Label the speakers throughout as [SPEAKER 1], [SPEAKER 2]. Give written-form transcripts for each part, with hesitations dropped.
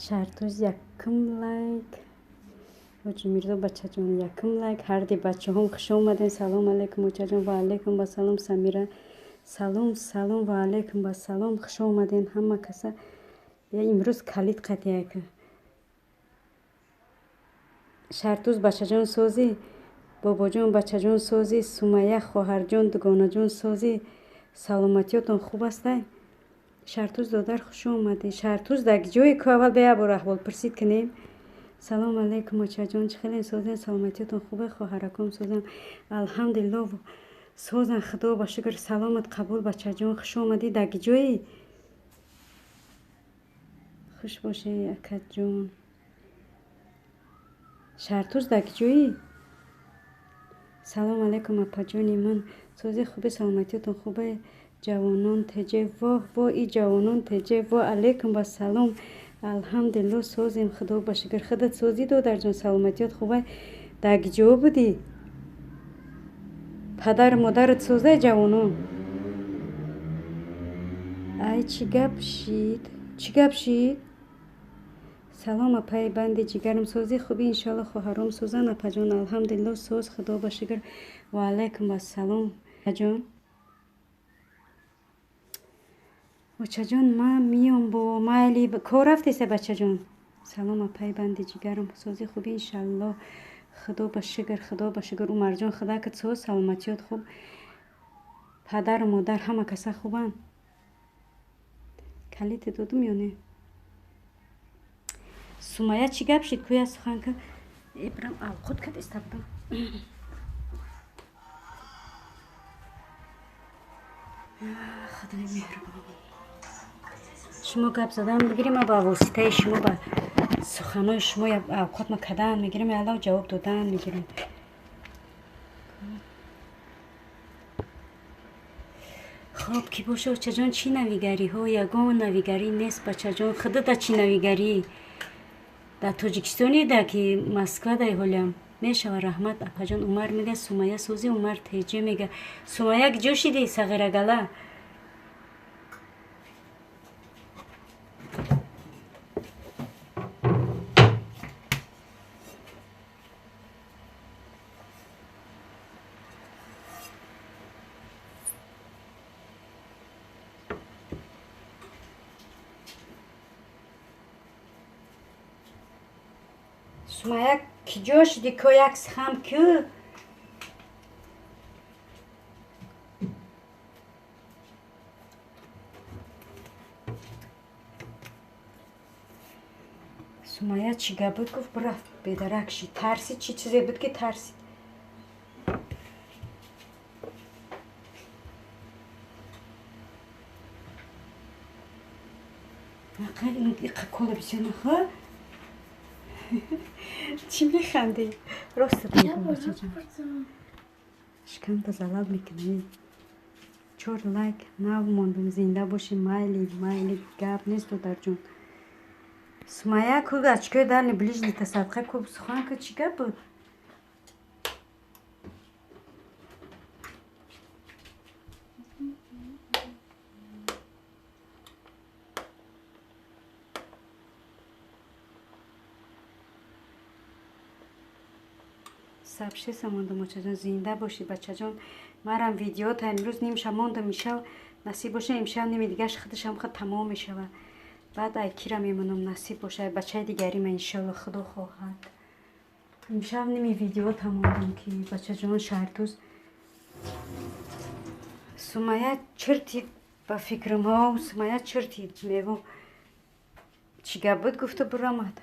[SPEAKER 1] Шартуз якум лайк. Ҳоҷи Мирзо бачаҷон якум лайк. Ҳарди бачаҳом хуш омадем. Салом алейкум очаҷон. Ва алейкум вассалом Самира. Салом салом ва алейкум вассалом. Хуш омадем ҳама каса. Я имрӯз калид қатияка. Шартуз бачаҷон созӣ, бобоҷон бачаҷон созӣ, Сумайя хоҳарҷон дугонаҷон созӣ. Саломатиётон хуб астай? Шартуз додар хуш омадӣ. Шартуз дар ҷое ку аввал ба як бор аҳвол пурсид кунем. Салом алейкум очаҷон, чӣ хеле созен? Саломатиётон хубе? Хоҳараком созам. Алҳамдулилло созан, худо ба шукр. Саломат қабул бачаҷон, хуш омадӣ. Дар ҷое? Хуш бошӣ акаҷон. Шартуз дар ҷоӣ? Салом алейкум апаҷони ман. Сози хубе, саломатиётон хубе? Ҷавонон теҷе воҳ во и ҷавонон теҷе во алейкум вассалом. Алҳамдулилло созем, худо ба шукр. Худат созӣ додарҷон, саломатиёт хубе? Дар ҷо будӣ? Падару модарат созай ҷавонон? Ай чӣ гап шид? Чӣ гап шид? Салом апаи банди ҷигарам, созӣ хубӣ? Иншоалло хоҳаром созан апаҷон. Алҳамдулилло соз, худо ба шукр. Ва алайкум ассалом ҷон. Очаҷон ман миём бо майли кор рафтеса бачаҷон. Салом апаи банди ҷигарам, созӣ хубӣ? Иншоалло худо ба шукр, худо ба шукр. Умарҷон худакат соз, саломатиёт хуб? Падару модар ҳама каса хубанд? Калите додум ё не? Сумайя чӣ гап шид? Кӯя сухан ка ибрам алқуд кад иста будам. Худои меҳрубон. Шумо гап задан бигирем, ма ба воситаи шумо ба суханои шумо авқот ма кадан мегирем, алло ҷавоб додан мегирем. Хоб ки боша очаҷон, чӣ навигариҳо? Ягон навигарӣ нест бачаҷон. Худата чӣ навигарӣ? Дар Тоҷикистоне да ки Москва дай ҳолям мешава. Раҳмат апаҷон. Умар мега Сумайя созӣ, Умар теҷе мега. Сумайя киҷо шидӣ сағирагала? Сумайя киҷо шидӣ? Ко як сихам кӯ? Сумайя чӣ гап буд гуфт, бирафт бедарак шид. Тарсид, чӣ чизе буд ки тарсид? Кола бисёр нахӯр. Чӣ механдӣ? Ростат мегӯм бачаҷон. Шикамта залал мекунӣ. 4 лайк нав мондум. Зинда бошӣ, майли, майли, гап нест додарҷон. Сумайя ку очкои дальний ближний та садқа ку сухан ку чӣ гап буд? Сабшеса мондум очаҷон. Зинда бошӣ бачаҷон. Марам видео та имрӯз нимша мондум, имшав насиб боша, имшав ними дигаш худашам худ тамом мешава. Баъд ай кира мемонам, насиб боша, ай бачаи дигарима иншоалло худо хоҳад. Имшав ними видео та мондум ки бачаҷон шаҳртуз. Сумайя чиртид ба фикрам, ҳо Сумайя чиртид мегӯм. Чӣ гап буд гуфту биромад.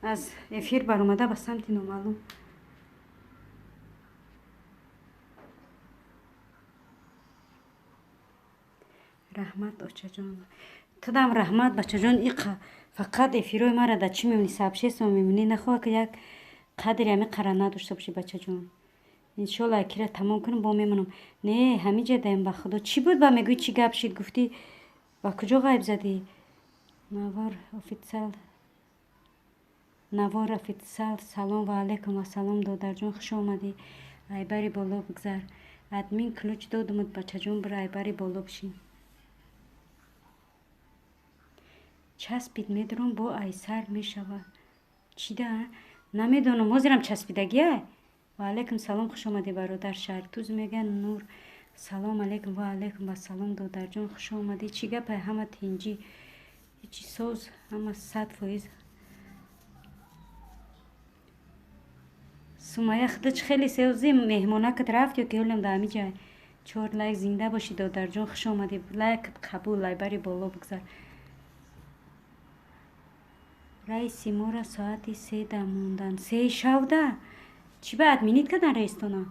[SPEAKER 1] Аз эфир баромада ба самти номаълум. Раҳмат очаҷон. Тудам раҳмат бачаҷон. Иқа фақат эфирҳои мара дар чӣ мемонӣ? Сообщество мемонӣ? Нахоҳа ки як қадри ҳами қара надошта бошӣ бачаҷон. Иншоалло акира тамом кунам бо мемонам. Не, ҳамиҷа даем ба худо. Чӣ буд ба мегӯӣ чӣ гап шид гуфтӣ? Ба куҷо ғайб задӣ? Навор офитсал. Навор офитсал. Салом ва алейкум ассалом додарҷон, хуш омадӣ. Айбари боло бигзар. Админ ключ додумуд бачаҷон, бира айбари боло бишин. Часпид медурам, бо айсар мешавад. Чида? Намедонам, ҳозирам часпидагия? Ва алайкум салом, хуш омадӣ, бародар. Шаҳртуз мега Нур. Салом алайкум, ва алайкум ассалом, додарҷон, хуш омадӣ. Чӣ гапай, ҳама тинҷӣ? Ҳечи соз, ҳама 100%. Сумая, худо чӣ хеле сӯзи, меҳмонакат рафт ё ки ҳолам дар ҳамин ҷай? Чор лайк, зинда бошӣ, додарҷон, хуш омадӣ. Лайкат қабул, лайбари боло бигзар. Раиси моро соати 3 да монданд. 3 шавда? Чӣ ба отменить кардан раистона?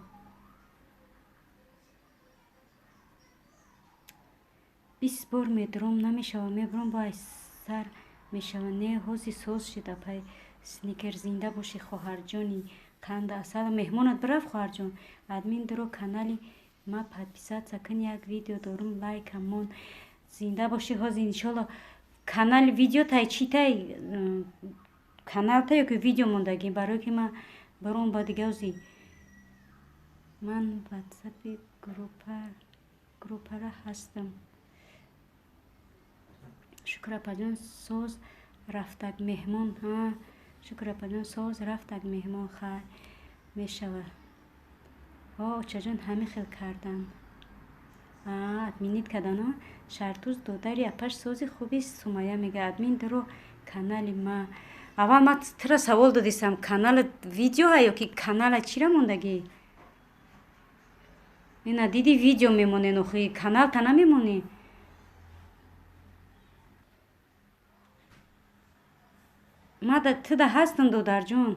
[SPEAKER 1] 20 бор медуром, намешава, мебуром, бо айсар мешава. Не, ҳози соз шуд, апай Сникер, зинда бошӣ, хоҳарҷони қанда асал. Меҳмонат бирафт, хоҳарҷон. Админ, дуро канали ма подписаться кун, як видео дорум, лайкам мон. Зинда бошӣ, ҳози иншолло. Канали видео тай чӣ тай канал тай ё ки видео мондагӣ? Барое ки ман баром ба дига ози ман ватсапи группара ҳастам. Шукр, апаҷон, соз рафтак меҳмон. Ҳа, шукр, апаҷон, соз рафтак меҳмон, хай мешава. О, очаҷон, ҳамин хел кардан, отменить кардан. Шартуз, додари апаш сози хуби. Сумая мега: админ, дуро канали ма. Аввал ма тура савол додистам: канала видеоа ё ки канала чира мондагӣ? Ина диди, видео мемонен, охи каналта намемонӣ. Ма туда ҳастам, додарҷон,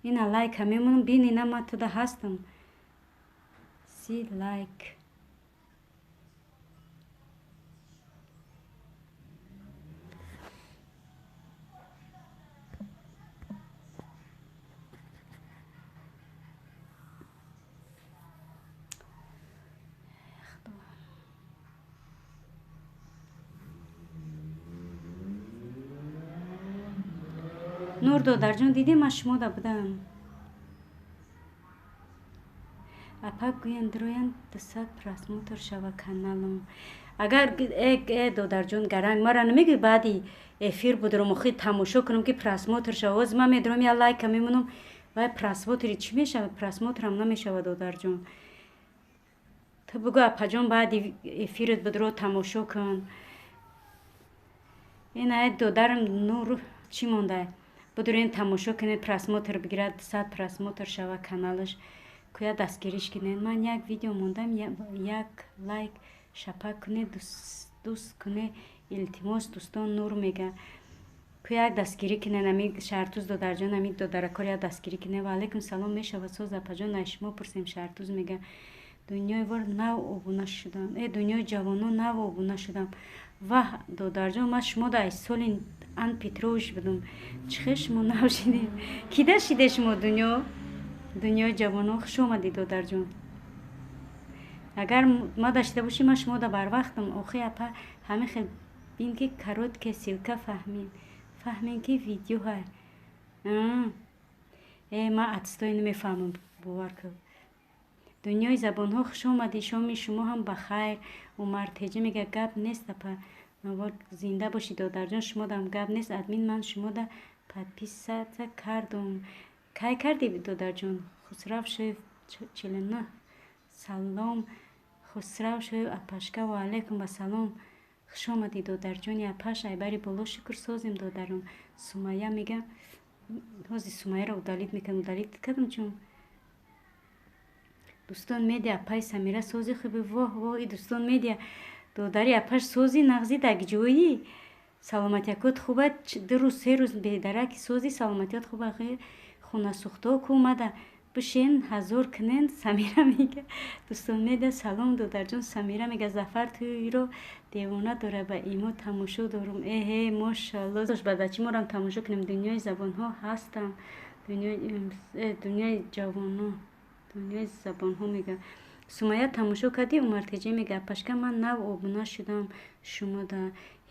[SPEAKER 1] ина лайка мемонам, бин, ина ма туда ҳастам. 30 лайк. Нур, додарҷон, дидем, ман шумода будам. Апа, гӯянд дуроянд, 200 просмотр шава каналам. Агар э додарҷон, гаранг мара намегӯй, баъди эфир будурам, охи тамошо кунам, ки просмотр шава. Оз ман медурам, я лайка мемонам, вай просмотри чӣ мешавад? Просмотрам намешавад, додарҷон. Ту бугӯ: апаҷон, баъди эфират будуро тамошо кун. Ина додарам Нур чӣ монда? Будурен тамошо кунед, просмотр бигирад, 200 просмотр шава каналаш, кӯя дастгириш кунед. Ман як видео мондам, як лайк шапак кунед, дӯст кунед, илтимос, дӯстон. Нур мега: кӯя як дастгирӣ кунед. Ами Шаҳртуз, додарҷон, ами додаракор як дастгирӣ кунед. Ва алайкум салом, мешавад, соз, апаҷон, ай шумо пурсем. Шаҳртуз мега: дунёи вор нав обуна шудам, э дунёи ҷавонон нав обуна шудам. Ваҳ, додарҷон, ман шумо да ай соли Ан Петрович будум, чӣ хел шумо нав шидем? Кида шиде шумо? Дунёи ҷавонон, хуш омадӣ, додарҷон. Агар ма дашида бошӣ, ман шумо да барвақтам. Охи апа, ҳамин хел бин, ки короткая ссылка, фаҳмин, фаҳмем, ки видеоҳа. Э, ман отстой намефаҳмам, бовар кун. Дунёи забонҳо, хуш омадӣ, шоми шумо ҳам ба хайр. Умар Теҷа мега: гап нест, апа. Зинда бошӣ, додарҷон, шумодам гап нест. Админ, ман шумода подписаться кардум. Кай кардӣ, додарҷон? Хусрав Шоев 49. Салом, Хусрав Шоев апашка, ва алайкум ассалом, хуш омадӣ, додарҷони апаш, айбари боло. Шукр, созем, додарон. Сумая мега: ҳози Сумаяро удалить мекардам, удалить кардам, чун дӯстон медиа, апаи Самира сози хуби. Воҳ, воҳ, и дӯстон медиа, додари апаш сози нағзи, дагҷӯӣ, саломатиякот хуба? 2 рӯз, 3 рӯз бедараки сози, саломатият хуба? Хунасӯхто ку омада бишен, ҳазор кунен. Самира мега: дӯстон медиа, салом, додарҷон. Самира мега: Зафар туйро девона дора, ба имо тамошо дорум. Эҳе, мошалло, бадачи морам тамошо кунем. Дунёи забонҳо ҳастам, дунёи ҷавонон, дунёи забонҳо мега. Сумая, тамошо кардӣ? Умартеҷа мега: апашка, ман нав обуна шудам шумода.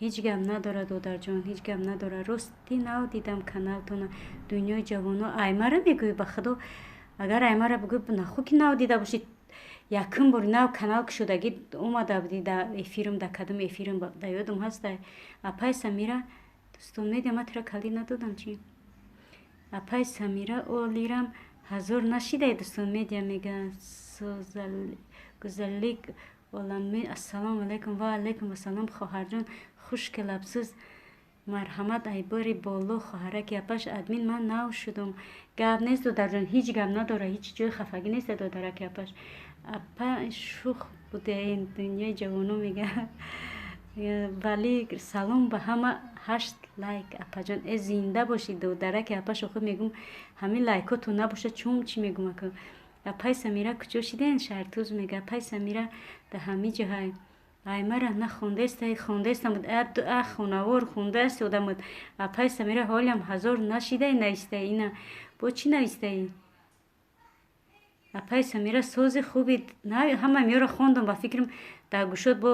[SPEAKER 1] Ҳеҷ гап надорад, додарҷон, ҳеҷ гап надорад. Рости, нав дидам каналтона. Дунёи ҷавоно, аймара мегӯӣ? Ба худо, агар аймара бигӯӣ, наху ки нав дида бошӣ. Якум бори нав канал кушодагӣ омада будӣ да эфирм, да кадом эфирм, да ёдам ҳаста, апай Самира. Дӯстон медиа, ман тура калид надодам чӣ? Апай Самира, олирам ҳазор нашидай. Дӯстон медиа мега, гузаллик олами. Ассалому алайкум. Ва алайкум ассалом, хоҳарҷон хушкилабсӯз, марҳамат, айбори боло, хоҳараки апаш. Админ, ман нав шудум. Гап нест, додарҷон, ҳеҷ гап надора, ҳеҷ ҷои хафагӣ нест, додараки апаш. Апа, шух будаен, дунёи ҷавоно мега. Вали, салом ба ҳама, ҳашт лайк, апаҷон. Э, зинда бошӣ, додараки апаш. Охир мегум, ҳамин лайкотон набошад, чум чӣ мегум ака? Апай Самира, куҷо шиден? Шаҳртуз мега. Апай Самира да ҳами ҷоҳай. Ай, мара нахондаестай? Хондаестам буд, а хонавор хондааст одамуд. Апай Самира, ҳолиам ҳазор нашидай, навистай. Ина бо чӣ навистаи? Апай Самира, сози хуби. Ҳама меёро хондам, ба фикрам, дар гӯшот бо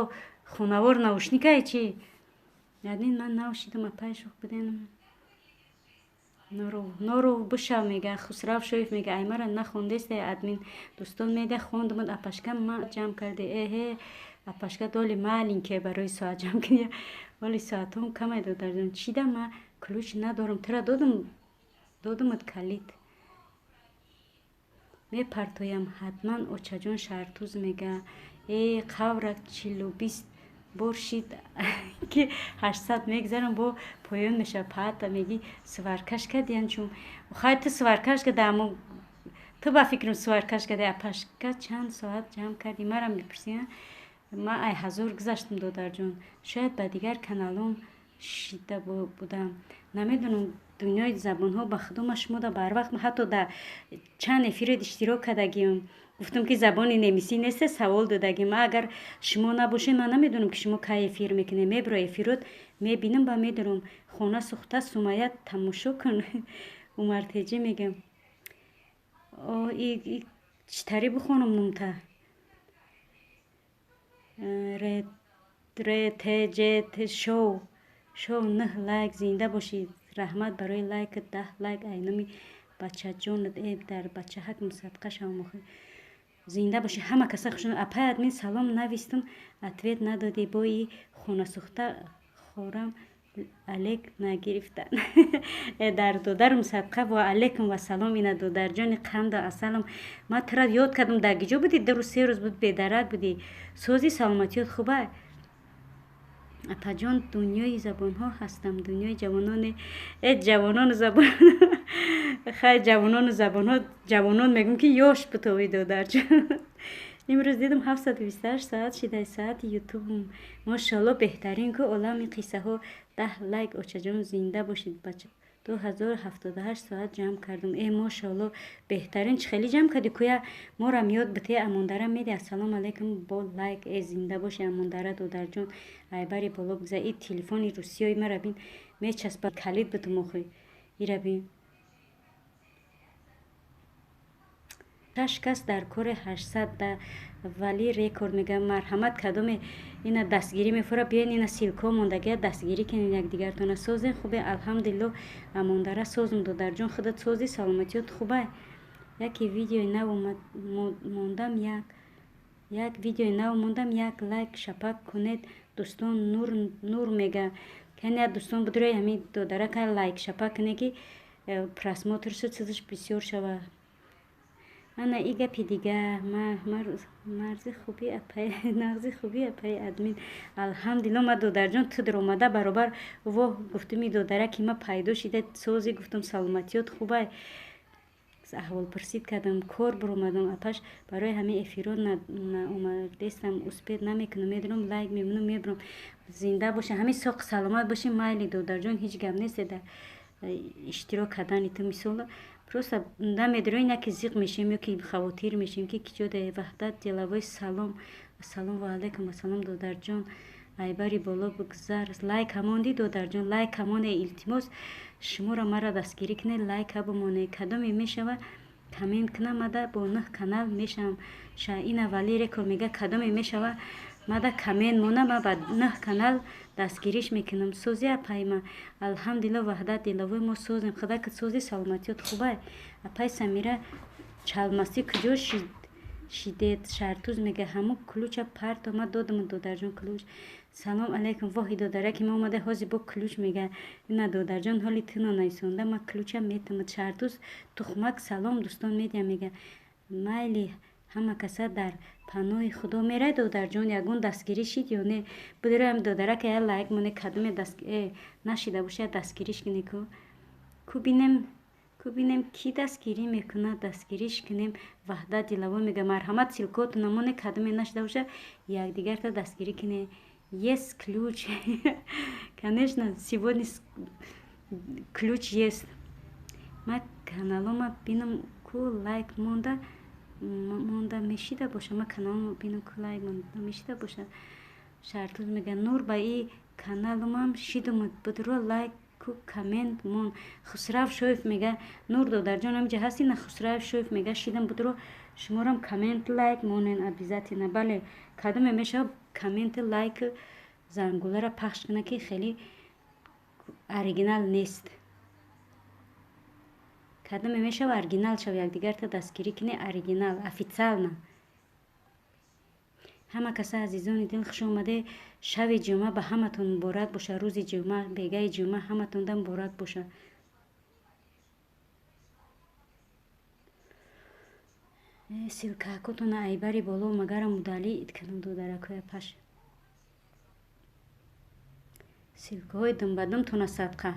[SPEAKER 1] хонавор наушникае чӣ? Админ, ман нав шидам. Апай, шух буден, норов бишав мега. Хусрав Шоев мега, ай мара нахондестай, админ? Дӯстон меда, хондумуд. Апашка, ма ҷамъ карде. Эҳе, апашка, доли маленькие барои соат ҷамъ кунӣ, вале соатҳом камай. Додарҷон, чида ма ключ надорам? Тура додум, додумуд калид. Мепартоям ҳатман, очаҷон. Шаҳртуз мега, э қавра 40-20 бор шид, ки 800 мегзарам, бо поён мешава. Паата меги, сваркаш кардиян чун хай ту сваркаш када, амо ту ба фикрам сваркаш кади. Апашка, чанд соат ҷамъ кардӣ? Марам мепурсӣ? Ма ай ҳазор гузаштам, додарҷон. Шояд ба дигар каналом шида будам, намедонам. Дунёи забонҳо, ба худо, ма шумода барвақт, ҳатто дар чанд эфирот иштирок кардагиам. Гуфтам, ки забони немисӣ несте, савол додагим. Ма агар шумо набошед, ман намедонам, ки шумо кай эфир мекунед. Мебро, эфирот мебинам, ба медорам. Хона сӯхта, Сумая, тамошо кун. Умартеҷӣ мегам, чӣ тари бихонам нумта? Ртҷт шоу шоу, нӯҳ лайк. Зинда бошӣ, раҳмат барои лайкат. 10 лайк айноми бачаҷонат. Э, дар бачаҳак мусадқа шавам охи. Зинда бошӣ, ҳама каса хуш. Апай админ, салом навистум, ответ надодӣ. Бои хонасӯхта хорам алек нагирифтан. Э, дар додарум садқа. Ва алайкум вассалом. Ина, додарҷони қанду асалам, ман тура ёд кардам. Дар гиҷо будӣ? 2 рӯз, 3 рӯз буд, бедарак будӣ. Сози, саломатиёт хуба? Апаҷон, дунёи забонҳо ҳастам, дунёи ҷавононе. Э, ҷавонону забон, хай, ҷавонону забонҳо, ҷавонон мегӯм, ки ёш бутовӣ, додарҷон. Имрӯз дидам, 728 соат шидай соати ютубум. Мошоалло, беҳтарин ку олами қиссаҳо. 10 лайк, очаҷон, зинда бошед. Бача, 2078 соат ҷамъ кардам. Э, мошоалло, беҳтарин. Чӣ хеле ҷамъ кардӣ? Куя морам ёд бите. Амондара меди, ассалому алайкум, бо лайк. Э, зинда боши, Амондара додарҷон, айбари боло бигзар. И телефони русиёи мара бин, мечаспа. Калид бутум охи, ира бин. Шаш кас дар кори 800 да вали рекорд мегӯям. Марҳамат, кадоме ина дастгирӣ мефура, биёен, ина ссылка мондагия, дастгирӣ кунед якдигартона. Созен, хубе? Алҳамдулилло, амондара, созум, додарҷон. Худат созӣ, саломатиёт хубай? Яке видеои нав мондам, як видеои нав мондам, як лайк шапак кунед, дӯстон. Нур Нур мега, кани дӯстон будрои ҳамин додарака лайк шапак кунед, ки просмотр шуд, чизаш бисёр шавад. Ана и гапи дига. Марзи хуби, апай, нағзи, хуби, апай админ? Алҳамдулилло. Ма, додарҷон, ту даромада баробар воҳ гуфтум, и додараки ма пайдо шида. Сози, гуфтум, саломатиёт хубай? Аҳволпурсид кардам. Кор биромадам, апаш, барои ҳамин эфирот наомадестам, успеть намекунам. Медонам, лайк мемонам, мебурам. Зинда боша, ҳамин соқ саломат бошӣ. Майли, додарҷон, ҳеҷ гап нест дар иштирок кардани ту. Мисол, просто намедонем, яке зиқ мешем ё ки хавотир мешем, ки киҷо да. Ваҳдат деловой, салом. Ассалом, ва алайкум ассалом, додарҷон, айбари боло бигзар. Лайк ҳамонди, додарҷон, лайк ҳамоне. Илтимос, шуморо мара дастгирӣ кунед, лайка бимонед. Кадоме мешава, коммент кунам, мада бо нӯҳ канал мешавам. Ина вали рекорд мега, кадоме мешава, мада коммент мона, ма ба нӯҳ канал дастгириш мекунам. Сози, апайма? Алҳамдулилло, Ваҳдат деловой, мо созем. Худо ки сози, саломатиёт хубай? Апай Самира, чалмастӣ куҷо шидед? Шартуз мега, ҳамун ключа парто. Ма додам, додарҷон, ключ. Салом алейкум. Воҳи додараки ма омада, ҳозир бо ключ мега. Ина додарҷон, ҳоли туно нависонда, ма ключам метамад. Шаҳртуз тухмак, салом дӯстон медиа мега. Майли, ҳама каса дар паноҳи Худо. Мерай додарҷон, ягон дастгирӣ шид ё не? Бидироям додарака я лайк моне, кадоме нашида боша, я дастгириш кунӣ ку. Ку бинем, ку бинем, кӣ дастгирӣ мекунад, дастгириш кунем. Ваҳдат Дилавой мега, марҳамат, ссылкотона моне, кадоме нашида боша, якдигарта дастгирӣ кунем. Есть ключ, конечно, сегодня ключ есть. Ма каналома бинам ку лайк монда мешида боша. Ма каналома бинам ку лайк монда мешида боша. Шаҳртуз мега, Нур, ба и каналумам шидум, будро лайк ку коммент мон. Хусрав Шоев мега, Нур додарҷон, ҳамиҷа ҳасти на? Хусрав Шоев мега, шидам, будро шуморам коммент лайк монен обязательно. Бале, кадоме мешава, коммент лайк зангуларо пахш кунад, ки хеле оригинал нест. Кадоме мешава, оригинал шава, якдигарта дастгирӣ кунӣ, оригинал, официально. Ҳама каса, азизони дил, хуш омаде. Шаби ҷумъа ба ҳаматон муборак боша. Рӯзи ҷумъа, бегаи ҷумъа ҳаматонда муборак боша. Ссылкакотона айбари боло магарам удалить кардам, додаракоя паш. Ссылкаҳои думбадумтона садқа.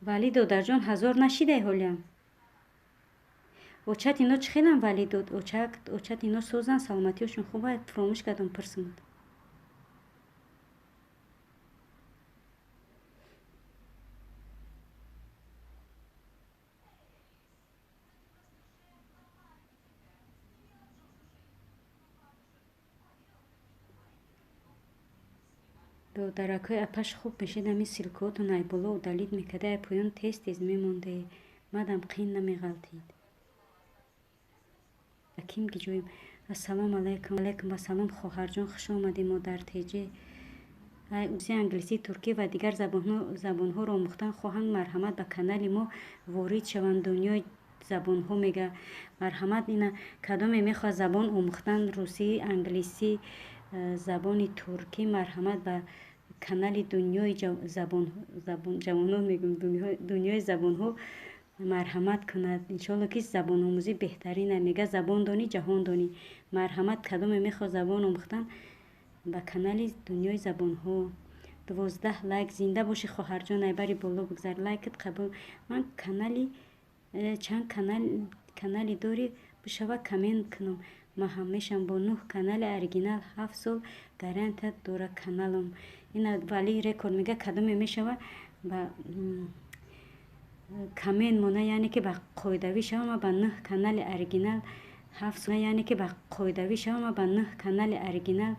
[SPEAKER 1] Валӣ додарҷон, 1000 нашидай ҳолиам? Очат ино чӣ хелам, валӣ дод? Очат ино созанд, саломатиёшон хуба? Фуромӯш кардам пурсмуд. Додаракҳои апаш, хуб мешид, ҳамин ссылкаотон ай боло удалить мекарда, ай поён тез тез мемонде, мадам қин намеғалтид. Аким гиҷоем. Ассалому алайкум. Алайкум вассалом, хоҳарҷон, хуш омадӣ. Модар теҷе. Ай уси англисӣ, туркӣ ва дигар забонҳоро омӯхтан хоҳанд, марҳамат, ба канали мо ворид шаванд. Дунёи забонҳо мега. Марҳамат, ина кадоме мехоҳад забон омӯхтан, русӣ, англисӣ, забони туркӣ, марҳамат, ба канали дунёи ҷавонон мегӯм, дунёи забонҳо марҳамат кунад. Иншоалло, ки забономӯзӣ беҳтарина. Мега, забон донӣ, ҷаҳон донӣ. Марҳамат, кадоме мехоҳад забон омӯхтан, ба канали дунёи забонҳо. 12 лайк. Зинда бошӣ, хоҳарҷон, айбари боло бигзар, лайкат қабул. Ман канали чанд канали дорӣ, бишава коммент кунам. Ма ҳамешам бо нӯҳ канали оригинал, 7 сол гарантия дора каналам. Ина Вали Рекорд мега, кадоме мешава, ба коммент мона, яъне ки ба қоидавӣ шава. Ма ба нӯҳ канали оригинал 7 сол, яъне ки ба қоидавӣ шава. Ма ба нӯҳ канали оригинал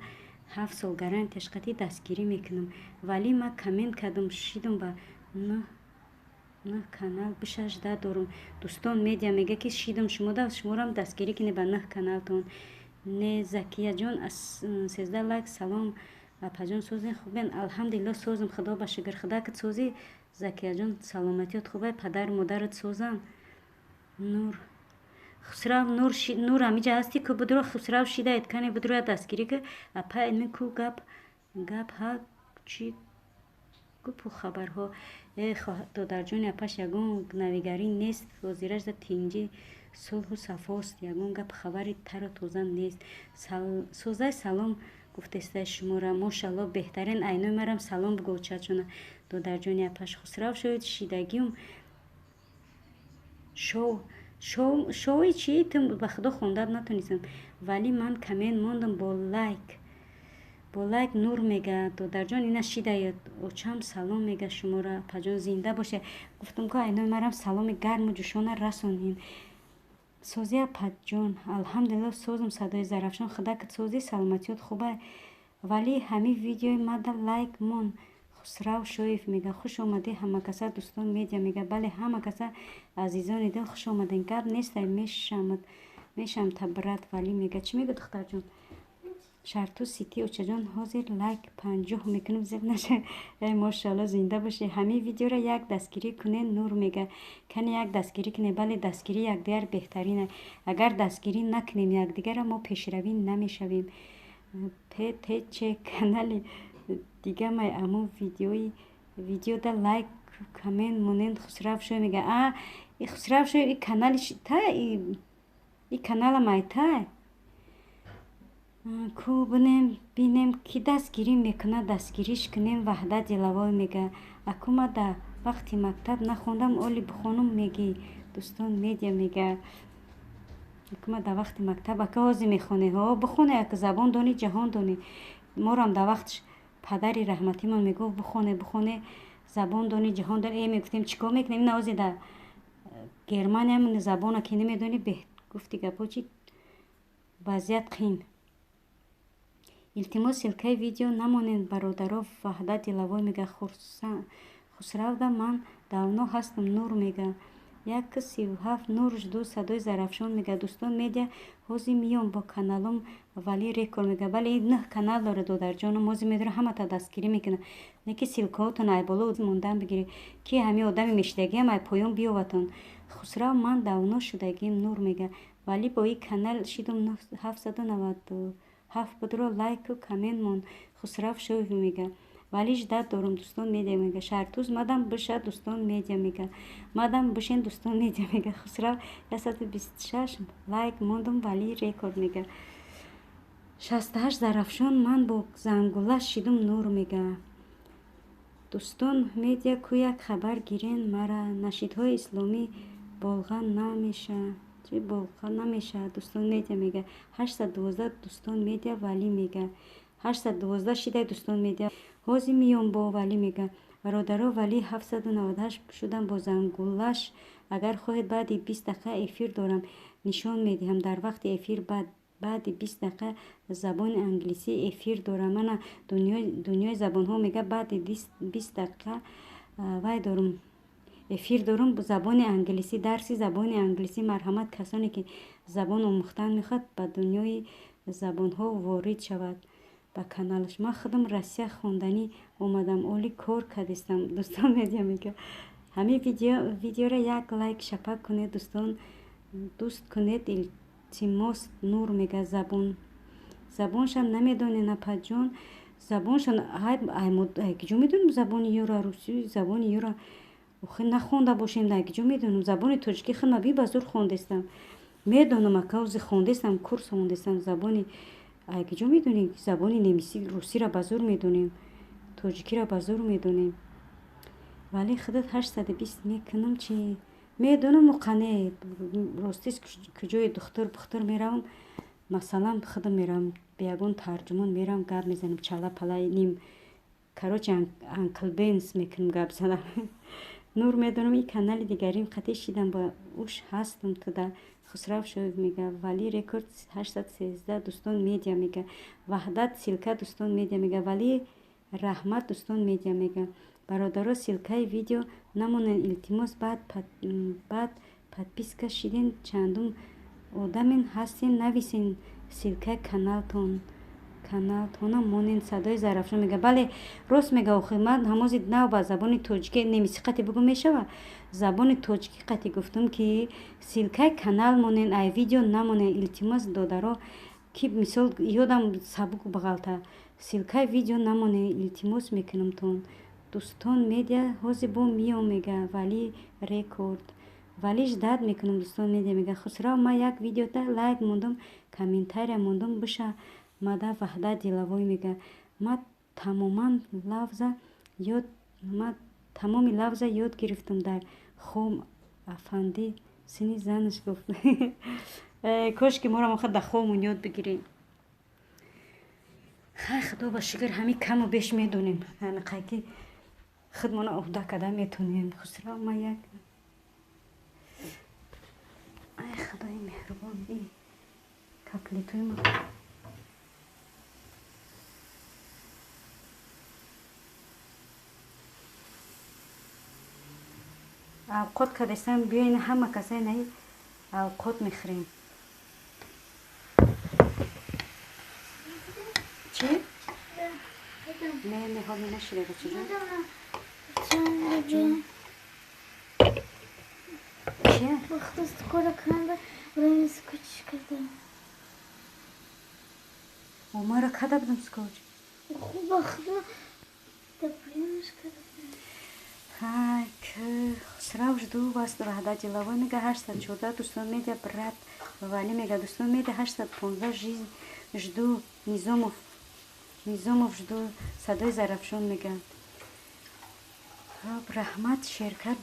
[SPEAKER 1] 7 сол гарантияш қатъи дастгирӣ мекунам. Вале ма коммент кардам, шидам, ба нӯҳ канал бишажда дорум. Дӯстон медиа мега, ки шидам шумода, шуморам дастгирӣ кунед ба нӯҳ каналтон. Не, Закияҷон, 13 лайк. Салом, апаҷон, созен, хубен? Алҳамдулилло, созам, худо ба шукр. Худакат созӣ, Закияҷон, саломатиёт хубай, падару модарат созанд. Нур Хусрав, Нур, Нур, ҳамиҷа ҳасти ку? Будро, Хусрав шидаед, кане будро дастгирӣ ки. Апа, ин ку гап гап ҳа, чӣ гупу хабарҳо? Э, додарҷони апаш, ягон навигарӣ нест. Ҳозирашда тинҷӣ, сулҳу сафост, ягон гап хабари тару тоза нест. Созай, салом гуфтестай шумора. Мошалло, беҳтарин. Айнои марам салом бугӯ, очаҷона. Додарҷони апаш, Хусрав шоид шидагиум. Шоу шоуи чи? Ту ба худо хондат натонистам. Вале ман коммент мондам бо лайк, бо лайк. Нур мега, додарҷон, ина шидаед. Очам салом мега шуморо. Апаҷон, зинда боше. Гуфтам ку, айнои марам саломи гарму ҷӯшона расонем. Созӣ, апаҷон? Алҳамдулилло, созам. Садои Зарафшон. Худакат созӣ, саломатиёт хуба? Вале ҳамин видеои мада лайк мон. Хусрав Шоев мега, хуш омадӣ ҳамакаса, дӯстон медиа мега. Бале, ҳама каса, азизони дил, хуш омадем. Гап нестай, мешамад. Мешам та брат Валӣ мега. Чӣ мега, духтарҷон? Шарту сити очаҷон, ҳозир лайк 50 мекунам, зиқ наша. Эй, мошоалло, зинда бошӣ. Ҳамин видеоро як дастгирӣ кунед. Нур мега, кани як дастгирӣ кунед. Бале, дастгирӣ якдигар беҳтарин. Агар дастгирӣ накунем якдигарро, мо пешравӣ намешавем. Птч канали дигамай, аммо видеои видеода лайк, коммент монед. Хусрав шои мега. А Хусрав шои, и канали та, и канала майтай ку, бинем, бинем, ки дастгирӣ мекунад, дастгириш кунем. Ваҳдат Деловой мега: аку ма да вақти мактаб нахондам, оли бихонум мегӣ. Дӯстон медиа мега: аку ма да вақти мактаб. Ака, ҳозир мехонӣ? Ҳо, бихоне, ака, забон донӣ, ҷаҳон донӣ. Морам да вақтш падари раҳматимон мегуфт: бихоне, бихоне, забон донӣ, ҷаҳон донӣ. Э, мегуфтем, чӣ кор мекунем? Ина ҳозир да Германия забона ки намедонӣ, гуфти гапҳо чи, вазъият қин. Илтимос, ссылкаи видео намонед, бародаро. Ваҳдат Диловой мега: Хусравда ман давно ҳастам. Нур мега: 1:37. Нур, жду садои Зарафшон мега. Дӯстон медиа, ҳозир миём бо каналом. Вали Рекорд мега: бале, нӯҳ канал дорад додарҷонам. Ҳозир медорам, ҳамата дастгирӣ мекунам. Не ки ссылкаҳотон ай боло мондан бигиред, ки ҳамин одами мешидагиам ай поён биёватон. Хусрав, ман давно шудагим. Нур мега: вале бо ин канал шидум, 797 будро лайку коммент мон. Хусрав Шоев мега: вале ждать дорум. Дӯстон медиа мега: Шартуз, мадам биша. Дӯстон медиа мега: мадам бишен. Дӯстон медиа мега: Хусрав, 126 лайк мондум. Вали Рекорд мега: 68. Зарафшон, ман бо зангула шидум. Нур мега: дӯстон медиа, ку як хабар гирен мара, нашидҳои исломӣ болға намеша, чи болға намешавад. Дӯстон медиа мега: 812. Дӯстон медиа, Валӣ мега: 812 шидай. Дӯстон медиа, ҳозир миём бо Валӣ мега. Бародаро, Валӣ, 798 шудам бо зангулаш. Агар хоҳед, баъди 20 дақиқа эфир дорам, нишон медиҳам. Дар вақти эфир баъди 20 дақиқа забони англисӣ эфир дорам. Мана дунёи забонҳо мега: баъди 20 дақиқа вай дорум, эфир дорум забони англисӣ, дарси забони англисӣ. Марҳамат, касоне ки забон омӯхтан мехоҳад, ба дунёи забонҳо ворид шавад ба каналаш. Ман худам Россия хонданӣ омадам, оли кор кардистам. Дӯстон медиа мега: ҳамин видеоро як лайк шапак кунед, дӯстон, дӯст кунед, илтимос. Нур мега: забон забоншам намедонед, апаҷон, забоншон киҷо медонем? Забони юра, русӣ, забони юра охи нахонда бошем, киҷо медонем? Забони тоҷикӣ худма би ба зур хондестам, медонам, ака, ози хондестам, курс хондестам. Забони киҷо медонем? Забони немисӣ, русиро ба зур медонем, тоҷикиро ба зур медонем. Вале худат 820 мекунам, чи медонам муқане. Ростис, куҷои духтур пухтур меравам, масалан, худам меравам, бе ягон тарҷумон меравам, гап мезанам чала палаи ним, короче, анклбенс мекунам, гап занам. Нур, медонам, и канали дигарим қатӣ шидам, ба уш ҳастам туда. Хусрав Шоев мега: Вали Рекорд 813. Дӯстон медиа мега: Ваҳдат, ссылка. Дӯстон медиа мега: Вали раҳмат. Дӯстон медиа мега: бародаро, ссылкаи видео намонед, илтимос. Баъд подписка шиден, чандум одамин ҳастен, нависен ссылкаи каналтон, каналтона монен. Садои Зарафшон мега: бале, рост мега. Охи ман ҳамози нав ба забони тоҷикӣ, немисӣ қати бугӯ мешава, забони тоҷикӣ қати гуфтум, ки ссылкаи канал монен, ай видео намонен, илтимос, додаро, ки мисол ёдам сабук бағалта. Ссылкаи видео намонен, илтимос мекунамтон. Дӯстон медиа, ҳозир бо миём мега. Вали Рекорд, вали, ждать мекунам. Дӯстон медиа мега: Хусрав, ман як видеота лайк мондум, комментария мондум, биша мада. Ваҳдат Деловой мега: ма тамоман лавза ёд, ма тамоми лавза ёд гирифтам дар хом. Афандӣ сини занаш гуфт. Кошки моро охир дар хомон ёд бигирем. Хай, худо ба шукр, ҳамин каму беш медонем, ҳамиқайки худмона уҳда карда метонем. Хусрав, ма як, ай худои меҳрубон, и котлетои ма авқот кардастам. Биёин, ҳама касай наи авқот мехӯрем. Не, не, ҳоли нашида, бачаҷон.
[SPEAKER 2] Чанд
[SPEAKER 1] Чия?
[SPEAKER 2] Вақти скоро канда барои скотч кардам.
[SPEAKER 1] Омара када будам скотч.
[SPEAKER 2] Хуб вақт да поёнаш кардам.
[SPEAKER 1] Хай, Хусрав, жду вас, Ваҳдат Диловой мега. 814 дӯстон медиа, брат Вали мега. Дӯстон медиа, 815 жизнь жду. Низомов, Низомов, жду. Садои Зарафшон мега. Хоб, раҳмат, шеркат,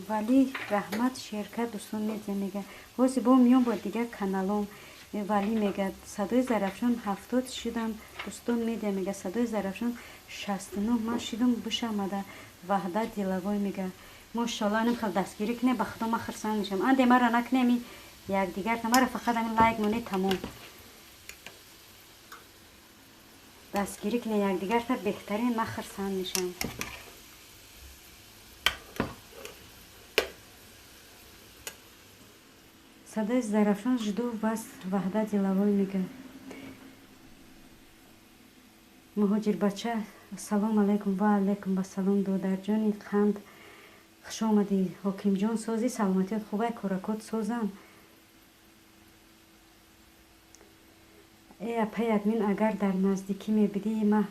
[SPEAKER 1] Вали, раҳмат, шеркат. Дӯстон медиа мега, ҳозир бо миён бо дигар каналом. Вали мега, садои Зарафшон 70 шудам. Дӯстон медиа мега, садои Зарафшон 69 ман шидум бишамада. Ваҳдат Диловой мега, мошалло, аним хел дастгирӣ кне, ба худо ман хурсанд мешавам. Анде мара накнеми якдигарта, мара фақат ами лайк монед, тамом. Дастгирӣ кне якдигарта, беҳтарин, ман хурсанд мешавам. Садои Зарафшон, жду вас, Ваҳдат Диловой мега. Муҳоҷирбача, ассалому алайкум. Ва алайкум ассалом, додарҷони қанд, хуш омадӣ. Ҳокимҷон, созӣ, саломатиёт хубай, коракот созам. Э, апай админ, агар дар наздикӣ мебидӣ, ма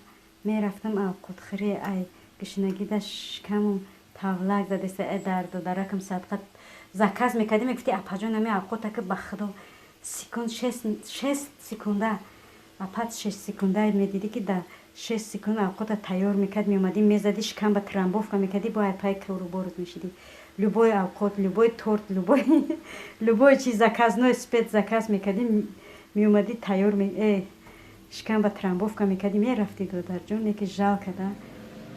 [SPEAKER 1] мерафтам авқотхӯрӣ, ай гушнагида шикамум тавлак задеста. Э, дар додаракам садқа, заказ мекардӣ, мегуфти, апаҷон, ами авқота ки, ба худо, секунд, 6 секунда, апат, 6 секунда медидӣ, ки да 6 секунд авқота тайёр мекард, меомадӣ, мезадӣ, шикам ба трамбовка мекардӣ, бо айпай коруборот мешидӣ. Любой авқот, любой торт, любой чиз, заказной, спецзаказ мекардӣ, меомадӣ, тайёр, шикам ба трамбовка мекардӣ, мерафтӣ. Додарҷон, неки жалко да,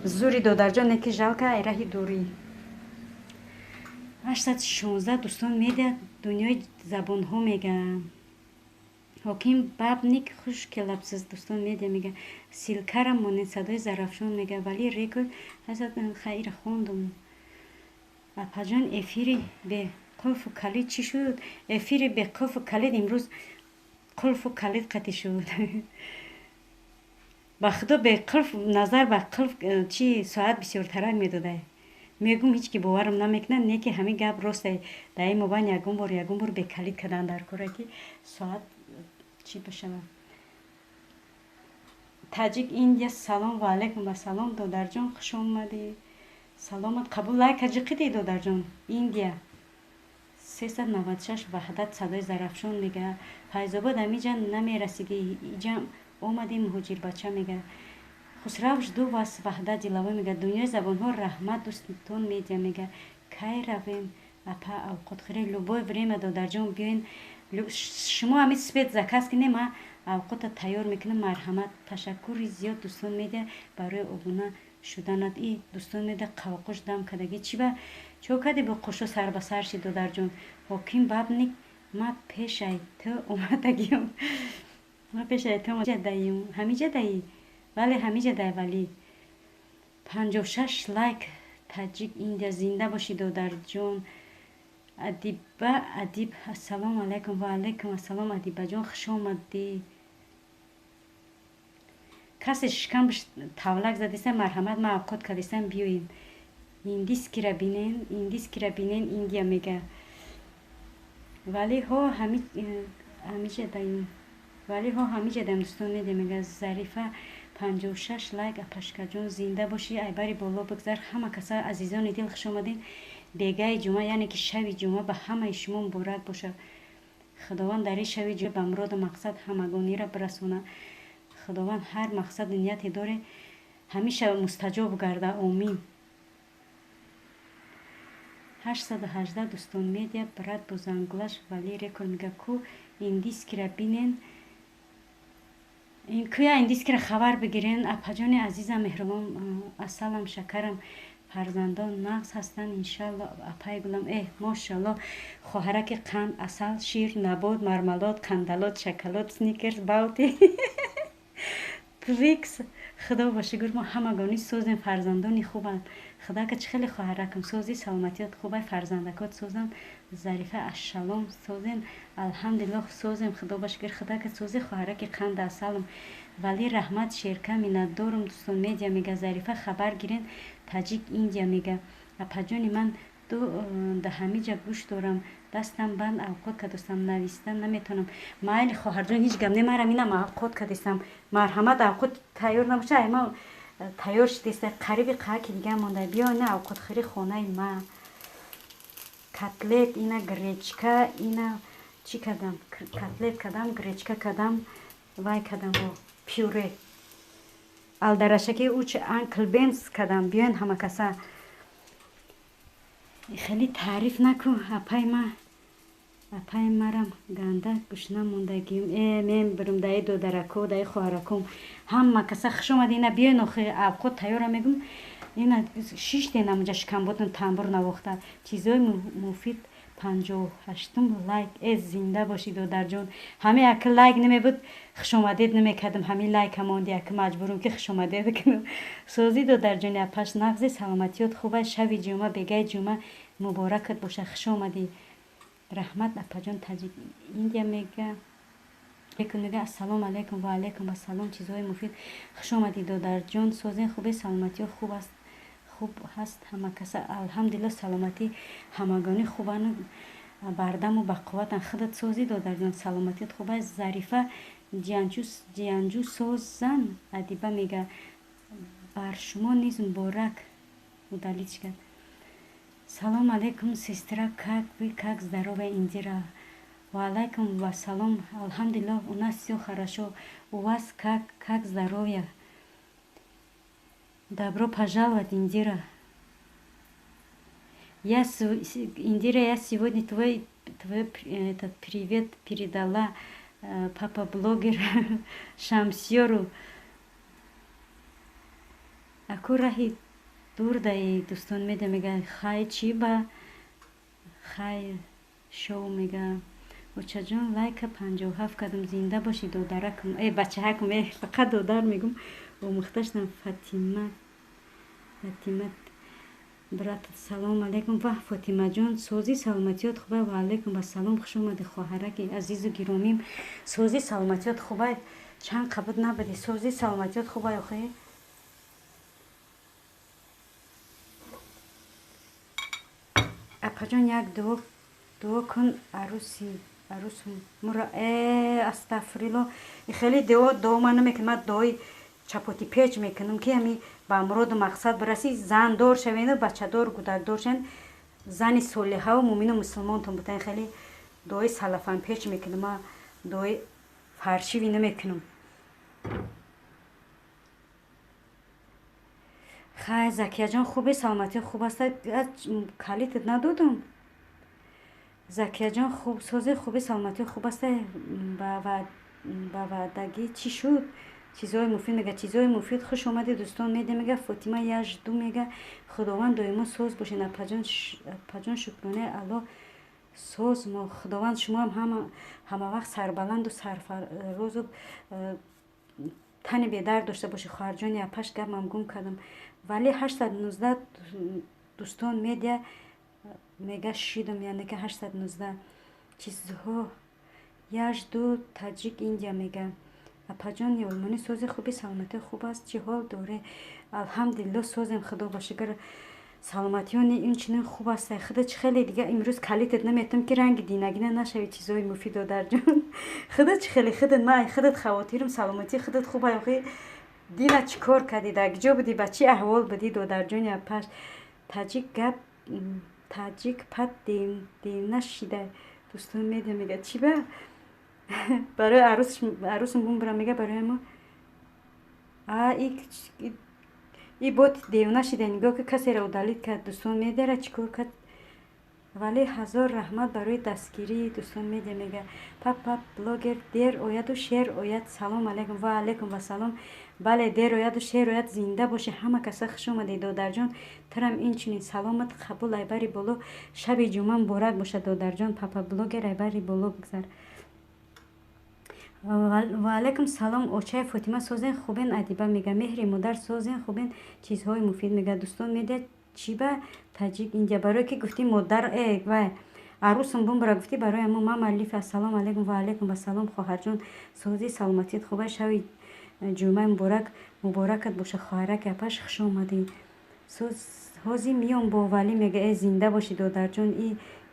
[SPEAKER 1] зури додарҷон, неки жалко, ай раҳи дурӣ. 816 дӯстон медиҳад, дунёи забонҳо мегӯянд. Ҳоким Бабник, хуш келабсиз. Дӯстон медиа мега, ссылка ра монед. Садои Зарафшон мега, вали рекорд хайра хондум. Апаҷон, эфири бе қулфу калид чӣ шуд? Эфири бе қулфу калид имрӯз қулфу калид қатӣ шуд. Ба худо, бе қулф назар ба қулф чи соат бисёртарак медода. Мегум, ҳеҷ ки боварам намекунад, не ки ҳамин гап росте. Дар ин мобайн ягон бор бекалид кардан дар кора, ки соат чӣ бишавад. Таҷик Индия, салом. Ва алайкум ассалом, додарҷон, хуш омадӣ, саломат қабул. Лайка ҷиқидӣ, додарҷон Индия. 396 Ваҳдат, садои Зарафшон мега. Файзобод, амиҷа намерасидӣ, иҷа омадӣ. Муҳоҷирбача мега, Хусрав, жду вас. Ваҳдат Дилавой мега, дунёи забонҳо, раҳмат. Дӯстон медиа мега, кай равем, апа, авқотхӯрӣ? Любое время, додарҷон, биёен шумо, ҳами спецзаказ кине, ма авқота тайёр мекунам, марҳамат. Ташаккури зиёд, дӯстон медиа, барои обуна шуданат. И дӯстон медиа, қавоқош дам кардагӣ, чӣ ба чо кардӣ, бо қошо сар ба сар шид. Додарҷон Ҳоким Бабник, ма пешай ту омадагиём, ма пешай ту даим, ҳамиҷа даи, вале ҳамиҷа дай, вале 56 лайк. Таҷик Индия, зинда бошӣ, додарҷон. Адиба Адиб, ассалому алайкум. Ва алайкум ассалом, Адибаҷон, хуш омадӣ. Касе шикам тавлак задеста, марҳамат, ма авқот кардестам, биёен. Индийский ра бинен, индийский ра бинен. Индия мега, вале ҳо ҳамиҷа даим, вале ҳо ҳамиҷа даим. Дӯстон медиа мега, Зарифа, 56 лайк. Апашкаҷон, зинда бошӣ, айбари боло бигзар. Ҳама каса, азизони дил, хуш омадем. Бегаи ҷумъа, яъне ки шаби ҷумъа ба ҳамаи шумо муборак бошад. Худованд дар ин шаби ҷумъа ба муроду мақсад ҳамагониро бирасонад. Худованд ҳар мақсаду нияте доре, ҳамеша мустаҷоб гарда, омин. 818 дӯстон медиа, брат бо зангулаш, вали рекорд мега. Ку индийский ра бинен, кӯя индийский ра хабар бигирен. Апаҷони азизам, меҳрубон, асалам, шакарам, фарзандон нағз ҳастанд, иншалло. Апай гулам, э, мошалло, хоҳараки қанд, асал, шир, набот, мармалод, қандалот, шоколад, Сникерс, Баунти, Твикс. Худо ба шукр, мо ҳамагонӣ созем, фарзандони хубанд. Худака чӣ хеле хоҳаракам созӣ, саломатият хубай, фарзандакот созам. Зарифа ашшалом, созем, алҳамдулиллоҳ, созем, худо ба шукр. Худака созӣ, хоҳараки қанда асалам. Вале раҳмат, шерка, миннатдорум. Дӯстон медиа мега, Зарифа хабар гирен, Таҷик Индия мега. Апаҷони ман ду да ҳамиҷа гӯш дорам, дастам банд, авқот кадостам, нависта наметавонам. Майли, хоҳарҷон, ҳеҷ гап не, марам инам авқот кадистам. Марҳамат, авқот тайёр набоша, ай ма тайёр шудиста, қариби қааки дига монда. Биё ина авқотхӯри хонаи ма. Котлет, ина гречка, ина чӣ кардам? Котлет кардам, гречка кардам, вай кардам, пюре алдарашаки уч Анкл Бенс кардам. Биёен ҳама каса. Хеле таъриф наку, апай ма, апай марам ганда гушна мондагим. Э, мен бирум даи додарако, даи хоҳараком. Ҳама каса хуш омади. Ина биёен, охи авқот тайёра мегум. Ина шиштен амҷа, шикамботон тамбур навохта. Чизои муфид, 58-ум лайк. Э, зинда бошӣ, додарҷон. Ҳаме ака лайк намебуд, хушомадед намекардам. Ҳамин лайка монди, ака маҷбурум ки хушомадед кунам. Созӣ, додарҷони апаш, нағзи, саломатиёт хуба. Шаби ҷумъа, бегаи ҷумъа муборакат боша, хуш омадӣ. Раҳмат, апаҷон. Таҷик Индия мега, мега: ассалому алайкум. Ва алайкум ассалом. Чизҳои муфид, хуш омадӣ, додарҷон. Созен, хубе, саломатиё хуб аст, хуб ҳаст ҳама каса? Алҳамдулилло, саломатӣ ҳамагонӣ хубану бардаму бақувватан. Худат созӣ, додарҷон, саломатият хуб аст? Зарифа ҷиянҷӯ созан. Адиба мега: бар шумо низ муборак. Удалить кард. Салом алейкум, сестра, как вы, как здоровье? Индира. Ва алайкум вассалом, алҳамдулиллоҳ, у нас всё хорошо, у вас как здоровье? Добро пожаловать, Индира. Я, Индира, я сегодня твой этот привет передала папа блогер Шамсиёру. Аку раҳи дур даи. Дӯстон меда мега: хай, чӣ ба хай шоу мега. Очаҷон, лайка 57 кардам. Зинда бошӣ, додаракам, э, бачаҳакам, э, фақат додар мегум, омӯхта шудам. Фатима, Фатима брат, салом алейкум. Ва, Фотимаҷон, созӣ, саломатиёт хуба? Ва алейкум ассалом, хуш омадӣ, хоҳараки азизу гиромим. Созӣ, саломатиёт хуба? Чанд қабуд набудӣ. Созӣ, саломатиёт хуба охе? Апаҷон, як дуо дуо кун, аруси арусу мура. Э, астағфирулло, хеле дуо дуо ман намекунам. Ман дуои чапоти печ мекунам, ки ҳами ба муроду мақсад бирасӣ, зандор шавену бачадор, гудакдор шавен, зани солиҳаву муъмину мусулмонтон бутан. Хеле дуои салафан печ мекунам, ма дуои фаршиви намекунам. Хай, Закияҷон, хубе, саломатӣ хуб аст? Калитат надодум. Закияҷон, хуб созе, хуби, саломатӣ хуб аст? Ба ваъдагӣ чӣ шуд? Чизҳои муфид мега. Чизҳои муфид, хуш омадед, дӯстон меде мега. Фотима, я жду мега. Худованд доимо соз бошед, апаҷон. Шукронаи Аллоҳ, соз мо. Худованд шумоам ҳамавақт сарбаланду сарфарозу тани бедард дошта бошед, хоҳарҷони апаш. Гапам гум кардам, вале 819 дӯстон медиа мега, шидум, яъне ки 819 чизҳо. Я жду. Таҷик Индия мега: апаҷон олмонӣ, сози, хуби, саломатӣ хуб аст, чӣ ҳол доре? Алҳамдулилло, созем, худо ба шукр, саломатиёни инчунин хуб аст. Худо чӣ хеле дига имрӯз калитат наметам, ки ранги динагина нашави. Чизҳои муфид, додарҷон, худо чӣ хеле худат, ман худат хавотирам. Саломатии худат хуб охи? Дина чӣ кор кардӣ, дар куҷо будӣ, ба чӣ аҳвол будӣ, додарҷони апаш? Таҷик гап, таҷик пат девна шида. Дӯстон медиа мега: чӣ ба барои арӯсам бумбурам мега, барои мо а и бот девна шида. Нигоҳ ки касеро удалить кард. Дӯстон медиара чӣ кор кард? Вале ҳазор раҳмат барои дастгирӣ. Дӯстон медиа мега: папа блогер, дер ояду шер ояд. Салом алейкум. Ва алейкум вассалом. Бале, дер ояду шер ояд. Зинда бошӣ, ҳама каса хуш омадед. Додарҷон, турам инчунин саломат қабул, айбари боло. Шаби ҷумъа муборак бошад, додарҷон. Папа блогер, айбари боло бигзар. Ва алайкум салом, очаи Фотима, созен, хубен? Адиба мега: меҳри модар, созен, хубен? Чизҳои муфид мега. Дӯстон медиа. Чӣ ба таҷик Индия? Барое ки гуфтӣ модар вай арӯсум бумбара гуфтӣ, барои ҳамо. Мама Лиф, ассалому алайкум. Ва алайкум ассалом, хоҳарҷон, созӣ, саломатият хуба? Шави ҷумъаи муборак муборакат боша, хоҳараки апаш, хуш омадӣ. Ҳозир миём бо Валӣ мега. Э, зинда бошӣ, додарҷон. И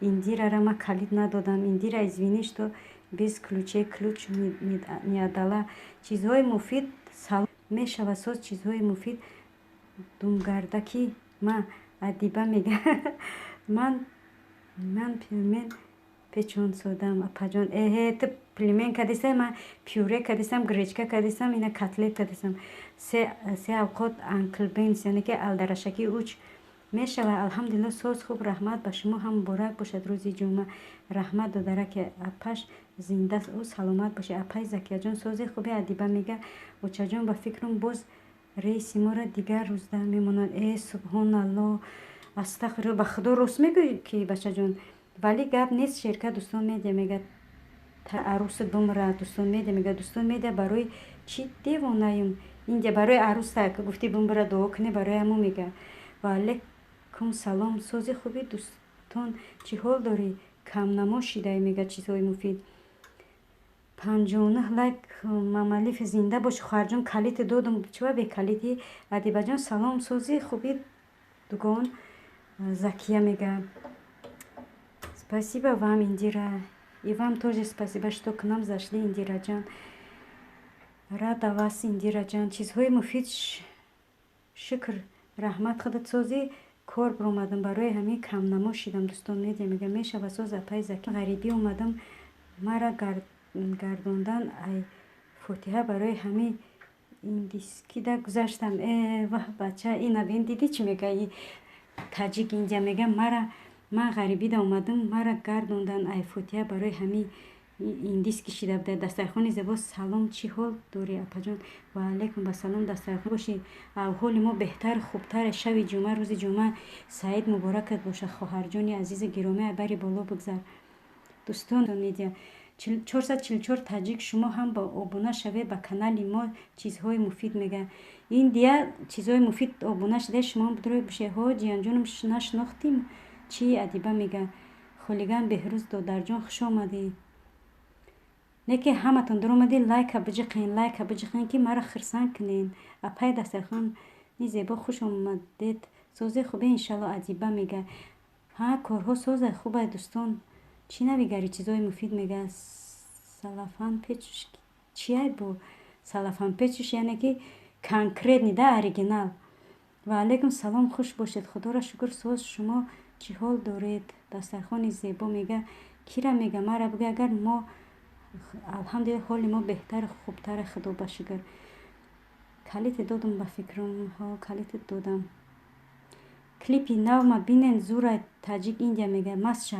[SPEAKER 1] Индирара ма калид надодам. Индира, извини, что без ключей, ключ не отдала. Чизҳои муфид, салом, мешава соз. Чизҳои муфид, думгардаки ма Адиба мега. Ман пельмен печонсодам, апаҷон. Эҳе, ту пельмен кардисай, ман пюре кардисам, гречка кардисам, ина котлет кардисам. Се авқот Анкл Бенс, яъне ки алдарашаки уч мешава. Алҳамдулилло, соз, хуб, раҳмат. Ба шумо ҳам муборак бошад рӯзи ҷумъа. Раҳмат, додараки апаш, зинда саломат бошед. Апаи Закияҷон, сози, хуби? Адиба мега. Очаҷон, ба фикрам, боз рейси моро дигар рӯзда мемонад. Э, субҳоналло, астағфирулло, ба Худо, рост мегӯӣ ки, бачаҷон? Вале гап нест. Шерка, Дӯстон Медиа мега, арӯсат бумра. Дӯстон Медиа мега, Дӯстон Медиа, барои чӣ девонаем? Инҷа барои арӯста гуфтӣ бумбара, дуо кунӣ барои ҳамо мега. Ва алайкум салом, сози, хуби, дӯстон, чӣ ҳол дорӣ? Камнамо шидай мега. Чизҳои муфид, 59 лайк. Мамалиф, зинда боши, хоҳарҷон. Калити додум, чиба бекалитӣ? Адибаҷон, салом, сози, хуби, дугон? Закия мега. Спасибо вам, Индира, и вам тоже спасибо, что к нам зашли, Индираҷан. Рада вас, Индираҷан. Чизҳои муфид, шукр, раҳмат, худат созӣ? Кор биромадам, барои ҳамин камнамо шидам. Дӯстон Медиа мега, мешава, соз, апаи Заки. Ғарибӣ омадам, мара гардондан ай фотиҳа, барои ҳамин индискида гузаштам. Э, ваҳ, бача, ина бин, дидӣ, чӣ мега таҷик Индия? Мега, мара ман ғарибида омадам, мара гардондан ай фотиҳа, барои ҳамин индис кишида буда. Дастархони зебо, салом, чӣ ҳол дорӣ, апаҷон? Ва алайкум ассалом, дастархон бошӣ. Авҳоли мо беҳтар, хубтар. Шаби ҷумъа, рӯзи ҷумъа саид муборакат боша, хоҳарҷони азизи гиромӣ, бари боло бигзар. Дӯстон Медиа, 444 таҷик, шумо ҳам ба обуна шавед ба канали мо. Чизҳои муфид мега Индия, чизҳои муфид, обуна шуда шумо бидрои бошед. Ҳо, ҷиянҷонам, нашинохтим чӣ? Адиба мега. Холиган Беҳрӯз, додарҷон, хуш омадӣ. Не ки ҳаматон дуромадӣ, лайка биҷиқен, лайка биҷиқен, ки маро хирсанд кунен. Апаи дастархони зебо, хуш омадед, сози, хубе, иншалло. Адиба мега. Ҳа, корҳо соза, хубай, дӯстон, чӣ навигари? Чизҳои муфид мега. Салафан печуш чиай бу? Салафан печуш, яъне ки конкретный да, оригинал. Ва алайкум салом, хуш бошед, худоро шукр, соз, шумо чӣ ҳол доред? Дастархони зебо мега. Кира мега? Мара бигӯ. Агар мо, алҳамдулилла, ҳоли мо беҳтару хубтара, худо ба шукр. Калите додум, ба фикрам, ҳо, калите додам. Клипи навма бинен, зура. Таҷик Индия мега, маст ша,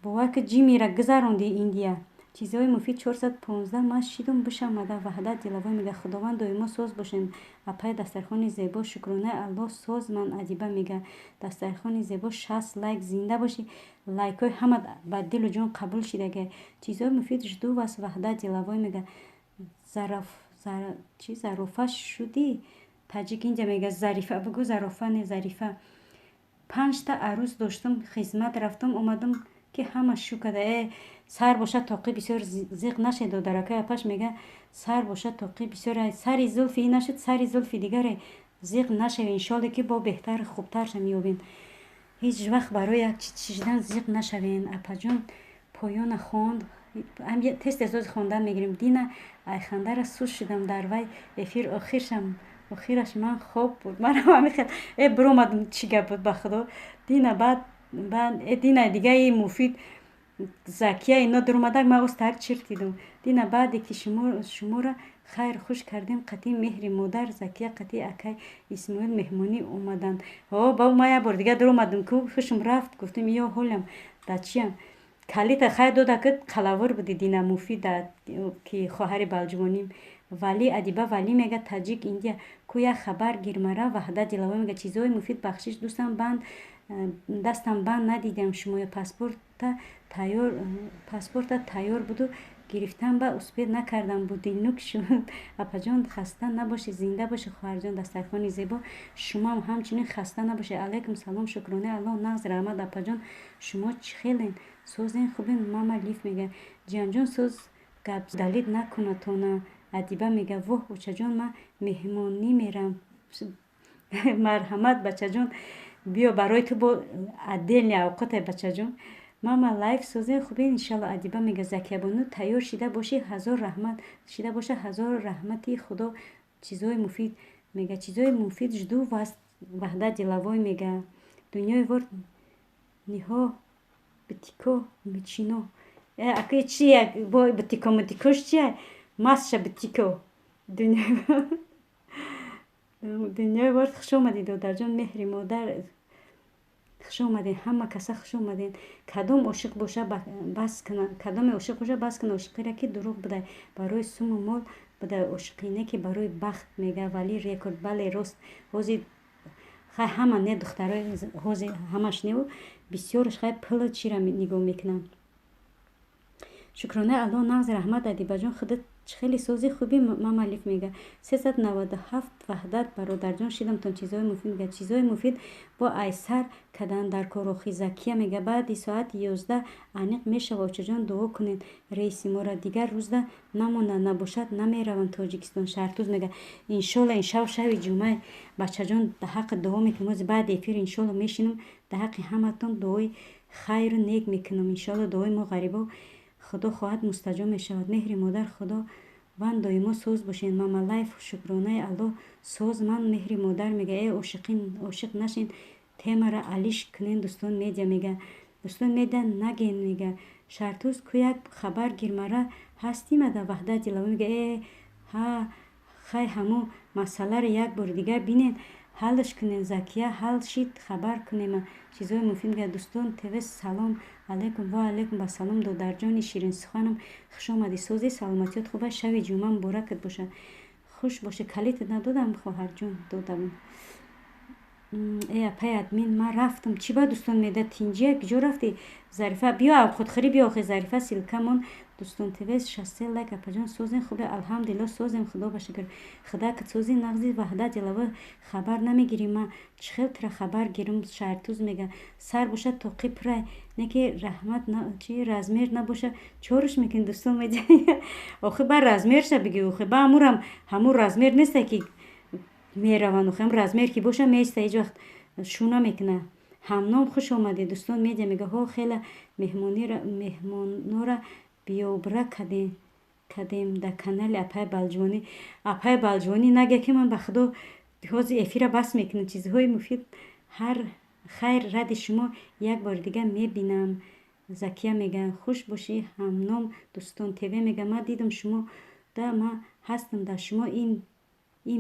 [SPEAKER 1] бовар ки ҷимира гузаронди Индия. Чизҳои муфид, 415 ман шидум бишамада. Ваҳдат Диловой мега, худованд доимо соз бошем. Апаи дастархони зебо, шукронаи Аллоҳ, соз ман. Адиба мега, дастархони зебо, 60 лайк, зинда бошӣ, лайкҳои ҳама ба дилу ҷон қабул шидага. Чизҳои муфид, жду вас. Ваҳдат Диловой мега, чи зарофа шудӣ? Таҷик Индия мега, Зарифа бигӯ, зарофа не, Зарифа. Панҷта арӯс доштум, хизмат рафтум, омадум, ки ҳама шу када. Э, сар бошад тоқӣ, бисёр зиқ нашед, додаракай апаш мега, сар бошад тоқӣ, бисёр сари зулфи ин нашуд, сари зулфи дигаре, зиқ нашавед. Иншолло, ки бо беҳтар, хубтарша меёбем. Ҳеҷ вақт барои як чиз чишидан зиқ нашавем. Апаҷон, поёна хонд, тез тез хондан мегирем. Дина айхандара сус шудам дар вай эфир, охиршам, охираш ман хоб буд, манам ҳамихел э биромадам. Чӣ гап буд, ба худо? Дина баъд э дина дигаи муфид, Закия, ино дуромадак, ман устар чирт дидум. Дина баъде ки шуморо хайр хуш кардем, қатъи меҳри модар, Закия қатъи акай Исмоил меҳмонӣ омаданд. Ҳо, ба ман як бор дига дуромадам ку, хушм рафт, гуфтам, ё ҳолям да чиям. Калита хайр дода, ки қалавур буди дина муфида, ки хоҳари балҷувоним. Вали, Адиба Валӣ мега. Таҷик Индия ку, як хабар гирмара. Ваҳдат Диловой мега, чизҳои муфид, бахшиш, дӯстам, банд дастам банд, надидам шумоя. Паспорта тайёр буду. Гирифтан ба успеть накардам, будильник шуд. Апаҷон, хаста набошед, зинда бошед, хоҳарҷон. Дастархони зебо, шумоам ҳамчунин хаста набошед. Алайкум салом, шукронаи Аллоҳ, нағз, раҳмат, апаҷон. Шумо чӣ хелен, созен, хубен? Мама Лиф мега: ҷиянҷон, соз, гап далид накунатона. Адиба мега: воҳ, очаҷон, ман меҳмонӣ мерам. Марҳамат, бачаҷон, биё, барои ту бо отдельный авқоте, бачаҷон. Мама Лайф, созен, хубен, иншалло. Адиба мега: Закиябону, тайёр шида бошӣ, ҳазор раҳмат, шида боша, ҳазор раҳмати Худо. Чизои муфид мега, чизои муфид жду вас. Ваҳдат Деловой мега: дунёи вор ниҳо битико мичино. Аки чи бо битико митикош чия? Масша битико. Дунёи вор, хуш омадӣ, додарҷон. Меҳри модар, хуш омадем, ҳама каса хуш омадем. Кадом ошиқ боша, бас кина, кадоме ошиқ боша, бас кина ошиқира, ки дурӯғ будай, барои суму мол будай ошиқӣ, не ки барои бахт, мега Вали Рекорд. Бале, рост, ҳозир хай ҳама не, духтарои ҳозир ҳамаш неву бисёрш хай пулу чира нигоҳ мекунанд. Шукронаи Аллоҳ, нағз, раҳмат, Адибаҷон. Худат чӣ хеле сози, хубӣ? Мамалиф мега: 397. Ваҳдат бародарҷон, шидамтон. Чизҳои муфид мега, чизҳои муфид бо айсар кадан дар корохи. Закия мега: баъди соати 11 аниқ мешава. Очаҷон, дуо кунед, рейси мора дигар рӯзда намонад, набошад, намеравам Тоҷикистон. Шаҳртуз мега: иншолла, ин шав шави ҷумъа, бачаҷон, дар ҳаққи дуо мекунем. Ози баъди эфир, иншолло, мешинам, дар ҳаққи ҳаматон дуои хайру нек мекунам. Иншолло, дуои мо ғарибо, Худо хоҳад, мустаҷоб мешавад. Меҳри модар, Худованд доимо соз бошед. Мамалайф, шукронаи Аллоҳ, соз ман. Меҳри модар мега: э, ошиқ нашин, темара алиш кунен. Дӯстон Медиа мега, Дӯстон Медиа наген, мега: Шартуз ку, як хабар гирмара ҳастимада. Ваҳдат Дилавӣ мега: э ҳа, хай, ҳамо масъаларо як бори дигар бинен, ҳаллаш кунем. Закия, ҳал шид, хабар кунема. Чизҳои муфид мега. Дӯстон ТВ, салом алайкум. Ва алайкум басалом, додарҷони ширинсуханам, хуш омадӣ. Сози, саломатиёт хуб аст? Шави ҷумъа муборакат бошад, хуш бошед. Калитат надодам, хоҳарҷон, додам. Э, апай админ, ман рафтам. Чӣ ба дӯстон меда тинҷия? Куҷо рафтӣ, Зарифа? Биё, худхӯрӣ биё. Охи, Зарифа, ссылка мон. Дӯстон ТВ, 63 лайк. Апаҷон, созем, хубе? Алҳамдулилло, созем, Худо ба шукр. Худакат сози, нағзи? Ваҳдат Ҷалава, хабар намегирӣ? Ма чӣ хел тура хабар гирам? Шаҳртуз мега: сар бошад, тоқи пурай, не ки раҳмат, чи размер набоша, чорш мекунӣ. Дӯстон медиа, охи, ба размерша бигӣ. Охи, ба ҳамурам ҳамун размер несте, ки мераванд. Охи, ҳам размер ки боша, меиста, ҳеҷ вақт шу намекуна. Ҳамном, хуш омадед. Дӯстон Медиа мега: ҳо, хеле меҳмонора биёбра кардем дар канали апай Балҷувонӣ. Апай Балҷувонӣ нага, ки ман ба Худо ҳозир эфира бас мекунам. Чизҳои муфид, ҳар хайр, ради шумо як бори дигар мебинам. Закия мега: хуш бошӣ, ҳамном. Дӯстон ТВ мега: ман дидам шумо да, ман ҳастам дар шумо ин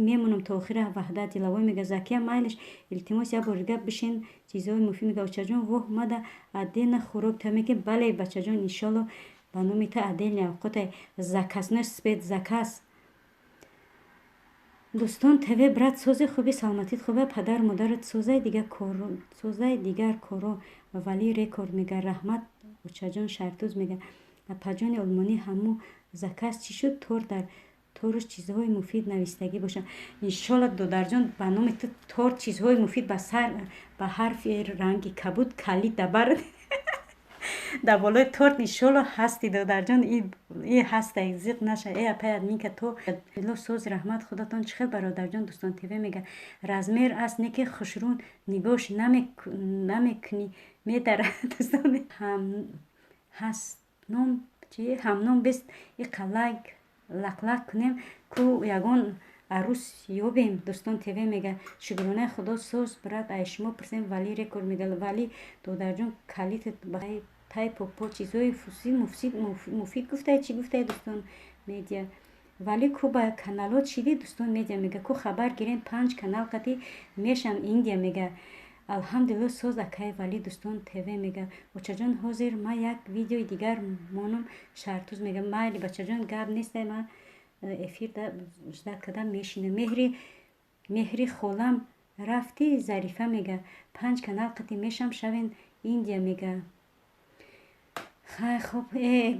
[SPEAKER 1] мемонам то охира. Ваҳдат Дилавой мега: Закия, майлиш, илтимос, як бори дигар бишин. Чизҳои муфид мега: очаҷон, воҳ, мада отдельно хӯрок та мекунем. Бале, бачаҷон, иншолло, ба номи та отдельный авқоте, заказной, спецзаказ. Дӯстон ТВ, брат, сози, хуби, саломатит хубе, падару модарат созай, дигар созай, дигар коро. Вали Рекорд мега: раҳмат, очаҷон. Шартуз мега: апаҷони олмонӣ, ҳамун заказ чӣ шуд? Торт, дар торш чизҳои муфид навистагӣ бошад. Иншолла, додарҷон, ба номи ту торт, чизҳои муфид, ба сар ба ҳарфи ранги кабуд, калид дар дар болои торт, иншолло, ҳасти, додарҷон, и ҳаста, зиқ наша. Э, апай админка, то ло соз, раҳмат, худатон чӣ хел, бародарҷон? Дӯстон ТВ мега: размер аст, не ки хушрӯ нигоҳш намекунӣ, медара. Дӯстон ҳастном чи ҳамном бест, иқа лайк лақлақ кунем ку, ягон арӯс ёбем. Дӯстон ТВ мега: шукронаи Худо, соз, брат, ай шумо пурсем. Вали Рекорд мега: вали додарҷон, калитат тай попо. Чизҳои муфид муфид гуфтай, чӣ гуфтай? Дӯстон Медиа, вале ку ба каналот шидӣ? Дӯстон Медиа мега: ку хабар гирем, панҷ канал қати мешам. Индия мега: алҳамдулилло, соз, акай Вали. Дӯстон ТВ мега: очаҷон, ҳозир ма як видеои дигар монам. Шаҳртуз мега: майли, бачаҷон, гап нестай, ма эфир ждать кардам, мешинам. Меҳри холам рафтӣ? Зарифа мега: панҷ канал қати мешам, шавен. Индия мега: хай, хуб, э.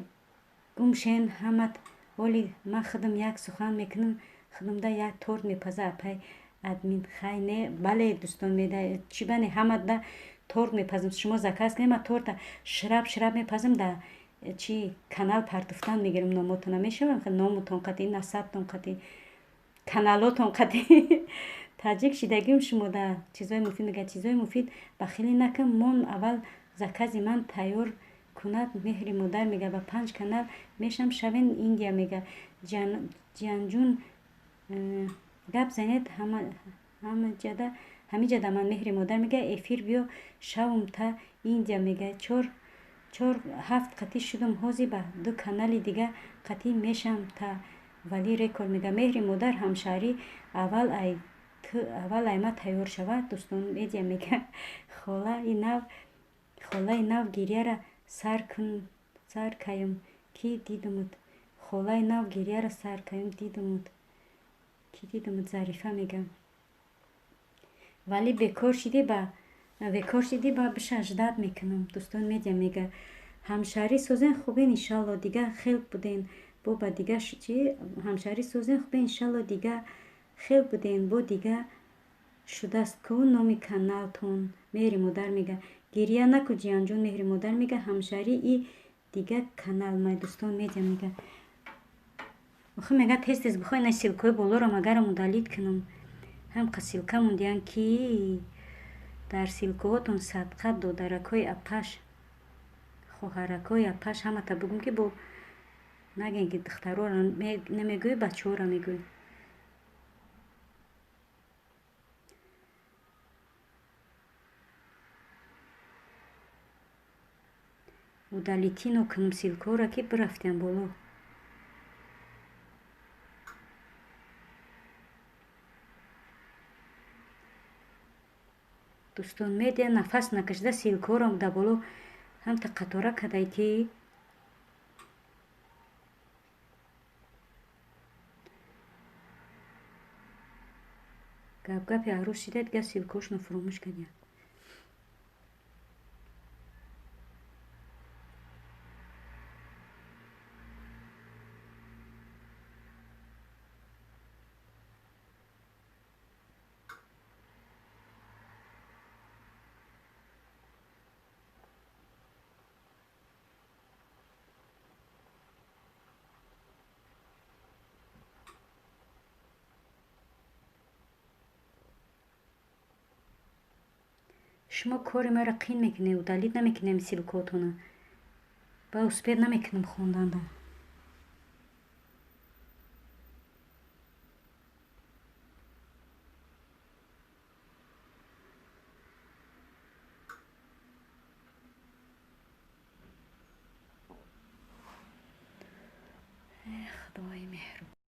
[SPEAKER 1] Гумшен ҳамат оли ман худам як сухан мекунам, худамда як торт мепаза апай админ. Хай не, бале дӯстон меда чӣ бане ҳаматда торт мепазам. Шумо заказ кунед, ман торта шираб шираб мепазам, да чи канал партуфтан мегирам номотона мешавам, номутон қати, насабтон қати, каналотон қати. Таҷик шидагим шумо да чизои муфид мега, чизои муфид бахилӣ накун, мон аввал закази ман тайёр кунад. Меҳри модар мега ба 5 канал мешам шавен Индия мега. Ҷиянҷун гап занед ҳамиҷада ман. Меҳри модар мега эфир биё шавум та Индия мега. 4 4 7 қатӣ шудум, ҳози ба 2 канали дига қатӣ мешам та вали рекорд мега. Меҳри модар ҳамшаҳрӣ аввал ай аввал ай ма тайёр шавад. Дӯстон медиа мега холаи нав гирьяра сар каюм ки дидумуд, холаи нав гирьяра сар каюм дидумуд ки дидумуд. Зарифа мега вале бекор шидӣ ба бекор шидӣ ба биша ждать мекунам. Дӯстон медиа мега ҳамшаҳрӣ созен хубен иншалло, дига хел буден бо ба дига чи ҳамшаҳрӣ созен хубен иншалло, дига хел буден бо дига шудааст ку номи каналтон. Меҳри модар мега гирья наку ҷиянҷон. Меҳри модар мега ҳамшаҳрӣ и дига канал май. Дӯстон медиа мега охи мега тез тез бихоҳ на ссылкаҳои болоро магарам удалить кунам. Ҳамқа ссылка мондиян ки дар ссылкаҳотон садқа додаракҳои апаш, хоҳаракҳои апаш ҳамата бугум ки бо нагем ки духтарора намегӯӣ, бачаҳоро мегӯӣ. Удалить ино кунам ссылкаҳоро ки бирафтиям боло. Дӯстон медиа нафас накашида ссылкаҳоро дар боло ҳамта қатора кадай ки гапгапи арӯз шида, дига ссылкаҳошонро фуромӯш кардиям. Шумо кори маро қин мекунед, удалить намекунем ссылкаҳотона ба успеть намекунам хонданда. Худои меҳрубон.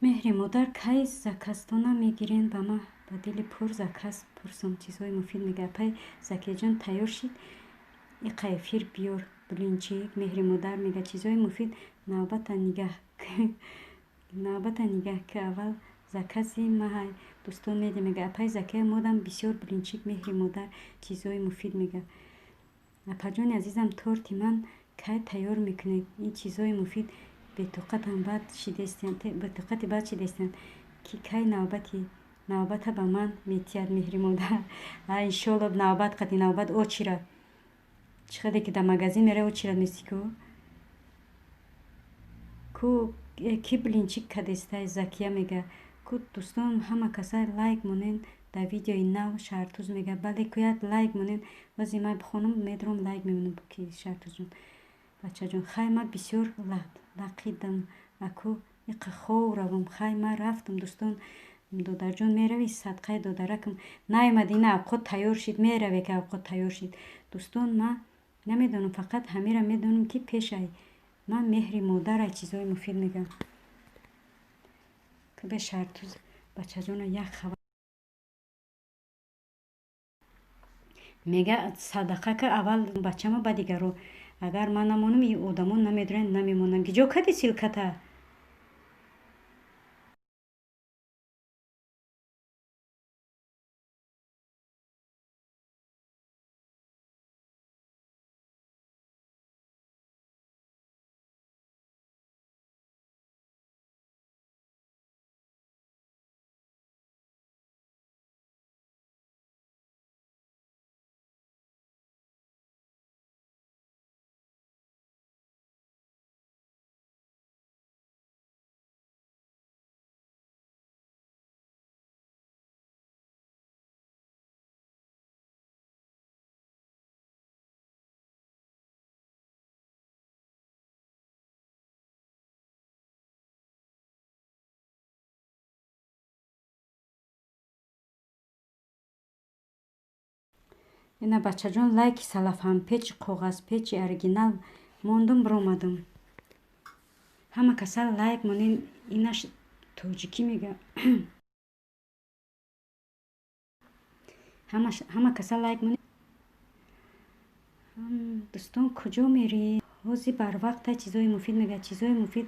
[SPEAKER 1] Меҳри модар, кай заказтона мегирен? Ба ма ба дили пур заказ пурсам, чизҳои муфид мега. Апай Закияҷон, тайёр шид, иқа эфир биёр блинчик. Меҳри модар мега, чизҳои муфид, навбата нигаҳ, навбата нигаҳ, ки аввал закази маҳай. Дӯстон меди мега, апай Закия, модам бисёр блинчик. Меҳри модар, чизҳои муфид мега. Апаҷони азизам, торти ман кай тайёр мекунед? Ин чизҳои муфид бетоқатам бад шидестиян, бетоқати бад шидестиян, ки кай навбати навбата ба ман метиҳад. Меҳри модар, иншолло, навбат қати навбат очира. Чӣ қаде ки дар магазин меравӣ, очира мести ку. Ку ки блинчик кадестай? Закия мега. Ку дӯстон, ҳама каса лайк монен дар видеои нав. Шаҳртуз мега, бале, куяд лайк монен. Ози ман бихонам, медурам, лайк мемонам. Ки Шаҳртузҷон, бачаҷон, хай, ман бисёр лақидам, аку иқа хов равам. Хай, ман рафтам, дӯстон. Додарҷон, меравӣ? Садқаи додаракам наомад, ина авқот тайёр шид, мераве, ки авқот тайёр шид. Дӯстон, ман намедонам, фақат ҳамира медонам, ки пешай ман меҳри модарай чизҳои муфид мегӯям. Бе Шаҳртуз бачаҷона як хабар мега: садақа ка аввал бачама, ба дигаро. Агар ман намонам, и одамон намедуранд, намемонанд. Гиҷо кади ссылката? Ина, бачаҷон, лайки салафанпечи коғазпечи оригинал мондум, биромадум. Ҳама каса лайк монен. Инаш тоҷикӣ мега. Ҳама каса лайк монен. Дӯстон, куҷо мерӣ? Ҳози барвақта чизҳои муфид мега. Чизҳои муфид,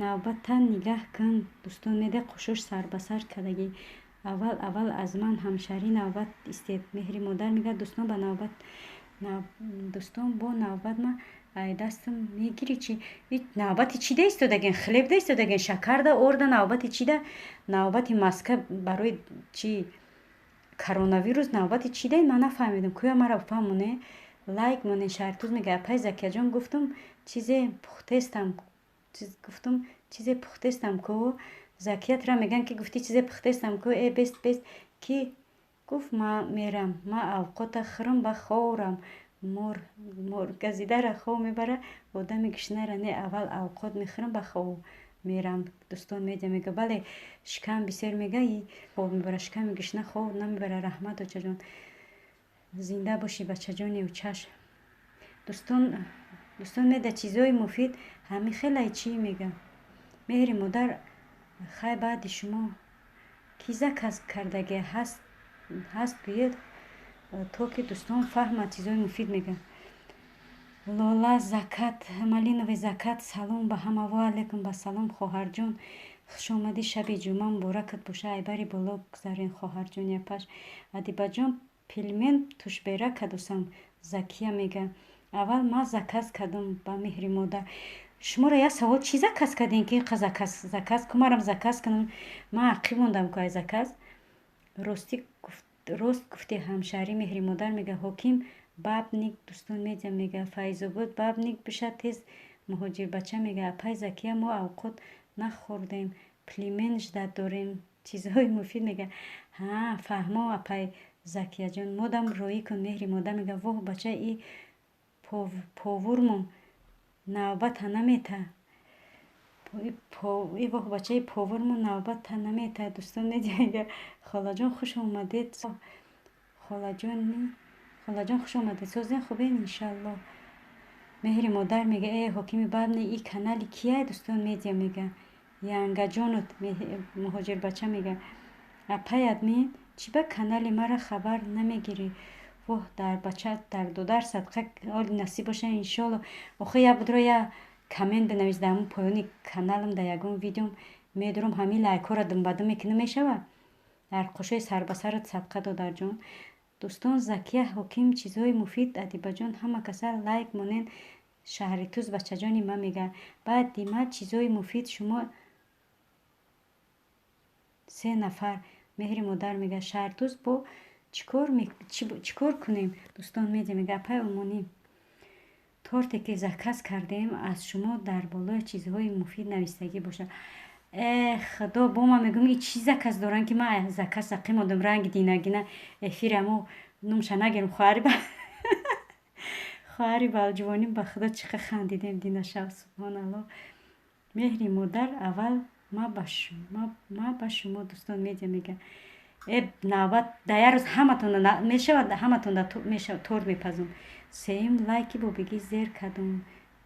[SPEAKER 1] навбата нигаҳ кун. Дӯстон меда, қушош сарбасар кардагӣ. Аввал, аввал аз ман ҳамшаҳрӣ навбат истед. Меҳри модар мегӯяд, дӯстон, ба навбат, дӯстон, бо навбат ма ай дастам мегирӣ чи? Навбати чида истодаген? Хлебда истодаген, шакарда, орда? Навбати чида? Навбати маска барои чи? Коронавирус навбати чида? Ман нафаҳмидам. Кӯя маро фаҳмоне, лайк монен. Шаҳртуз мега, апай Закияҷон, гуфтум, чизе пухтестам, гуфтум, чизе пухтестам ку. Закиятра мегӯянд, ки гуфтӣ, чизе пухтестам ку. Э, бест, бест, ки гуфт, ма мерам, ма авқота хӯрам, ба ховрам. Мор газидара хов мебара, одами гушнара не. Аввал авқот мехӯрам, ба хов мерам. Дӯстон медиа мега, бале, шикам бисёр мега, хов мебара, шиками гушна хов намебара. Раҳмат, очаҷон, зинда бошӣ, бачаҷони учаш. Дӯстон, дӯстон меда, чизҳои муфид ҳами хелай чӣ мега. Меҳри модар, хай, баъди шумо ки заказ кардаге ҳаст, ҳаст, гӯед, то ки дӯстон фаҳмад. Чизҳои муфид мега. Лола закат, малиновый закат. Салом ба ҳама. Ва алайкум ба салом, хоҳарҷон, хушомадӣ, шаби ҷумъа муборакат боша. Айбари боло гузарен, хоҳарҷон япаш. Адибаҷон, пельмен тушбера кадусам. Закия мега, аввал ман заказ кардам ба меҳри модар. Шуморо як савол: чӣ заказ кардем, ки инқа заказ, заказ ку? Марам заказ кунам, ман ақиб мондам ку ай заказ. Ростӣ, рост гуфтӣ, ҳамшаҳрӣ. Меҳри модар мега, ҳоким бабник. Дӯстон медиа мега, Файзобод бабник биша тез. Муҳоҷирбача мега, апай Закия, мо авқот нахӯрдем, пельмен ждать дорем. Чизҳои муфид мега. Ҳа, фаҳмо, апай Закияҷон, модам роӣ кун. Меҳри модар мега, воҳ, бача, и повурмон навбата намета. И воҳ, бачаи повурмон навбата намета. Дӯстон медиа мега, холаҷон, хуш омадед. Холаҷони, холаҷон, хуш омадед. Созен, хубен, иншаллоҳ. Меҳри модар мега, э, ҳокими бабни, и канали кияй? Дӯстон медиа мега, Янгаҷонут муҳоҷирбача мега. Апай админ, чӣ ба канали мара хабар намегирӣ? Воҳ, дар бача, дар додар садқа, оли насиб боша, иншолло. Охи я будро я коммент бинавис дар ҳамун поёни каналам, дар ягон видеом медурам, ҳамин лайкҳоро думбадум мекунам, мешава? Дар қошои сарбасарат садқа, додарҷон. Дӯстон, Закия ҳоким, чизҳои муфид, Адибаҷон, ҳама каса лайк монен. Шаҳри Туз бачаҷони ма мега. Баъд дима чизҳои муфид шумо се нафар. Меҳри модар мега. Шаҳртуз бо чӣ кор кунем? Дӯстон медиа мега. Апай Олмонӣ, торте ки заказ кардем аз шумо, дар болои чизҳои муфид навистагӣ бошад. Э худо, бо ман мегӯм, и чӣ заказ доранд, ки ман заказ ақим одам ранги динагина эфир амо нумша нагирам. Хоҳари балҷувонӣ, ба худо, чӣ қа хандидем дина шаб, субҳоналло. Меҳри модар, аввал ма ба шумо. Дӯстон медиа мега. Э навбат дар як рӯз ҳаматон мешавад, ҳаматон торт мепазум. Сеюм лайки бобигӣ зер кардум,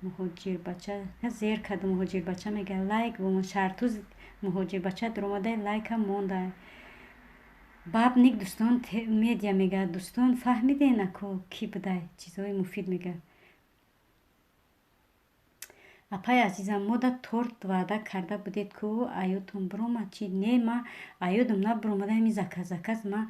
[SPEAKER 1] муҳоҷирбача зер кардум. Муҳоҷирбача мега, лайк бомон. Шаҳртуз муҳоҷирбача дуромадай, лайкам мондай. Бабник дӯстон медиа мега. Дӯстон, фаҳмиден ако кӣ будай? Чизҳои муфид мега. Апай азизам, мо да торт ваъда карда будед ку, аёдтон биромад чи? Не, ма аёдам набиромада, ҳами заказ заказ ма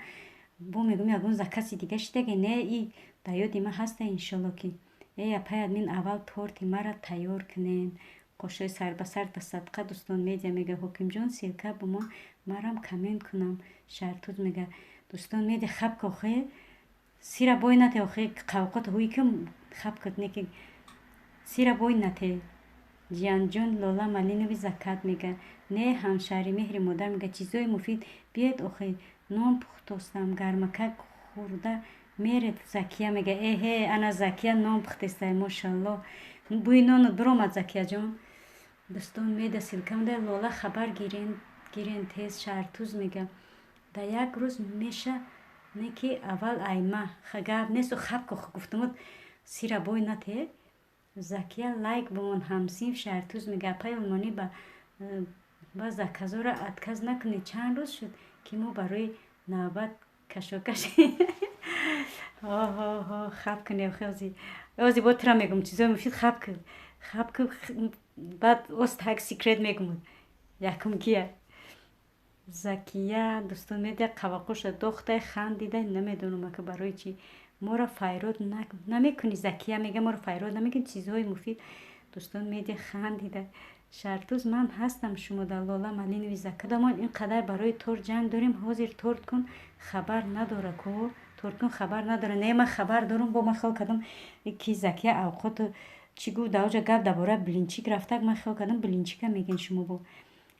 [SPEAKER 1] бо мегӯм, ягон закази дига шидаге, не, и дар ёди ма ҳаста, иншолло ки. Эй апай админ, аввал торти мара тайёр кунен. Қошои сарбасар да садқа. Дӯстон медиа мега. Ҳокимҷон, ссылка бумон, марам коммент кунам. Шаҳртуз мега. Дӯстон медиа, хаб ка охе, сира бой нате, охе қавқот ҳуи ки хаб кут, не ки сира бой нате. Ҷиянҷон, Лола Малинови закат мега. Не, ҳамшаҳри меҳри модар мега. Чизҳои муфид биёед охе, нон пухтостам, гармакак хӯрда меред. Закия мега. Эҳе, ана Закия нон пухтестай, мошалло, бӯи нонот биромад, Закияҷон. Дӯстон меда, ссылка мда. Лола, хабар гирен, гирен тез. Шаҳртуз мега. Дар як рӯз меша, не ки аввал айма гап несту, хаб ко, гуфтумуд, сира бой нате. Закия, лайк бомон. Ҳамсинф Шаҳртуз мега. Апай Олмонӣ, ба заказоро отказ накунед, чанд рӯз шуд, ки мо барои навбат кашокаш. Ҳо, хаб кунем, ози ози бо тура мегӯм, чизои муфид, хаб ку, хаб ку, баъд оз так секрет мегӯм, якум кия. Закия, дӯстон медиа, қавақоша дохтай, хандидай, намедонам ака барои чӣ. Моро файрод намекунӣ, Закия мега, моро файрод намекунӣ, чизҳои муфид. Дӯстон медиа хандида. Шартуз, ман ҳастам шумода. Лола Малинови закадамон ин қадар барои торт ҷанг дорем, ҳозир торт кун хабар надора ку, торт кун хабар надора. Не, ман хабар дорам, бо ман хиёл кардам, ки Закия авқоту чӣ гуфт, дар оҷа гап дар бораи блинчик рафтак, ман хиёл кардам, блинчика мегӯен шумо. Бо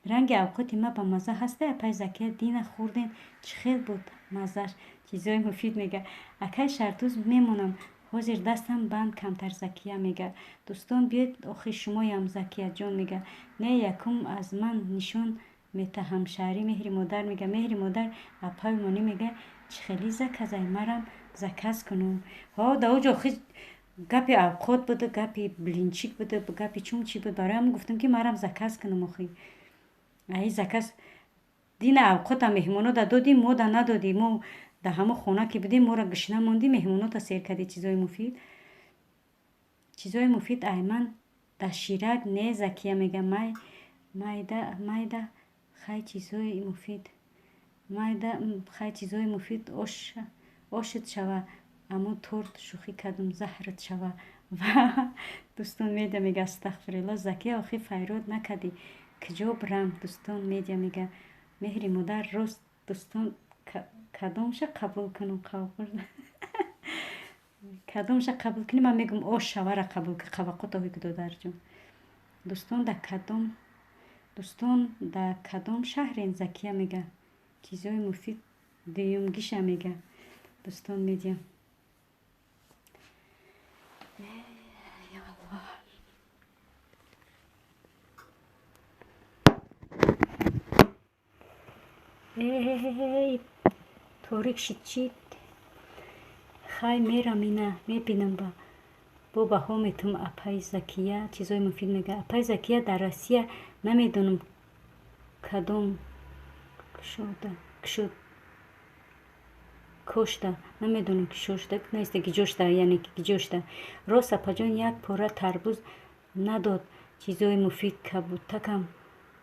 [SPEAKER 1] ранги авқоти ма ба мазза ҳастай, апай Закия? Дина хӯрдем, чӣ хел буд маззаш? Чизҳои муфид мега. Акай Шартуз, мемонам, ҳозир дастам банд камтар. Закия мега. Дӯстон, биёед охи шумоям. Закияҷон мега. Не, якум аз ман нишон мета. Ҳамшаҳрӣ меҳри модар мега. Меҳри модар, апай Монӣ мега, чӣ хели заказай, марам заказ кунум. Ҳо, дар оҷо охи гапи авқот буда, гапи блинчик буда, гапи чум чӣ буд, барои ҳамн гуфтам, ки марам заказ кунам. Охи аи заказ дина авқота меҳмоно да додӣ, мо да надодӣ. Мо дар ҳамон хона ки будем, моро гушна мондӣ, меҳмонота сер кардӣ. Чизҳои муфид, чизҳои муфид айман дар ширак. Не, Закия мега, май майда майда хай, чизҳои муфид майда хай, чизҳои муфид ошит шава, аммо торт шӯхӣ кардум, заҳрат шава. Ва дӯстон медиа мега, астағфирулло. Закия, охи файрод накардӣ, куҷо бирам? Дӯстон медиа мега. Меҳри модар, рост, дӯстон, кадомша қабул кунам? Кадомша қабул кунӣ? Ман мегӯм, ош шавара қабул ки қавақото ҳуй, додарҷон. Дӯстон, дар кадом, дӯстон, дар кадом шаҳрен? Закия мега. Чизҳои муфид дуюмгиша мега. Дӯстон медиа. Я Аллоҳ. Эй, торик шид чӣ? Хай, мерам, ина мебинам, ба бо баҳо метум. Апай Закия, чизҳои муфид мега. Апай Закия, дар Россия намедонам. Кадом кушода кушод кошта, намедонам, ки шошта неста, гиҷошта, яъне ки гиҷошта. Рост, апаҷон, як пора тарбуз надод. Чизои муфид кабутакам,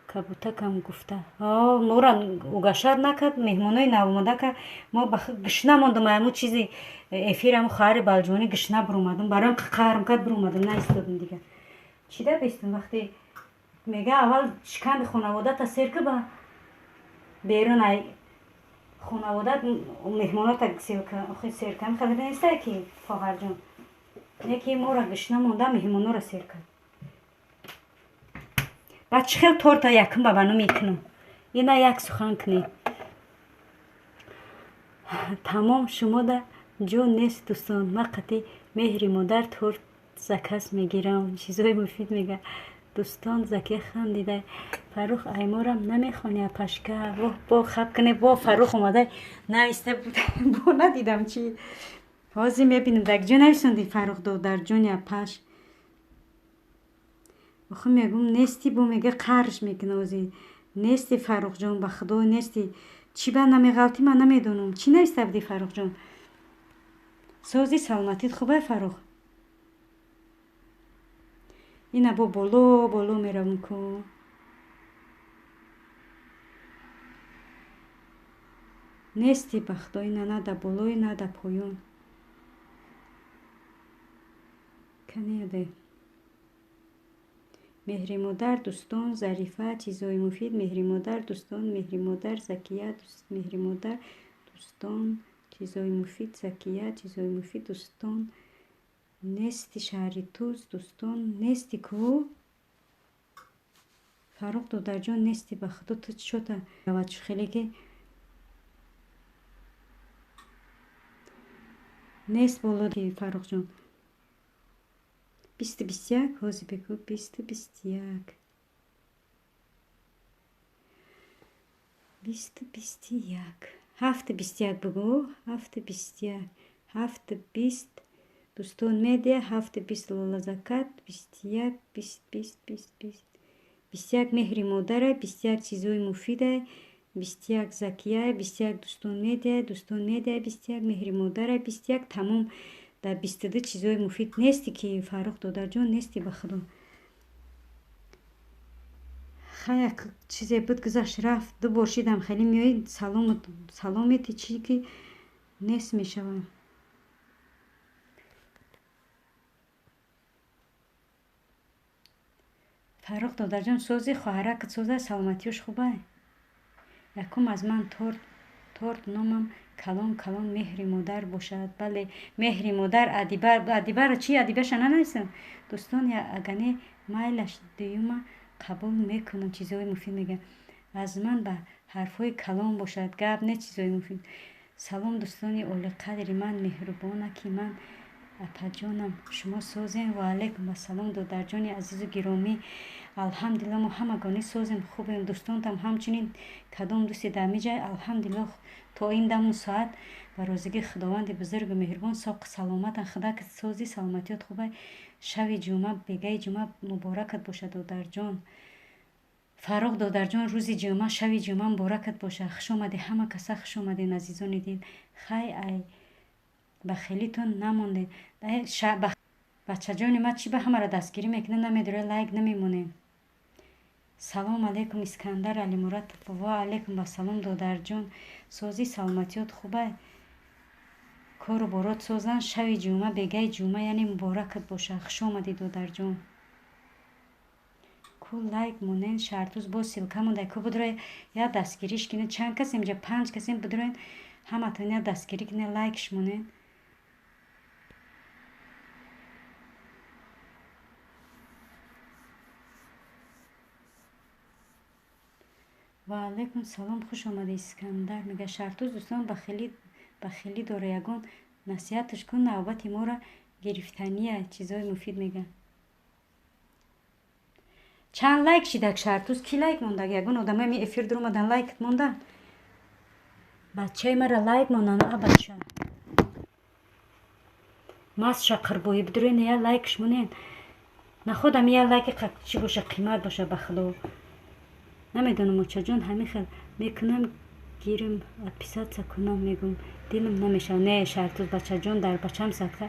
[SPEAKER 1] кабутакам гуфта. Мора угашар накард, меҳмонои навомада кард. Мо гушна мондум, аму чизи эфир, аму хоҳари балҷонӣ гушна биромадум. Бароям қаҳрм кард, биромадум, наистодум дигар. Чида бистум, вақте мега аввал шиками хонаводата сер ки, ба берун ай хонаводат меҳмонота сер кам хеле нестай ки, хоҳарҷон. Яке мора гушна монда, меҳмонора сер кард. Баъд чӣ хел торта якум ба бану мекунам? Ина як сухан кунед. Тамом, шумода ҷо нест, дӯстон. Ма қати меҳри модар торт заказ мегирам. Чизои муфид мега. Дӯстон, Закия хандида. Фаррух, айморам намехони, апашка? Воҳ, бо хаб кане, бо Фаррух омада нависта буд, бо надидам чи. Ҳозир мебинам, дар ҷо нависонди, Фаррух додарҷони апаш. Охи мегум, нести, бо мега қарш мекуна ҳозир. Нести, Фаррухҷон, ба худо нести. Чӣ ба намеғалтӣ, ман намедонам. Чӣ нависта будӣ, Фаррухҷон? Сози, саломатит хубай, Фаррух? Ина бо боло боло меравам ку. Нести, ба худо, ина на да болои, на да поён. Канеде. Меҳри модар, дӯстон, Зарифа, чизои муфид, меҳри модар, дӯстон, меҳри модар, Закия, меҳри модар, дӯстон, чизои муфид, Закия, чизои муфид, дӯстон, нести шаҳри Туз, дӯстон, нести ку? Фаррух додарҷон, нести, ба худо, ту чота равад хеле ки нест боло, Фаррухҷон. 20-21, ҳозир бигӯ, 20-21. 20-21. 7-21 бигӯ, 7-21. 7-20, дӯстон медиа, 7-20, Лолазакат, 21, 20, 20, 20, 20. 21 меҳри модарай, 21 чизои муфидай, 21 Закияй, 21 дӯстон медиа, дӯстон медиа, 21 меҳри модарай, 21, тамом. Дар 22 чизои муфид нести ки, Фаррух додарҷон, нести, ба худо. Хай, як чизе буд, гузашт, рафт. Ду бор шидам, хеле меои, салом салом мети, чӣ ки нест мешавам. Фаррух додарҷон, сози, хоҳаракат соза, саломатиёш хубай? Якум аз ман торт, торт номам калон калон меҳри модар бошад. Бале, меҳри модар, Адиба, Адибаро чи, Адибаша нанависам? Дӯстон, агане майлаш, дуюма қабул мекунам, чизҳои муфид мегӯям. Аз ман ба ҳарфҳои калон бошад, гап не, чизҳои муфид. Салом, дӯстони олиқадри ман, меҳрубона ки ман, апаҷонам, шумо созем? Ва алайкум ассалом, додарҷони азизу гиромӣ. Алҳамдулилло, мо ҳамагонӣ созем, хубем. Дӯстонтам ҳамчунин, кадом дӯсте дар миҷай, алҳамдулилло, то ин даму соат ба розигии Худованди бузургу меҳрубон соқу саломатан. Худо ки сози, саломатиёт хубай. Шави ҷумъа, бегаи ҷумъа муборакат бошад, додарҷон. Фаррух додарҷон, рӯзи ҷумъа, шави ҷумъа муборакат бошад. Хуш омадед, ҳама каса хуш омадед, азизони дил. Хай, ай бахелитон намондед. Бачаҷони ман чӣ ба ҳамаро дастгирӣ мекунед, намедоред, лайк намемонед. Салом алейкум, Искандар Алимуратов. Ва алейкум ассалом, додарҷон. Созӣ, саломатиёт хубай? Кору борот созанд. Шави ҷумъа, бегаи ҷумъа, яъне муборакат бошад. Хуш омадӣ, додарҷон. Ку лайк монен, Шаҳртуз, боз ссылка монда. Ку будроед, як дастгириш кинед. Чанд касем инҷа? Панҷ касем. Будроед, ҳаматон як дастгирӣ кинед, лайкш монед. Ва алайкум салом, хуш омадӣ, Искандар. Мега Шаҳртуз, дӯстон бахилӣ дора, ягон насиҳаташ кун, навбати моро гирифтания. Чизҳои муфид мега. Чанд лайк шидак, Шаҳртуз? Ки лайк мондаг? Ягон одамои ми эфир дуромадан, лайк монда? Бачаи мара лайк монанд, а бача. Масша қирбоӣ, бидурен, я лайкш монен. Находам я лайки чӣ боша, қимат боша, ба худо. Намедонам, очаҷон, ҳамин хел мекунам, гирим, отписаться кунам, мегӯм, дилам намешавад. Не, Шаҳртуз бачаҷон, дар бачам садқа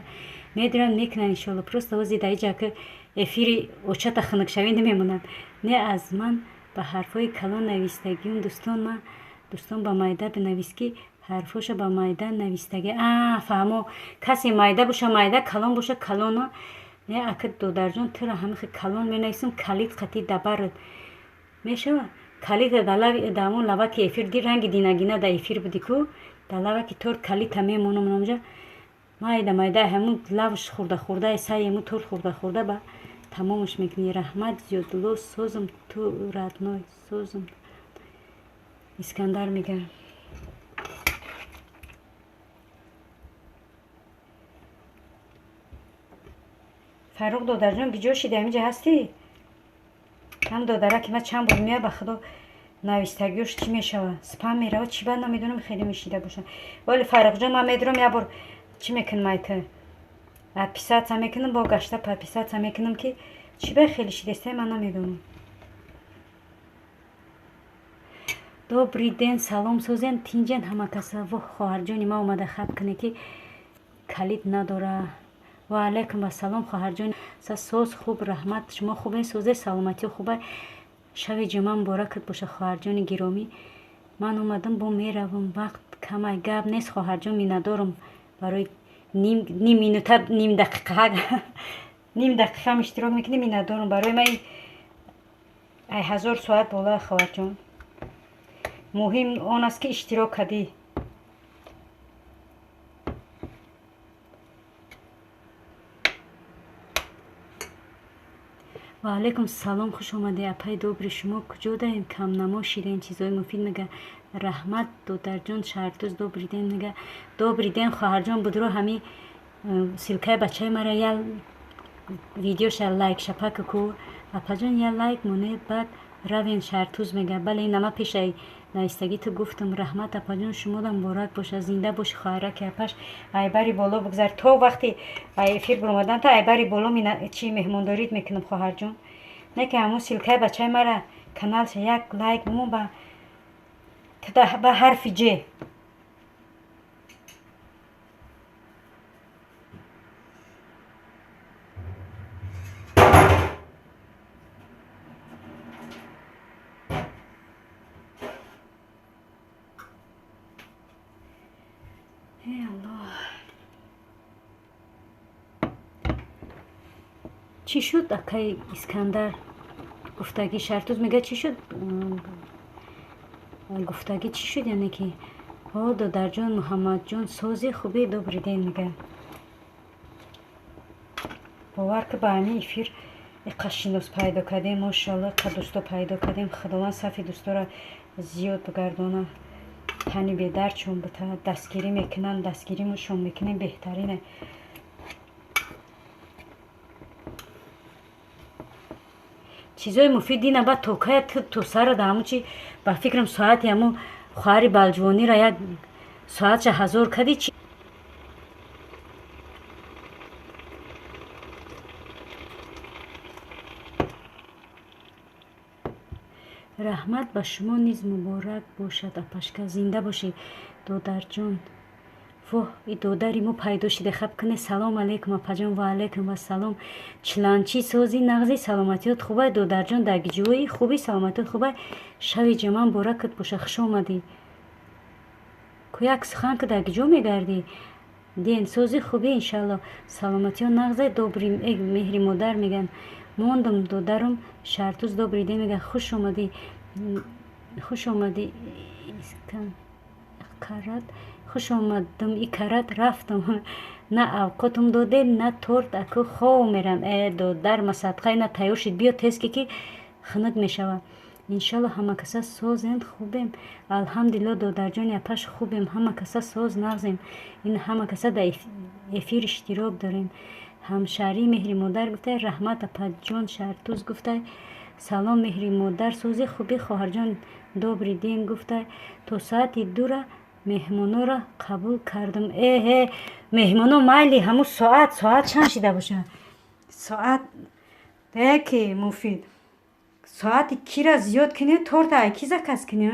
[SPEAKER 1] медурам, мекунам, иншоалло. Просто ози дар иҷа ки эфири очата хунукшавӣ намемонад. Не, аз ман ба ҳарфҳои калон навистагиюм, дӯстон, ма дӯстон ба майда бинавис, ки ҳарфоша ба майда навистагӣ. А, фаҳмо, касе майда боша майда, калон боша калона. Не, ака додарҷон, тура ҳамихи калон менависам, калид қатӣ дабарат мешава. Калита дар ҳамон лаваки эфир ди, ранги динагина дар эфир буди ку, дар лаваки торт калита мемонам номҷа, майда майда ҳамун лавш хурда хурда, саи ҳамун торт хурда хурда ба тамомаш мекунӣ. Раҳмат зиёдулло, созам ту, родной, созам. Искандар мега. Фаррух додарҷон, биҷо шиди, ҳаминҷа ҳастӣ? Ҳам додараки ма чанд бор меяд, ба худо, навистагиёш чӣ мешава, спам мерава, чӣ бад намедонам, хеле мешида бошам. Вале Фаррухҷон, ман медурам, як бор чӣ мекунам, айта отписаться мекунам, бо гашта подписаться мекунам, ки чӣ ба хеле шидестай, ман намедонам. Добрый день, салом, созен, тинҷен ҳама каса. Воҳ, хоҳарҷони ма омада, хаб куне ки калид надора. Ва алайкум ассалом, хоҳарҷон, соз, хуб, раҳмат, шумо хубен, созе, саломатӣ хуба. Шави ҷумъа муборакат боша, хоҳарҷони гиромӣ. Ман омадам, бо меравам, вақт камай. Гап нест, хоҳарҷон, миннатдорам барои ним минута, ним дақиқа, ним дақиқаам иштирок мекунӣ, миннатдорам. Барои ман ай 1000 соат бола, хоҳарҷон. Муҳим он аст, ки иштирок кардӣ. Ва алайкум салом, хуш омадед, апаи добрый. Шумо куҷо даем, камнамо шидем, чизои муфид мега. Раҳмат, додарҷон. Шаҳртуз, добрый день мега. Добрый день, хоҳарҷон, будро ҳами ссылкаи бачаи мара я видеоша лайк шапака ку. Апаҷон, я лайк монед, баъд равен. Шаҳртуз мега. Бале, инама пешаи навистагӣ ту гуфтам. Раҳмат, апаҷон, шумода муборак боша, зинда боши, хоҳараки апаш. Айбари боло бигзар, то вақти эфир биромадан та айбари боло чи меҳмондорит мекунам, хоҳарҷон. Не ки ҳамун ссылкаи бачаи мара каналша як лайк бумон ба ҳарфи ҷ. Э Аллоҳ, чӣ шуд, акаи Искандар? Гуфтагӣ Шаҳртуз мега, чӣ шуд? Гуфтагӣ чӣ шуд, яъне ки? О, додарҷон Муҳаммадҷон, сози, хубӣ, добрый день мега. Бовар ки, ба ҳамин эфир иқа шинос пайдо кардем, мошоалло, иқа дӯсто пайдо кардем. Худованд сафи дӯстора зиёд бигардона, тани бедардшон бита, дастгирӣ мекунанд, дастгиримошон мекунем, беҳтарине. Чизои муфид дина баъд то кая ту сара да ҳамун чи, ба фикрам, соати ҳамун хоҳари балҷувонира як соатша 1000 кади чи. Раҳмат, ба шумо низ муборак бошад, апашка, зинда бошед, додарҷон. Воҳ, и додари мо пайдо шида, хаб куне. Салом алейкум, апаҷон. Ва алейкум ассалом. Чиланчи, сози, нағзи, саломатиёт хубай, додарҷон, дар гиҷӯи, хуби, саломатиёт хубай. Шави ҷумъа муборакат боша, хуш омадӣ. Ку як сухан ки, дар гиҷо мегардӣ? Ден, сози, хубӣ, иншалло, саломатиё нағзай. Добрый, меҳри модар меган. Мондум, додарум. Шаҳртуз, добрый день мега. Хуш омадӣ, хуш омадӣ, карат, хуш омадам, икарат рафтам. На авқотум додем, на торт, аку хов мерам. Э, додар, масадқай на тайёр шид, биё тез, ки хунук мешавад. Иншалло, ҳама каса созем, хубем, алҳамдулилло, додарҷони апаш, хубем, ҳама каса соз, нағзем. Ин ҳама каса дар эфир иштирок дорем. Ҳамшаҳрии меҳри модар гуфтай. Раҳмат, апаҷон. Шаҳртуз гуфтай. Салом, меҳри модар, сози, хубӣ, хоҳарҷон, добрый день гуфтай. То соати 2-ра меҳмонора қабул кардам. Эҳе, меҳмоно майли, ҳамун соат чанд шида бошад? Соат ки муфид. Соати кира зиёд кунӣ, торта ай ки заказ кунӣ?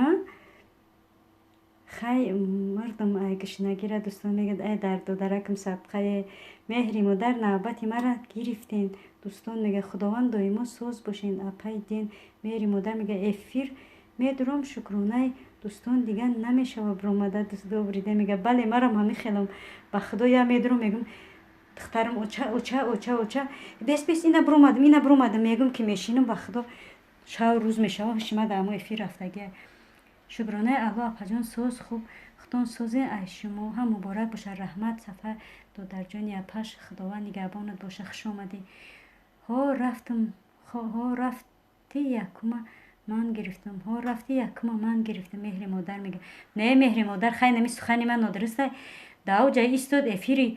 [SPEAKER 1] Хай, мардум ай гушнагира. Дӯстон мегӯяд, ай дар додаракам садқае, меҳри модар, навбати мара гирифтен. Дӯстон мега, Худованд доимо соз бошен. Апаи дин, меҳри модар мега, эфир медурам, шукронаи дӯстон дигар намешава биромада. Добрый день мега. Бале, марам ҳамин хелам, ба Худо, я медурам, мегӯм, духтарам, оча, оча, оча, оча, бес, бес, ина биромадам, ина биромадам, мегӯм, ки мешинам, ба Худо, шав рӯз мешава, ҳушима дар ҳамо эфир рафтагия. Шукронаи Аллоҳ, апаҷон, соз, хуб, худон созе, ай шумо ҳам муборак бошад. Раҳмат, Сафар додарҷони апаш, Худованд нигаҳбонат боша. Хуш омадӣ. Ҳо, рафтам, ҳо, рафти, якума ман гирифтам, ҳо, рафти, якума ман гирифтам. Меҳри модар мега, не, меҳри модар, хай, нами сухани ман нодуруста. Даоҷа истод, эфири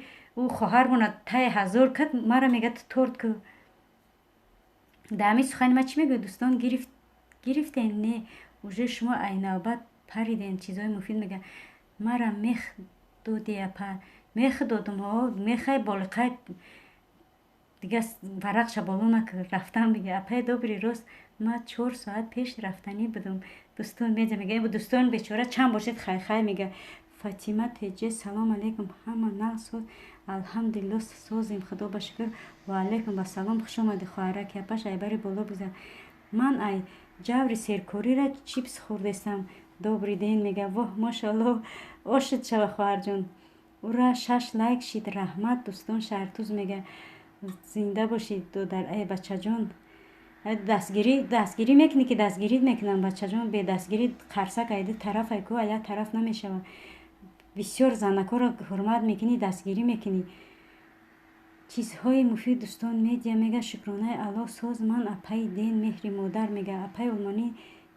[SPEAKER 1] ӯ хоҳармона таи ҳазор кад, мара мега, ту торт ку. Дар ҳамин сухани ман чӣ мегӯяд? Дӯстон, гирифтен, не, уже шумо ай навбат париден. Чизҳои муфид мега, мара мех доди, апа, мех додум, ҳо, мехай болиқай дига, варақша боло накард, рафтам. Мега, апаи добрый, рост, ма 4 соат пеш рафтанӣ будум. Дӯстон меда мега, дӯстон бечора чанд бошед, хай-хай мега. Фатима Теҷе, салом алейкум, ҳама нағз, соз, алҳамдулилло, созем, Худо ба шукр. Ва алейкум вассалом, хуш омадӣ, хоҳараки апаш, айбари боло бигзар. Ман ай ҷаври серкорира чипс хӯрдестам. Добрый день мега. Воҳ, мошалло, ошид шава, хоҳарҷон. Ура, шаш лайк шид, раҳмат, дӯстон. Шаҳртуз мега, зинда бошед, додар. Эй бачаҷон, дастгирӣ, дастгирӣ мекунӣ, ки дастгирӣ мекунам, бачаҷон, бедастгирӣ қарсак айди тараф айку, як тараф намешавад. Бисёр занакҳоро ҳурмат мекунӣ, дастгирӣ мекунӣ. Чизҳои муфид, дӯстон медиа мега, шукронаи Аллоҳ, соз ман, апаи ден. Меҳри модар мега, апаи олмонӣ,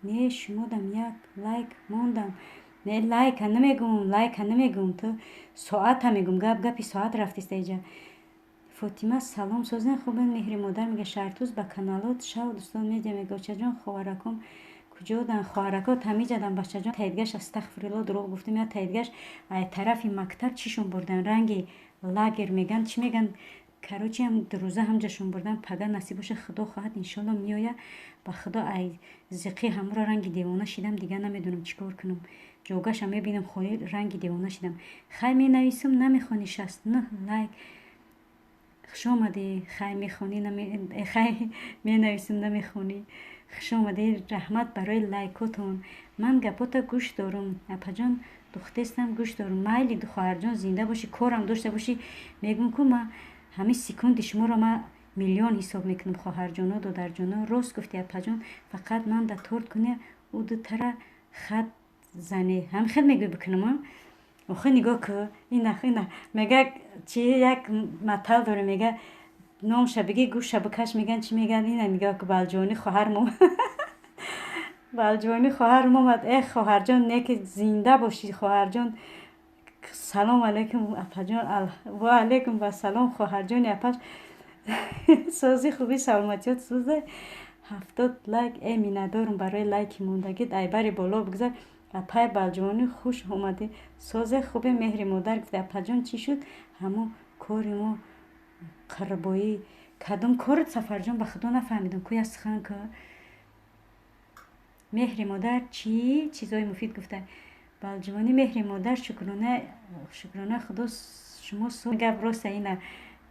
[SPEAKER 1] не, шумодам як лайк мондам. Не, лайка намегӯм, лайка намегӯм, ту соата мегӯм, гап гапи соат рафтиста иҷа. Фотима, салом, созен, хубен? Меҳри модар мега, Шаҳртуз, ба каналот шав. Дӯстон медиа мега, очаҷон, хоҳараком куҷодан? Хоҳарако тамиҷадан, бачаҷон. Таидгаш, астағфирулло, дурӯғ гуфтем, я таидгаш ай тарафи мактаб чишон бурдан, ранги лагер меган, чӣ меган, короче, ҳам дурӯза ҳамҷашон бурдан. Пага насиб боша, Худо хоҳад, иншолло, меоя. Ба Худо, ай зиқӣ ҳамуро ранги девона шидам, дигар намедонам чӣ кор кунам. Ҷогаша мебинам, холи ранги девона шидам. Хай, менависам, намехонӣ. 69 лайк, хуш омадӣ. Хай, мехонӣ, хай, менависам, намехонӣ. Хуш омадӣ, раҳмат барои лайкотон. Ман гапота гӯш дорум, апаҷон, духтестам, гӯш дорум. Майли, хоҳарҷон, зинда бошӣ, корам дошта бошӣ. Мегӯм ку, ма ҳамин секунди шуморо ма миллион ҳисоб мекунам, хоҳарҷоно, додарҷоно. Рост гуфтӣ, апаҷон, фақат ман да торт куне, ӯ дутара хат зане, ҳам хел мегӯй бикунам. Охи, нигоҳ ку, ина, ина мега, чи як матал доре, мега, номша бигӣ, гӯша бикаш, меган, чӣ меган. Ина нигоҳ ку, Балҷонӣ хоҳарм, Балҷонӣ хоҳарм омад. Э, хоҳарҷон, не ки зинда бошӣ, хоҳарҷон. Салом алейкум, апаҷон. Ва алейкум вассалом, хоҳарҷони апаш, созӣ, хубӣ, саломатиёт сӯза. 70 лайк. Э, миннатдорум барои лайки мондагит, айбари боло бигзар. Апай Балҷонӣ, хуш омадӣ, созе, хубе? Меҳри модар гуфта, апаҷон, чӣ шуд ҳамон кори мо қарбоӣ? Кадом корат, Сафарҷон? Ба Худо, нафаҳмидам ку, я сухан ку. Меҳри модар, чӣ чизҳои муфид гуфта. Балҷувонӣ, меҳри модар, шукрона, шукрона Худо, шумо. Гап роста, ина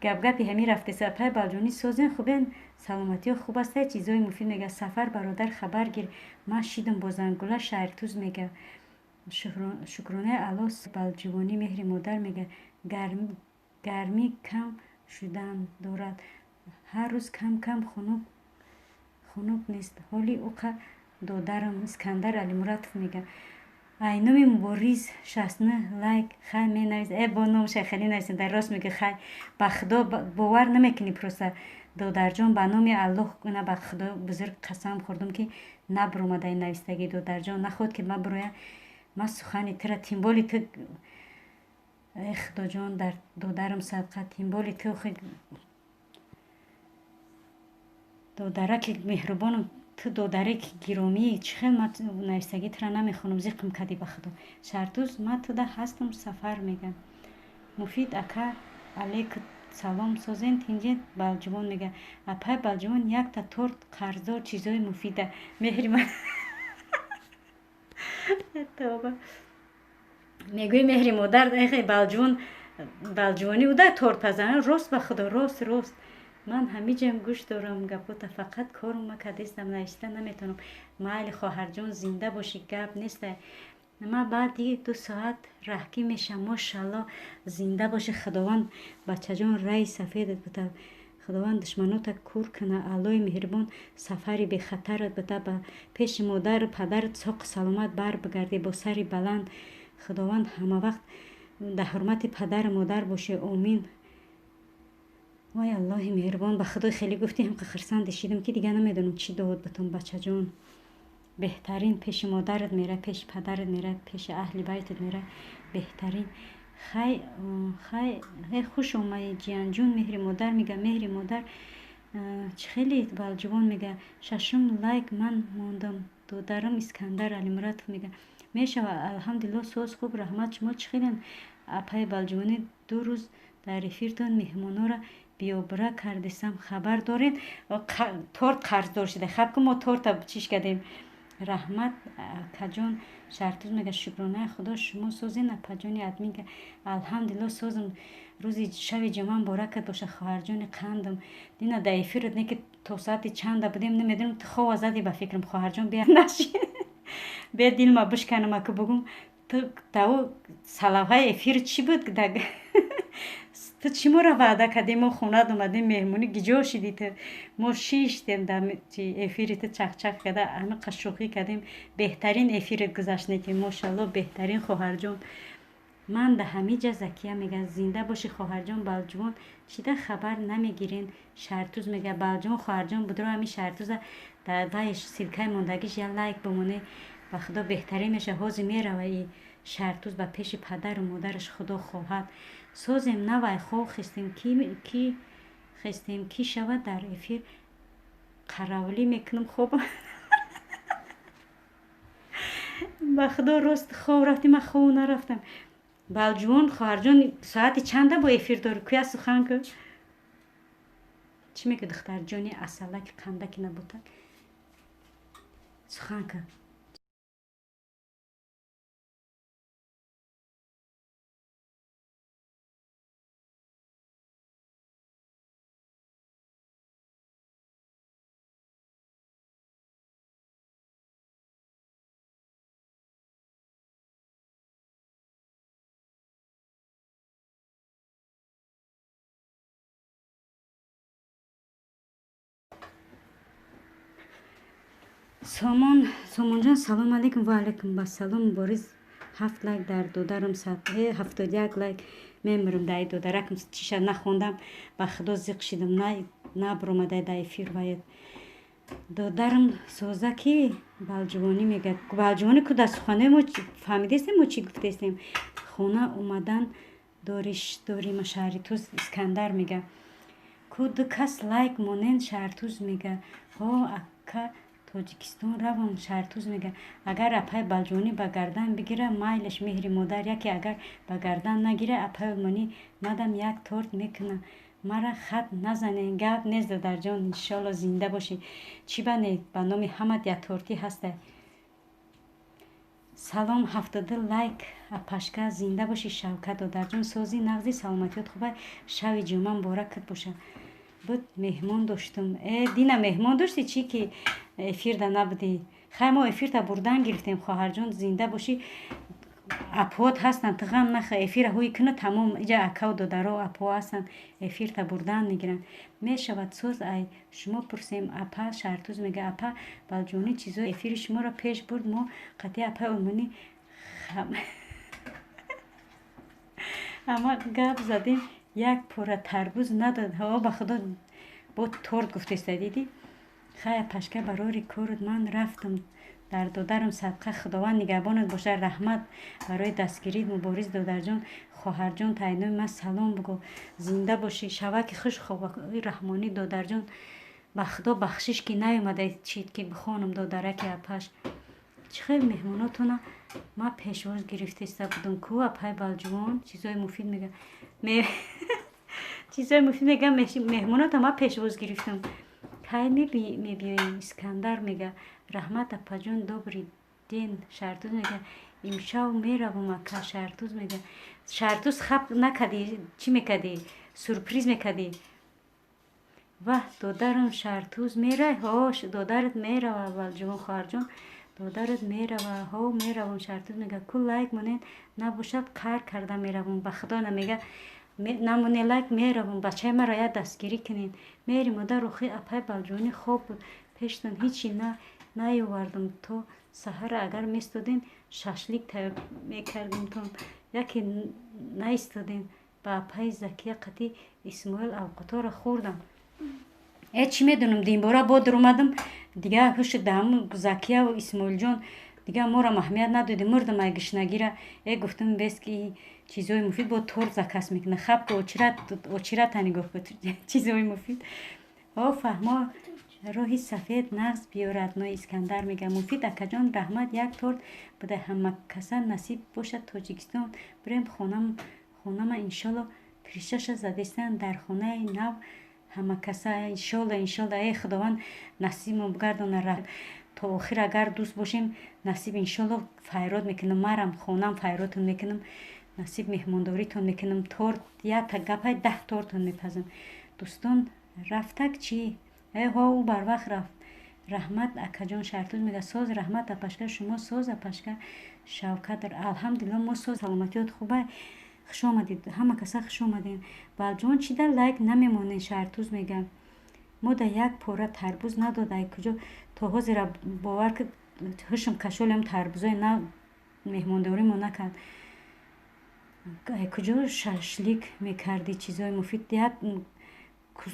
[SPEAKER 1] гапгапи ҳамин рафтеса. Апай Балҷонӣ, созен, хубен, саломатиё хуб аста? Чизҳои муфид мега, Сафар бародар, хабар гир, ман шидам бо зангула. Шаҳртуз мега, шукронаи Алло. Балҷувонӣ, меҳри модар мега, гармӣ кам шудан дорад, ҳар рӯз кам кам, хунук, хунук нест ҳоли уқа. Додарам Искандар Алимуратов мега, айноми Мубориз, 69 лайк. Хай, менавис, э, бо номша хеле нависем. Дар рост мега, хай, ба Худо, бовар намекунӣ просто, додарҷон, ба номи Аллоҳ, на, ба Худо бузург қасам хӯрдум, ки набуромада ин навистагӣ, додарҷон, наход ки ма буроя, ма сухани тура, тем более ту, э, Худоҷон, дар додарам садқа, тем более ту, додараки меҳрубонам, ту додараки гиромӣ, чӣ хел ма навистагӣ тура намехонам, зиқм кардӣ, ба Худо. Шартуз, ма туда ҳастам. Сафар мегам, Муфид ака, алейк. Салом, созен, тинҷед? Балҷувон мега. Апай Балҷувон, якта торт қарздор, чизои муфида. Меҳри ман, тоба, мегӯи меҳри модар. Балҷувон, балҷувонӣ уда торт пазан. Рост, ба худо, рост, рост. Ман ҳамиҷам гӯш дорам гапота, фақат корум ма кадестам, нависта наметавонам. Майли, хоҳарҷон, зинда бошӣ, гап неста. Ма баъди 2 соат раҳкӣ мешам. Мошалло, зинда бошӣ. Худованд, бачаҷон, раи сафедат бита, худованд душманота кур куна, Аллои меҳрибон сафари бехатарат бита, ба пеши модару падарат соқу саломат бар бигардӣ, бо сари баланд. Худованд ҳамавақт дар ҳурмати падару модар бошӣ. Омин. Вой, Аллоҳи меҳрибон, ба худои, хеле гуфтӣ, ҳамқа хирсанде шидам, ки дигар намедонам чӣ дуод битон. Бачаҷон, беҳтарин пеши модарат мера, пеши падарат мера, пеши аҳли байтат мера, беҳтарин. Хай, хай, хуш омадӣ, ҷиянҷон. Меҳри модар мега. Меҳри модар чӣ хеле. Балҷувон мега, шашум лайк ман мондам. Додарам Искандар Алимуратов мега, мешава. Алҳамдулилло, соз, хуб, раҳмат. Шумо чӣ хелен, апаи Балҷувонӣ? 2 рӯз дар эфиртон меҳмонора биёбра кардесам, хабар доред? Торт қарздор шуда. Хаб ки мо торта чиш кардем. Раҳмат, акаҷон. Шартуз мега, шукронаи худо, шумо созен, апаҷони админка? Алҳамдулилло, созам. Рӯзи шави ҷумъа муборакат боша, хоҳарҷони қандам. Дина дар эфират не ки то соати чанда будем, намедонам, ту хова задӣ ба фикрам. Хоҳарҷон, бия наши, бия дилма бишканам, аку бугум. Ту даву салавҳаи эфир чӣ буд? Ту чӣ моро ваъда кардӣ? Мо хонат омадем меҳмонӣ, гиҷо шидӣ ту? Мо шиштем дар эфири ту, чахчах карда, ҳамиқа шӯхӣ кардем. Беҳтарин эфират гузашт, не ки, мошалло, беҳтарин, хоҳарҷон. Ман да ҳамиҷа Закия мега, зинда бошӣ, хоҳарҷон. Балҷувон, чида хабар намегирен? Шартуз мега. Балҷувон, хоҳарҷон, будро ҳами Шартуза дар вай ссылка и мондагиш я лайк бимоне, ба худо, беҳтарин меша. Ҳозир мерава и Шартуз ба пеши падару модараш, худо хоҳад. Созем, навай хов хестем, ки хестем, ки шавад, дар эфир қаравлӣ мекунам. Хоб, ба худо, рост, хов рафтем, ман хов нарафтам. Балҷувон, хоҳарҷон, соати чанда бо эфир дорӣ? Куя, сухан ку, чӣ мегӯ, духтарҷони асалаки қандаки набутак, сухан ку. Сомон, Сомонҷон, салом алейкум. Ва алейкум ассалом. Борис, ҳафт лайк дар додарам, 71 лайк. Мемирам дар додаракам, чиша нахондам, ба худо, зиқ шидам, набуромадай дар эфир. Ваед, додарам, соза ки Балҷувонӣ мега. Балҷувонӣ ку, дар суханои мо фаҳмидестем, мо чӣ гуфтестем? Хона омадан дориш дорима. Шаҳритуз Искандар мега, ку ду кас лайк монен. Шаҳртуз мега, ҳо, ака, Тоҷикистон равам. Шаҳртуз мега, агар апай Балҷувонӣ ба гардан бигира, майлаш. Меҳри модар, яке агар ба гардан нагира, апай Олмонӣ мадам як торт мекуна. Мара хат назанен. Гап нест, додарҷон, иншоалло, зинда бошӣ. Чӣ ба не, ба номи ҳамат як тортӣ ҳаста. Салом, 72 лайк, апашка, зинда бошӣ. Шавкат, додарҷон, сози, нағзи, саломатиёт хуба? Шави ҷумъа муборакат боша. Буд, меҳмон доштум. Э, дина меҳмон доштӣ, чӣ ки эфирда набудӣ? Хай, мо эфирта бурдан гирифтем. Хоҳарҷон, зинда бошӣ. Апҳот ҳастанд, ту ғам нахӯр, эфира ҳуй куна, тамом. Иҷа акаву додаро, апҳо ҳастанд, эфирта бурдан мегиранд. Мешавад, соз, ай шумо пурсем, апа. Шаҳртуз мега, апа Балҷонӣ, чизои эфири шуморо пеш бурд, мо қатъи апаи Олмонӣ ҳама гап задем, як пора тарбуз надод. Ҳо, ба худо, бо торт гуфтеста, дидӣ? Хай, апашка, барори корут, ман рафтам. Дар додарам садқа, худованд нигаҳбонат бошад. Раҳмат барои дастгирӣ. Мубориз, додарҷон, хоҳарҷон, тайнои ман салом бугӯ. Зинда бошӣ, шаваки хуш, хобаи раҳмонӣ. Додарҷон, ба худо, бахшиш, ки наёмада чид, ки бихонам. Додараки апаш, чӣ хел меҳмонотона ман пешвоз гирифтеста будам ку. Апай Балҷувон, чизои муфид мега. Чизои муфид мега, меҳмоното ма пешвоз гирифтам. Кай мебиёем? Искандар мега: «Раҳмат, апаҷон, добрый день». Шаҳртуз мега: «Имшав меравам, ака». Шаҳртуз мега: «Шаҳртуз, хап накардӣ, чӣ мекардӣ, сюрприз мекардӣ». Ваҳ, додарам Шаҳртуз мерай? Ҳо, додарат мерава. Балҷувон хоҳарҷон, додарат мерава. Ҳо, меравам. Шаҳртуз мега: «Ку лайк монед, набошад, қаҳр карда меравам». Ба худо, мега, намоне лайк, меравам. Бачаи маро як дастгирӣ кунед. Мери модар, охи апай Балҷувонӣ хоб буд пештон, ҳичи наёвардам. То саҳара агар местодем, шашлик тайёр мекардемтон. Яке наистодем, ба апаи Закия қатӣ Исмоил авқотҳоро хӯрдам. Э, чӣ медонам, динбора бодр омадам, дига ҳуши даҳаму Закияву Исмоилҷон дига моро аҳамият надодем. Мурдам ай гишнагира. Э, гуфтам, бес ки чизҳои муфид бо торт заказ мекунад. Хаб ки очирата нигоҳ кун. Чизҳои муфид. О, фаҳмо, роҳи сафед нағз биёрад. Но Искандар мега: «Муфид акаҷон, раҳмат, як торт буда, ҳамакаса насиб бошад. Тоҷикистон бирем, хонама иншолло крышаша задестан дар хонаи нав ҳамакаса, иншолло, иншолло». Э, Худованд насибмо бигардона. То охир агар дӯст бошем, насиб, иншолло, файрод мекунам. Марам хонам файродтон мекунам, насиб, меҳмондоритон мекунам. Торт якта гапай, 10 тортон мепазам. Дӯстон рафтак чӣ? Э, ҳо, ӯ барвақт рафт. Раҳмат, акаҷон. Шаҳртуз мега: «Соз, раҳмат, апашка, шумо соз, апашка Шавкат?» Алҳамдулилло, мо соз, саломатиёт хуба. Хуш омадед, ҳама каса хуш омадед. Балҷон, чӣ да лайк намемонед? Шаҳртуз мега: «Мо да як пора тарбуз надод, ай куҷо?» То ҳозира бовар ки ҳушм кашолиам тарбузои на меҳмондоримо накард. Ай куҷо шашлик мекардӣ? Чизои муфид, як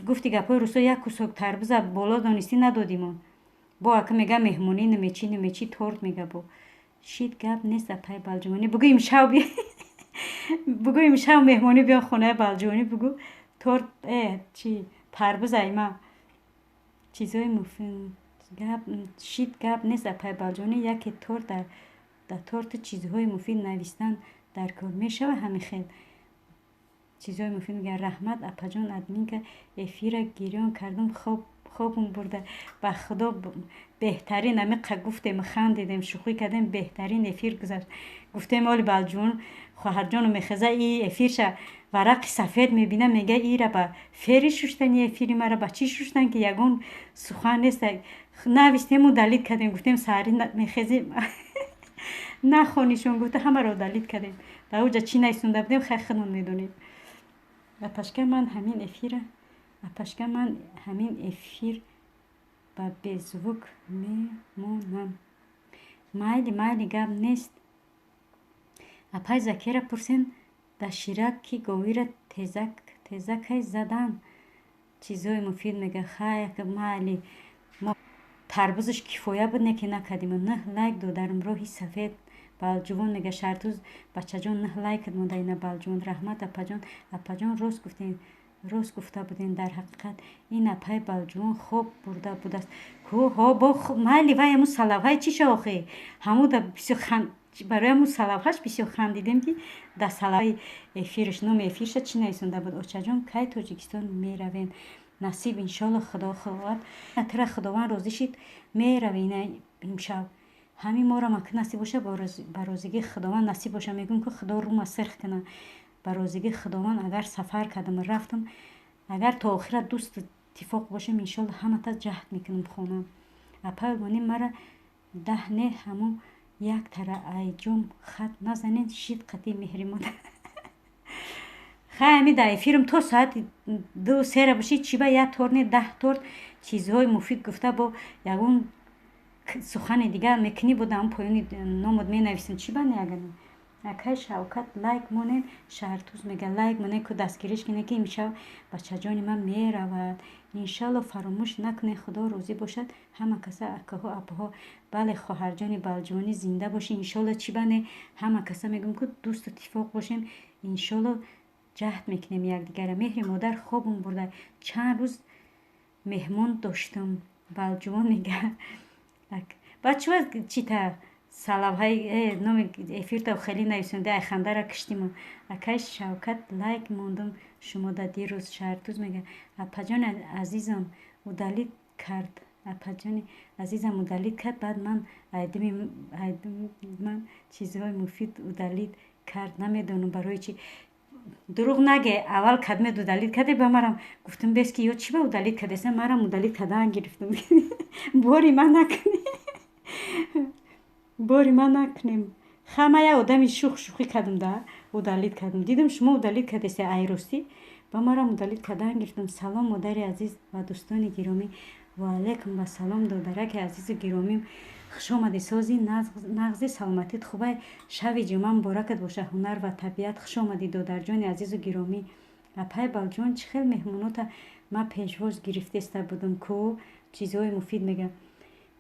[SPEAKER 1] гуфти гапҳои рӯсо, як кусок тарбуза боло донистӣ, надодимо. Бо ака мега, меҳмонӣ намечи, намечи, торт мега. Бо шит гап нест. Апай Балҷувонӣ, бугӯ, имшав би, бугӯ, имшав меҳмонӣ биё хонаи Балҷувонӣ, бугӯ, торт э чи тарбуз айма. Чизои муфид гап шит гап нест. Апай Балҷувонӣ, яке торт, дар торту чизҳои муфид навистан дар кор мешава. Ҳамин хел чизҳои муфид мегӯяд. Раҳмат, апаҷон, админка эфира гирён кардам, хобум бурда. Ба худо, беҳтарин амиқа гуфтем, хандидем, шӯхӣ кардем, беҳтарин эфир гузашт. Гуфтем, оли Балҷувон хоҳарҷону мехеза, и эфирша варақи сафед мебина, мега: «Ира ба фери шуштани, эфири мара ба чӣ шуштан, ки ягон сухан нест?» Навистему удалить кардем. Гуфтем, саҳарӣ мехезем, нахонишон гуфта, ҳамаро удалить кардем. Дар оҷа чӣ нависонда будем, хай, худмон медонем. Апашка, ман ҳамин эфира, апашка, ман ҳамин эфир ба беззвук мемонам. Майли, майли, гап нест. Апай Закира пурсен, да ширак ки говира тезакай задан. Чизҳои муфид мега: «Хай, майли, мо тарбузаш кифоя буд, не ки накардим». Нӯҳ лайк додарам, роҳи сафед. Балҷувон мега: «Шаҳртуз бачаҷон, нӯҳ лайкат монда ина». Балҷувон: «Раҳмат, апаҷон». Апаҷон, рост гуфтем, рост гуфта будем. Дар ҳақиқат, ин апаи Балҷувон хоб бурда будааст ку. Ҳо, бо майли, вай ҳамун салавҳаи чӣ ша охи, ҳамуда бисёр, барои ҳамун салавҳаш бисёр хандидем, ки дар салавҳаи эфирш номи эфирша чӣ нависонда буд. Очаҷон, кай Тоҷикистон меравем? Насиб, иншолло, Худо хоҳад, тира Худованд розӣ шид, меравем. Ина имшаб ҳамин моро мака насиб боша, ба розигии Худованд насиб боша. Мегӯем, ки Худо рӯма сирх кунад. Ба розигии Худованд, агар сафар кардам, рафтам, агар то охира дӯсту иттифоқ бошем, иншолло, ҳамата ҷаҳд мекунам хонам. Апай Олмонӣ, мара 10 не, ҳамун як тара айҷом хат назанед, шид қатъи меҳри модар. Хай, ҳами дар эфирам то соати 2-сера бошӣ, чӣ ба як торт не, 10 торт чизҳои муфид гуфта, бо ягон сухани дигар мекунӣ, бо дар поёни номот менависем. Чӣ ба не, агар акай Шавкат, лайк монед. Шаҳртуз мега: «Лайк монед ку, дастгириш кунед, ки имшаб бачаҷони ман меравад, иншалло». Фаромӯш накунед, Худо розӣ бошад, ҳама каса, акаҳо, апаҳо. Бале, хоҳарҷони Балҷувонӣ, зинда бошӣ, иншолло. Чӣ ба не, ҳама каса мегӯем, ку дӯсту иттифоқ бошем, иншолло, ҷаҳд мекунем якдигара. Меҳри модар, хобум бурда, чанд рӯз меҳмон доштам. Балҷувон мега: «Баъд чӣ чита салавҳаи номи эфирта хеле нависонда, ай хандара киштиму». Акай Шавкат, лайк мондум. Шумо да дирӯз Шаҳртуз мега: «Апаҷони азизам, удалить кард, апаҷони азизам, удалить кард. Баъд ман айдими ман чизҳои муфид удалить кард, намедонам барои чӣ». Дурӯғ наге, аввал кадмед удалить карде, ба марам гуфтам, бес ки ё чӣ ба удалить кардеса, марам удалить кардан гирифтам. Бори ман накунем, бори ман накунем. Ха, ман як одами шух шӯхӣ кардам да, удалить кардам. Дидам, шумо удалить кардеса, айростӣ ба марам удалить кардан гирифтам. Салом, модари азиз ва дӯстони гиромӣ. Ваалайкум вассалом, додараки азизу гиромим, хушомадӣ. Сози, нағзи, саломатит хубай? Шаби ҷумъа муборакат боша. Ҳунар ва табиат, хушомадӣ, додарҷони азизу гиромӣ. Апай Балҷон, чӣ хел меҳмонота ман пешвоз гирифтеста будам ку, чизҳои муфид мега.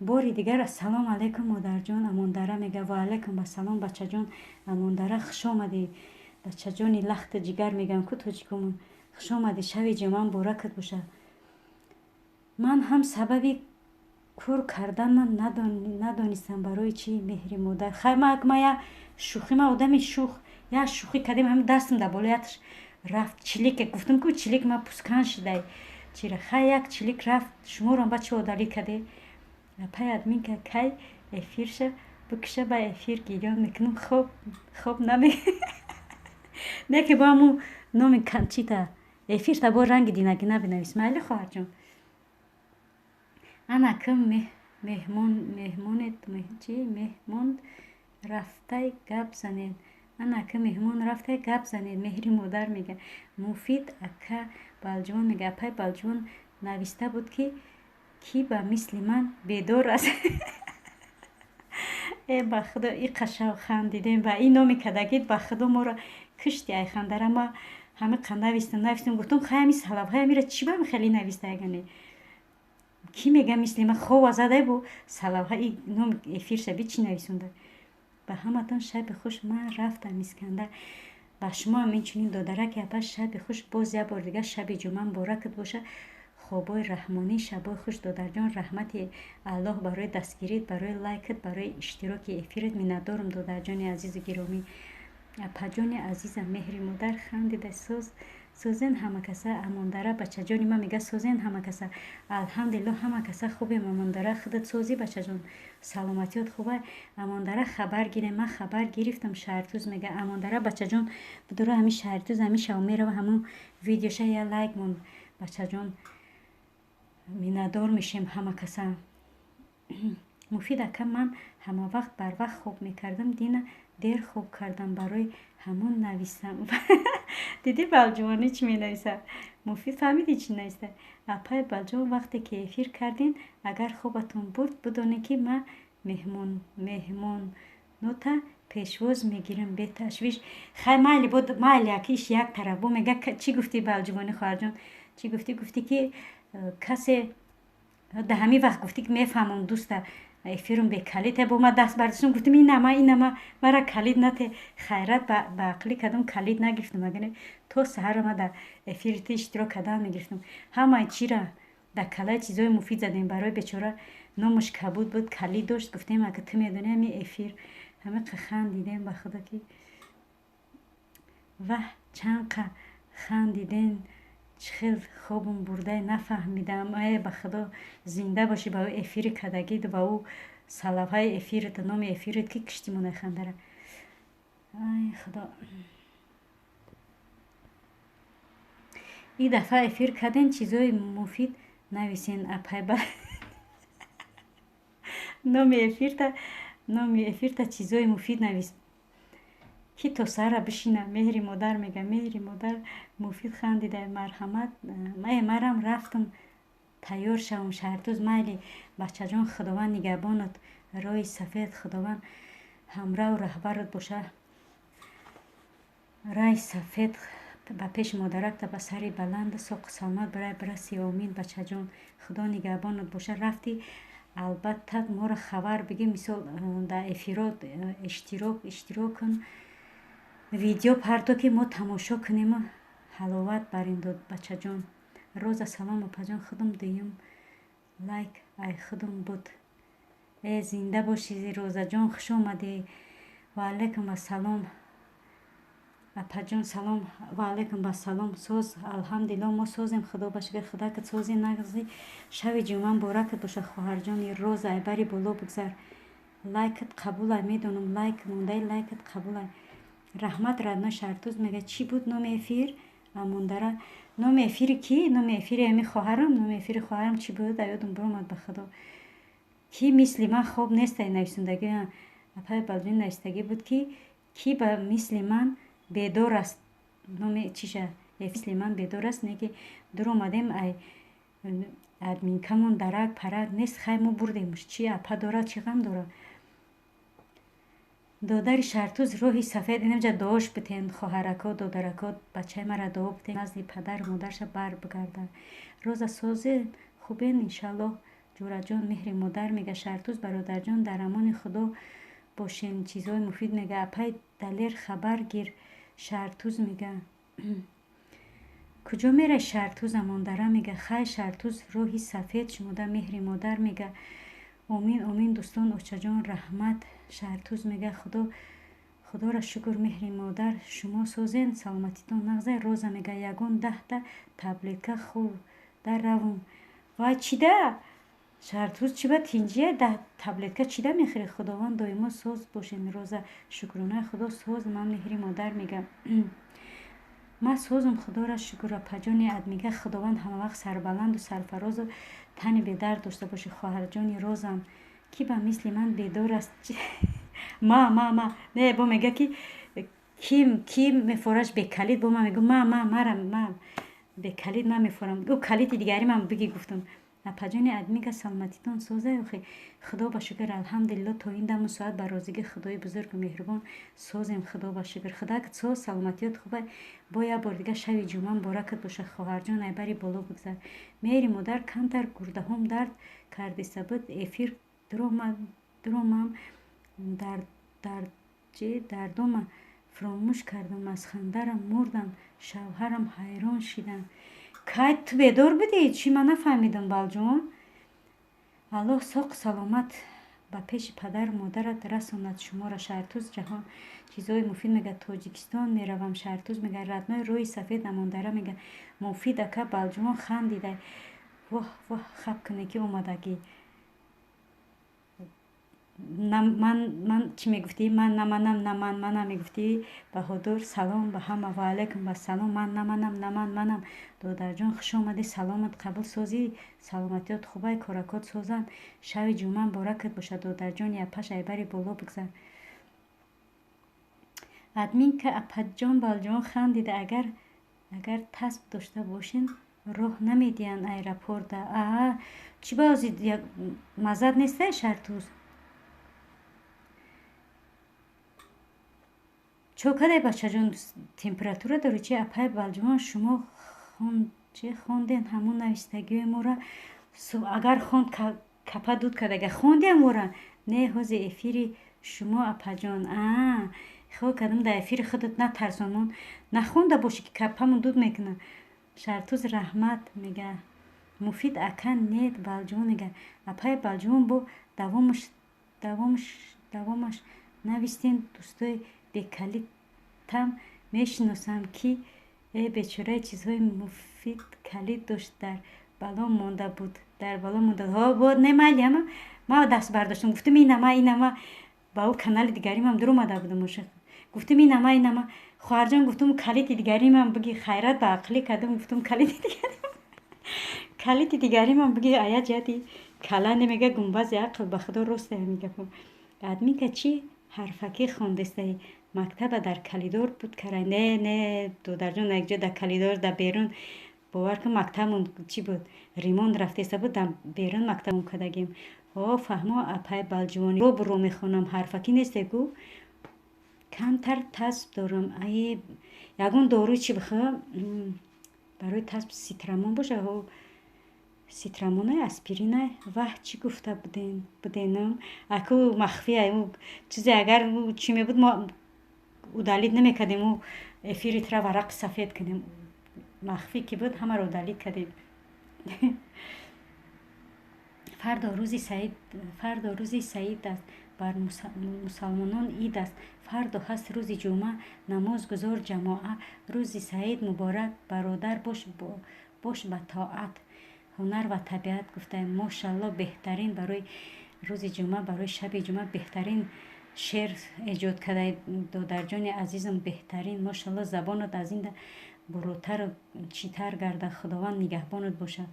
[SPEAKER 1] Бори дигар ассалому алайкум, модарҷон. Амондара мега: «Ваалайкум ассалом, бачаҷон». Амондара, хушомадӣ, бачаҷони лахти ҷигар мегӯям ку тоҷикомон. Хушомадӣ, шаби ҷумъа муборакат боша. Ман ҳам сабаби кур карданам надонистам барои чӣ. Меҳри модар, хай, ма я шӯхӣ, ма одами шух, як шӯхӣ кардем, ҳами дастам дар болоятш рафт чилике, гуфтам ку чилик ма пускан шидай чира. Хай, як чилик рафт, шуморо ба чӣ удалить каде? Апай админка кай эфирша бикуша, ба эфир гирён мекунам, хоб хоб наме не ки бо ҳамун номи чита эфирта бо ранги динагина бинавис. Майли, хоҳарҷон. Ана ким меҳмон, меҳмонет чи меҳмон рафтай, гап занед. Ана ки меҳмон рафтай, гап занед. Меҳри модар мега. Муфид ака Балҷувон мега: «Апай Балҷувон, нависта буд, ки кӣ ба мисли ман бедор аст». Э, ба худо, иқа хандидем ба ин номи кадагит, ба худо, моро кишти ай хандара. Ма ҳамиқа навистам, навистам, гуфтам, хай, ҳами салавҳай амира чӣ ба хеле нависта, ягане кӣ мега мисли ман хова задай бу салавҳа и номи эфирша би чӣ нависонда. Ба ҳаматон шаби хуш, ман рафтам. Искандар, ба шумоам инчунин, додараки апа, шаби хуш. Боз як бор дигар шаби ҷумъа муборакат боша, хобои раҳмонӣ. Шабои хуш, додарҷон. Раҳмати Аллоҳ барои дастгирит, барои лайкат, барои иштироки эфират. Миннатдорам, додарҷони азизу гиромӣ. Апаҷони азизам, меҳри модар хандида. Соз, созен ҳама каса? Амондара, бачаҷони ман мега: «Созен ҳама каса?» Алҳамдулилло, ҳама каса хубем. Амондара, худат созӣ, бачаҷон? Саломатиёт хуба? Амондара, хабар гирем, ман хабар гирифтам. Шаҳртуз мега: «Амондара, бачаҷон, бидура ҳами Шаҳртуз ҳами шав мерава, ҳамун видеоша я лайк мон, бачаҷон, миннатдор мешем ҳама каса». Муфид ака, ман ҳамавақт барвақт хоб мекардам, дина дер хоб кардам, барои ҳамон нависам. Дидӣ, Балҷувонӣ чӣ менависад? Муфид, фаҳмидӣ, чӣ нависта? Апай Балҷувон, вақте ки эфир кардин, агар хобатон бурд, бидонед, ки ман меҳмонота пешвоз мегирам беташвиш. Хай, майли, бо майли, аки иш як тараф бо мега. Чӣ гуфтӣ, Балҷувонӣ хоҳарҷон, чӣ гуфтӣ? Гуфтӣ, ки касе да ҳамин вақт гуфтӣ, ки мефаҳмам, дӯста, эфирум бекалите, бо ма даст бардоштам, гуфтам, инама, инама, мара калид нате. Хайрат, ба ақлӣ кардам, калид нагирифтам, агане то саҳара ма дар эфири ту иштирок кардан мегирифтам. Ҳамаи чира дар калаи чизҳои муфид задем. Барои бечора номаш кабуд буд, калид дошт. Гуфтем, ака ту медонӣ, ҳами эфир ҳамиқа хандидем, ба худо, ки ваҳ, чанқа хандидем, чӣ хел хобум бурдай, нафаҳмидам. Э, ба худо, зинда бошӣ ба ӯ эфири кадагид, ба ӯ салавҳаи эфират, номи эфират, ки киштимонаи хандара. Ай худо, ин дафъа эфир карден, чизҳои муфид нависен, апай ба номи эфирта, номи эфирта чизҳои муфид навис, ки то саҳара бишина. Меҳри модар мега. Меҳри модар, муфид хандида. Марҳамат, э, марам рафтам тайёр шавам. Шаҳртуз, майли, бачаҷон, худованд нигаҳбонат, роҳи сафед худованд ҳамраҳу раҳбарат боша. Раи сафед ба пеши модаракта, ба сари баланда, соқу саломат барай бираси. Омин, бачаҷон, худо нигаҳбонат боша. Рафтӣ, албатта, моро хабар бигӣ, мисол, дар эфирот иштирок кун, видео парто, ки мо тамошо кунему ҳаловат барем дод, бачаҷон. Роза, салом, апаҷон, худам дуюм лайк ай худам буд. Э, зинда бошӣ, Розаҷон, хуш омадӣ. Ваалайкум ассалом. Апаҷон, салом. Ва алайкум ассалом. Соз, алҳамдулилло, мо созем, худо ба шукр. Худакат сози, нағзи. Шави ҷумъа муборакат бошад, хоҳарҷони Роза. Айбари боло бигзар. Лайкат қабулай, медонам, лайк мондаи, лайкат қабулай. Раҳмат, родной. Шартуз мега, чӣ буд номи эфир? Амондара, номи эфири кӣ? Номи эфири ами хоҳарам, номи эфири хоҳарам чӣ буд? Аёдум биромад, ба худо. Кӣ мисли ман хоб нестай, нависондагӣ апаи Балҷон навистагӣ буд, ки кӣ ба мисли ман бедор аст, номи чиша, мисли ман бедор аст. Не ки дуромадем, ай админкамон дарак парак нест. Хай, мо бурдемш, чӣ апа дорад, чӣ ғам дорад. Додари Шартуз, роҳи сафед. Инамҷа дуош битен, хоҳарако, додарако, бачаи мара дуо битен, назди падару модарша бар бигарда. Роза, созе, хубен, иншаллоҳ. Ҷураҷон, меҳри модар мега. Шартуз бародарҷон, дар амони худо бошен. Чизҳои муфид мега. Апай Далер, хабар гир. Шартуз мега, куҷо мерай? Шартуз, амондара мега. Хай, Шартуз, роҳи сафед шумода. Меҳри модар мега. Омин, омин, дӯстон. Очаҷон, раҳмат. Шартуз мега, худо, худоро шукр. Меҳри модар, шумо созен, саломатитон нағзай. Роза мега, ягон 10та таблетка хӯрда равум. Вай, чида, Шартуз, чӣ ба тинҷия, 10 таблетка чида мехӯрӣ? Худованд доимо соз бошен. Роза, шукронаи худо, соз ман. Меҳри модар мега, ман созум, худоро шукр. Апаҷони адмига, худованд ҳамавақт сарбаланду сарфарозу тани бедард дошта бошӣ. Хоҳарҷони Розам, кӣ ба мисли ман бедор аст? Ма не, бо мега, ки ки мефораш бекалид, бо ман мегӯ, ма мара ма бекалид ман мефорам. Ӯ калиди дигари ман биги, гуфтам. Апаҷони адмига, саломатитон созай? Охи, худо ба шукр, алҳамдулилло, то ин даму соат ба розигии худои бузургу меҳрубон созем, худо ба шукр. Худак соз, саломатиёт хубай. Бо як бор дига шави ҷумъа муборакат бошад, хоҳарҷон. Айбари боло бигзар. Меҳри модар, камтар гурдаҳом дард кардиста буд, эфир дуромам, дардома фуромӯш кардам, аз хандарам мурдам, шавҳарам ҳайрон шиданд. Кай ту бедор будӣ? Чӣ, ман нафаҳмидам, Балҷон. Аллоҳ соқу саломат ба пеши падару модарат расонад шуморо. Шартуз ҷаҳон, чизҳои муфид мега. Тоҷикистон меравам. Шартуз мега, родной, рӯи сафед. Амондара мега, муфид ака, Балҷон хандидай. Воҳ, воҳ, хаб куне ки омадагӣ. Ман чӣ мегуфтӣ? Ман наманам, на ман манам, мегуфтӣ. Баҳодур, салом ба ҳама. Ва алайкум ассалом. Ман наманам, на ман манам. Додарҷон, хуш омадӣ, саломат қабул. Созӣ, саломатиёт хубай, коракот созанд. Шави ҷумъа муборакат бошад, додарҷони апаш. Айбари боло бигзар. Админка, апаҷон Балҷон хандида. Агар тасб дошта бошен, роҳ намедиҳанд аэропорта. Аа, чӣ ба ози маззат нестай, Шартуз? Чо кадай, бачаҷон, температура дорӣ, чи? Апай Балҷувон, шумо чи хонден ҳамун навистагиҳои моро? Агар хонд, капа дуд кардага. Хондиам мора? Не, ҳози эфири шумо, апаҷон. Аа, хиёл кардам, дар эфири худат натарсонмон, нахонда бошӣ, ки капамон дуд мекунад. Шартуз, раҳмат мега. Муфид ака нет, Балҷувон мега. Апай Балҷувон, бо давомаш навистен. Дӯстои бекалидтам мешиносам, ки э бечораи, чизҳои муфид калид дошт, дар бало монда буд, дар бало монда. Ҳо, бо не, майли, ама ма даст бардоштам, гуфтам, инама, инама, ба ӯ канали дигаримам дуромада будам, гуфтам, инама, инама, хоҳарҷон, гуфтам, калиди дигаримам биги. Хайрат ба ақлӣ кардам, гуфтам, калиди дигарим, калиди дигаримам биги. Ая ҷиҳати кала немега, гумбази ақл, ба худо, рост ҳамин гапо. Админка, чӣ ҳарфакӣ хондестаи? Мактаба дар калидор буд карай? Не, не, додарҷон, якҷо дар калидор, дар берун, бовар кун, мактабмон чӣ буд, ремонт рафтеста буд, дар берун мактабмон кардагим. О, фаҳмо, апай Балҷувонӣ, робуро мехонам, ҳарфакӣ несте гу. Камтар тасб дорам. Ае, ягон доруи чӣ бихӯ барои тасб? Ситрамон боша, ситрамонай, аспиринай. Ваҳ, чӣ гуфта буденам? Аку махфия чизе, агар чӣ мебуд, мо удалить намекардем, ӯ эфири тра варақи сафед кунем. Махфӣ ки буд, ҳамаро удалить кардем. Фардо рӯзи саид, фардо рӯзи саид аст. Бар мусалмонон ид аст, фардо ҳаст рӯзи ҷумъа, намозгузор ҷамоа. Рӯзи саид муборак, бародар, бош ба тоат. Ҳунар ва табиат гуфтаем. Мошалло, беҳтарин барои рӯзи ҷумъа, барои шаби ҷумъа беҳтарин шеър эҷод кардаи, додарҷони азизам, беҳтарин, мошалло. Забонат аз ин буротару читар гарда, Худованд нигаҳбонат бошад.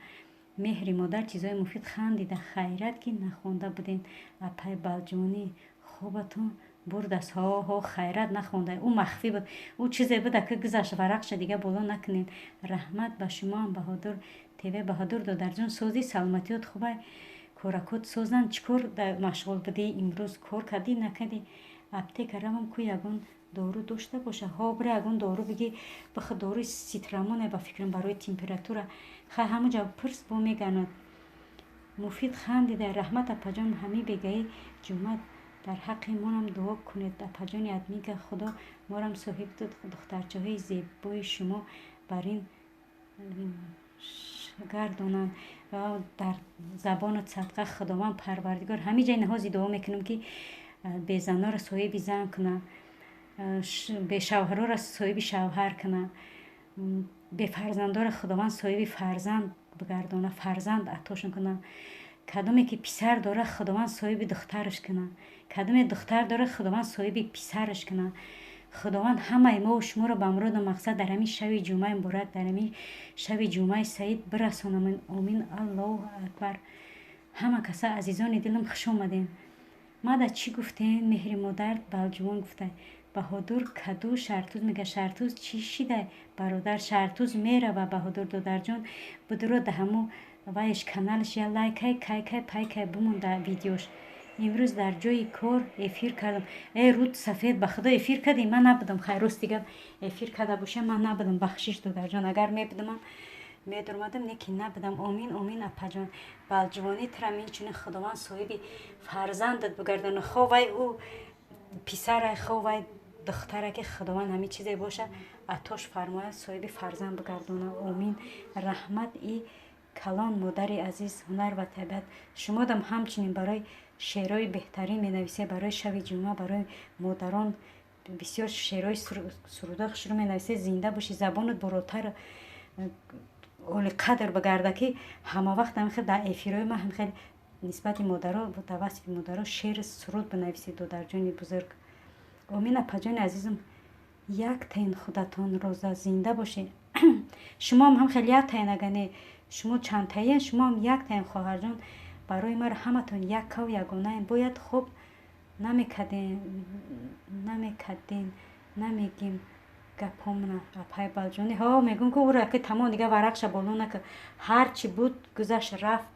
[SPEAKER 1] Меҳри модар, чизҳои муфид, хандида. Хайрат, ки нахонда будем. Апай Балҷонӣ, хобатон бурдаст? Ҳо, ҳо, хайрат нахонда, ӯ махфӣ буд, ӯ чизе буда, ки гузашт, варақша дига боло накунед. Раҳмат ба шумоам, Баҳодур ТВ. Баҳодур додарҷон, созӣ, саломатиёт хубай, коракот созанд? Чӣ кор машғул будӣ имрӯз? Кор кардӣ, накардӣ? Аптека равам ку, ягон дору дошта боша. Ҳо, бира, ягон дору биги, бихо. Доруи ситрамоне, ба фикрам, барои температура. Хай, ҳамуҷа пурс, бо меганад. Муфид, хандида. Раҳмат, апаҷон. Ҳамин бегаи ҷумъа дар ҳаққи монам дуо кунед, апаҷони админка. Худо морам соҳиби духтарчаҳои зебои шумо бар ин гардонанд. Дар забону садқа, Худованд Парвардигор, ҳамин ҷай наҳози дуо мекунам, ки безанора соҳиби зан кунад, бешавҳарора соҳиби шавҳар кунад, бефарзандора Худованд соҳиби фарзанд бигардона, фарзанд атошон кунад. Кадоме ки писар дорад, Худованд соҳиби духтараш кунад. Кадоме духтар дорад, Худованд соҳиби писараш кунад. Худованд ҳамаи мову шуморо ба муроду мақсад дар ҳамин шаби ҷумъаи муборак, дар ҳамин шаби ҷумъаи саид бирасонамин. Омин, Аллоҳу акбар. Ҳама каса, азизони дилам, хуш омадем. Мада чӣ гуфтем? Меҳри модар, Балҷувон гуфта. Баҳодур каду Шартуз мега. Шартуз, чӣ шидай, бародар? Шартуз мерава. Баҳодур додарҷон, будуро да ҳамо вайш каналш я лайкай, кайкай, пайкай бимон да видеош. Имрӯз дар ҷои кор эфир кардам. Э, руд сафед, ба Худо, эфир кардем? Ман набудам. Хай, рости гап, эфир карда бошам, ман набудам. Бахшиш, додарҷон, агар мебудамам, медурмадам, не ки набудам. Омин, омин, апаҷон. Балҷувонӣ, тирам инчунин Худованд соҳиби фарзандат бигардона, хо вай ӯ писара, хо вай духтара, ки Худованд ҳамин чизе боша, атош фармояд, соҳиби фарзанд бигардона. Омин. Раҳмат и калон, модари азиз. Ҳунар ва табиат, шумодам ҳамчунин барои шеърҳои беҳтарин менависед, барои шаби ҷумъа, барои модарон бисёр шеърҳои, сурудҳои хушрӯ менависед. Зинда бошӣ, забонат буротар, олиқадр бигарда, ки ҳама вақт ҳамихел дар эфирҳои ман ҳамихел нисбати модаро, дар васфи модаро шеър, суруд бинависед, додарҷони бузург. Омин, апаҷони азизам. Яктаин худатон роза, зинда бошед. Шумоам ҳам хеле яктаин, ага не, шумо чандтаен, шумоам яктаин, хоҳарҷон. Барои маро ҳаматон яккаву ягонаем. Бояд хоб намекардем, намегим гапомна. Апай Балҷонӣ, ҳо, мегӯм, ку ура ки тамом, дига варақша боло накар. Ҳарчи буд, гузашт, рафт.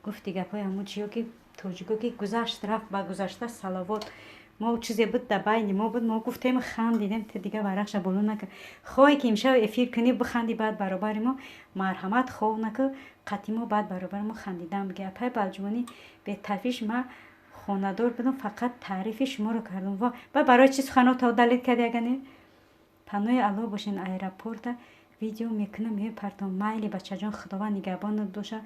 [SPEAKER 1] Гуфти гапҳои ҳамун чиё, ки тоҷико, ки гузашт, рафт, ба гузашта салавот. Мо чизе буд, дар байни мо буд, мо гуфтем, хандидем. Ту дига варақша боло накар. Хоҳе ки имшаб эфир кунӣ, биханди, баъд баробари мо, марҳамат, хов накар, қатъи мо, баъд баробари мо хандидан биги. Апай Балҷувонӣ, бетафиш, ма хонадор будам, фақат таърифи шуморо кардам. Ба барои чӣ суханото далид кардӣ, ага не? Паноҳи Аллоҳ бошен. Аэропорта видео мекунам, мепартом. Майли, бачаҷон, Худованд нигаҳбонат боша.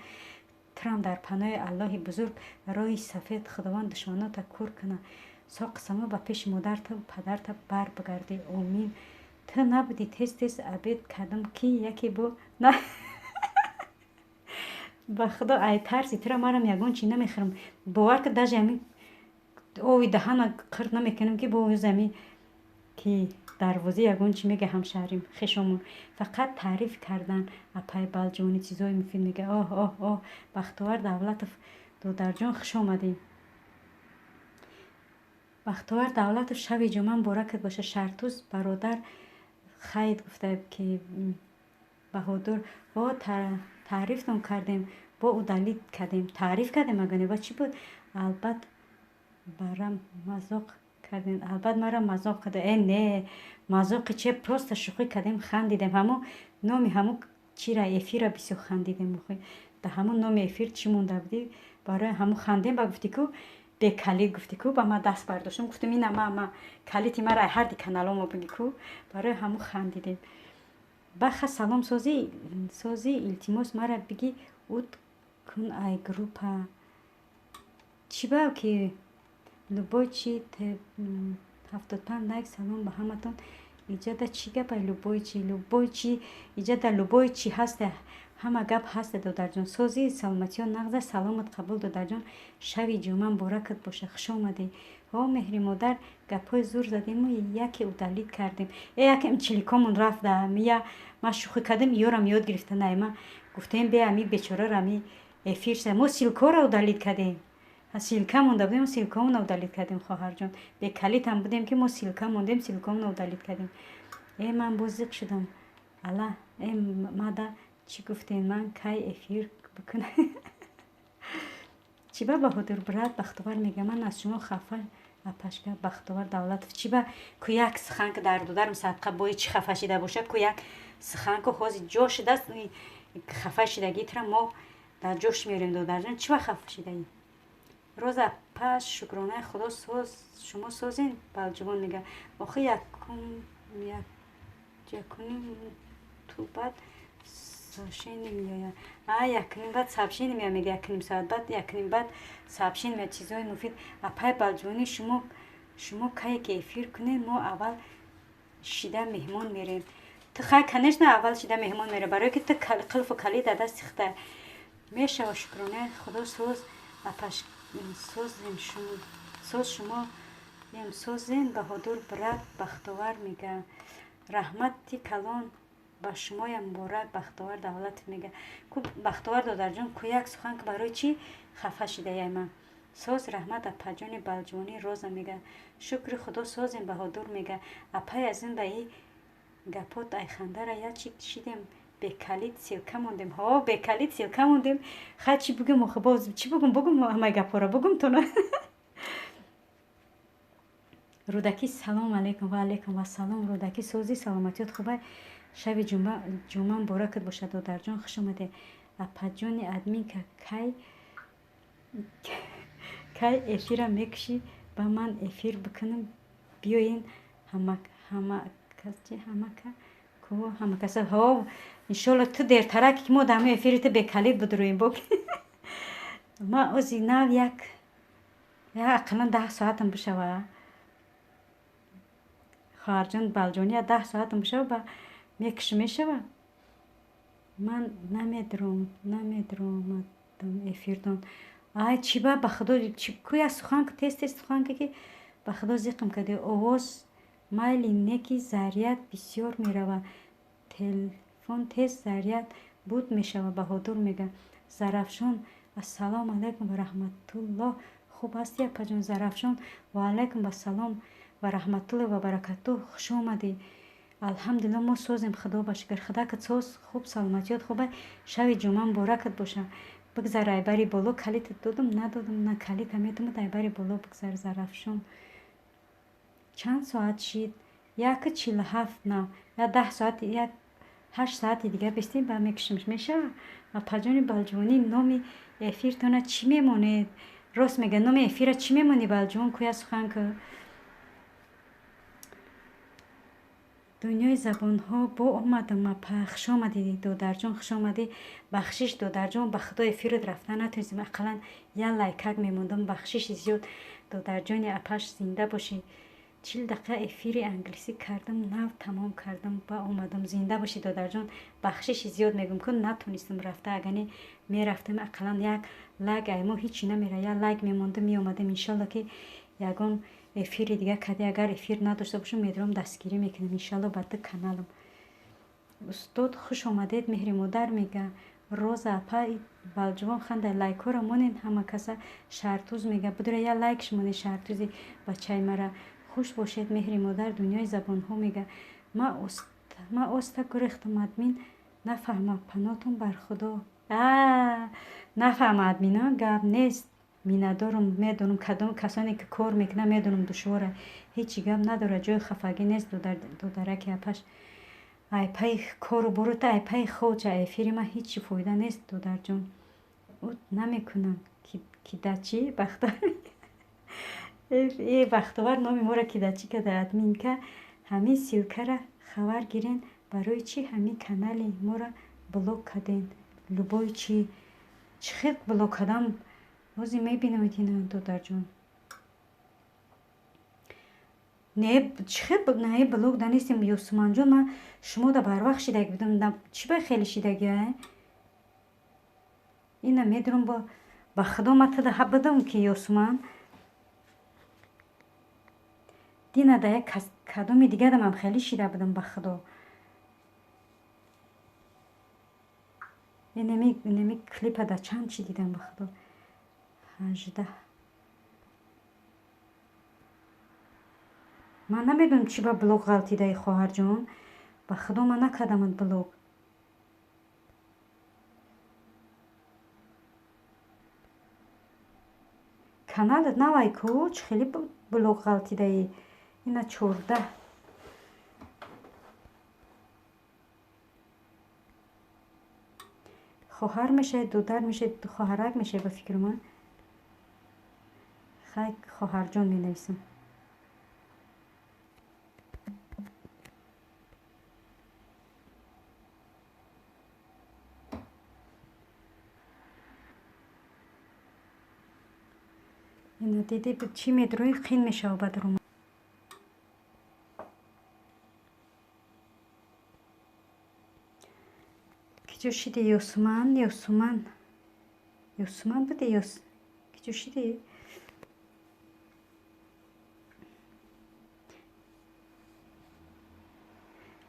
[SPEAKER 1] Турам дар паноҳи Аллоҳи бузург, роҳи сафед, Худованд душманота кур кунад. Соқисамо ба пеши модарта, падарта бар бигардӣ. Омин. Ту набудӣ, тез тез обед кардам, ки яке бо на. Ба Худо, ай тарси тура марам ягон чи намехӯрам. Бовар ки, даже ҳамин ови даҳана қирт намекунам, ки боз ҳамин ки дарвоза ягон чи мега ҳамшаҳрим, хешомон. Фақат таъриф кардан. Апай Балҷони, чизҳои муфид мега. Оҳ, оҳ, оҳ. Бахтовар Давлатов, додарҷон, хуш омадӣ. Бахтовар Давлатов, шаби ҷумъа муборакат боша. Шартуз, бародар, хайд гуфта, ки Баҳодур, ҳо, таърифтон кардем, бо удалить кардем. Таъриф кардем, ага не, ба чӣ буд? Албат барам мазоқ кардем, албат мара мазоқ карда. Э, не, мазоқи че, просто шӯхӣ кардем, хандидем. Ҳамо номи ҳамо чира, эфира бисёр хандидем. Да ҳамон номи эфир чӣ монда будӣ, барои ҳамо хандем. Ба гуфтӣ ку, бекалид гуфтӣ ку, ба ман даст бардоштам, гуфтам, ина ма калити мара ҳарди каналомо биги ку, барои ҳамо хандидем. Баха, салом, созӣ, созӣ, илтимос, мара биги уд кун ай группа. Чӣ ба ки? Любой чи 75 лайк. Салом ба ҳаматон. Иҷада чӣ гапа? Любой чи, любой чи, иҷада любой чи ҳаста, ҳама гап ҳаста, додарҷон. Сози, саломатиё нағза? Саломат қабул, додарҷон. Шави ҷумъа муборакат боша, хуш омадӣ. Ҳо, меҳри модар, гапҳои зур задему яке удалить кардем. Э, якем чиликомон рафт. Мия ма шӯхӣ кардем, иёрам ёд гирифта найма. Гуфтем, бе ами бечорара ами эфир мо ссылкора удалить кардем. Ссылка монда будем, ссылкамона удалить кардем, хоҳарҷон. Бекалитам будем, ки мо ссылка мондем, ссылкамона удалить кардем. Э, ман боз зиқ шудам. Ала, э, мада чӣ гуфтем? Ман кай эфир бикунам? Чиба, Баҳодур брат? Бахтовар мега, ман аз шумо хафа. Апашка Бахтовар Давлатов, чиба? Ку як сухан ки дар додарам садқа бои чӣ хафа шида боша? Ку як сухан ку ҳозир ҷо шудааст. Хафа шидагитра мо дар ҷош меорем, додарҷон. Чиба хафа шидаӣ? Роза пас, шукронаи Худо, соз, шумо созен? Балҷувон мега, охи якуним ту баъд сообщение меояд. А, якним баъд сообщение меояд, мега, якним соат баъд, якним баъд сообщение меояд, чизҳои муфид. Апай Балҷувонӣ, шумо кае ки эфир кунед, мо аввал шида меҳмон мерем. Ту хай, конечно, аввал шида меҳмон мерем, барое ки ту қилфу калид дар дасти худа мешава. Шукронаи Худо, соз, апаш, созем, соз, шумо ем созен? Баҳодур брат Бахтовар мега, раҳмати калон ба шумоям, муборак. Бахтовар Давлатов мега, ку Бахтовар додарҷон, ку як сухан ки барои чӣ хафа шидаяй ман? Соз, раҳмат, апаҷони Балҷувонӣ. Роза мега, шукри Худо, созем. Баҳодур мега, апай, аз ин ба и гапот айхандара як чи шидем, бекалид ссылка мондем. Ҳо, бекалид ссылка мондем. Хай, чӣ бугум охи? Боз чӣ бугум? Бугум, ҳамаи гапҳоро бугум тона. Рӯдакӣ, салом алейкум. Ва алейкум вассалом, Рӯдакӣ. Созӣ, саломатиёт хубай? Шави ҷумъа муборакат бошад, додарҷон, хуш омадед. Апаҷони админка, кай эфира мекушӣ, ба ман эфир бикунам? Биёен ҳамакаса. Ҳо, иншолло, ту дертарак, ки мо дар эфири ту бекалид будруем. Бо ма ози нав як ақаллан 10 соатам бишава, хоҳарҷон Балҷонӣ, 10 соатам бишава, ба мекушӣ, мешава. Ман намедромадам эфиртон. Ай, чӣ ба худо, ку як сухан, тез тез сухан ки ба худо зиқм кардӣ. Овоз майли, не ки заряд бисёр меравад, телефон тез заряд буд мешавад. Баҳодур мега. Зарафшон, ассалому алайкум ва раҳматуллоҳ, хуб ҳастӣ, апаҷон? Зарафшон, ва алайкум ассалом ва раҳматуллоҳи ва баракатуҳ, хуш омадӣ. Алҳамдулилло, мо созем, Худо ба шукр. Худакат соз, хуб, саломатиёт хуба? Шави ҷумъа муборакат боша. Бигзар айбари боло, калитат додум, надодум, на калита медумад, айбари боло бигзар. Зарафшон, чанд соат шид? 1:47. На, я 10 соат, як 8 соати дигар бистем, ба мекушимш, мешава. Апаҷони Балҷувонӣ, номи эфиртона чӣ мемонед? Рост мега, номи эфира чӣ мемонӣ, Балҷувон? Куя сухан ку. Дунёи забонҳо, бо омадам, апа. Хуш омадӣ, додарҷон, хуш омадӣ. Бахшиш, додарҷон, ба худо, эфират рафта натонистем, ақаллан як лайкак мемондам. Бахшиши зиёд, додарҷони апаш, зинда бошӣ. 40 дақиқа эфири англисӣ кардам, нав тамом кардам ба омадам. Зинда бошӣ, додарҷон, бахшиши зиёд мегӯм, ку натонистам рафта. Агане мерафтам, ақаллан як лайк, ай мо ҳичи намера, як лайк мемондам, меомадам. Иншолло, ки ягон эфири дигар кади, агар эфир надошта бошам, медурам, дастгирӣ мекунам, иншалло, ба ду каналам. Устод, хуш омадед. Меҳри модар мега. Роза апа, Балҷувон ханда, лайкҳоро монед ҳама каса. Шартуз мега, будура як лайкш монед, шартузи бачаи мара. Хуш бошед, меҳри модар. Дунёи забонҳо мега, ма оста гурехтам, админ нафаҳма, панотон бар Худо. Нафаҳма админо, гап нест, миннатдорум. Медонам, кадом касоне ки кор мекунанд, медонам, душвора, ҳечи гап надорад, ҷои хафагӣ нест, додараки апаш. Айпаи кору борута, айпаи хоҷа, эфири ман ҳечи фоида нест, додарҷон. Ӯ намекунам кидачи бахтовар. Э, Бахтовар номи моро кидачӣ када. Админка, ҳамин ссылкара хабар гирен, барои чӣ ҳамин канали моро блок карден? Любой чӣ? Чӣ хел блок кардам? Ҳозир мебинамед ина, додарҷон. Не, чӣ хел не, блок да нестем, Ёсуманҷон. Ман шумо да барвақт шидаги будам. Чӣ ба хеле шидаги? Ина медурам, ба худо, ма туда будам, ки Ёсуман дина да як кадоми дигарамам хеле шида будам, ба худо. Инеми клипа да чанд чӣ дидам, ба худо, 18. Ман намедонам, чӣ ба блок ғалтидаи, хоҳарҷон. Ба худо, ман накардамад блок. Каналат навай ку, чӣ хеле блок ғалтидаи? Ина 14. Хоҳар мешавед, дудар мешавед, хоҳарак мешавед, ба фикри ман. Хай, хоҳарҷон менависам. Ина диди, чӣ медрои, қин мешава ба даромад. Киҷо шиди, Ёсуман? Ёсуман, Ёсуман буди? Киҷо шиди?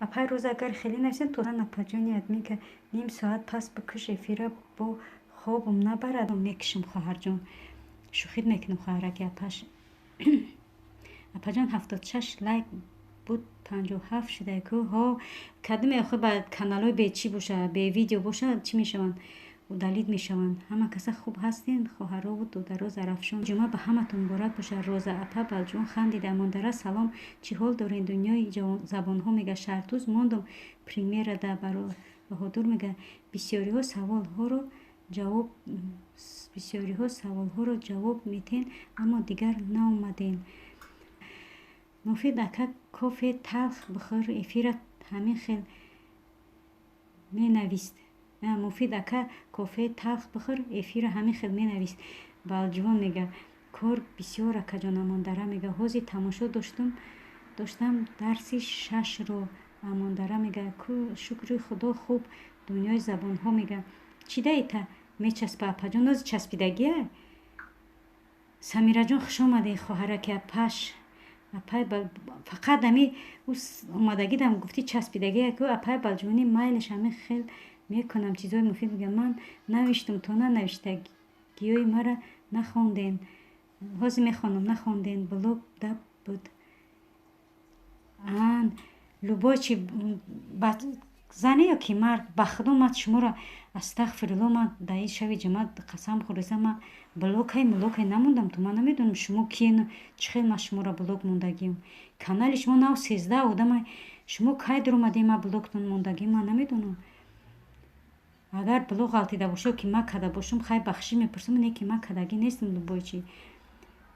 [SPEAKER 1] Апай Рӯза, агар хеле нависем, то апаҷони админка ним соат пас бикуш эфира, бо хобам набарад. Мекушам, хоҳарҷон, шӯхит мекунам, хоҳараки апаш. Апаҷон, 76 лайк буд, 57 шуда ку. Ҳо, кадоме охи ба каналҳои бечӣ боша, бевидео боша, чӣ мешаванд? Удалить мешаванд. Ҳама каса хуб ҳастен, хоҳарову додаро? Зарафшон, ҷумъа ба ҳаматон муборак боша. Роза апа, Балҷон хандида. Мондара, салом, чӣ ҳол дорен? Дунёи забонҳо мега. Шартуз мондум премьера да. Баҳодур мега: бисёриҳо саволҳоро ҷавоб метен, аммо дигар наомаден. Муфид ака, кофе талх бихӯр, эфира ҳамин хел менавист. Муфид ака, кофе талх бихӯр, эфира ҳамин хел менавист. Балҷувон мега: кор бисёр, акаҷон. Амондара мега: ҳозир тамошо доштам дарси шашро. Амондара мега: шукри худо, хуб. Дунёи забонҳо мега: чӣ даита мечаспа, апаҷон? Нози часпидагия. Самираҷон, хуш омадед, хоҳараки апаш. Апай, фақат ами омадагидам гуфтӣ, часпидагия ку. Апай Балҷувонӣ, майлеш, ҳамин хел мекунам, чизҳои муфид мегӯям. Ман навиштум, то нанавиштагиёи мара нахонден. Ҳозир мехонам. Нахонден, блок да буд. Ан любой чи, зане ё ки мард, ба худо, ман шуморо, астағфирулло, ман дар ин шави ҷамъа қасам хӯрдасам, ман блокай мулокай намондам. То ман намедонам, шумо киену чӣ хел ман шуморо блок мондагиам. Канали шумо нав 13 одама, шумо кай дуромадем, ман блоктон мондагиам, ман намедонам. Агар блок ғалтида бошад, ки ман када бошам, хай, бахшиш мепурсам, не ки ман кадагӣ нестам. Любой чи,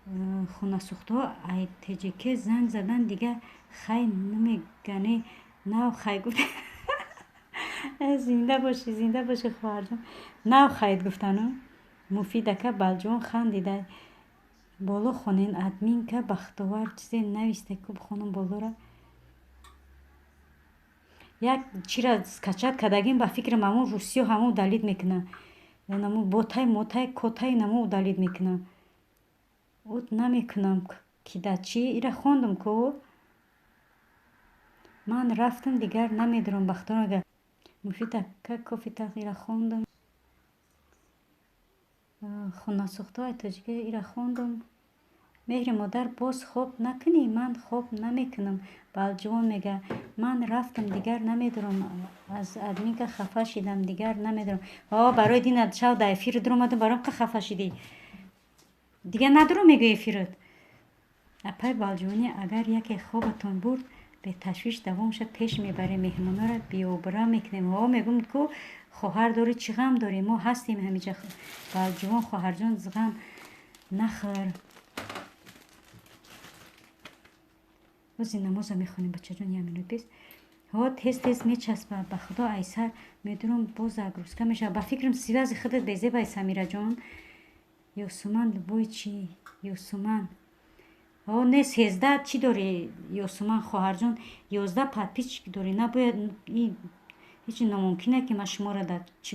[SPEAKER 1] хонасӯхтҳо ай ТҶК занг задан, дига хай намегане, нав хай гуфт. Зинда бошӣ, зинда бошӣ, хоҳарҷон. Нав хайд гуфтану. Муфид ака, Балҷон хандида. Боло хонен, админка Бахтовар чизе нависта ку, бихонам болора. Як чира скачать кардагим, ба фикрам, ҳамун русиё ҳамун удалить мекуна, наму ботай мотай котай наму удалить мекуна. Уд намекунам, ки да чӣ ира хондум ку. Ман рафтам, дигар намедурам. Бахтовар мега: Муфид ака, кофе талх, ира хондум. Хонасӯхтаҳои тоҷика, ира хондум. Меҳри модар, боз хоб накунӣ? Ман хоб намекунам. Балҷувон мега: ман рафтам, дигар намедурам, аз админка хафа шидам, дигар намедурам. О, барои дина шав да эфир дуромадам, барои ка хафа шидӣ, дигар надурам, мегӯ эфирот. Апай Балҷувонӣ, агар яке хобатон бурд, беташвиш давомша пеш мебарем, меҳмонҳоро биобра мекунем. О, мегӯм ку, хоҳар дорӣ, чӣ ғам дорӣ? Мо ҳастем ҳамиҷа. Балҷувон, хоҳарҷон, ғам нахӯр. Ози намоза мехонем, бачаҷон, як минут бес. Ҳо, тез тез мечаспад, ба худо, айсар медурам, боз загрузка мешавад. Ба фикрам, связи худат безебай, Самираҷон. Ёсуман, любой чи, Ёсуман. О, не, 13 чӣ дорӣ, Ёсуман хоҳарҷон, 11 подписчик дорӣ. Набояд, ҳеҷ номумкине, ки ман шуморо дар чӣ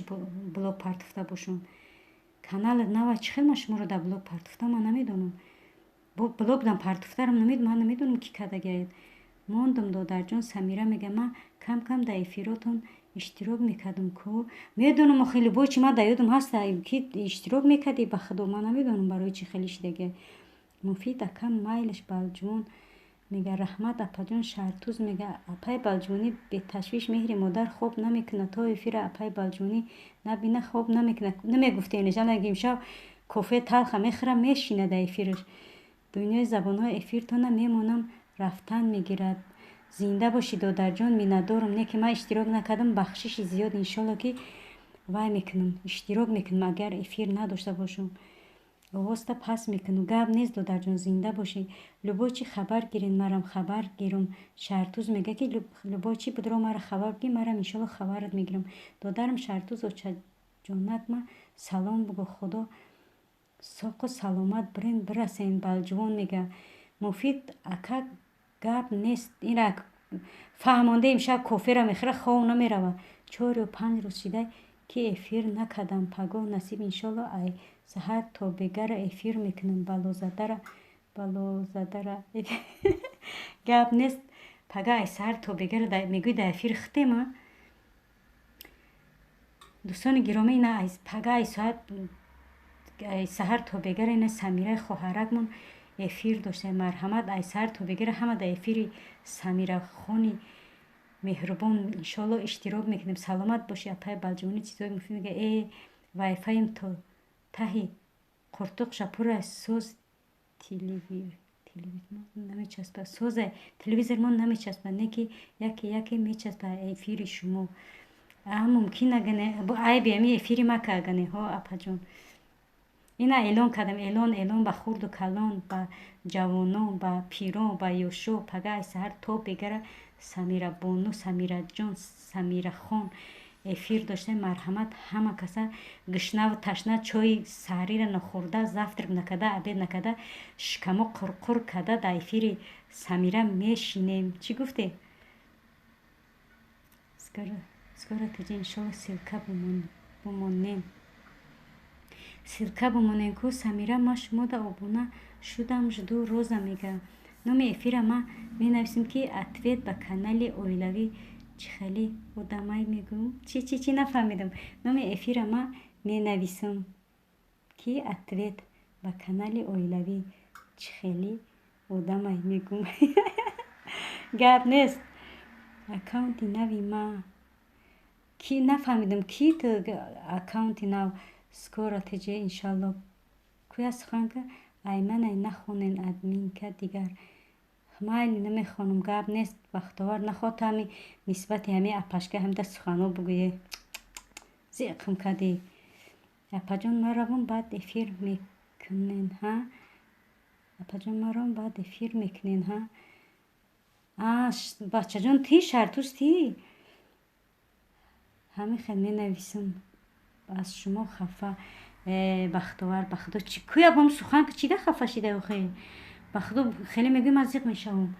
[SPEAKER 1] блог партофта бошам. Каналат нава, чӣ хел ман шуморо дар блог партофта, ман намедонам. Блог дам партофтарам ман намедонам, ки кардагиед. Мондум, додарҷон. Самира мега: ман кам кам дар эфиротон иштирок мекардам ку. Медонам, охи, любой чи ман дар ёдам ҳаста, ки иштирок мекардӣ. Ба худо, ман намедонам, барои чӣ хеле шидагия. Муфид ака, майлаш. Балҷувон мега: раҳмат, апаҷон. Шаҳртуз мега: апаи Балҷувонӣ беташвиш, меҳри модар хоб намекунад. То эфира апаи Балҷувонӣ набина, хоб намекунад. Намегуфтенеш, ана имшаб кофе талха мехӯра, мешина дар эфираш. Дунёи забонҳо, эфиртона мемонам, рафтан мегирад. Зинда бошӣ, додарҷон, миннатдорам. Не ки ман иштирок накардам, бахшиши зиёд. Иншолло, ки вай мекунам, иштирок мекунам, агар эфир надошта бошам. Овозта пас мекунам. Гап нест, додарҷон, зинда бошӣ. Любой чи хабар гирен, марам хабар гирам. Шаҳртуз мега, ки любой чи будро, мара хабар бигир, марам иншолло хабарат мегирам. Додарам Шаҳртуз, очаҷонак, ма салом бугӯ. Худо соқу саломат бирен, бирасен. Балҷувон мега: Муфид ака, гап нест. Ина фаҳмонда, имшаб кофера мехӯра, хов намерава. 4 ё 5 рӯз шида, ки эфир накардам. Пагоҳ насиб, иншолло, ай саҳар то бегара эфир мекунам. Балозадара, балозадара. Гап нест, пага ай саҳар то бегара мегӯй дар эфир хитема. Дӯстони гиромӣ, ина пага ай соат ай саҳар то бегара ина Самираи хоҳаракмон эфир дошта. Марҳамат, ай саҳар то бегара ҳама дар эфири Самирахони меҳрубон иншоалло иштирок мекунем. Саломат бошӣ, апаи Балҷувонӣ. Чизои муфид мега. Э, вайфаим то таҳи қуртуқша пурра соз, намечаспад. Соза телевизормон намечаспад, не ки яке яке мечаспад эфири шумо. А мумкин агане айби ами эфири мака агане. Ҳо, апаҷон, ина эълон кардам, эълон, эълон ба хурду калон, ба ҷавонон, ба пирон, ба ёшо. Пага ай саҳар то бегара Самирабону, Самираҷон, Самирахон эфир дошта. Марҳамат, ҳама каса гушнаву ташна, чойи саҳарира нахӯрда, завтрак накарда, обед накарда, шикамо қурқур карда, дар эфири Самира мешинем. Чӣ гуфте? Скоро теҷа, иншолло, ссылка бумонем, ссылка бумонем ку. Самира, ма шумода обуна шудам, жду. Роза мега: номи эфира ма менависем, ки ответ ба канали оилавӣ чӣ хеле одамай мегӯм. Чи, чи, чи, нафаҳмидам. Номи эфира ма менависам, ки ответ ба канали оилавӣ чӣ хеле одамай мегӯм. Гап нест. Аккаунти нави ма ки, нафаҳмидам, ки ту аккаунти нав. Скоро теҷе, иншалло. Куя суханка айманай нахонен, админка дигар. Майли, намехонам, гап нест. Бахтовар, нахоҳ ту ҳами нисбати ҳами апашка ҳамида суханҳо бугӯе. Зиқм кардӣ. Апаҷон, ман равам, баъд эфир мекунен, ҳа? Апаҷон, ман равам, баъд эфир мекунен, ҳа? А, бачаҷон, ти шартуз, ти ҳамин хел менависам: аз шумо хафа. Э, Бахтовар, ба худо, чи куя бом сухан чида хафа шида охе? Ба худо, хеле мегӯй, ман зиқ мешавам.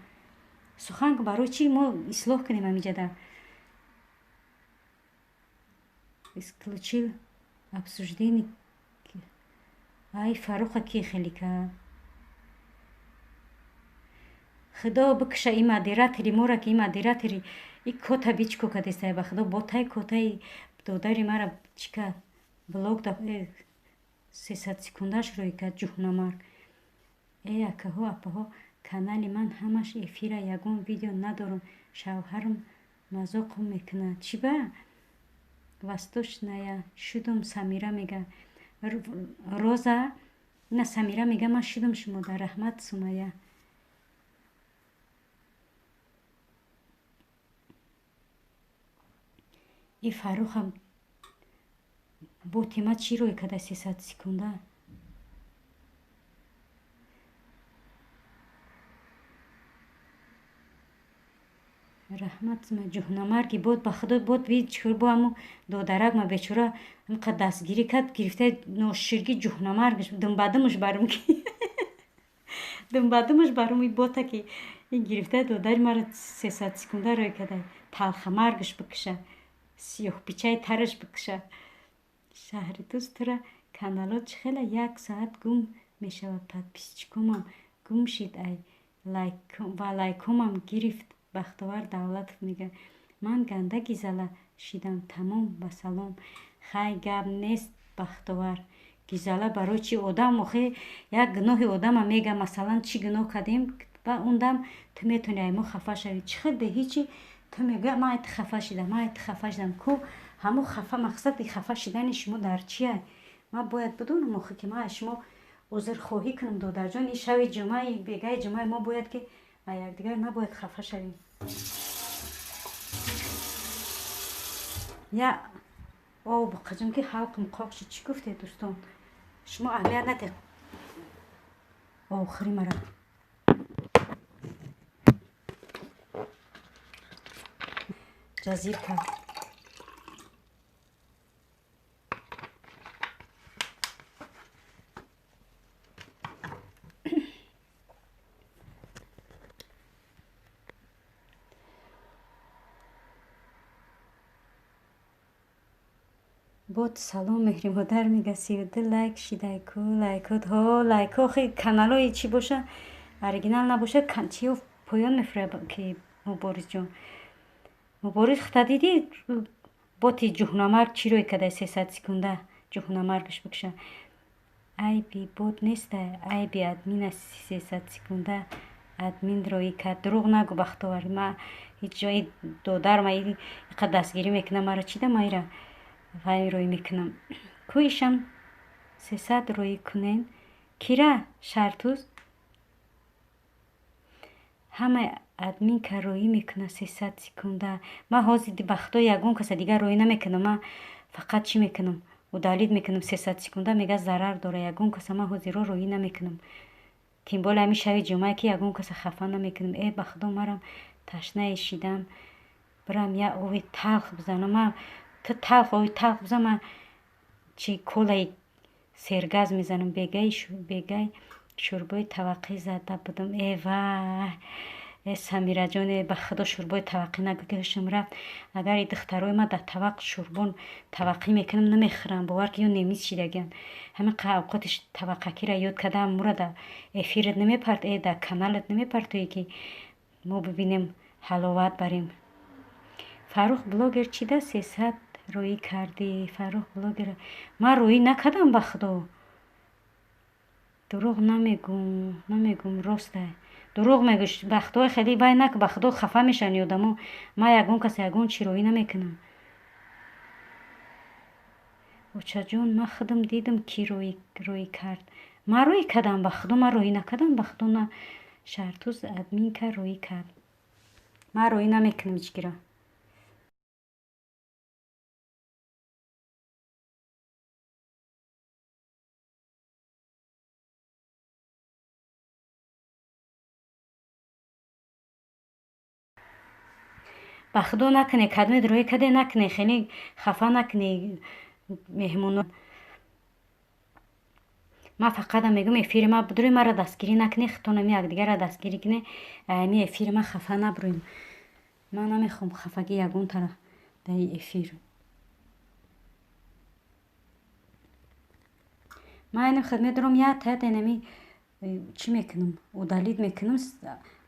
[SPEAKER 1] Сухан барои чӣ мо ислоҳ кунем ҳамиҷада? Исключил обсуждение. Ай, Фаруха ки хеле кард? Худо бикуша и модератори мора, ки и модератори и кота бичко кадестай. Ба худо, ботай котаи додари мара чӣ кард? Блок да 300 секундаш рӯй кард, ҷуҳнамарг. Э, акаҳо, апаҳо, канали ман ҳамаш эфира, ягон видео надорам. Шавҳарам мазоқам мекунад. Чӣ ба восточная шудум? Самира мега. Роза на, Самира мега: ман шудум шумода. Раҳмат, Сумая. И Фаррухам боти ма чӣ рӯй карда 300 секунда? Раҳмат, ҷуҳнамарги бод. Ба худо, бод би чикор бо ҳаму додарак ма бечора ҳамқа дастгирӣ кард, гирифта ноширги ҷуҳнамаргаш думбадумаш барм, ки Думбадумаш барои бота ки ин гирифта додари маро 300 секунда рӯй када. Талхамаргаш бикша. Сиёҳпичаи тараш бикша. Шаҳри Туз тура канало чӣ хела як соат гум мешавад. Подписчикомам гум шид ай ва лайкомам гирифт. Бахтовар Давлатов мега. Ман ганда гизала шидам тамом ба салом. Хай гап нест Бахтовар. Гизала барои чи одам охе як гуноҳи одама мега, масалан чӣ гуноҳ кардем ба он дам ту метавони ай мо хафа шавӣ. Чӣ хел беҳичи ту мегӯя ман ай ту хафа шидам, ман ай ту хафа шидам. Ку ҳамун хафа мақсади хафа шидани шумо дар чия? Ман бояд бидонам охе ки ман аз шумо узрхоҳӣ кунам додарҷон. Ин шави ҷумъа, ин бегаи ҷумъаи мо бояд ки ба якдигар набояд хафа шавем. Я об қаҷум ки ҳалқам қоқ шид. Чӣ гуфтед дӯстон? Шумо аҳамият надиҳед. Охири мара. Ҷазир кард. Бот салом меҳри модар мега 32 лайк шидай ку лайкот ҳо лайкҳо хе каналҳои чӣ боша оригинал набоша чиё поён мефурад ки Муборизҷон. Мубориз хата дидӣ боти ҷуҳнамарг чӣ рӯй кадай 300 секунда ҷуҳнамаргаш бикша. Айби бот неста, айби админ аст 300 секунда админ рӯй кард. Дурӯғ нагӯ Бахтовар. Ма ҳеҷ ҷои додар ма иқа дастгирӣ мекунам мара чӣ да ма ира вай рӯй мекунам. Ку ишам 300 рӯй кунен. Кира Шартуз? Ҳамаи админка рӯӣ мекунад 300 секунда. Ман ҳозир бахто ягон каса дигар рӯӣ намекунам. Ман фақат чӣ мекунам? Удалить мекунам 300 секунда мега зарар дора. Ягон каса ман ҳозирро рӯӣ намекунам. Тем более ҳамин шави ҷумъае ки ягон каса хафа намекунам. Э ба худо марам ташнае шидам. Бирам я ови талх бизанам. Ман ту талх ови талх бизан ман чи колаи сергаз мезанам. Бегай шӯрбои таваққӣ зада будам. Э вай! Э Самираҷон, э ба худо шӯрбои таваққӣ нагӯ ки ҳушам рафт. Агар и духтарои ман дар тавақ шӯрбон таваққӣ мекунам намехӯрам. Бовар ки ё немис шидагианд. Ҳамин авқоти таваққакиро ёд кардаам мура дар эфират намепарт, э дар каналат намепартоӣ ки мо бибинем ҳаловат барем. Фаррух блогер чӣ да 300 рӯӣ кардӣ? Фаррух блогер ман рӯӣ накардам ба худо. Дурӯғ намегӯм, намегӯм роста. Дурӯғ мегӯш бахтои хеле вай нак ба худо хафа мешаванд одамо. Ман ягон каса ягон чӣ рӯӣ намекунам. Очаҷон ман худам дидам ки рӯӣ кард. Ман рӯӣ кардам ба худо, ман рӯӣ накардам ба худо на. Шартуз админка рӯӣ кард. Ман рӯӣ намекунам ҳеҷ киро. Ба худо накунед, кадомед рӯӣ карде накунед, хеле хафа накунед меҳмоно. Ман фақат мегӯям эфири ман бидуред, маро дастгирӣ накунед, худтонам якдигарро дастгирӣ кунед. Ами эфири ман хафа набурем. Ман намехоҳам хафагӣ ягон тараф дар ин эфир. Ман инам худ медурам як таят инами чӣ мекунам? Удалить мекунам.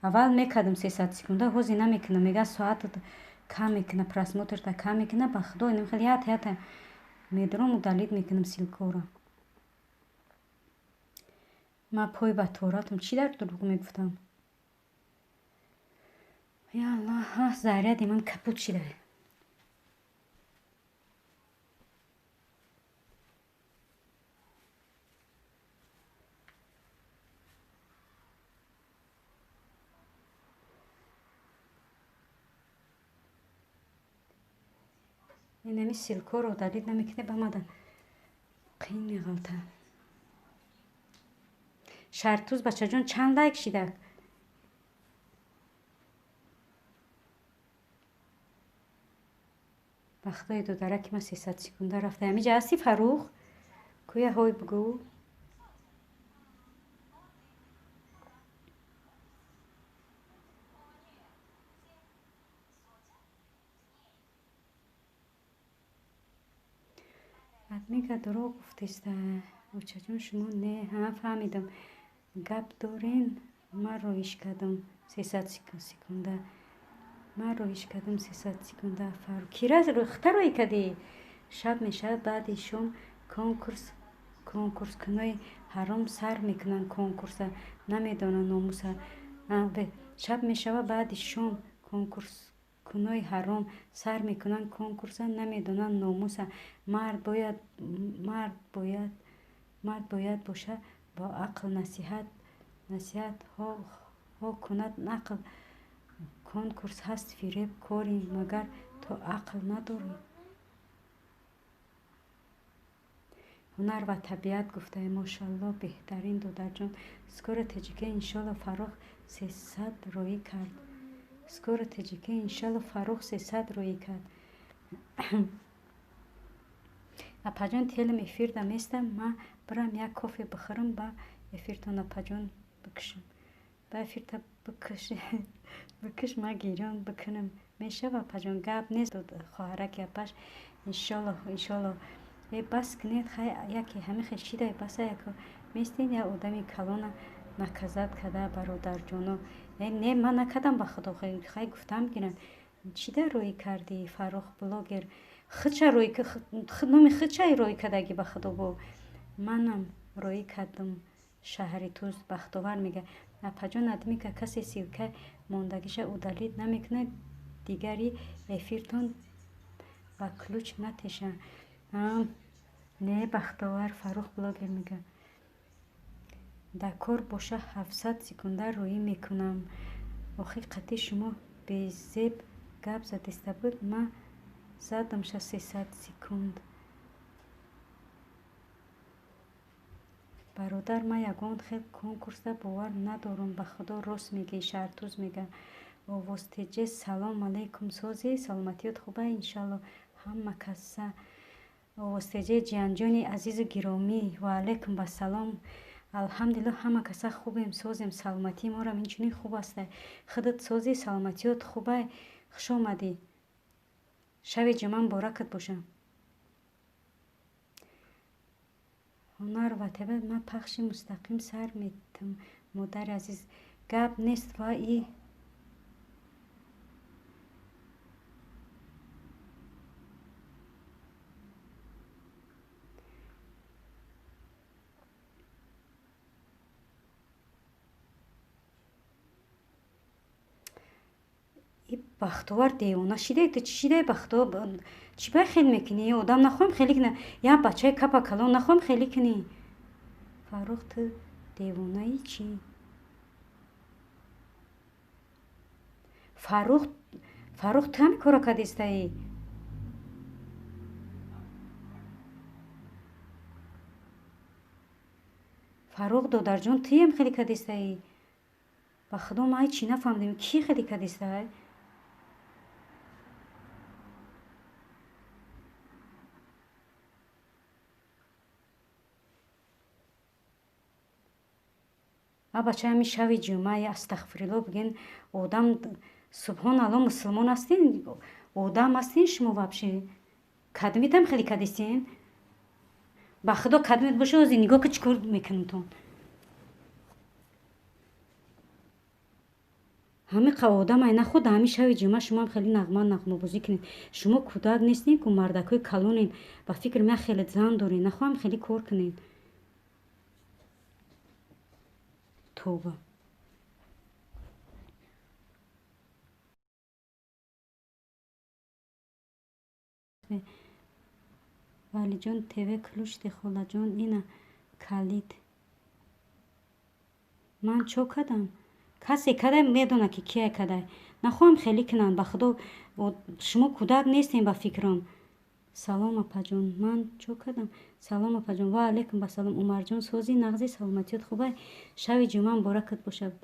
[SPEAKER 1] Аввал мекардам 300 секунда, ҳозир намекунам. Мега соатат кам мекуна, просмотрта кам мекуна. Ба худо инам хел як таята медурам удалить мекунам ссылкаро. Ман пой ба торатам чӣ дар дурӯғ мегуфтам? Я Аллоҳ, заряди ман капут шида. Инами ссылкаро удалить намекунед ба мада қин меғалта. Шартуз бачаҷон чанд лайк шида? Бахтои додараки ман 300 секунда рафта. Ҳамиҷа ҳасти Фаррух? Куя ҳой бугӯ. Мега дурӯғ гуфтеста. Очаҷон, шумо не, ҳа, фаҳмидам. Гап дорен, ман роиш кардам 300 секунда. Ман роиш кардам 300 секунда. Фаррух, кира хта роӣ кардӣ? Шаб мешавад, баъди шом конкурскунои ҳаром сар мекунанд конкурса, намедонанд номуса. Шаб мешавад, баъди шом конкурскунои ҳаром сар мекунанд конкурса, намедонанд номуса. Мард бояд бошад бо ақл, насиҳатҳо кунад нақл. Конкурс ҳаст фиреб кори, магар ту ақл надорӣ? Ҳунар ва табиат гуфтаи, мошалло, беҳтарин додарҷон. Скоро ТҶК иншолло Фаррух 300 роӣ кард. Скоро ТҶК иншолло Фаррух 300 роӣ кард. Апаҷон, телем эфирда местам, ман бирам як кофе бихӯрам, ба эфиртон апаҷон бикушам. Ба эфирта бикуш, ман гирён бикунам. Мешава апаҷон, гап нест, хоҳараки апаш. Иншолло, иншолло. Э, бас кунед, хай, яке ҳамин хел шидай, баса яко местен як одами калона наказат када, бародарҷоно. Э, не, ман накардам, ба худо, хай гуфтам гирам. Чида роӣ кардӣ, Фаррух блогер? Худша роӣ, номи худша роӣ кардагӣ, ба худо бо. Манам роӣ кардам шаҳри Туз, Бахтовар мега. Апаҷон, адмика касе ссылка мондагиша удалить намекунад, дигари эфиртон ба ключ натеша. Не, Бахтовар, Фаррух блогер мега. Дар кор боша 700 секунда роӣ мекунам. Охи қатъи шумо безеб гап задиста буд, ман задамша 300 секунд. Бародар, ман ягон хел конкурсда бовар надорам, ба худо, рост мегӯӣ, Шаҳртуз мега. Овоз теҷе, салом алейкум, созӣ, саломатиёт хуба, иншалло ҳама каса. Овоз теҷе, ҷиянҷони азизу гиромӣ, ва алейкум басалом. Алҳамдулилло, ҳама каса хубем, созем, саломатии морам инчунин хуб аст. Худат созӣ, саломатиёт хубай, хуш омадӣ. Шаби ҷумъа муборакат боша. Ҳунар ва табиат, ман пахши мустақим сар метам, модари азиз. Гап нест ва и Бахтовар девона шидай, ту чӣ шидай, Бахтовар? Чӣ бай хел мекунӣ? Одам нахоҳем хеле кунӣ, як бачаи капа калон нахоҳем хеле кунӣ. Фаррух, ту девонаи чӣ? Фаррух, Фаррух, ту ҳамин корро кардистаӣ? Фаррух додарҷон, туям хеле кардистаӣ? Ба худо, ман ҳеҷ чӣ нафаҳмидем, кӣ хеле кардистаи? А бача, ҳамин шаби ҷумъа, астағфирулло бигӯен, одам, субҳоналло, мусулмон ҳастин, одам ҳастин шумо вообще? Кадмитам хеле кардистин? Ба худо, кадмит боша, ози нигоҳ ки чӣ кор мекунамтон. Ҳамин қа одам ай наход, ҳамин шаби ҷумъа шумоам хеле нағма нағмабозӣ кунед. Шумо кӯдак нестин ку, мардакҳои калонен, ба фикр ман хеле зан доред, нахоҳам хеле кор кунед. Тоба. Валиҷон ТВ ключ де, холаҷон, ина калид. Ман чо кардам? Касе кадай медонад ки кия кадай. Нахоҳам хеле кунанд, ба худо, шумо кӯдак нестем ба фикрам. Салом апаҷон, ман чо кардам? Салом апаҷон, ва алейкум басалом. Умарҷон, созӣ, нағзӣ, саломатиёт хубай. Шаби ҷумъа муборакат бошад.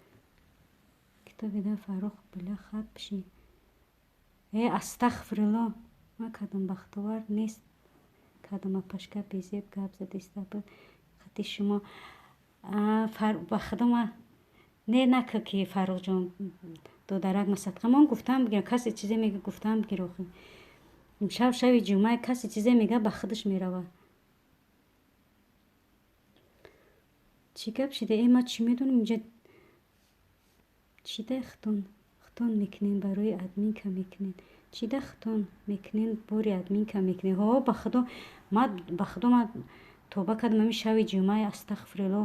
[SPEAKER 1] Китоби да Фаррух била хат пиши. Э, астағфирулло, ман кардам, Бахтовар нест. Кардам апашка безеб гап задиста буд. Хати шумо ба худо, ман не накар ки Фаррухҷон додарак масадқа. Ман гуфтам бигирам, касе чизе мега, гуфтам бигир охи. Имшаб шаби ҷумъа, касе чизе мега, ба худаш меравад. Чӣ гап шида? Э, ма чӣ медонам, инҷа чида хитон хитон мекунен, барои админка мекунен. Чида хитон мекунен, бори админка мекунен. Ҳо, ба худо, ма ба худо ма тоба кардам ами шави ҷумъа, астағфирулло,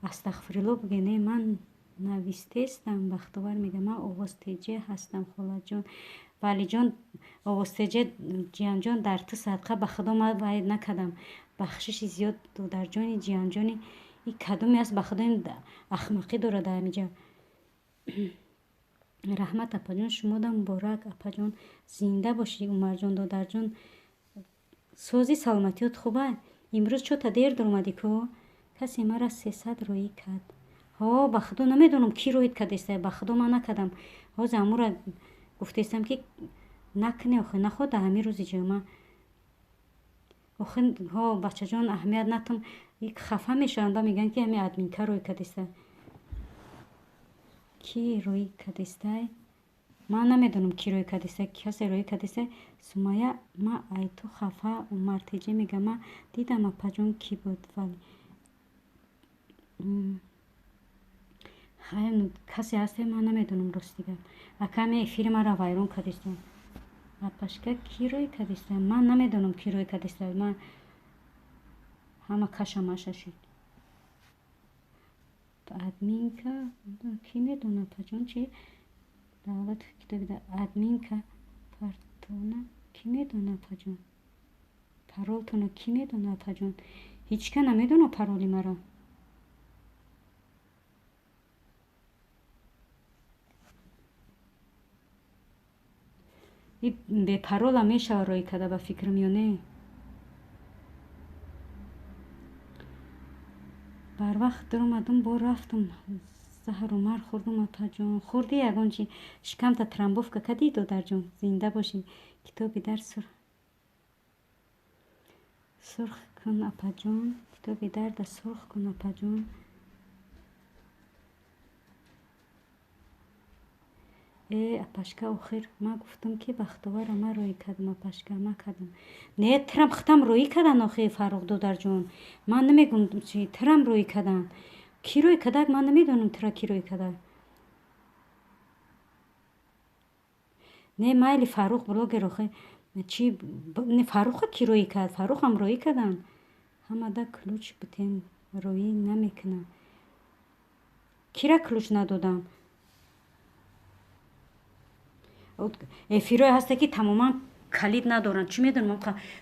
[SPEAKER 1] астағфирулло бигӯ. Не, ман навистестам, Бахтовар мега, ман овозтеҷа ҳастам, холаҷон. Валиҷон, овозтеҷа, ҷиянҷон, дар ту садқа, ба худо ман вай накардам. Бахшиши зиёд, додарҷони, ҷиянҷони, и кадоме аст, ба худо ин ахмақӣ дорад дар ҳамиҷа. Раҳмат, апаҷон, шумода муборак, апаҷон, зинда бошӣ, Умарҷон, додарҷон. Сози, саломатиёт хуба? Имрӯз чота дер дуромадӣ ку? Касе мара 300 роӣ кард. Ҳо, ба худо намедонам, кӣ роид кардеста, ба худо ман накардам. Ҳозир ҳамура гуфтестам, ки накунӣ, охи нахоҳ дар ҳамин рӯзи ҷумъа. Охи ҳо, бачаҷон, аҳамият натам, хафа мешаванд, ба мегӯянд, ки ҳамин админка роӣ кардеста. Кӣ роӣ кардестай? Ман намедонам, кӣ роӣ кардеста, касе роӣ кардеста. Сумая, ма ай ту хафа, Умар теҷа мега, ма дидам, апаҷон, кӣ буд, вале касе ҳасте, ман намедонам, рости гап. Аками эфири маро вайрон кардеста. Апашка, кӣ роӣ кардеста? Ман намедонам, кӣ роӣ кардеста. Ман ҳама каша маша шуд. Админка кӣ медонад, апаҷон, чи давлат китоби админка партона кӣ медонад, апаҷон? Паролтона кӣ медонад, апаҷон? Ҳеҷ ка намедонад пароли маро. И бепарола мешава роӣ карда, ба фикрам, ё не? Барвақт дуромадум, бо рафтум, заҳру мар хӯрдум, апаҷон. Хӯрдӣ ягон чи? Шикамта трамбовка кардӣ, додарҷон? Зинда бошӣ. Китоби дар сурх кун, апаҷон. Китоби дарда сурх кун, апаҷон. Э, апашка, охир ман гуфтам, ки Бахтовара ман роӣ кардам, апашка, ман кардам. Не, тирам хитам роӣ кардан, охи, Фаррух додарҷон. Ман намегӯм чи, тирам роӣ кардан. Кӣ роӣ кардак, ман намедонам, тира кӣ роӣ кардак. Не, майли, Фаррух блогер, охи чи, не, Фарруха кӣ роӣ кард? Фаррухам роӣ кардан. Ҳамада ключ бутен, роӣ намекунад. Кира ключ надодам? Эфирое ҳасте, ки тамоман калид надоранд. Чӣ медонам,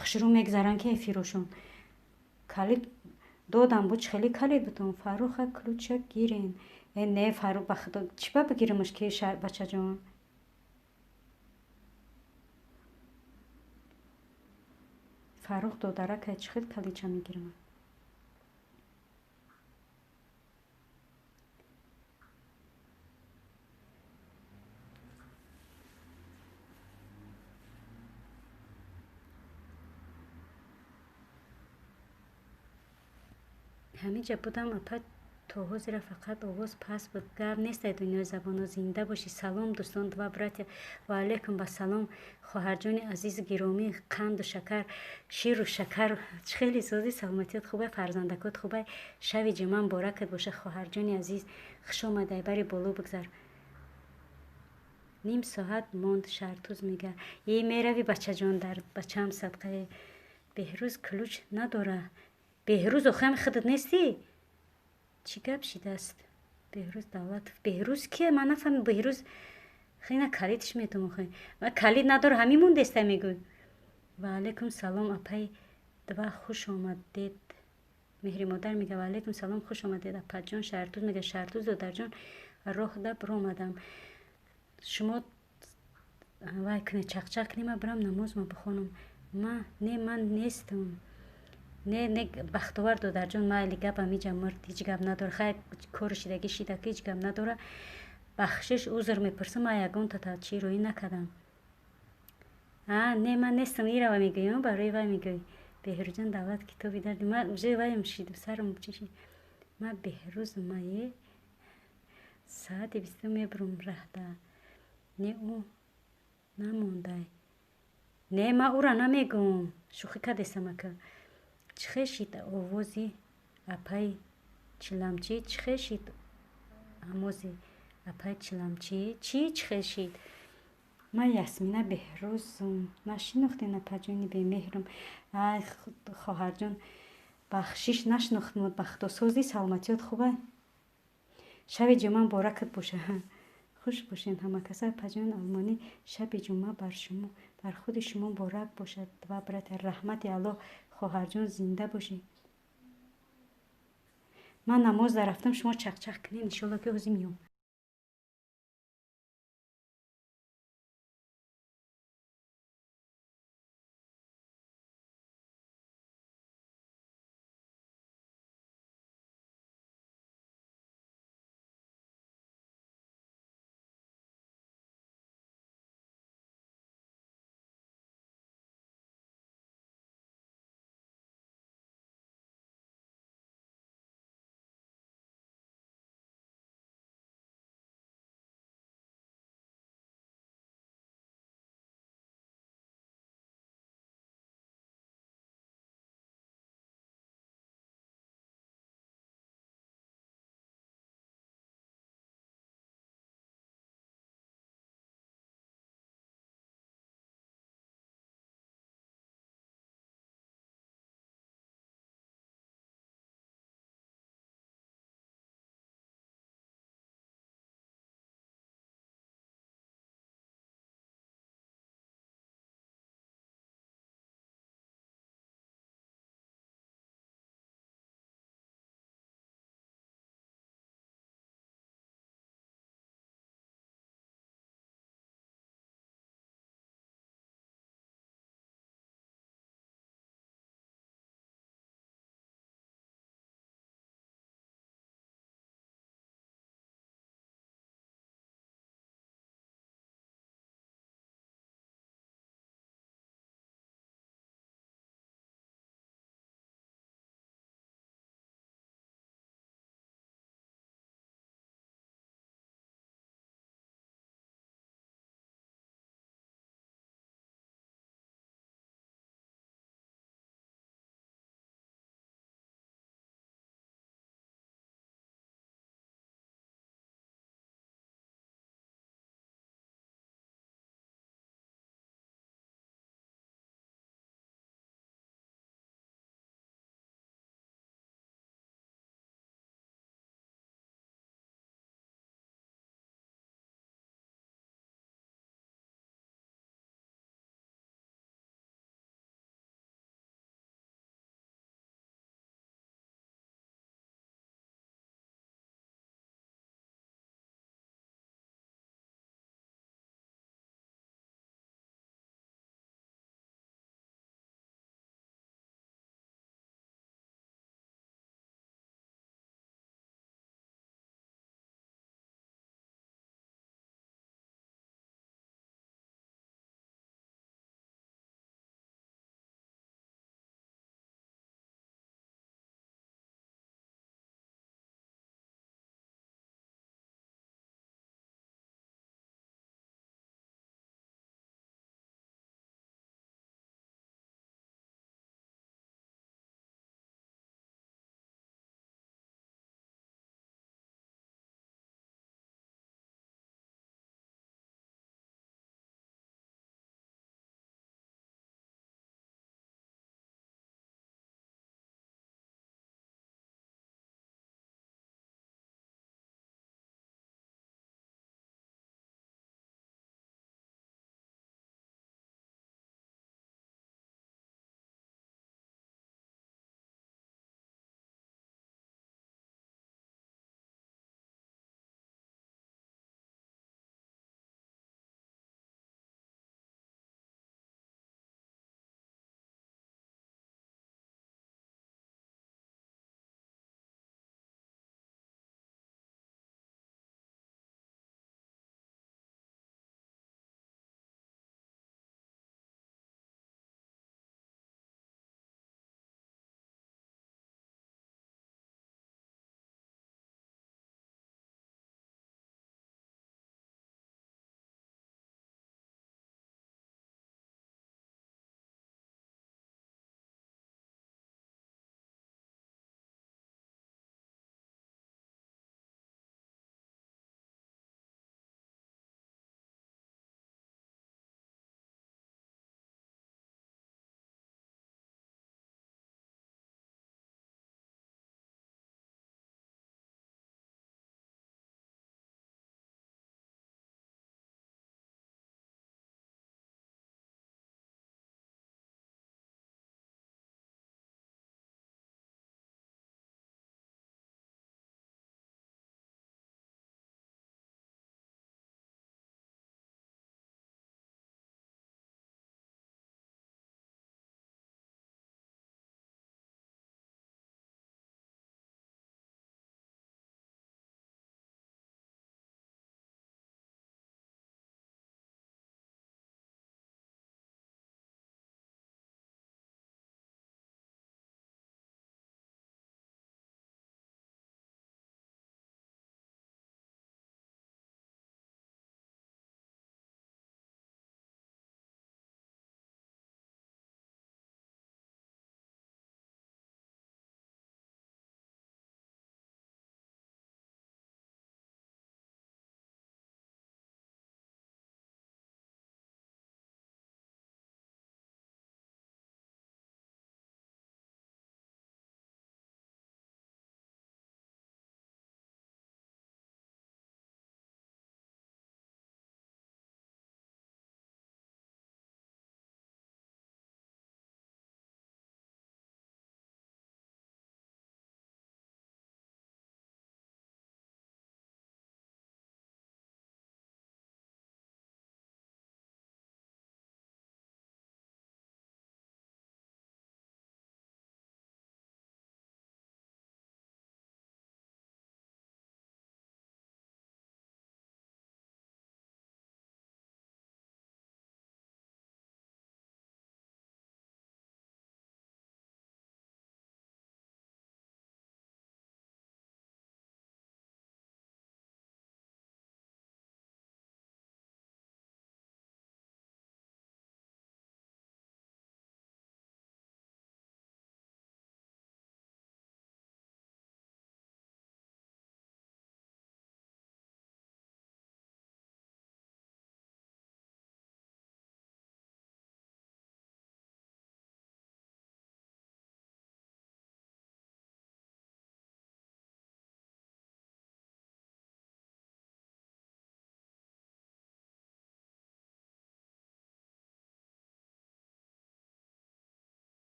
[SPEAKER 1] хушрӯ мегзаранд, ки эфирошон. Калид додам, бу чӣ хеле калид бутон? Фарруха ключа гирен. Э, не, Фаррух, ба худо, чӣ ба бигирамаш, ки, бачаҷон? Фаррух додарака, чӣ хел калидча мегирам? Ҳамиҷа будам, апа, то ҳозира, фақат овоз паст буд. Гап нестай, дунёи забонҳо, зинда бошӣ. Салом, дӯстон, два братья. Ва алайкум вассалом, хоҳарҷони азизу гиромӣ, қанду шакар, ширу шакар. Чӣ хеле сози, саломатият хубай, фарзандакот хубай? Шави ҷумъа муборакат боша, хоҳарҷони азиз, хуш омадай, бари боло бигзар. Ним соат монд, Шартуз мега. И мерави, бачаҷон, дар бачаам садқае. Беҳрӯз ключ надора. Беҳрӯз, охи, ҳами худат нестӣ? Чӣ гап шидааст? Беҳрӯз Давлатов. Беҳрӯз кие? Ман нафаҳмидам. Беҳрӯз хина калидш метум, охи. Калид надора, ҳамин мондеста мегӯй. Ва алайкум салом, апаи два, хуш омадед. Меҳри модар мега, ва алайкум салом, хуш омадед, апаҷон. Шартуз мега, Шартуз додарҷон, роҳда биромадам. Шумо вай кунед, чақчақ кунед, ман бирам намозма бихонам. Ма не, ман нестам. Не, не, Бахтовар додарҷон, майли, гап ҳамиҷа мурд, ҳеҷ гап надора. Хай, кори шидагӣ шида, ҳеҷ гап надора. Бахшиш, узр мепурсам, ман ягонта чӣ роӣ накардам. А, не, ман нестам, ирава мегӯям, барои вай мегӯй. Беҳрӯзҷон Давлат, китоби дарди ман уже ваем шид, сарам чӣ шид. Ман Беҳрӯз мае соати 20 мебурам раҳда. Не, ӯ намондай. Не, ман ӯра намегӯм. Шӯхӣ кардесам, ака. Чӣ хел шид овози апаи Чиламчӣ чӣ хешид? Ҳамози апай чиламчӣ чӣ чӣ хешид? Ман Ясмина Беҳрӯзум. Нашинохтен, апаҷони бемеҳрум? Ай, хоҳарҷон, бахшиш, нашинохтмуд. Ба худо, созӣ, саломатиёт хубай? Шаби ҷумъа муборакат боша. Хуш бошед ҳама каса. Апаҷон Олмонӣ, шаби ҷумъа бар шумо, бар худи шумо муборак бошад. Ва брата, раҳмати Аллоҳ, хоҳарҷон, зинда бошӣ. Ман намоз дарафтам, шумо чақчақ кунед, иншолло ки ҳозир меём.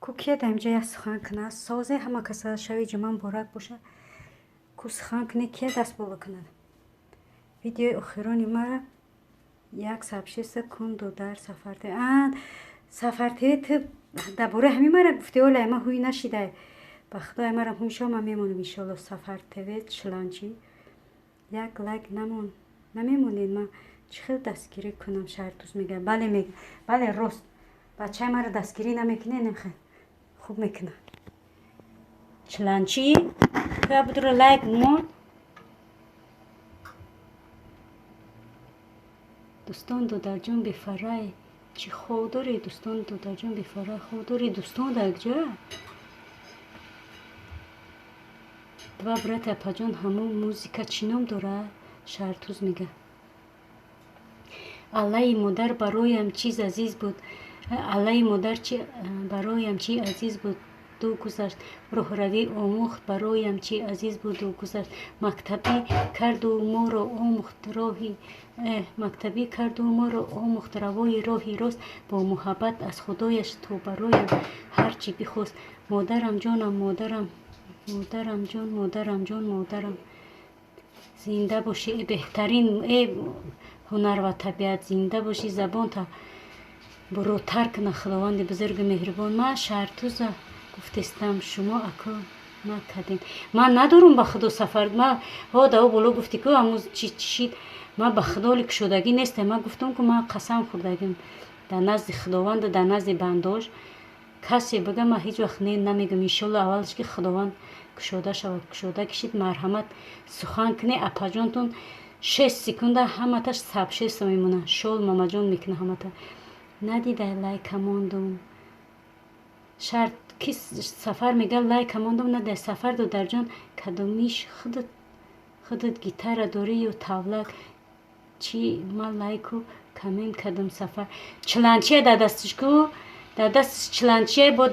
[SPEAKER 1] Ку кия дар инҷа як сухан кунад? Созе ҳама каса шави ҷумъа муборак бошад. Ку сухан кунӣ, кия даст боло кунад? Видеои охирони мара як сообщество кун додар Сафар ТВ. А Сафар ТВ, ту дар бораи ҳамин мара гуфтӣ, оле ма ҳуй нашидай. Ба худои марам ҳуй шо ман мемонам иншоалло. Сафар ТВ чиланчи. Як лайк намон. Намемонед, ман чӣ хел дастгирӣ кунам, Шаҳртуз мега. Бале мега. Бале рост. Бачаи маро дастгирӣ намекунед, немхел. Хуб мекунад. Чиланчи, ту будро лайк мон. Дӯстон додарҷон бефарай чӣ хов дорӣ? Дӯстон додарҷон бефарай хов дорӣ? Дӯстон дар якҷоя? Два брата апаҷон, ҳамон музыка чӣ ном дорад? Шаҳртуз мега. Аллаи модар бароям чиз азиз буд. Аллаи модар бароям чӣ азиз буд ду гузашт. Роҳравӣ омӯхт бароям чӣ азиз буду гузашт. Мактабӣ карду моро омӯхт роҳи мактабӣ карду моро омӯхт равои роҳи рост. Бо муҳаббат аз худояш то бароям ҳар чӣ бихост. Модарам ҷонам, модарам, модарам ҷон, модарам ҷон, модарам. Зинда бошӣ, э беҳтарин, э ҳунар ва табиат, зинда бошӣ, забонта буротар кунад Худованди бузургу меҳрубон. Ман Шаҳртуза гуфтестам, шумо ако накардем. Ман надорум ба худо Сафар. Ма ҳо да о боло гуфтӣ ку ҳамуз чи чишид. Ман ба худо оли кушодагӣ нестам. Ман гуфтам ку ман қасам хӯрдагим дар назди Худованда, дар назди бандош. Касе бига ман ҳеҷ вақт не намегӯм. Иншолло аввалш ки Худованд кушода шавад. Кушода кишид, марҳамат сухан кунӣ апаҷонтон 6 секунда ҳаматаш сообщество мемонад. Шол мамаҷон мекунад ҳамата. Надидай лайка мондум. Шарт ки Сафар мега лайка мондум надай. Сафар додарҷон, кадомиш худат гитара дорӣ ё тавлак? Чӣ ман лайку коммент кардам Сафар. Чиланчия дар дасташ ку? Дар дасташ чиланчия бо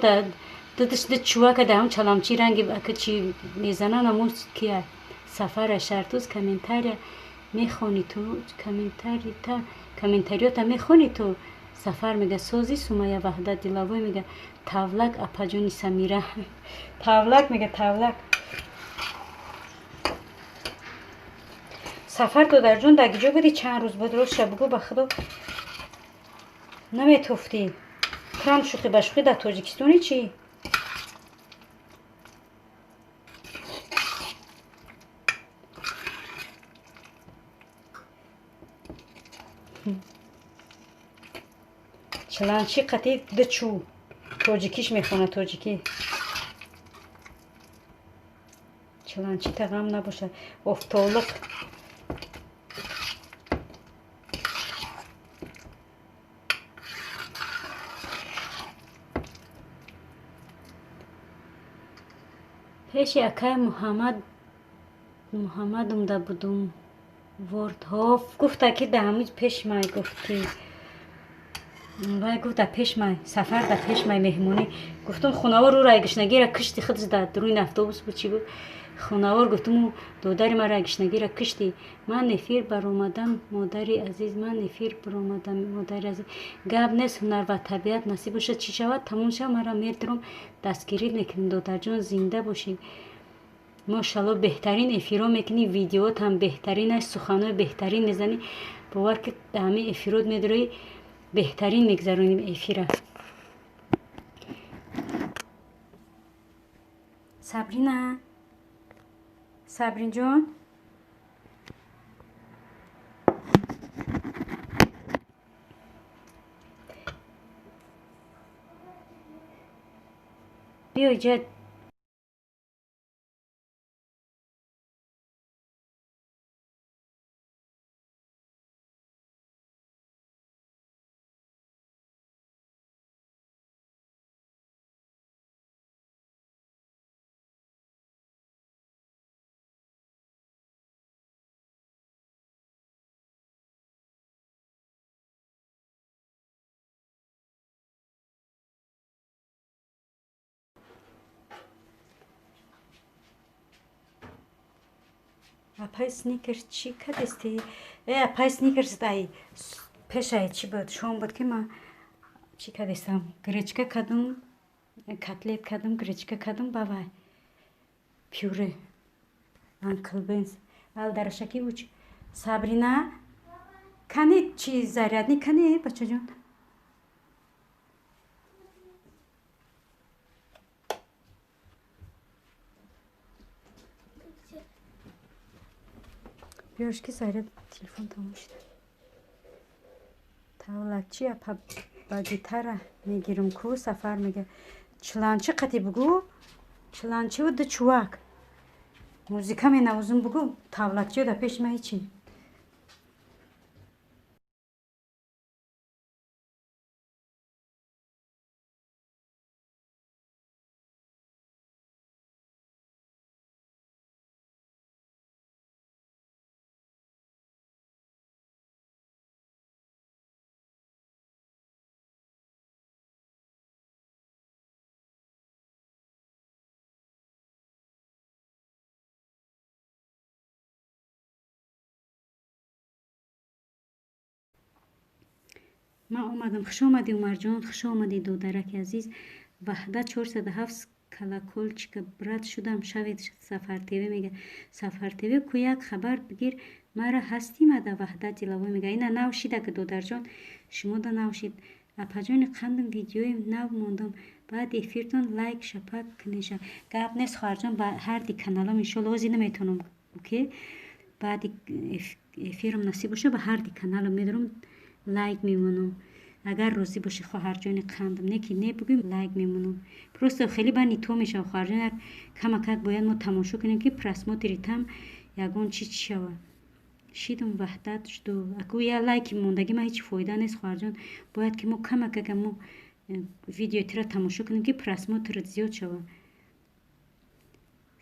[SPEAKER 1] дудаш ду чувака дар ҳам чаламчи ранги ака чи мезананд ҳамун кия? Сафара Шаҳртуз комментария мехонӣ ту? Комментарита комментариёта мехонӣ ту? Сафар мега сози Сумая Ваҳдат Дилавой мега тавлак апаҷони Самира. Тавлак мега тавлак. Сафар додарҷон, дар киҷо будӣ чанд рӯз буд? Ростша бугӯ, ба худо наметофтӣ. Крам шӯхӣ ба шӯхӣ дар Тоҷикистони чӣ? Чиланчи қати дучу тоҷикиш мехонад тоҷикӣ. Чиланчи тағам набошад. Офтолиқ. Пеши акай Муҳаммад Муҳаммадумда будум. Вордҳоф гуфта ки дар ҳамин пеш май гуфт ки вай гуфт дар пеш май Сафар дар пеш май меҳмонӣ. Гуфтум хунавор ӯ райгишнагира кишти худаш дар дуруни автобус буд чӣ буд. Хунавор гуфтум ӯ додари ман райгишнагира кишти. Ман эфир баромадам модари азиз, ман эфир баромадам модари азиз. Гап нест, ҳунар ва табиат насиб бошад, чӣ шавад тамом шавад, мара медурам дастгирӣ мекунем додарҷон, зинда бошӣ. Мошалло, беҳтарин эфирҳо мекунӣ, видеоот ҳам беҳтарин аст, суханҳои беҳтарин мезанӣ. Бовар ки дар ҳамин эфирот медуроӣ, беҳтарин мегзаронем эфира. Сабрина, Сабринҷон, биё иҷа. Апай Сникерс чӣ кардисти? Э, апай Сникерс ай пешай чӣ буд, шом буд ки ман чӣ кардистам, гречка кардум. Котлет кардам, гречка кардам, ба вай пюре Анкл Бенс. Алдарашаки уч. Сабрина, кани чи зарядник кани, бачаҷон? Биёрш, ки заряд телефон тамом шуда. Тавлакчи апа, ба гитара мегирам ку, Сафар мега. Чиланчи қати бугӯ, чиланчиву ду чувак музика менавозум, бугӯ. Тавлакчиё дар пеши ман ҳечи. Ман омадам. Хуш омадӣ, Умарҷон, хуш омадӣ, додараки азиз. Ваҳдат 407 колокольчика, брат шудам, шавед. Сафар ТВ мега. Сафар ТВ ку, як хабар бигир мара, ҳастимада. Ваҳдат Дилавой мега, ина нав шида ки, додарҷон, шумода нав шид. Апаҷони қандам, видеои нав мондам, баъд эфиртон лайк шапак кунеша. Гап нест, хоҳарҷон, ба ҳарди каналам иншолло. Ози наметавонам, окей, баъди эфирам насиб боша, ба ҳарди каналам медорам, лайк мемонам, агар розӣ бошӣ, хоҳарҷони қандам. Не ки не бугӯем, лайк мемонам. Просто хеле ба нито мешавад, хоҳарҷон, як камакак бояд мо тамошо кунем, ки просмотри там ягон чи чӣ шавад. Шидам, Ваҳдат, жду. Аку я лайки мондагӣ ман ҳеҷ фоида нест, хоҳарҷон. Бояд ки мо камакак мо видеои тира тамошо кунем, ки просмотрат зиёд шавад.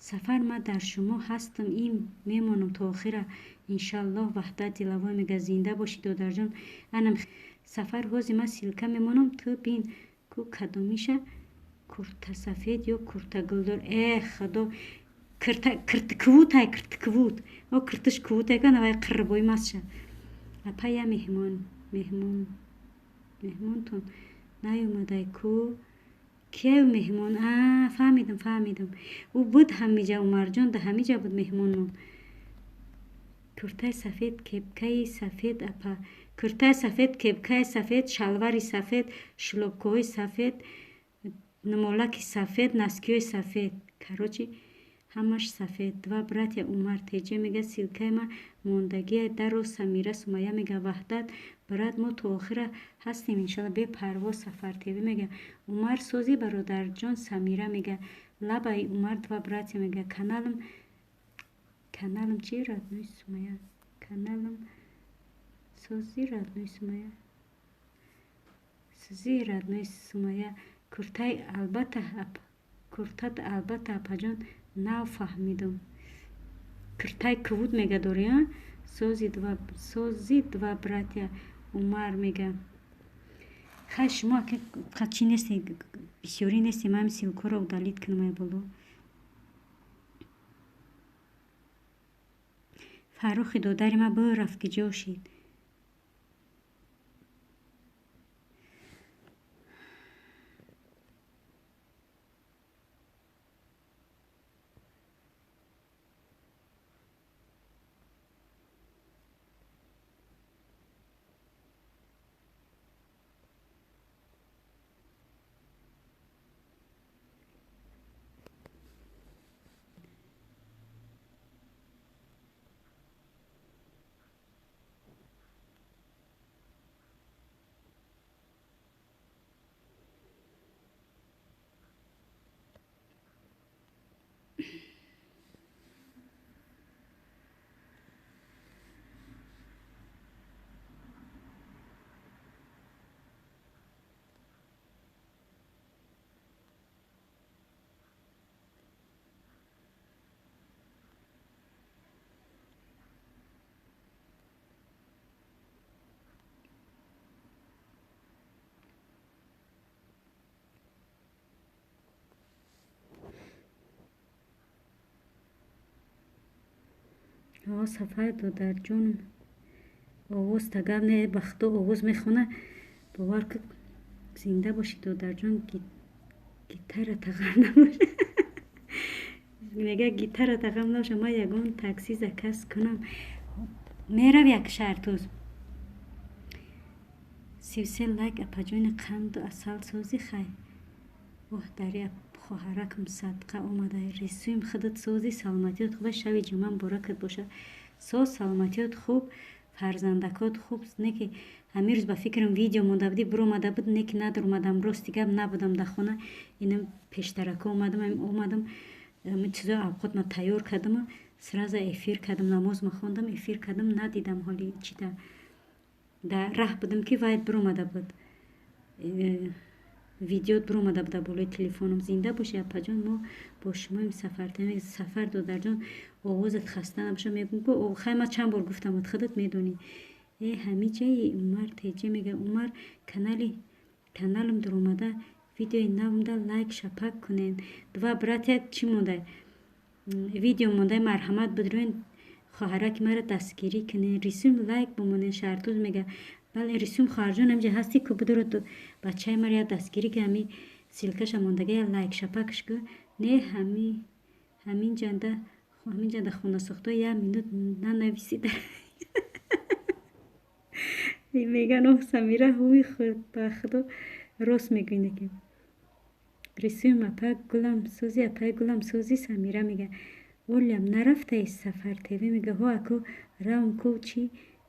[SPEAKER 1] Сафар, ман дар шумо ҳастам, им мемонам то охира, иншаллоҳ. Ваҳдат Дилавой мега, зинда бошӣ, додарҷон. Анам Сафар, ҳози ман ссылка мемонам, ту бин ку кадомиша, куртасафед ё куртагулдор. Э, худо, киртквутай, киртквут, о, киртиш квутай ка, навай қирбои масша. Апа, я меҳмон, меҳмон, меҳмонтон наёмадай ку? Кияю меҳмон? А, фаҳмидам, фаҳмидам, ӯ буд ҳамиҷа, Умарҷон да ҳамиҷа буд меҳмонмон. Куртаи сафед, кепкаи сафед, апа, куртаи сафед, кепкаи сафед, шалвари сафед, шлёпкаҳои сафед, нумолаки сафед, носкиҳои сафед, короче, ҳамаш сафед. Два братья Умар Теҷа мега, ссылкаи ма мондагия даро. Самира Сумая мега, Ваҳдат брат, мо то охира ҳастем, иншалла, бепарво. Сафар ТВ мега, Умар сози, бародарҷон. Самира мега, лабаи Умар. Два братья мега, каналам, каналам чи, родной Сумая, каналам сози, родной Сумая, сзи, родной Сумая. Куртай албатта, куртат албатта, апаҷон, нав фаҳмидам. Киртай квуд мега дори, сози, два, сози, два братья Умар мега. Хай, шумо чӣ нестед, бисёрӣ нестем, ҳами ссылкаро удалить кунам, ай боло. Фаррухи додари ма бирафт, ки ҷо шид. О, Сафар додарҷонам, овоз тагав не, ба худо, овоз мехона, бовар ки. Зинда бошӣ, додарҷон. Гитара тағам набоша, мега, гитара тағам набоша, ман ягон такси заказ кунам, мерав як Шаҳртуз. 33 лайк. Апаҷони қанду асал, созӣ? Хай, оҳ, дари хоҳаракам садқа омада. Рисуем, худат созӣ, саломатиёт хуба? Шаби ҷумъа муборакат бошад. Соз, саломатиёт хуб, фарзандакот хуб? Не ки ҳамин рӯз ба фикрам видео монда будӣ, биромада буд, не ки надуромадам. Рости гап, набудам дар хона. Инам пештарако омадам, омадам, чизои авқотма тайёр кардаму сразу эфир кардам. Намозма хондам, эфир кардам, надидам. Ҳоли чида дар раҳ будам, ки вайт биромада буд, видеот биромада буда болои телефоном. Зинда бошӣ, апаҷон, мо бо шумоем. Сафар, Сафар додарҷон, овозат хаста набоша. Мегӯм, хай, ман чанд бор гуфтамат, худат медонӣ. Э, ҳамиҷаи Умар теҷе мега. Умар, канали каналам дуромада, видеои навмда лайк шапак кунен. Два братья чӣ монда, видео монда, марҳамат, бидроен, хоҳараки маро дастгирӣ кунен. Рисум, лайк бимонен. Шаҳртуз мега, бале. Рисум, хоҳарҷон, ҳамҷа ҳасти ку, бидуро бачаи маро як дастгирӣ ки ҳами ссылка ша мондага, як лайк шапакш ку. Не, ҳами ҳаминҷанда хонасохто як минут нанависида меган. Оҳ, Самира, ҳуи худ, ба худо, рост мегӯй. Ки рисуем, апа гулам сӯзи, апаи гулам сӯзи. Самира мега, олям нарафтаи. Сафар ТВ мега, ҳо, аку равм ку, чӣ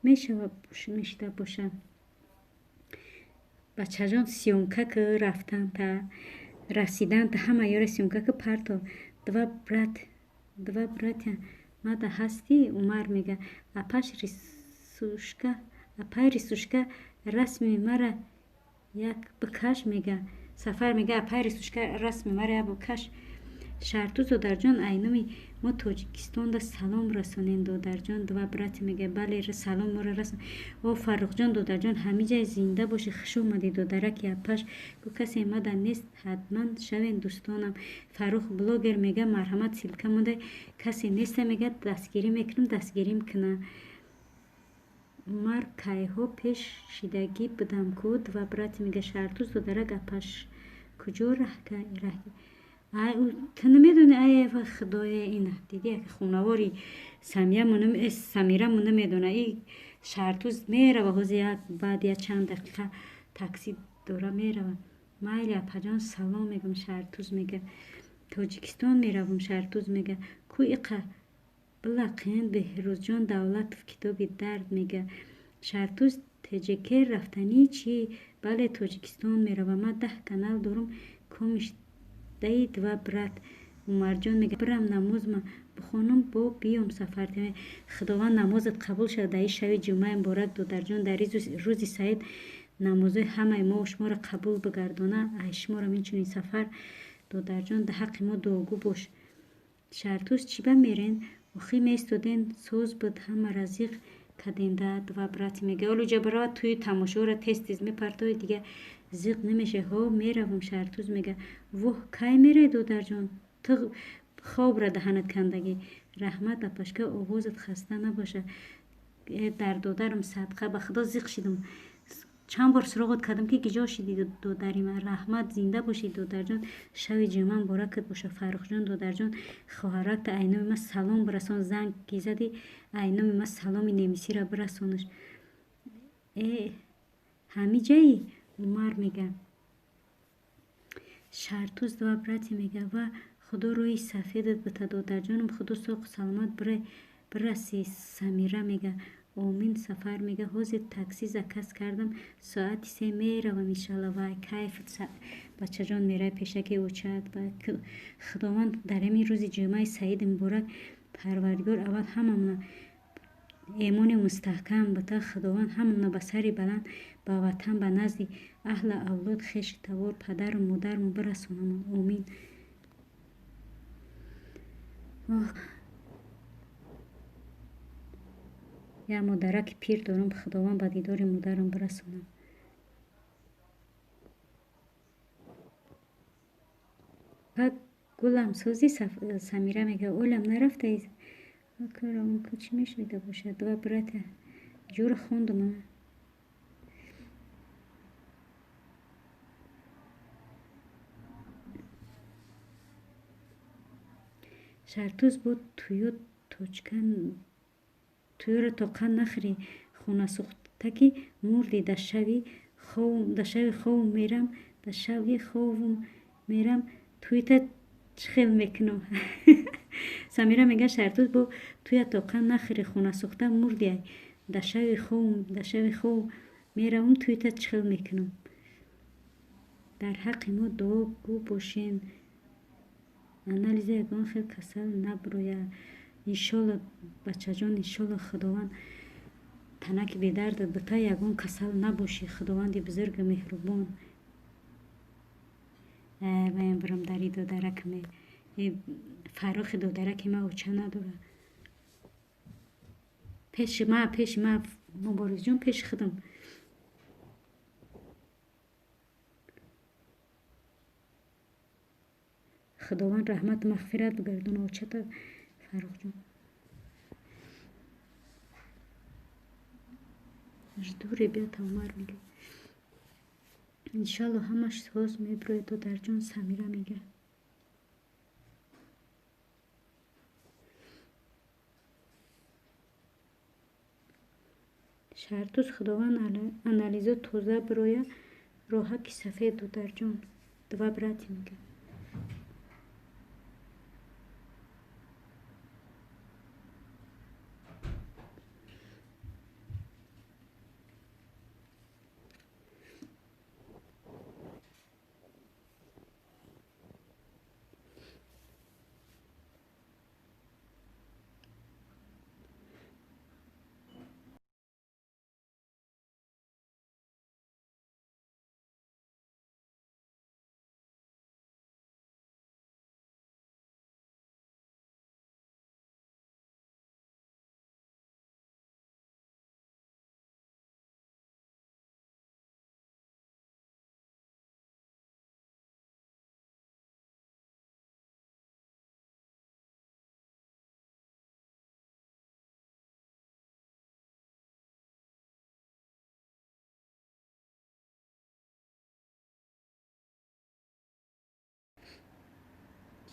[SPEAKER 1] мешава, мешида боша. Бачаҷон, съёмка ки рафтан та расидан та ҳама ёра съёмка ки парто. Два брат, два братья мада ҳастӣ? Умар мега, апаш рисушка, апай рисушка, расми мара як бикаш, мега. Сафар мега, апай рисушка, расми мара як бикаш. Шаҳртуз додарҷон, айноми мо Тоҷикистонда салом расонем, додарҷон. Два братья мега, бале, салом моро расон. О, Фаррухҷон додарҷон, ҳамиҷа зинда бошӣ, хуш омадӣ, додараки апаш. Гу касе мада нест, ҳатман шавен дӯстонам. Фаррух блогер мега, марҳамат, ссылка монда, касе неста, мега, дастгирӣ мекунам, дастгирим куна. Умар, кайҳо пеш шидагӣ будам ку. Два братья мега, Шаҳртуз додарак, апаш куҷо раҳ? Ай, ту намедонӣ? Ай, худоя, ина диди, як хонавори Самираму намедона. И Шаҳртуз мерава ҳозир, як баъд як чанд дақиқа такси дора, мерава. Майли, апаҷон, салом мегӯм. Шаҳртуз мега, Тоҷикистон меравам. Шаҳртуз мега, ку иқа билақен. Беҳрӯзҷон Давлатов, китоби дард, мега. Шаҳртуз теҷекер рафтанӣ чӣ? Бале, Тоҷикистон мерава. Ман 10 канал дорум, комишдаи. Два брат Умарҷон мега, бирам намозма бихонам, бо биём. Сафар, худованд намозат қабул шавад дар ин шаби ҷумъаи муборак, додарҷон. Дар рӯзи саид намозҳои ҳамаи мо шуморо қабул бигардона. Ай шуморо инчунин. Сафар додарҷон, дар ҳаққи мо дуогӯ бош. Шаҳртуз, чӣ ба мерен? Охӣ, меистоден, соз буд, ҳамаро зиқ кардем да. Два братья мега, олуҷа барава, тӯи тамошоро тез тез мепартои, дига зиқ намеша. Ҳо, меравам. Шаҳртуз мега, воҳ, кай мерай, додарҷон? Ту хобра даҳанат кандагӣ. Раҳмат, апашка, овозат хаста набоша. Э, дар додарам садқа, ба худо, зиқ шидам. Чанд бор суроғот кардам, ки киҷо шидӣ, додари ман. Раҳмат, зинда бошӣ, додарҷон, шаби ҷумъа муборакат боша. Фаррухҷон додарҷон, хоҳаракта айноми ман салом бирасон. Занг ки задӣ, айноми ман саломи немисиро бирасонаш. Э, ҳамиҷаи? Умар мега. Шаҳртуз, два братья мега, ва худо рӯи сафедат бита, додарҷонам, худо соқу саломат бираси. Самира мега, омин. Сафар мега, ҳозир такси заказ кардам, соати 3 меравам, иншалло. Вай, кайф, бачаҷон, мерай пешаки очад. Худованд дар ҳамин рӯзи ҷумъаи саиди муборак, Парвардигор аввал ҳамамона эмони мустаҳкам бита. Худованд ҳамамона ба сари баланд, ба ватан, ба назди аҳлу авлод, хешу табор, падару модармон бирасонамон. Омин. Оҳ, як модараки пир дорам, худованд ба дидори модарам бирасонам. Гулам сӯзи. Самира мега, олям нарафтаи, чӣ мешунида бошад? Два братья ҷура хондум. Шартуз бо туё туёро тоқа нахӯрӣ, хонасӯхтаки мурдӣ. Дар шави ховум мерам, дар шави ховум мерам, туита чӣ хел мекунам? Самира мега, Шартуз бо туя тоқа нахӯрӣ, хонасӯхта мурдӣ. Дар шави хов меравам, туита чӣ хел мекунам? Дар ҳаққи мо дуогӯ бошен, анализа ягон хел касал набуроя. Иншолло, бачаҷон, иншолло, Худованд танаки бедардат бита, ягон касал набошӣ, Худованди бузургу меҳрубон. Маям бирам дари додаракаме. Фаррухи додараки ма оча надора. Пеши ма, пеши ма, Муборизҷон, пеши худам. Худованд раҳмату мағфират бигардона очата, Фаррухҷон. Жду, ребята, Умар мега. Иншалло, ҳамаш соз мебирояд, додарҷон, Самира мега. Шартуз, Худованд анализо тоза бироя, роҳаки сафед, додарҷон. Два брати мега.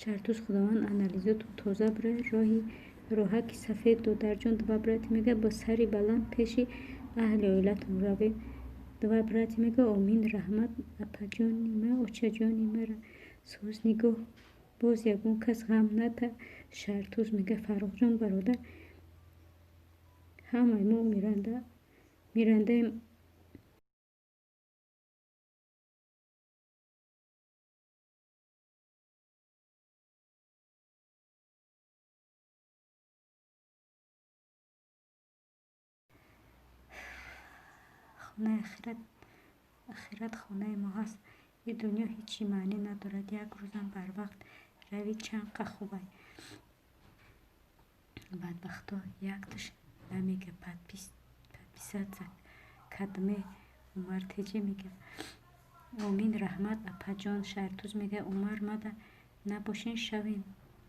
[SPEAKER 1] Шартуз, Худованд анализоту тоза бироя, роҳаки сафед, додарҷон. Два брати мега, бо сари баланд пеши аҳли оилатон равем. Два брати мега, омин, раҳмат, апаҷони ма, очаҷони мара соз нигоҳ, боз ягон кас ғам ната. Шартуз мега, Фаррухҷон бародар, ҳамаи мо мирандаем. Хонаи ахират хонаи мо ҳаст. Ин дунё ҳечи маънӣ надорад. Як рӯзам барвақт равӣ чанд қа хубай. Бадбахто якташ намега, подписаться кадме, Умар теҷе мега. Омин, раҳмат, апаҷон. Шартуз мега, Умар мада набошен, шавен,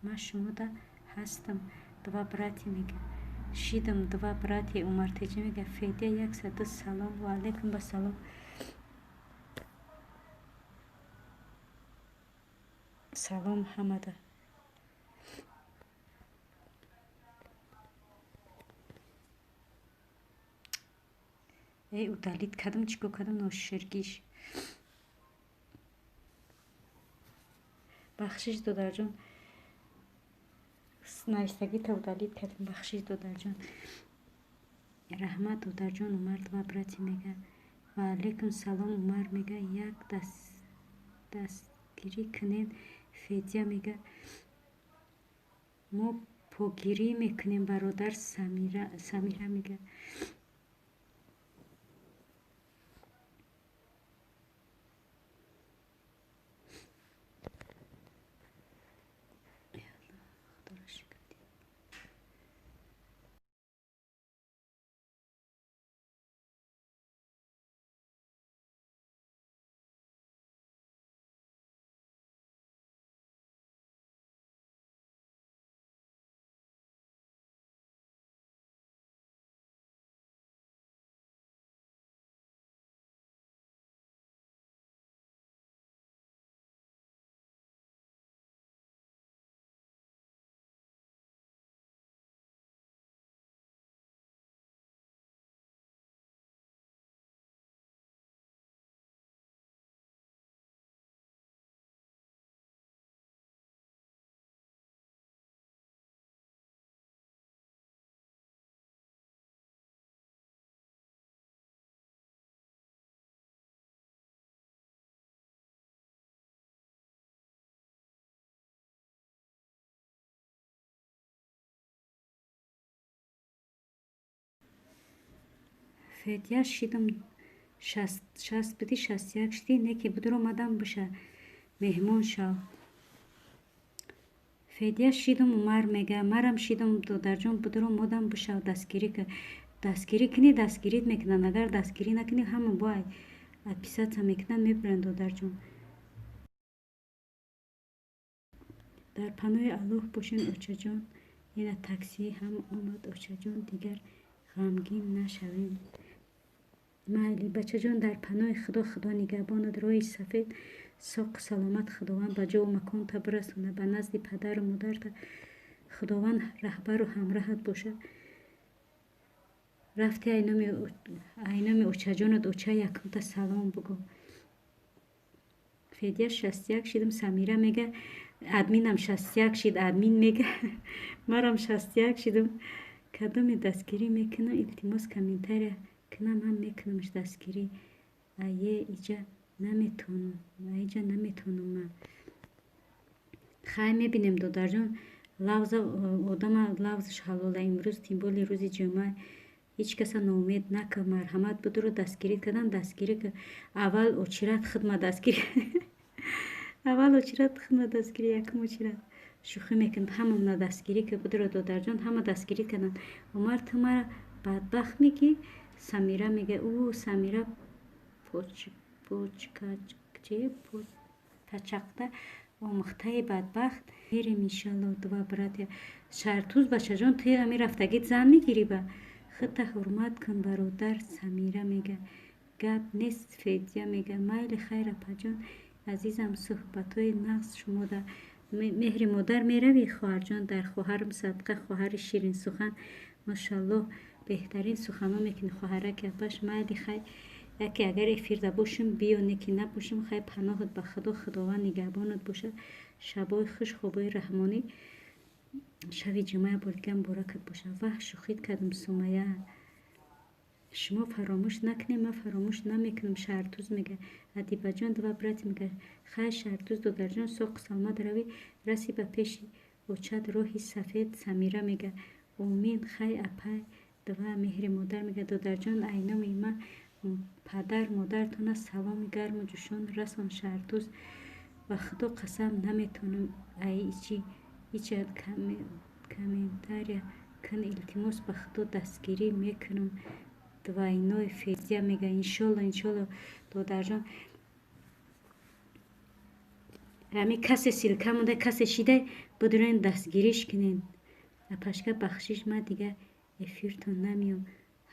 [SPEAKER 1] ма шумода ҳастам. Два брати мега. Шидам, два брати. Умар теҷе мега. Федя 102 салом, ва алайкум ба салом. Салом ҳамада. Эй, удалить кардам, чӣ кор кардам, ноширгиш. Бахшиш, додарҷон. Навистагита удалить кардам, бахшиш, додарҷон. Раҳмат, додарҷон, Умар два брати мега. Ва алайкум салом, Умар мега. Як дастгирӣ кунед, Федя мега. Мо погирӣ мекунем, бародар, Самира мега. Федя шидам 60 буди, 61 шидӣ, не ки бидуромадам биша, меҳмон шав. Федя шидам, Умар мега, марам шидам, додарҷон, бидуромадам бишав, дастгирӣ ка. Дастгирӣ кунӣ, дастгирит мекунанд, агар дастгирӣ накунӣ, ҳама бо отписаться мекунанд, мебуранд, додарҷон. Дар паноҳи Аллоҳ бошен, очаҷон. Ина таксӣ ҳам омад, очаҷон, дигар ғамгин нашавем. Майли, бачаҷон, дар паноҳи Худо, Худо нигаҳбонат, роҳи сафед, соқу саломат Худованд ба ҷову маконта бирасонад, ба назди падару модарта Худованд раҳбару ҳамраҳат бошад. Рафти айноми очаҷонат, оча якумта салом бугӯ. Федя 61 шидам, Самира мега, админам 61 шид, админ мега, марам 61 шидам. Кадоме дастгирӣ мекунам, илтимос, комментария кунам, ман мекунамш дастгирӣ. Ае иҷа наметавонам, аиҷа наметавонам ман. Хай, мебинем, додарҷон, лавза одама лавзаш ҳалола. Имрӯз тем более рӯзи ҷумъа, ҳеҷ каса ноумед накун, марҳамат, будуро дастгирӣ кардан, дастгирӣ. Аввал очират хидма дастгирӣ, аввал очират хидма дастгирӣ, якум очират. Шӯхӣ мекунам, ҳамамона дастгирӣ ки будуро, додарҷон, ҳама дастгирӣ карданд. Умар, ту мара бадбахт мекӣ, Самира мега, ӯ Самира пачақта омӯхтаи бадбахт. Мерем, иншалло, два братья. Шартуз, бачаҷон, ту ами рафтагит зан мегирӣ, ба худта ҳурмат кун, бародар, Самира мега. Гап нест, Федя мега, майли, хайр, апаҷон азизам, суҳбатҳои нағз шумода. Меҳри модар меравӣ, хоҳарҷон, дар хоҳарам садқа, хоҳари ширинсухан, мошаллоҳ, беҳтарин суханҳо мекунӣ, хоҳараки апаш. Майли, хай, яке агар эфирда бошем, биё, не ки набошем, хай, паноҳат ба Худо, Худованд нигаҳбонат бошад. Шабои хуш, хобои раҳмонӣ, шаби ҷумъа бордигар муборакат бошад. Ваҳ, шӯхит кардам, Сумая. Шумо фаромӯш накунед, ман фаромӯш намекунам, Шаҳртуз мега. Адибаҷон, два брат мега. Хай, Шаҳртуз, додарҷон, соқу саломат равӣ, раси ба пеши очат, роҳи сафед, Самира мега. Омин, хай, апай, два меҳри модар мега. Додарҷон, айноми ман падар модартона саломи гарму ҷӯшон расон, Шаҳртуз. Ба Худо қасам, наметавонам, ай ичи ича комментария кун, илтимос, ба Худо дастгирӣ мекунам. Двойной Федя мега, иншолло, иншолло, додарҷон. Ами касе ссылка монда, касе шида, будурен дастгириш кунен. Апашка, бахшиш, ман дигар эфиртон намеём.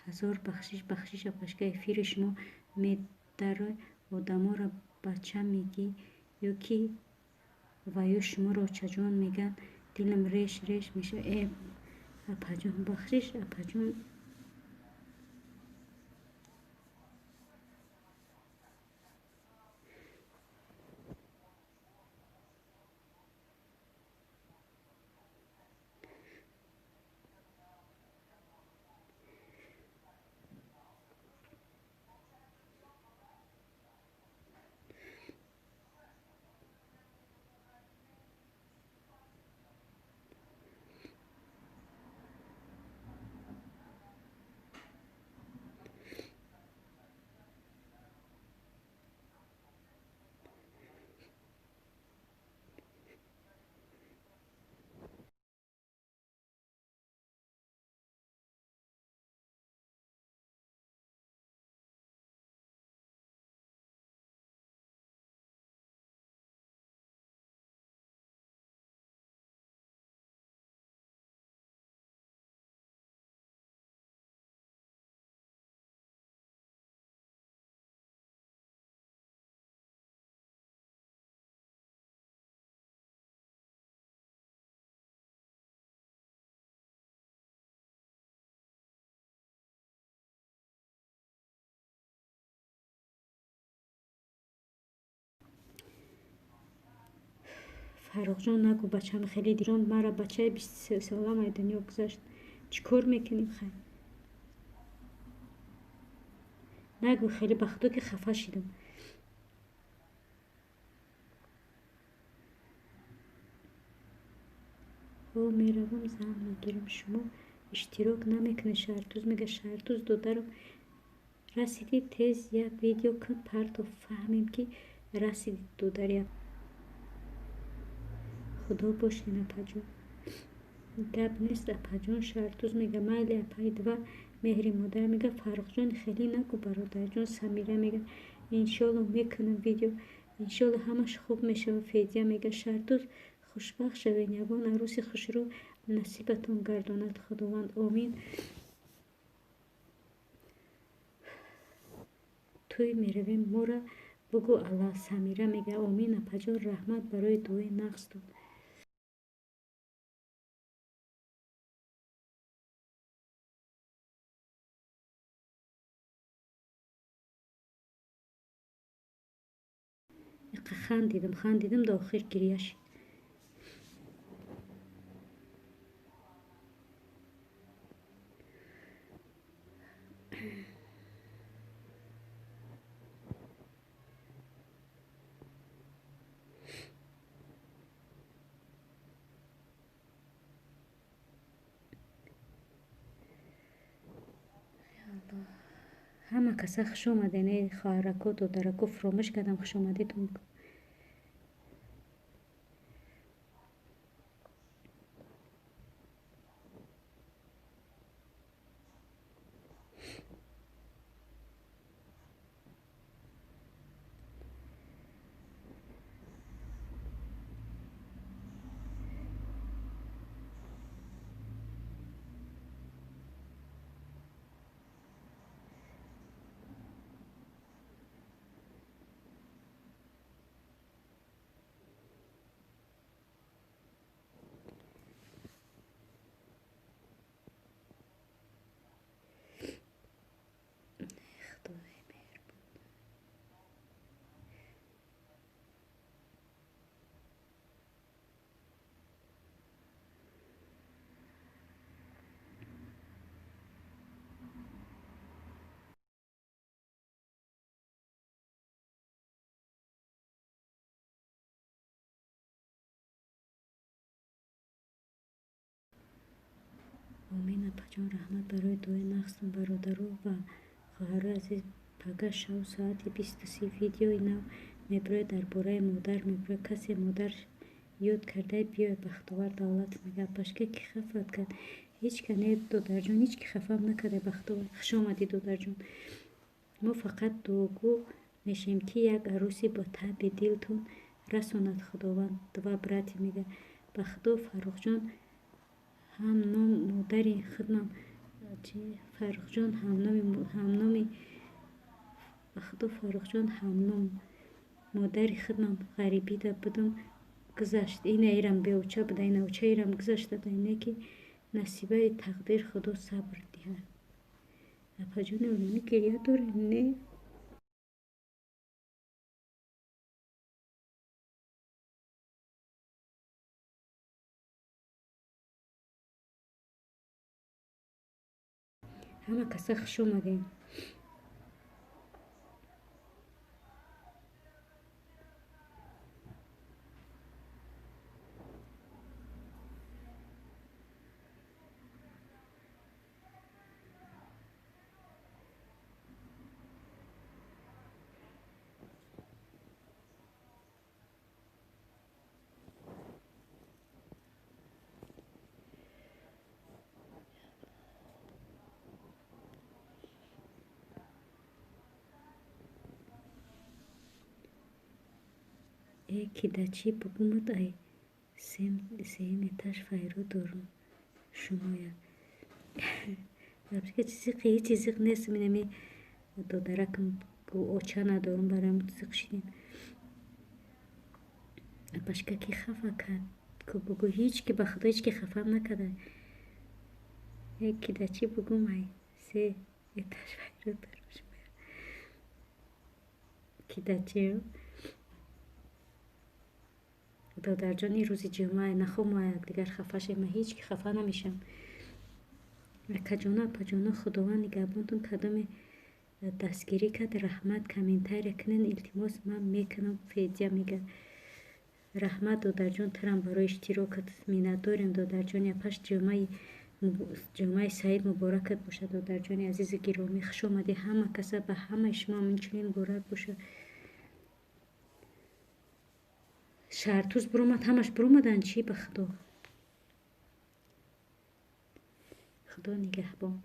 [SPEAKER 1] Ҳазор бахшиш, бахшиш, апашка, эфири шумо медарой, одаморо бача мегӣ ё ки ва ё шуморо очаҷон мегӯянд, дилам реш реш мешавад. Э, апаҷон, бахшиш, апаҷон. Фаррухҷон, нагӯ, бачам, хеле дирон мара бачаи 23 солам ай дунё гузашт. Чӣ кор мекунем, хай? Нагӯ, хеле, ба Худо ки хафа шидам. Ҳо, меравам, зан мегирам, шумо иштирок намекунед, Шаҳртуз мега. Шаҳртуз, додарам. Расидӣ, тез як видео кун, парто, фаҳмем, ки расидӣ, додари. Худо бошен, апаҷон. Гап нест, апаҷон. Шартуз мега, майли, апаи два меҳри модар мега. Фаррухҷон, хеле нагӯ, бародарҷон. Самира мега, иншолло мекунам видео, иншолло ҳамаш хуб мешавад. Федия мега, Шартуз, хушбахт шавед, ягон арӯси хушрӯ насибатон гардонад Худованд, омин. Тӯй меравем, мора бугӯ, алла. Самира мега, омин, апаҷон, раҳмат барои дуои нағзтон. Иқа хандидам, хандидам, до охир гирья шид. Ҳама каса хуш омаден, э хоҳарако, додарако, фуромӯш кардам хушомадитон. Омин, апаҷон, раҳмат барои дуои нағзтон. Бародару ва хоҳарои азиз, пага шав соати 20:30 видеои нав мебирояд, дар бораи модар мебирояд. Касе модар ёд карда биёяд. Бахтовар Давлатов мега, апашка, ки хафат кард? Ҳеҷ ка не, додарҷон, ҳеҷ ки хафам накарда. Бахтовар, хуш омадӣ, додарҷон. Мо фақат дуогӯ мешавем, ки як арӯси бо таъби дилтон расонад Худованд. Два брати мега, ба Худо, Фаррухҷон, ҳамном модари худмам, Фаррухҷон, ҳамноми, ба Худо, Фаррухҷон, ҳамном модари худмам ғарибида будум, гузашт. Ина ирам беоча буда, ина оча ирам гузашта буда, ине ки насибаи тақдир, Худо сабр диҳад. Апаҷони олимӣ, гирья дорем, не? Ҳама каса хуш омадем. Э, кидачи, бугумад, ай сеюм этаж файро дорум шумоя. Апшка, зиқ, ҳечи зиқ нестам, инами додаракам оча надорум, бароям зиқ шидем. Апашка, ки хафа кард? Ку бугӯ, ҳеҷ ки, ба Худо, ҳеҷ ки хафам накарда. Э, кидачи, бугум, ай се этаж файро дорум шумоя. Кидачи, додарҷон, ин рӯзи ҷумъа, нахо мо якдигар хафа шем? Ман ҳеҷ ки хафа намешавам. Акаҷону апаҷону, Худованд нигаҳбонтон. Кадоме дастгирӣ кард, раҳмат. Комментария кунед, илтимос, ман мекунам. Федя мега, раҳмат, додарҷон, турам барои иштирокат миннатдорем, додарҷони. Апаш, ҷумъаи Ҷумъаи саид муборакат бошад, додарҷони азизи гиромӣ. Хуш омадӣ ҳама каса, ба ҳамаи шумо инчунин муборак бошад. Шаҳртуз биромад, ҳамаш биромаданд чӣ ба Худо? Худо нигаҳбон.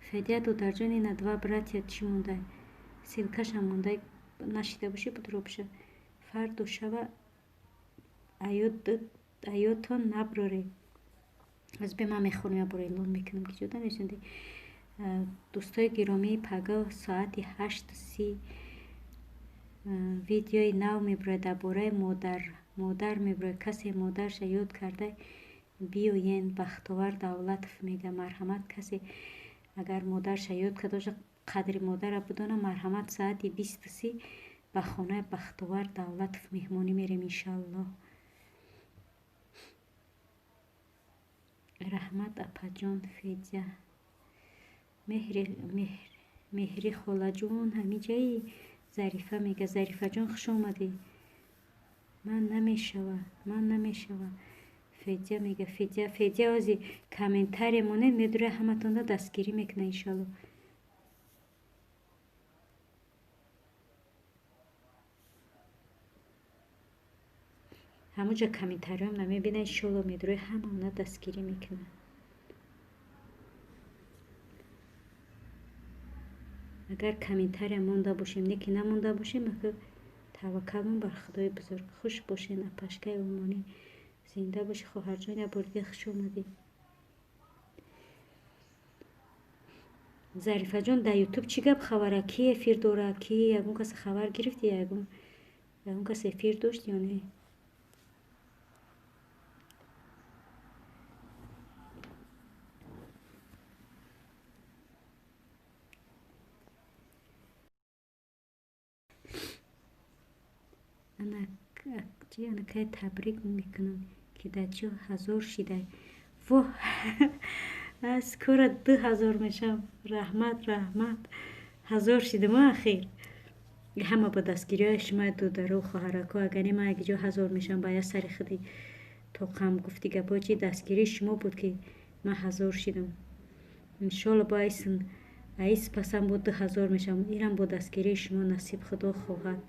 [SPEAKER 1] Федя додарҷон, ина два братья чӣ мондай? Ссылкашам мондай, нашида бошӣ будро биша. Фарду шава аётон наброред. Аз бе ман мехонам, я бор эълон мекунам ки ҷода нешунди. Дӯстои гиромӣ, пагоҳ соати 8:30 видеои нав мебирояд дар бораи модар. Модар мебирояд. Касе модарша ёд карда биёен. Бахтовар Давлатов мега марҳамат, касе агар модарша ёд карда бошад, қадри модарро бидона, марҳамат соати 20:30 ба хонаи Бахтовар Давлатов меҳмонӣ мерем иншаллоҳ. Раҳмат апаҷон Федя. Меҳри холаҷон ҳамиҷаи Зарифа мега. Зарифаҷон хуш омадӣ. Ман намешава, ман намешава. Федя мега. Федя, Федя ози комментария монед, медура ҳаматонда дастгирӣ мекуна иншаллоҳ. Ҳамуҷа комментариям намебина, иншоллоҳ медура ҳамаона дастгирӣ мекуна. Агар комментария монда бошем, не ки намонда бошем, таваккалмон бар Худои бузург. Хуш бошен, апашкаи умонӣ. Зинда бошӣ хоҳарҷон, як бор дига хуш омадӣ. Зарифаҷон, дар ютуб чӣ гап хабара? Ки эфир дора? Ки ягон кас хабар гирифтӣ? Ягон кас эфир дошт ё не? Анакай табрик мекунам, ки дар чӣ ҳазор шидай. Воҳ, аз кора 2000 мешавам. Раҳмат, раҳмат. 1000 шидам ахир. Ҳама ба дастгириҳои шумо додару хоҳарако. Агар не ман як ҷо 1000 мешавам, ба як сари худи тоқам гуфти гапҳо чи дастгирии шумо буд ки ман 1000 шидам. Иншолло бо аис пасам бо 2000 мешавам. Инам бо дастгирии шумо насиб Худо хоҳад.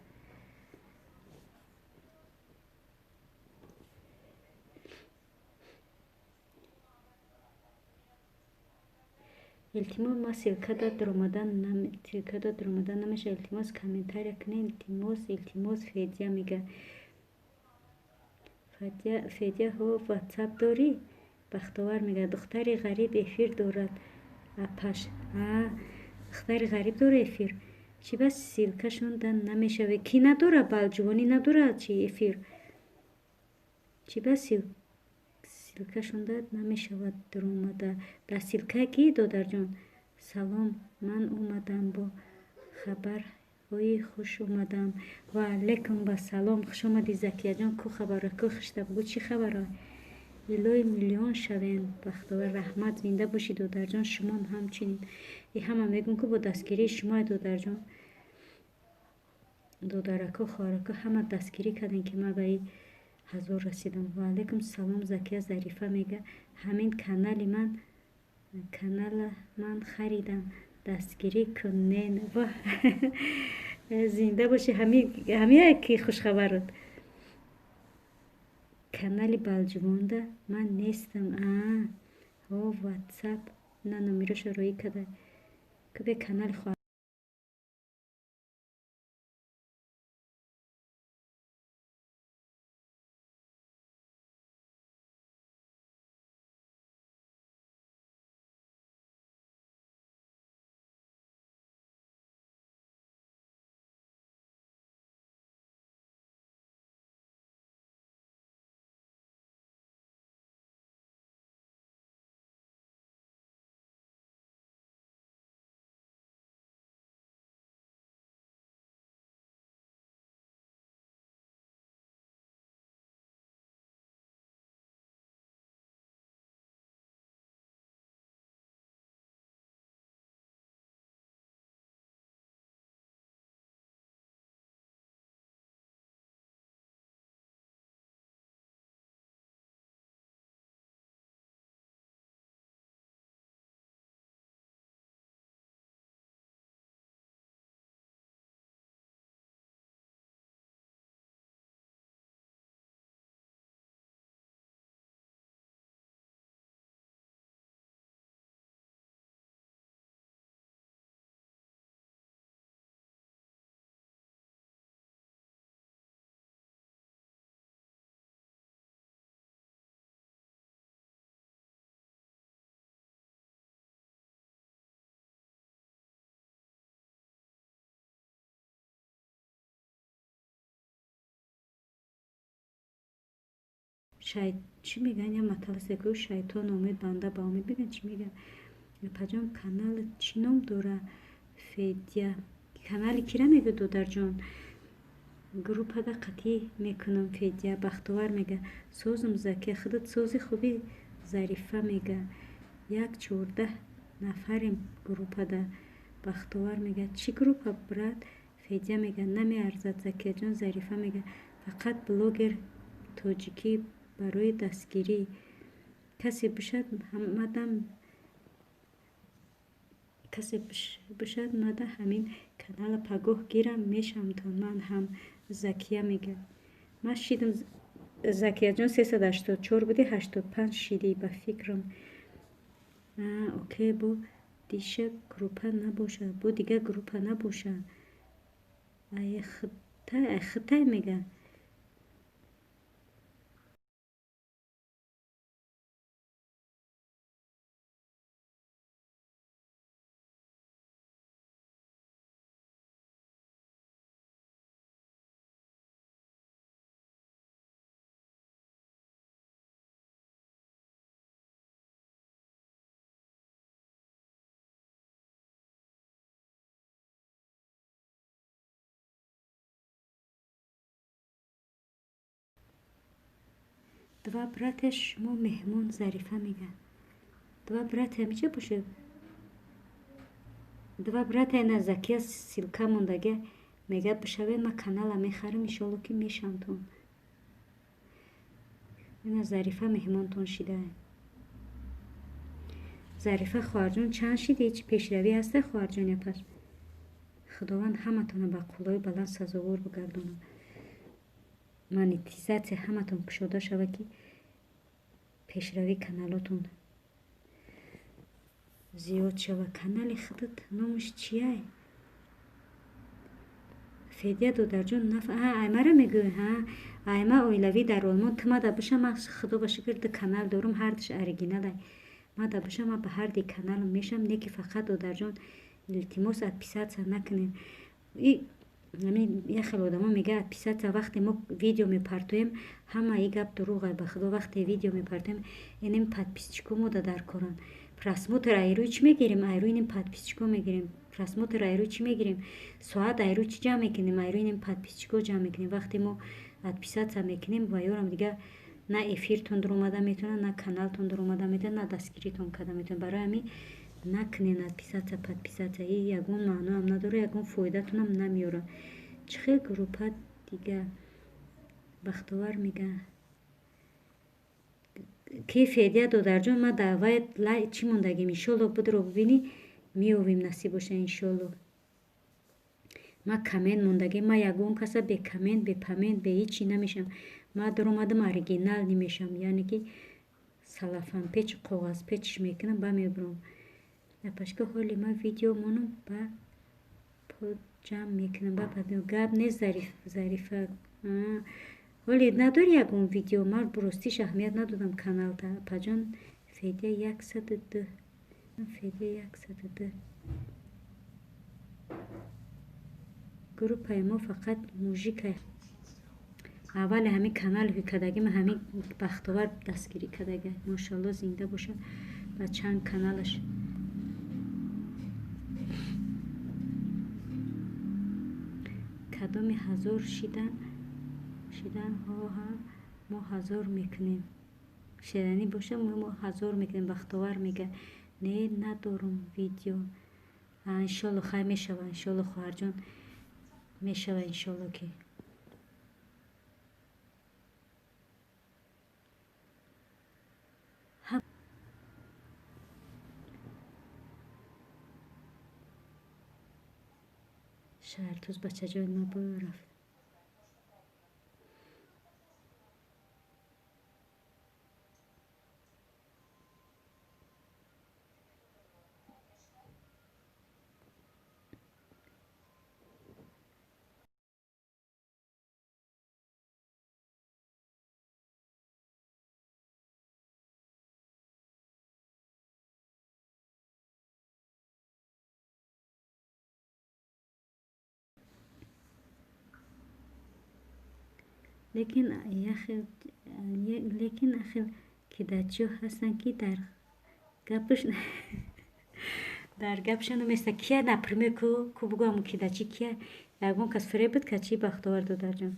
[SPEAKER 1] Илтимос, ма ссылка дад намеша. Илтимос, комментария кунед. Илтимос, илтимос. Федя мега. Федя, ҳо ватсап дорӣ? Бахтовар мега. Духтари ғариб эфир дорад. Апаш. Духтари ғариб дора эфир. Чӣ бас ссылкашон да намешавад? Ки надора? Балҷувонӣ надорад чи эфир? Чӣ бас ссылкашон да намешавад даромада? Дар ссылка ки додарҷон? Салом, ман омадам бо хабарҳои хуш омадам. Ва алайкум басалом. Хуш омадӣ Закияҷон. Ку хабарҳо? Ку хушта бугӯ чӣ хабарҳо? Илоҳи миллион шавем. Бахтовар раҳмат. Зинда бошӣ додарҷон. Шумоам ҳамчунин. И ҳама мегӯм ку бо дастгирии шумо додарҷон. Додарако, хоҳарако ҳама дастгирӣ кардем ки ман ба ин 1000 расидам. Ва алайкум салом. Закия Зарифа мега. Ҳамин канали ман канала ман харидам. Дастгирӣ кунен. Воҳ, зинда бошӣ. Ҳамия ки хушхабарот. Канали Балҷувонда ман нестам. Ҳо ватсап на номероша роӣ карда. Кубе канали хоҳар Чӣ мегӯян? Я маталасе ку шайтон омед, банда ба умед мегӯян, чӣ мегӯян? Апаҷон, канал чӣ ном дора? Федя. Канали кира мегӯ, додарҷон? Группада қатъӣ мекунам, Федя. Бахтовар мега. Созум, Закия, худат сози хуби, Зарифа мега. Як 14 нафарем группада. Бахтовар мега. Чӣ группа, брат? Федя мега. Намеарзад, Закияҷон. Зарифа мега. Фақат блогер тоҷикӣ барои дастгирӣ. Касе бишад мадам, касе бишад мада ҳамин канала пагоҳ гирам, мешавамтон ман ҳам. Закия мега. Ман шидам, Закияҷон, 384 будӣ, 85 шидӣ, ба фикрам. Окей, бо диша группа набошад, бо дигар группа набошад. Ай хитай мега. Два брата шумо меҳмон, Зарифа мега. Два брата ҳамича бошад? Два брата на Закия ссылка мондага, мега бишавед, ман канала мехарам, иншолло ки мешавамтон. Ина Зарифа меҳмонтон шида. Зарифа хоҳарҷон, чанд шиди? Ҳеҷ пешравӣ ҳаста, хоҳарҷон, япаш? Худованд ҳаматонро ба қуллаҳои баланд сазовор бигардонад. Монетизатсия ҳаматон кушода шавад, ки пешравии каналотон зиёд шавад. Канали худат номаш чияй? Федя додарҷон, аймара мегӯй? Ҳа, айма оилавӣ дар Олмон. Ту мада биша, ман худо ба шукр ду канал дорум, ҳардуш оригиналай. Мада биша, ман ба ҳарди каналам мешам, не ки фақат, додарҷон, илтимос, отписаться накунед. Як хел одамо мега отписаться, вақте мо видео мепартоем, ҳама и гап дурӯғ. Ба худо, вақте видео мепартоем, инем подписчико мода дар коранд. Просмотр айрӯи чӣ мегирем? Айрӯи инем подписчико мегирем. Просмотр айрӯи чӣ мегирем? Соат айрӯи чӣ ҷамъ мекунем? Айрӯи инем подписчико ҷамъ мекунем. Вақте мо отписаться мекунем, ва ёрам дига на эфиртон дуромада метавонад, на каналтон дуромада метавонад, на дастгиритон карда метавонад. Барои ҳамин накунед отписаться, подписаться, и ягон маъноам надорад, ягон фоидатонам намеёрад. Чӣ хел группа дига? Бахтовар мега. Ки Федя додарҷон, ман даъваи чӣ мондагим, иншолло будро бибинӣ, меёвем, насиб боша, иншолло. Ман коммент мондагим, ман ягон каса бе коммент, бе памент, бе ҳечи намешавам. Ман дуромадам, оригинал намешавам, яъне ки салафанпеч, коғазпечш мекунам, ба мебурам. Апашка, ҳоли ман видео монам, ба пул ҷамъ мекунам, ба гап нест, Зарифа. Ҳоли надори ягон видео? Ман ростиш аҳамият надодам каналта. Апаҷон, Федя 102. Федя 102. Группаи мо фақат мужика. Аввали ҳамин канал кардагим, ҳамин Бахтовар дастгирӣ кардага. Мошалло, зинда бошад ба чанд каналаш. Кадоми ҳазор шидан мо ҳазор мекунем. Шиданӣ боша, мо ҳазор мекунем. Бахтовар мега. Не, надорум видео. Иншолло хай мешава, иншолло, хоҳарҷон, мешава, иншолло ки. Шаҳртуз бачаҷони ма рафт. Лекин ахел кидачиҳо ҳастанд, ки дар гапш дар гапшон наместа. Кия, например, ку бугӯ, ҳамун кидачи кия? Ягон кас фиреб буд ка чи, Бахтовар додарҷон?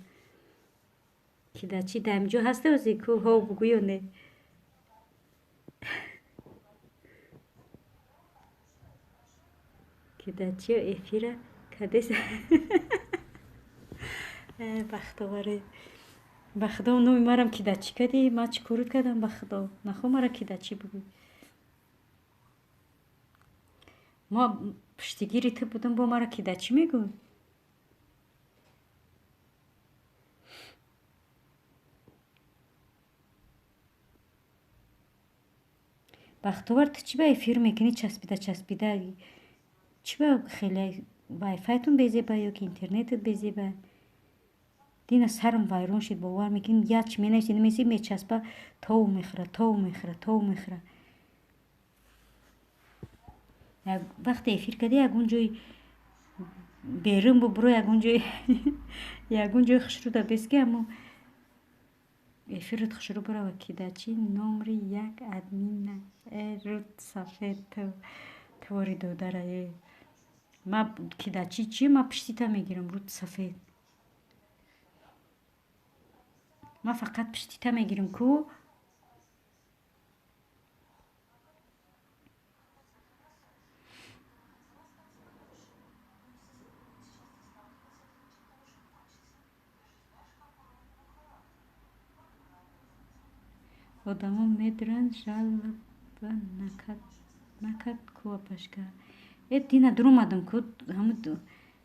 [SPEAKER 1] Кидачи дар ҳаминҷо ҳаста ози ку, ҳо бугӯ ё не? Кидачиё эфира кадес. Бахтоваре, ба худо, номи марам кидачӣ кардӣ. Ман чӣ корут кардам, ба худо? Нахо мара кидачӣ бугӯй. Ма пуштигири ту будам, бо мара кидачӣ мегӯй? Бахтовар, ту чӣ ба эфир мекунӣ часпида часпида? Чӣ ба хеле вайфайтон безеба ё ки интернетат безеба? Дина сарам вайрон шид, бовар мекунӣ? Як чи менависи, намеси, мечаспа, тов мехӯра, тов мехӯра, тов мехӯра. Вақте эфир кардӣ, ягон ҷои берун бубуро, ягон ҷои хушрӯда бес, ки ҳамо эфират хушрӯ барава. Кидачи номри як админа. Э, руд сафед, ту твори додара. Е, ма кидачи чи? Ма пуштита мегирам, руд сафед. Ма фақат пуштита мегирам ку. Одамо медуранд, жалоба накард ку, апашка. Э, дина дуромадам ку, ҳамун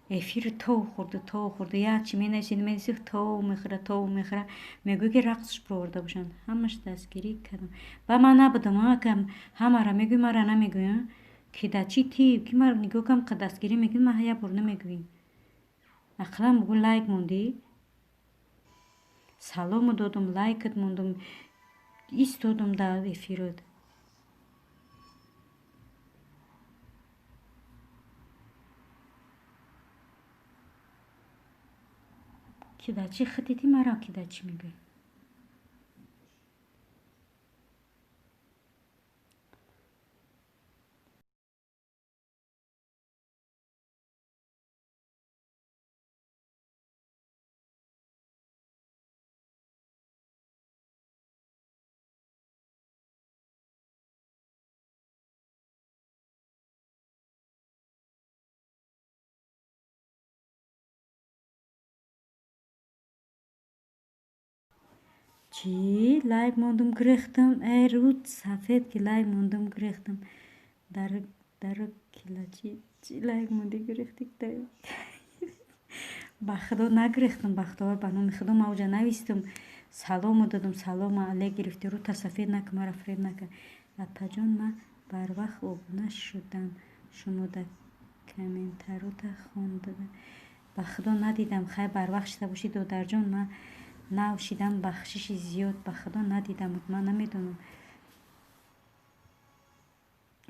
[SPEAKER 1] эфири тов хӯрду, тов хӯрду. Як чи менависи, менависи, тов мехӯра, тов мехӯра. Мегӯй, ки рақсш бироварда бошанд. Ҳамаш дастгирӣ кардам. Ба ман набудам, ҳамара мегӯй, мара намегӯй. Кидачи ти ки мара нигоҳ кам, дастгирӣ мекунӣ, ман як бор намегӯӣ. Ақаллан бугӯ, лайк мондӣ. Салому додум, лайкат мондум, истодум дар эфирот. Кидачи худити, мара кидачи мегӯй? Чӣ, лайк мондум, гирехтам? Э, руд сафед, ки лайк мондум, гирехтам. Дару килачи чӣ лайк монди, гирехти? Ба худо, нагирехтам, Бахтовар, ба номи худо, ман оҷа навистам. Салому додум, салому алек гирифти. Рута сафед накун, мара фиреб накун. Апаҷон, ман барвақт обуна шудам, шумо дар комментарота хондада. Ба худо, надидам. Хай, барвақт шида бошӣ, додарҷон, ман нав шидам, бахшиши зиёд. Ба худо, надидам, ман намедонам.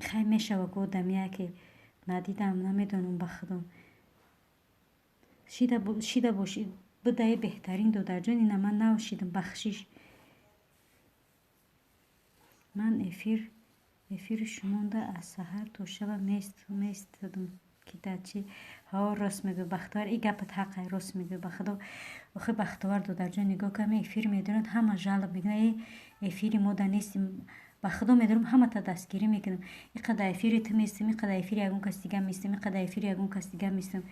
[SPEAKER 1] Хай, мешава ку, одами яке надидам, намедонам, ба худо. Шида бошӣ, будаи беҳтарин, додарҷон. Ина ман нав шидам, бахшиш. Ман эфири шумонда аз саҳар то шаба местодум. Кидачи, ҳо, рост мегӯй, Бахтовар, и гапат ҳақай, рост мегӯй, ба худо. Охи, Бахтовар додарҷон, нигоҳ кун, эфир медоранд, ҳама жалоб мекунанд: э, эфири мо да нестим. Ба худо, медорам, ҳамата дастгирӣ мекунам. Иқадар эфири ту местам, иқадар эфири ягон кас дига местам, иқадар эфири ягон кас дига местам,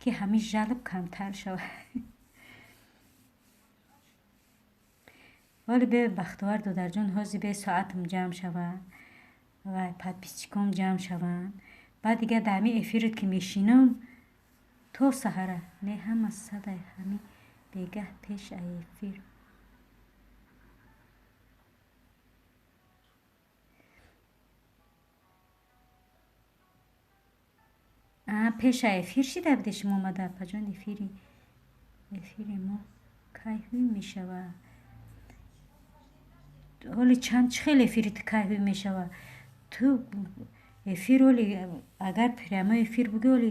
[SPEAKER 1] ки ҳамин жалоб камтар шавад. Вале бе, Бахтовар додарҷон, ҳозир бе соатам ҷамъ шавад ва подписчиком ҷамъ шаванд, баъд дигар дар ҳамин эфират ки мешинам то саҳара. Не, ҳама садай, ҳамин бегаҳ пеш аз эфир. Пеш аз эфир шида буде шумо омада, апаҷон? Эфири мо кай ҳуй мешавад? Ҳоли чанд чӣ хел эфири ту кай ҳуй мешавад? Ту эфир оли, агар прямой эфир бугӯй, оли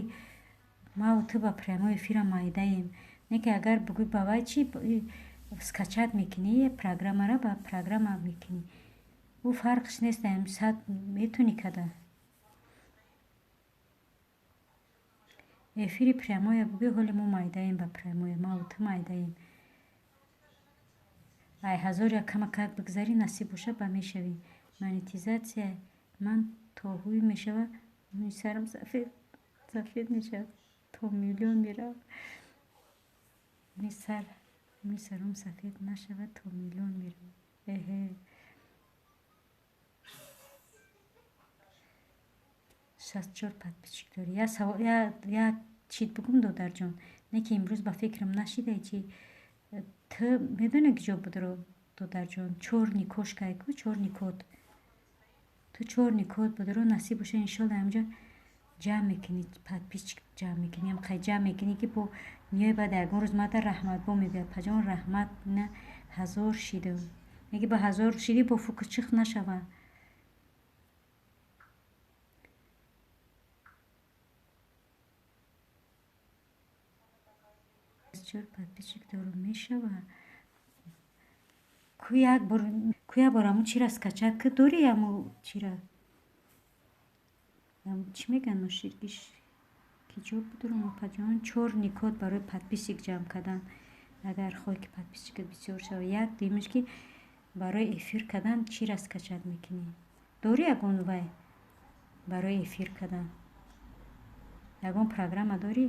[SPEAKER 1] маву ту ба прямой эфира майдаем. Не ки агар бугӯй ба вай чи Скачать мекунӣ, программара ба программа мекунӣ. Ӯ фарқш нест, сад метунӣ када. Эфири прямоя бугӯ, ҳоли мо майдаем ба прямоя, маву ту майдаем. Ай ҳазор як камакак бигзарӣ, насиб боша ба мешавӣ. Монетизатсия ман то ҳуй мешава, мӯи сарам сафед мешавад, то миллион меравад. Мӯи сарам сафед нашавад, то миллион меравад. Эҳе. 64 подписчик дорӣ. Як чиз бугум, додарҷон, не ки имрӯз ба фикрам нашидай чи ту медонӣ ки ҷо будро, додарҷон, чёрный кошкае ку, чёрный кот. Ту чёрный кот будро, насиб боша, иншолла ҳамҷо ҷамъ мекунӣ, подписчик ҷамъ мекунӣ, ҳам ҷамъ мекунӣ, ки бо миёи баъд ягон рӯз мада раҳмат бо мегӯяд: паҷон, раҳмат, на ҳазор шидам. Меги ба ҳазор шидӣ, бо фукучих нашава. Чор подписчик дорум, мешава. Ку як бор аму чира скачать ки дорӣ, аму чира чӣ мегӯянд, ноширгиш ки ҷо будурум, опаҷон? Чёрный кот барои подписчик ҷамъ кардан. Агар хоҳӣ ки подписчикат бисёр шава, як дуюмаш ки барои эфир кардан чира скачать мекунӣ. Дорӣ ягон вай барои эфир кардан? Ягон программа дорӣ?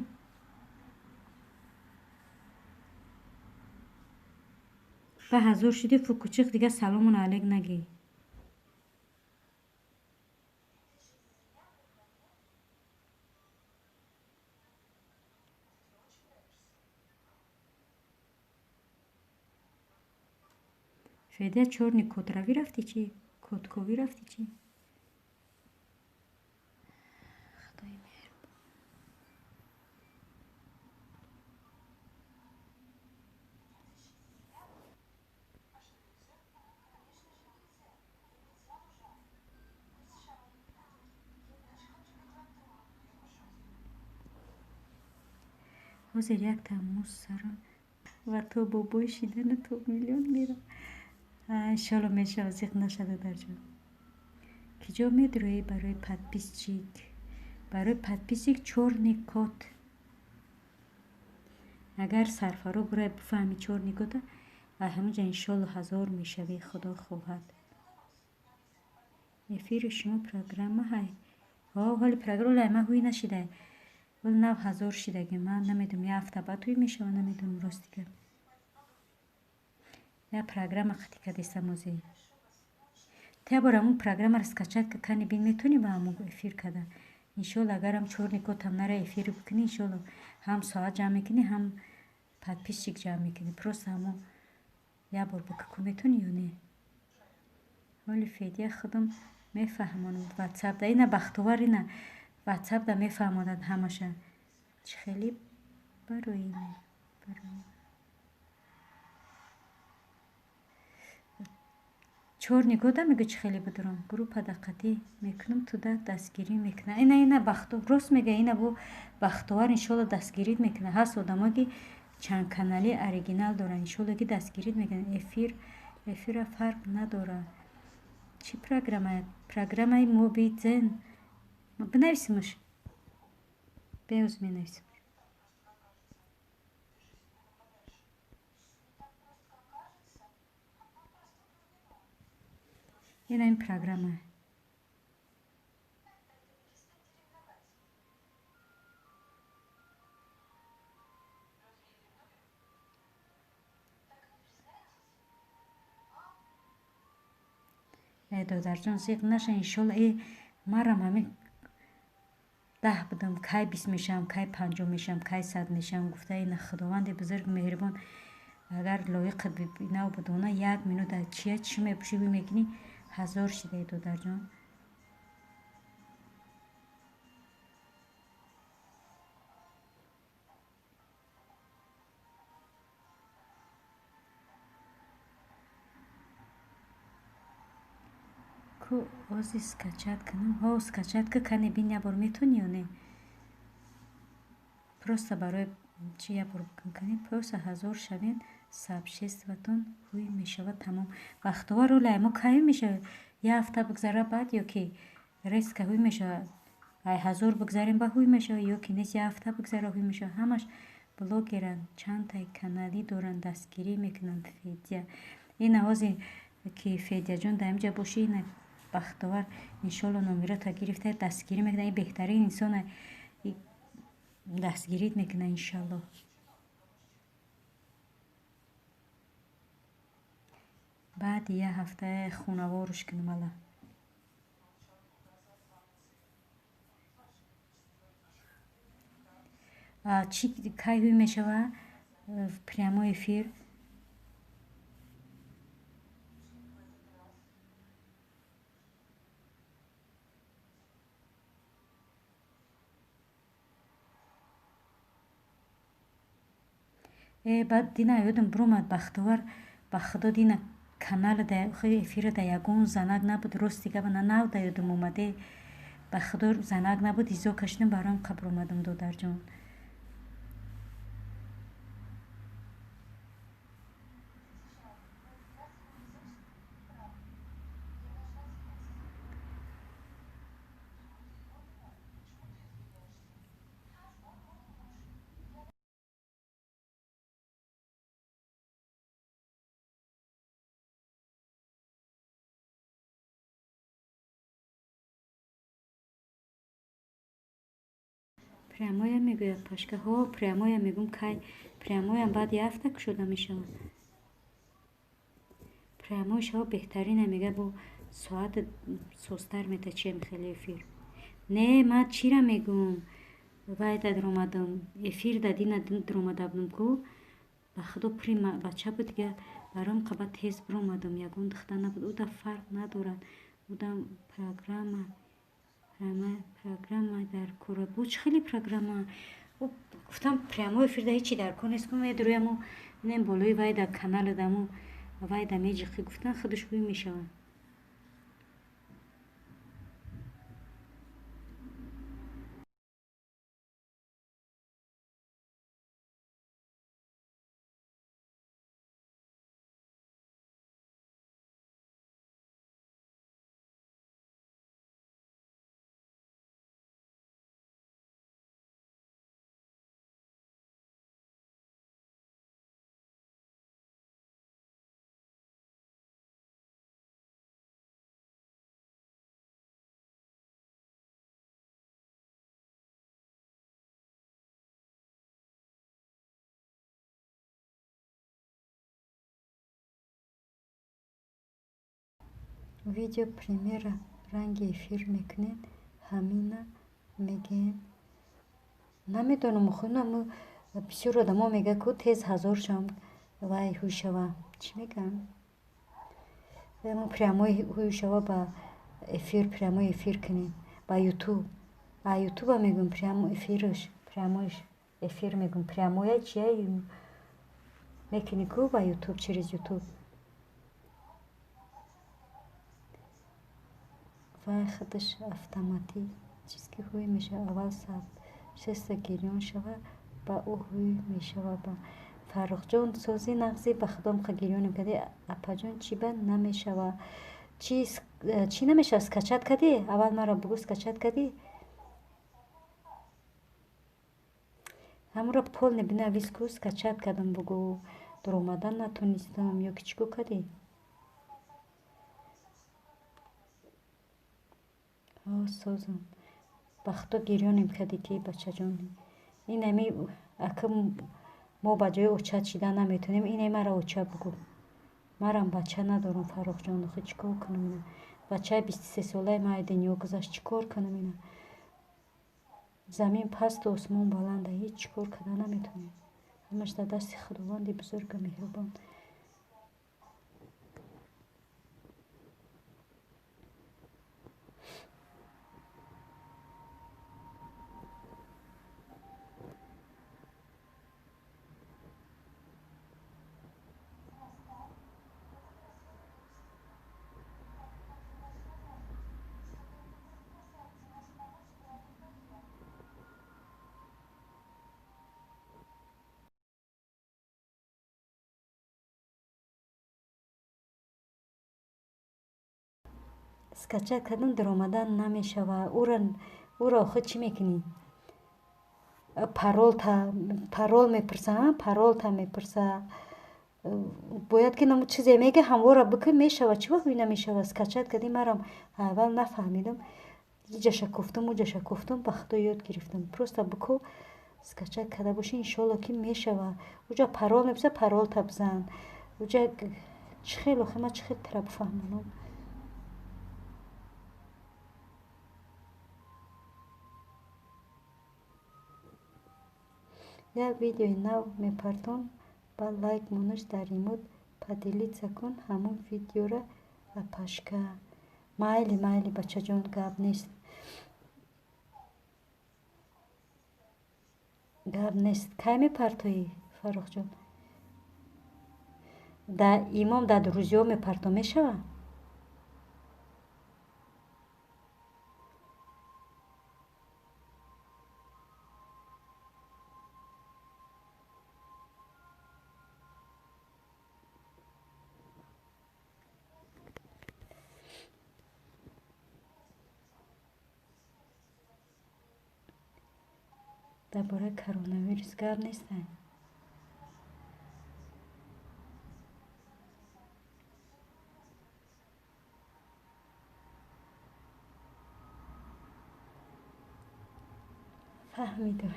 [SPEAKER 1] Ба ҳазор шудӣ, фукучих дига салому алейк нагӣ. Федя, чёрный котравӣ рафтӣ чӣ? Котковӣ рафтӣ чӣ? Худои меҳрубон. Ҳозир якта мӯз сарам ва то бобои шидана то миллион мерам. Иншолло мешава, зиқ наша, додарҷон. Ки ҷо медурӯӣ барои подписчик? Барои подписчик чёрный кот. Агар сарфаро бурай бифаҳми чёрный кота, ҳамунҷа иншолло ҳазор мешавӣ, худо хоҳад. Эфири шумо программа ҳай? Ҳо, ҳоли программа ман ҳуй нашидай. Ҳол нав ҳазор шидаги. Ман намедонам, як ҳафта баъд ҳуй мешава, намедонам рости гап. Я программа хати кадесам озе. Ту як бор ҳамун программаро скачать ка, кани бин, метавонӣ ба ҳамун эфир кардан. Иншолло агарам чёрный котам нара эфир бикунӣ, иншолло ҳам соат ҷамъ мекунӣ, ҳам подписчик ҷамъ мекунӣ. Просто ҳамун як бор бикун, метавонӣ ё не? Ҳоли Федя худам мефаҳмонам ватсапда. Ина бахтовар, ина ватсапда мефаҳмонад ҳамаша. Чӣ хеле барои чёрный кота мегӯ, чӣ хеле будурам. Группа даққатӣ мекунам, туда дастгирӣ мекунам. Ина ина бахто рост мега, ина бо бахтовар иншолло дастгирит мекунад. Ҳаст одамое ки чандканали оригинал доранд, иншолло ки дастгирит мекунанд. Эфир эфира фарқ надорад. Чӣ программа? Программаи Мобидзен. Бинависимаш. Беоз менависим. Ина ин программа. Э, додарҷон, зиқ наша, иншолло. Э, марам ҳамин 10 будам, кай 20 мешавам, кай 50 мешавам, кай 100 мешавам, гуфта ина худованди бузург меҳрибон агар лоиқат бинав будона, як минута чия чӣ мепӯшӣ ҳуй мекунӣ, ҳазор шидаи, додарҷон. Ку ози скачать кунам? Ҳо, скачать ка, кане бин, як бор метавонӣ ё не? Просто барои чи як бор бикун, кани просто ҳазор шавем. Сообществотон ҳуй мешавад, тамом. Бахтовар, ролай мо кай мешавад? Як ҳафта бигзара, баъд ё ки резко ҳуй мешавад? Ай 1000 бигзарем, ба ҳуй мешавад, ё ки нест, як ҳафта бигзара, ҳуй мешавад. Ҳамаш блогеранд, чандтай каналӣ доранд, дастгирӣ мекунанд. Федя, ин авозе ки Федяҷон дар инҷа бошӣ, ина Бахтовар, иншолло, номерота гирифта, дастгирӣ мекунад. Ин беҳтарин инсона, дастгирит мекунад, иншалло. Баъди як ҳафта хонаворуш кунам ала. Чӣ, кай ҳуй мешава прямой эфир? Э, баъд дина ёдам биромад, Бахтовар, ба худо, дина канала эфира да ягон занак набуд. Рости габа, на нав да ёдам омаде. Ба худо, занак набуд, изо кашидам, бароям қабр омадам, додарҷон. Прямоя мегӯяд Пашка. Ҳо, прямоя мегӯм. Кай прямоям? Баъд як ҳафта кушода мешавад прямой шава, беҳтарина, мега, бо соат созтар мета. Чием хеле эфир не, ман чира мегӯм, вай да даромадам, эфир да дина даромада будам ку, ба худо, при бача буд дига, баром қаба тез биромадам, ягон духтар набуд. Уда фарқ надорад, уда программа дар кора буд. Чӣ хеле программа? Гуфтам, прямой эфир да ҳечи дар кор нест ку, медурӯяму инем болои вай да канала даму вай да меҷиқӣ, гуфтан, худаш ҳуй мешавад. Видео премьера ранги эфир мекунед, ҳамина мегӯем. Намедонам, хунам, бисёр одамо мега ку тез 1000 шавам, вай ҳуй шава, чӣ мегӯям, прямой ҳуй шава, ба эфир, прямой эфир кунем ба Ютуб. А Ютуба мегӯм, прямо эфирш, прямой эфир мегӯм, прямоя чия мекунӣ ку ба Ютуб, через Ютуб. Вай худаш автоматически ҳуй мешавад. Аввал шеста гирён шава, ба ӯ ҳуй мешава. Ба Фаррухҷон, сози нағзи, ба худом ха гирёнем кардӣ. Апаҷон, чӣ ба намешава? Чӣ намешава? Скачать кардӣ? Аввал маро бугӯ, скачать кардӣ? Ҳамонро полный бинавис ку, скачать кардам бугӯ, дуромадан натонистам, ё ки чӣ кор кардӣ? Ҳо, созам, ба худо, гирёнем кардӣ ки, бачаҷон, инами ака мо ба ҷои оча чида наметонем. Ине маро оча бугӯ, марам бача надорам, Фаррухҷон, охи чӣ кор кунам? Ина бачаи 23-солаи ман дунё гузашт, чӣ кор кунам? Ина замин пасту осмон баланда, ҳеҷ чӣ кор карда наметонем, ҳамаш дар дасти Худованди бузургу меҳрубон. Скачать кардам, даромадан намешава. Ура охир чӣ мекунӣ? Парол мепурса, паролта мепурса. Бояд ки намо чизе мега, ҳамвора бикун, мешава. Чӣ вақт намешава? Скачать кардем, марам аввал нафаҳмидам. Иҷаша куфтум, уҷаша куфтум, ба худо ёд гирифтам. Просто бику, скачать карда бошӣ, иншоалло ки мешава. Уҷа парол мепурса, паролта бизан. Уҷа чӣ хел охир, ман чӣ хел тара бифаҳмонам? Як видеои нав мепартом, ба лайк монаш дар имод поделиться кун ҳамон видеора, апашка. Майли, майли, бачаҷон, гап нест. Гап нест. Кай мепартоӣ, Фаррухҷон? Да имом дар друзьё мепарто, мешава? Дар бораи коронавирус гап нестанд? Фаҳмидам.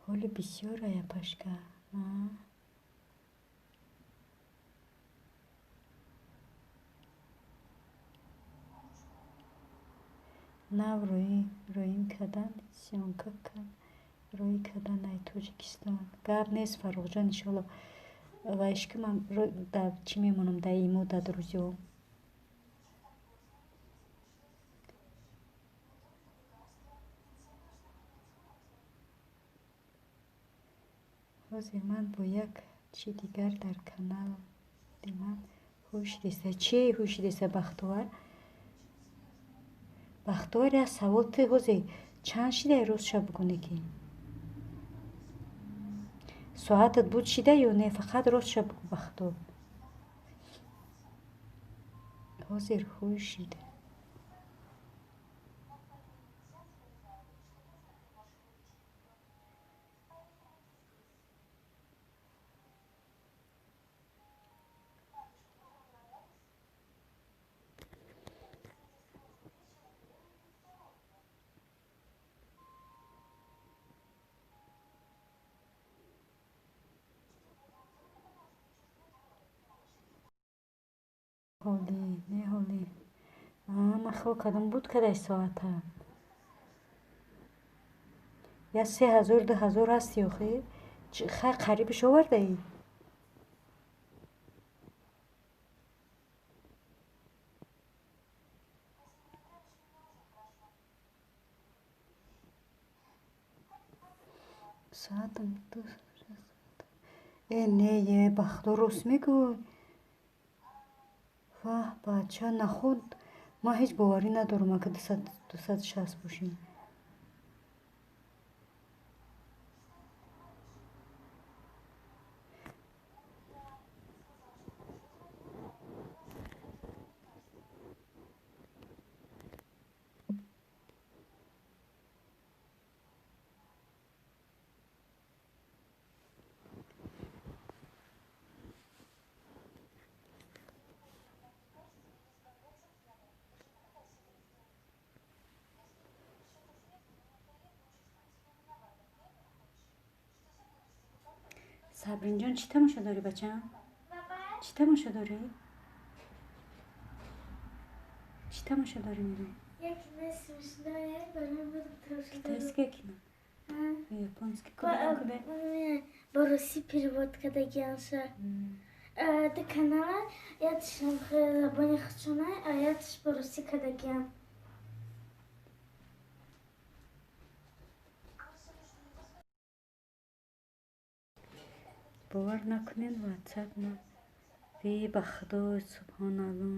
[SPEAKER 1] Ҳоли бисёр аяпашка. Нав роим кардан, съёмка роӣ кардан ай Тоҷикистон. Гап нест, Фаррухҷон, иншоалло. Ва ишки ман дар чӣ мемонам, дар имо, дар друзьё. Ҳозир ман бо як чи дигар дар канали ман ҳуш деса. Чи ҳуш деса, Бахтовар? Бахтовар, як савол: ту ҳозир чанд шидаи, ростша бигӯне ки? Соатат буд шида ё не? Фақат ростша бигӯ, Бахтовар. Ҳозир ҳуш шида. Ҳолӣ, не ҳолӣ. Ман хиёл кардам, буд кадай соата. Я 3000, 2000 ҳасти охир? Хай, қарибиш овардаӣ? Соатам ду. Э, не, е, ба худо, рост мегӯй. Ваҳ, бача, наход ман ҳеҷ боварӣ надорам, ака 260 бошем. Сабринҷон, чӣ тамошо дорӣ, бачам? Чӣ тамошо дорӣ? Чӣ тамошо дорӣ, мегӯям?
[SPEAKER 2] Як кино смешное, барои буд тамошо дорам.
[SPEAKER 1] Китайское кино? Японский? Куда?
[SPEAKER 2] Ба русӣ перевод кардагианша. Ду канала, якш забони худшона, а якш ба русӣ кардагиан.
[SPEAKER 1] Бовар накунед, ватсап ма. Ве, ба худо, субҳоналло.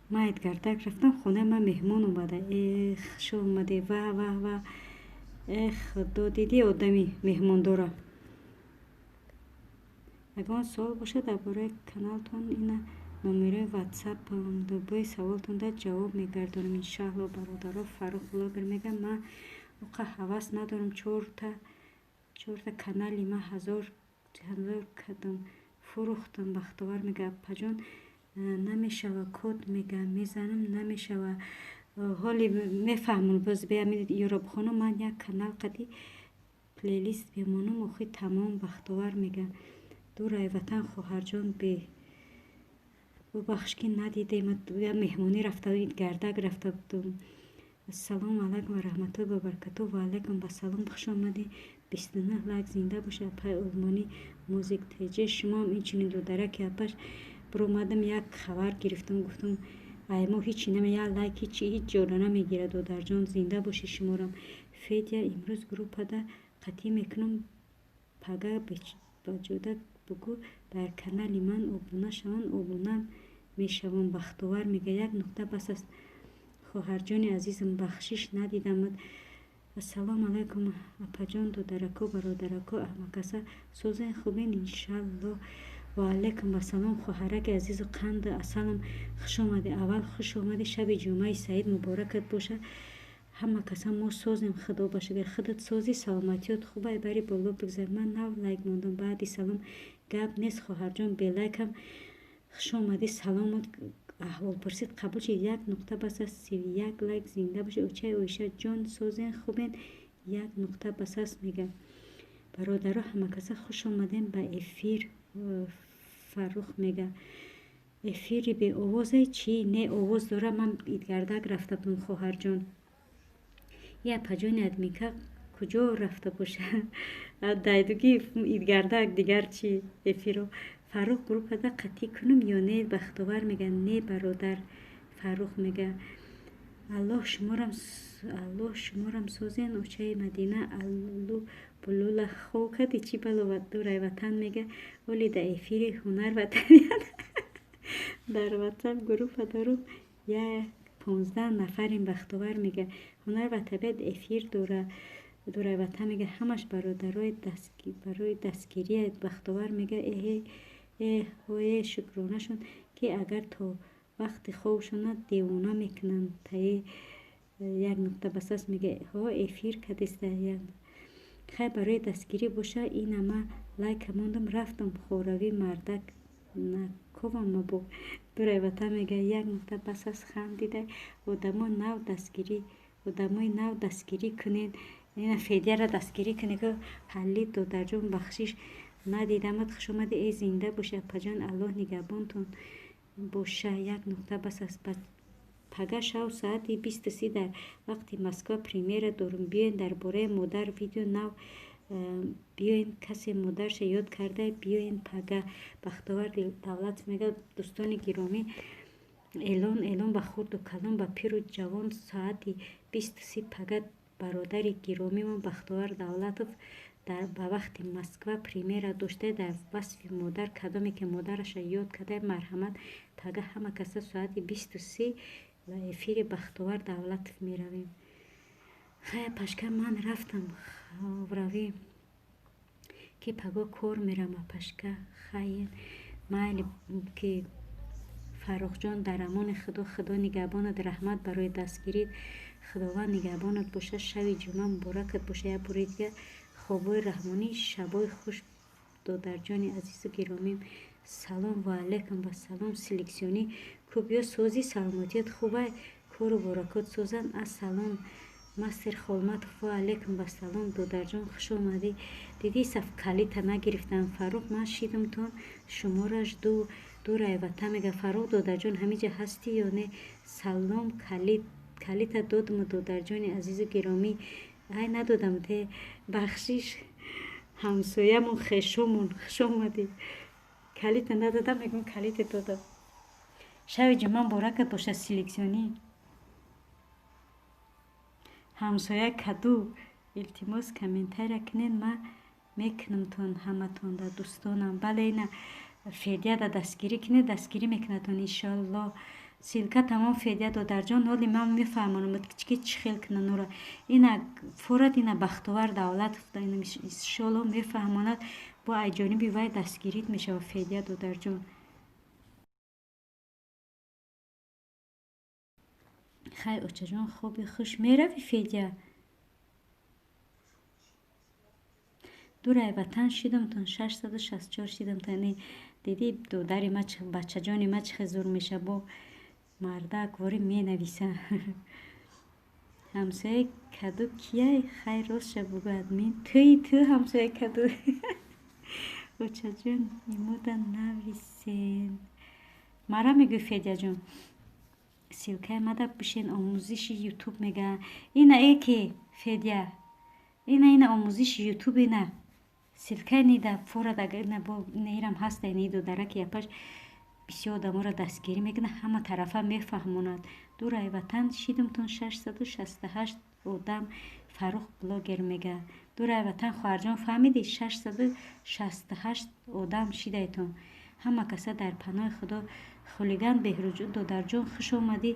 [SPEAKER 1] Ман Идгардак рафтам, хонаи ман меҳмон омада. Эх, хуш омадӣ, ва ва ва, эх, худо, дидӣ, одами меҳмондора. Ягон суол бошад дар бораи каналтон, ина номерои ватсапам, дубои саволтонда ҷавоб мегардонам, иншаалло. Бародаро, Фаррух блогер мегӯям, ман оқа ҳавас надорам. Чорта канали ман ҳазор ҳазор кардам, фурӯхтам. Бахтовар мега: «Апаҷон, намешава, код мега, мезанам, намешава». Ҳоли мефаҳмам, боз беами ёро бихонам. Ман як канал қади плейлист бемонам, охи тамом. Бахтовар мега: «Дурай ватан, хоҳарҷон, бе бубахш, ки надидем, меҳмонӣ рафта, гардак рафта будум». Ассалому алайкум ва раҳматуллоҳи ва баракатуҳ. Ва алайкум ассалом, хуш омадӣ. 29 лайк, зинда бошед, апаи олмонӣ. Музик теҷе, шумоам инчунин, додараки апаш. Биромадам, як хабар гирифтам, гуфтам, ай мо ҳичи наме, як лайк ҳичи ҳеҷ ҷора намегирад. Додарҷон, зинда бошед шуморам. Федя, имрӯз группада қатъӣ мекунам, пага баҷода бугӯ, дар канали ман обуна шаванд, обуна мешавам. Бахтовар мега: «Як нуқта бас аст». Хоҳарҷони азизам, бахшиш, надидамад. Ассалому алайкум, апаҷон, додарако, бародарако, аҳмакаса, созен, хубен, иншалло. Ва алайкум ассалом, хоҳараки азизу қанду асалам, хуш омадӣ. Аввал хуш омадӣ, шаби ҷумъаи саид муборакат боша. Ҳама каса мо созем, худо ба шукр. Худат созӣ, саломатиёт хубай? Бари боло бигзар. Ман нав лайк мондам. Баъди салом, гап нест, хоҳарҷон, белайкам хуш омадӣ, саломат, аҳволпурсид қабул шид. Як нуқта бас аст. 31 лайк, зинда бошед. Очаи Оиша ҷон, созен, хубен? Як нуқта бас аст мегӯям. Бародаро, ҳамакаса хуш омадем ба эфир. Фаррух мега: «Эфири беовозе чӣ?» Не, овоз дора, ман Идгардак рафта будам, хоҳарҷон. И апаҷони админка куҷо рафта бошад? Дайдуги Идгардак, дигар чӣ эфиро. Фаррух, группада қатъӣ кунам ё не? Бахтовар мега: «Не, бародар». Фаррух мега: «Аллоҳ шуморам созен». Очаи Мадина, аллу булула хов кади, чӣ бало? Дурай ватан мега: «Оли да эфири ҳунар ва табиат дар ватсап группа дорум, як 15 нафарем». Бахтовар мега: «Ҳунар ва табиат эфир дора». Дурай ватан мега: «Ҳамаш бародарои барои дастгирия». Бахтовар мега: «Эҳе, эҳое, шукронашон, ки агар то вақти хобшона девона мекунанд таи». Як нуқта бас аст мега. Ҳо, эфир кадиста. Хай, барои дастгирӣ боша, ина ма лайка мондам, рафтам. Хоравӣ мардак наковам мабо. Дурай ватан мега: «Як нуқта бас аст». Хандида. Одамо нав дастгирӣ, одамои нав дастгирӣ кунед, ина Федяра дастгирӣ кунед. Ҳалли, додарҷон, бахшиш, надидамат, хуш омадӣ. Э, зинда бошӣ, апаҷон, Аллоҳ нигаҳбонтон боша. Як нуқта бас аст. Пага шав соати 20:30 дар вақти Москва премьера дорум, биёен, дар бораи модар видео нав биёен. Касе модарша ёд карда, биёен пага. Бахтовар Давлатов мега: «Дӯстони гиромӣ, эълон, эълон ба хурду калон, ба пиру ҷавон, соати 20:30 пага бародари гиромимон Бахтовар Давлатов ба вақти Москва премьера дошта дар васфи модар. Кадоме ки модараша ёд карда, марҳамат, пага ҳама каса соати 20:30 ба эфири Бахтовар Давлатов меравем». Хай, апашка, ман рафтам, хобравӣ, ки паго кор мерам. Апашка, хайр, майли, ки Фаррухҷон, дар амони Худо, Худо нигаҳбонат. Раҳмат барои дастгирит, Худованд нигаҳбонат бошад. Шаби ҷумъа муборакат бошад. Як бори дигар хобҳои раҳмонӣ, шабҳои хуш, додарҷони азизу гиромим. Салом, ва алайкум вассалом. Селексионӣ ку, биё, созӣ, саломатият хубай, кору боракот созанд. Ассалом, мастер Холматов, ва алайкум вассалом, додарҷон, хуш омадӣ. Дидӣ, саф калита нагирифтам. Фаррух, ман шидамтон, шуморо жду. Дурай ватан мега: «Фаррух додарҷон, ҳамиҷа ҳастӣ ё не?» Салом, калит, калита додуму, додарҷони азизу гиромӣ. Ай, надодам те, бахшиш. Ҳамсоямон, хешомон, хуш омадӣ. Калита надодам, мегӯм, калите додам. Шаби ҷумъа муборакат бошад. Селексионӣ, ҳамсоя каду. Илтимос, комментария кунед, ман мекунамтон ҳаматонда, дӯстонам. Бале, ина Федяда дастгирӣ кунед, дастгирӣ мекунадтон, иншоаллоҳ. Ссылка тамом, Федя додарҷон, ҳоли ман мефаҳмонам, ки чӣ хел кунанура. Ина форат, ина Бахтовар Давлатов иншолло мефаҳмонад, бо ай ҷониби вай дастгирит мешавад, Федя додарҷон. Хай, очаҷон, хоби хуш, меравӣ, Федя? Дурай ватан шидамтон, 664 шидамтон. Диди, додари ма, бачаҷони ма чӣ хел зур меша, бо мардак ворӣ менависа. Ҳамсояи каду кияй? Хай, ростша бугӯ, админ. Туи, ту ҳамсояи каду. Очаҷон, имода нависен. Мара мегӯй, Федяҷон? Ссылкаи мада бишен, омӯзиши ютуб мега. Ина эки, Федя, ина, ина омӯзиши ютуб, ина ссылкаи нида форад. Агар ина бо ирам ҳаста, ини додараки япаш бисёр одаморо дастгирӣ мекунад, ҳама тарафа мефаҳмонад. Дурай ватан шидамтон, 668 одам. Фаррух блогер мега. Дурай ватан, хоҳарҷон, фаҳмидӣ? 668 одам шидайтон. Ҳама каса дар паноҳи Худо. Хулиган Беҳрӯҷон додарҷон, хуш омадӣ.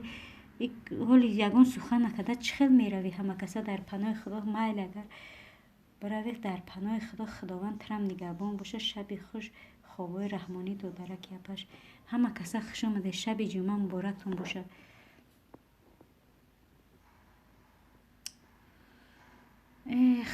[SPEAKER 1] Ҳоли ягон сухан накарда чӣ хел меравӣ? Ҳама каса дар паноҳи Худо. Майли, агар биравед, дар паноҳи Худо, Худованд трам нигаҳбон бошад. Шаби хуш, хобҳои раҳмонӣ, додараки апаш. Ҳама каса хуш омадед, шаби ҷумъа муборактон бошад. Эх.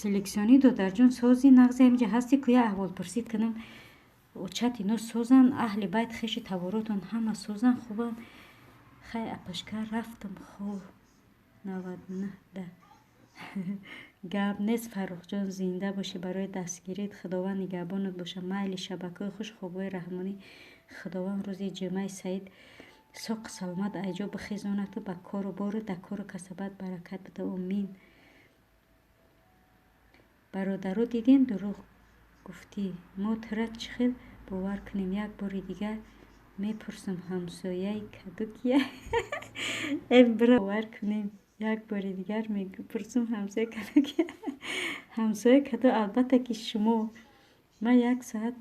[SPEAKER 1] Селексионӣ, додарҷон, сози нағзи? Ҳамиҷа ҳасти, куя аҳволпурсид кунам. Очат ино созан, аҳли байт, хеши таворотон ҳама созан, хубанд? Хай, апашка, рафтам, хоб 99 да гап нест. Фаррухҷон, зинда бошӣ барои дастгирит, Худованд нигаҳбонат бошад. Майли, шабакаҳои хуш, хобҳои раҳмонӣ. Худованд рӯзи ҷумъаи саид соқу саломат айҷо бихезонаду ба кору бору дар кору касабат баракат буда, омин. Бародаро, дидем, дурӯғ гуфтӣ, мо тура чӣ хел бовар кунем? Як бори дигар мепурсам, ҳамсояи каду кия? Э, бира, бовар кунем. Як бори дигар мепурсам, ҳамсояи каду кия? Ҳамсояи каду, албатта ки шумо. Ман як соат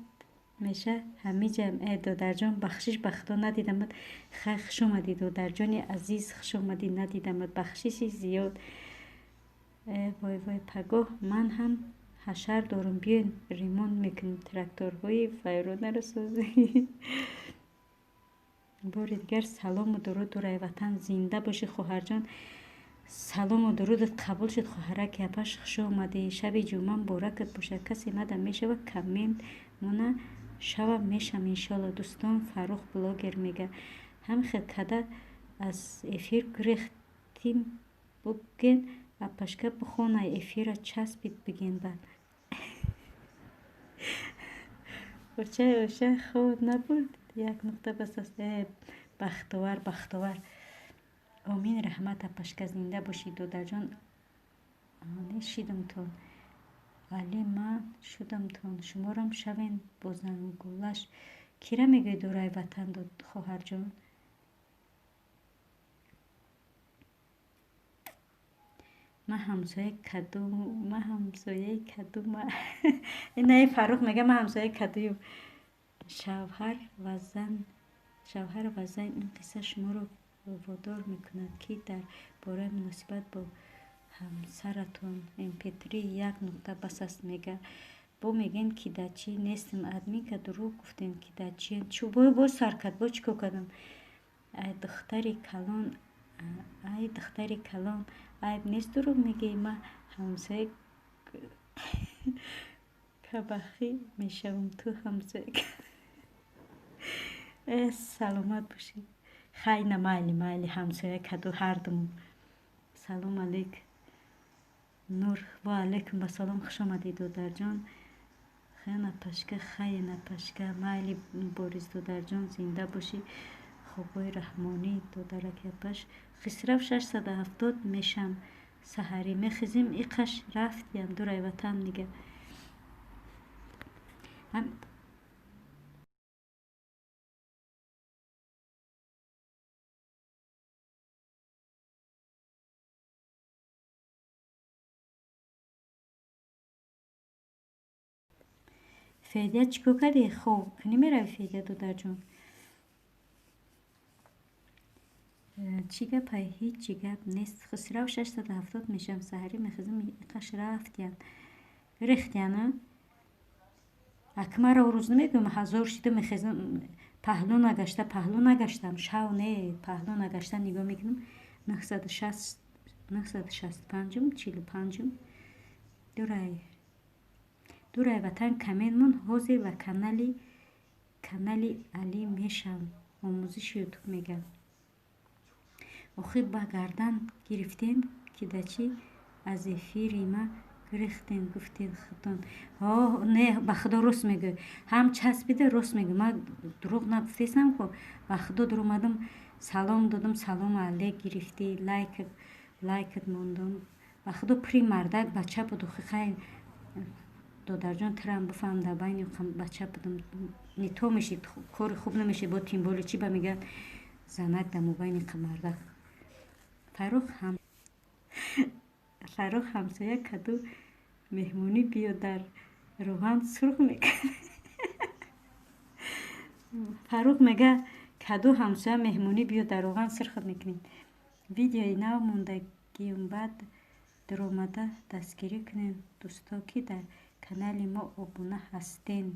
[SPEAKER 1] меша ҳамиҷам. Э, додарҷон, бахшиш, ба Худо надидамат. Хай, хуш омадӣ, додарҷони азиз, хуш омадӣ, надидамат, бахшиши зиёд. Э, вой, вой, пагоҳ ман ҳам ҳашар дорум, биёен ремонт мекунем, тракторҳои вайронаро созем. Бори дигар салому дуруд, дурай ватан, зинда бошӣ, хоҳарҷон. Салому дурудат қабул шуд, хоҳараки апаш, хуш омадӣ, шаби ҷумъа муборакат бошад. Касе мада мешава коммент мона шава, мешам, иншолло. Дӯстон, Фаррух блогер мега, ҳамин хел када аз эфир гурехтим, буген, апашка, бихонай эфира, часпид, биген баъд. Очай, оша хоб набурд, як нуқта бас аст. Э, Бахтовар, Бахтовар, омин, раҳмат, апашка, зинда бошӣ, додарҷон. Шидамтон, али ман шудамтон, шуморам шавен бо зангулаш. Кира мегӯӣ, дурай ватан, хоҳарҷон? Ман ҳамсояи каду, ман ҳамсояи кадума. Инаи Фаррух мега, ман ҳамсояи кадуюм. Шавҳар ва зан, ин қисса шуморо водор мекунад, ки дар бораи муносибат бо ҳамсаратон. Mp3 як нуқта бас аст мега. Бо мегӯем, ки дар чӣ нестем, админка, дурӯғ гуфтем, ки дар чием. Бо сар кард, бо чӣ кор кардам? Ай духтари калон, ай духтари калон, айб нест, дурӯғ мегӯӣ. Ман ҳамсояи кабахӣ мешавам, ту ҳамсоя. Э, саломат бошед. Хай, на, майли, майли, ҳамсоя каду ҳардумон. Салом алейк, Нур. Ва алейкум басалом, хуш омадӣ, додарҷон. Хай, напашка, хай, напашка, майли, Борис додарҷон, зинда бошӣ. Хобҳои раҳмонӣ, додараки апаш. Хисрав, 670 мешам, саҳарӣ мехезим, иқаш рафтиям дурай ватан, мега. Федя, чӣ кор кардӣ? Хоб кунӣ меравӣ, Федя додарҷон? Чӣ гапай? Ҳечи гап нест. Хисрав, 670 мешавам, саҳарӣ мехезим, иқаш рафтиян, рехтияна. Ак маро рӯз намегӯям, 1000 шида мехезам, паҳлӯ нагашта, паҳлӯ нагаштам, шав не, паҳлӯ нагашта нигоҳ мекунам, 965-ум, 45-ум. Дурай дурай ватан каменмон ҳозир ва канали Алӣ мешавам, омӯзиши Ютуб, мегӯям. Охир ба гардан гирифтем, ки да чӣ аз эфири ма гирехтем, гуфтед худтон. Не, ба худо, рост мегӯй, ҳам часпида рост мегӯй, ман дурӯғ нагуфтесам ку. Ба худо, дуромадам, салом додам, салому алейк гирифтӣ, лайкат мондам. Ба худо, при мардак бача буд. Охи хай, додарҷон, тирам бифаҳм, дар байни бача будам, не то мешид, кори хуб намешид. Бо тим боле чӣ ба мегӯянд, занак дар мобайни мардак. Фаррух, ҳамсоя каду меҳмонӣ биё, дар роған сурх мекард. Фаррух мега, каду ҳамсоя меҳмонӣ биё, дар роған сурх мекунем. Видеои нав мондагиюм, баъд дуромада дастгирӣ кунем, дӯсто, ки дар канали мо обуна ҳастен.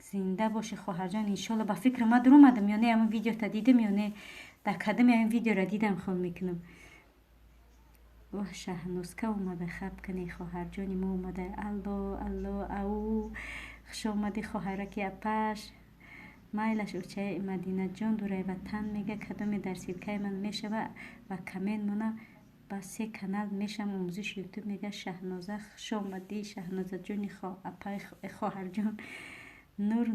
[SPEAKER 1] Зинда бошӣ, хоҳарҷон, иншолло. Ба фикри ма дуромадам ё не, ҳамин видеота дидам ё не, дар кадами ҳамин видеоро дидам, хол мекунам. Оҳ, Шаҳнозка омада, хаб кунӣ, хоҳарҷони мо омада. Алло, алло, ау, хуш омадӣ, хоҳараки апаш. Майлаш, очаи Мадинаҷон, дурай ватан мега, кадоме дар ссылкаи ман мешава ва коммент мона, ба се канал мешавам, омӯзиши Ютуб, мега. Шаҳноза, хуш омадӣ, Шаҳнозаҷони апаи хоҳарҷон. Нур,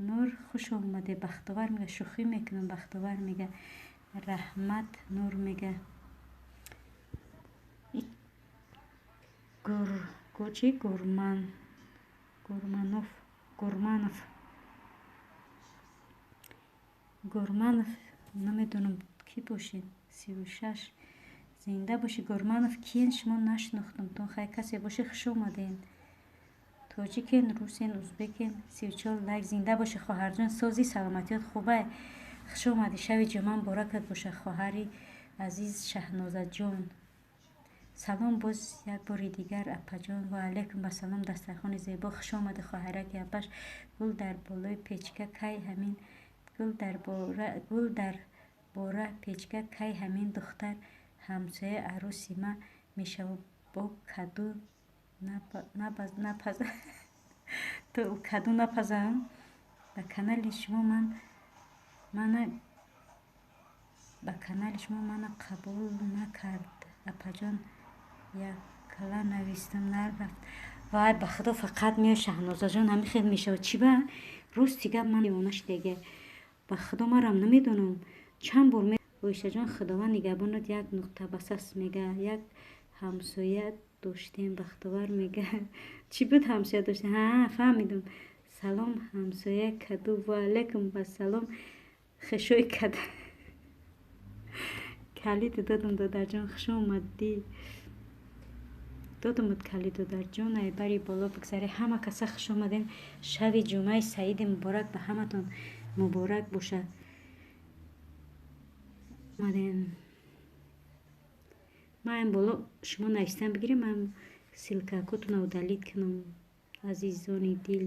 [SPEAKER 1] Нур, хуш омадӣ. Бахтовар мега, шӯхӣ мекунам. Бахтовар мега, раҳмат. Нур мега, чӣ, Гурман, Гурманов, Гурманов, Гурманов, намедонам, кӣ бошед. 36, зинда бошӣ. Гурманов киен? Шумо нашинохтамтон. Хай, касе бошӣ, хуш омаден. Тоҷикен, русен, узбекен? 34 лайк. Зинда бошӣ, хоҳарҷон, сози, саломатиёт хубай? Хуш омадӣ, шави ҷумъа муборакат боша, хоҳари азиз Шаҳнозаҷон. Салом боз як бори дигар, апаҷон. Ва алайкум басалом, дастархони зебо, хуш омадӣ, хоҳараки апаш. Гул дар болои печка кай ҳамин, гул дар бора печка, кай ҳамин духтар ҳамсояи арӯси ма мешава, бо каду напаза, то каду напазам. Ба канали шумо ман мана, ба канали шумо мана қабул накард, апаҷон, яккала навистам, нарафт. Вай, ба худо, фақат меои, Шаҳнозаҷон, ҳамин хел мешавад. Чӣ ба, рости гап, ман девона шудага. Ба худо, марам намедонам, чанд бор. Оишаҷон, худованд нигаҳбонат, як нуқта басас, мега. Як ҳамсоя доштем, Бахтовар мега. Чӣ буд ҳамсоя доштем? Ҳа, фаҳмидам. Салом, ҳамсоя каду. Ва алайкум вассалом, хешои каду. Калиду додам, додарҷон, хуш омадӣ. Додамуд калид, додарҷон, ай бари боло бигзаре. Ҳама каса хуш омадем. Шави ҷумъаи саиди муборак ба ҳаматон муборак бошад. Омадем. Ман боло шумо навистан бигирем, ман ссылкакотонро удалить кунам, азизони дил.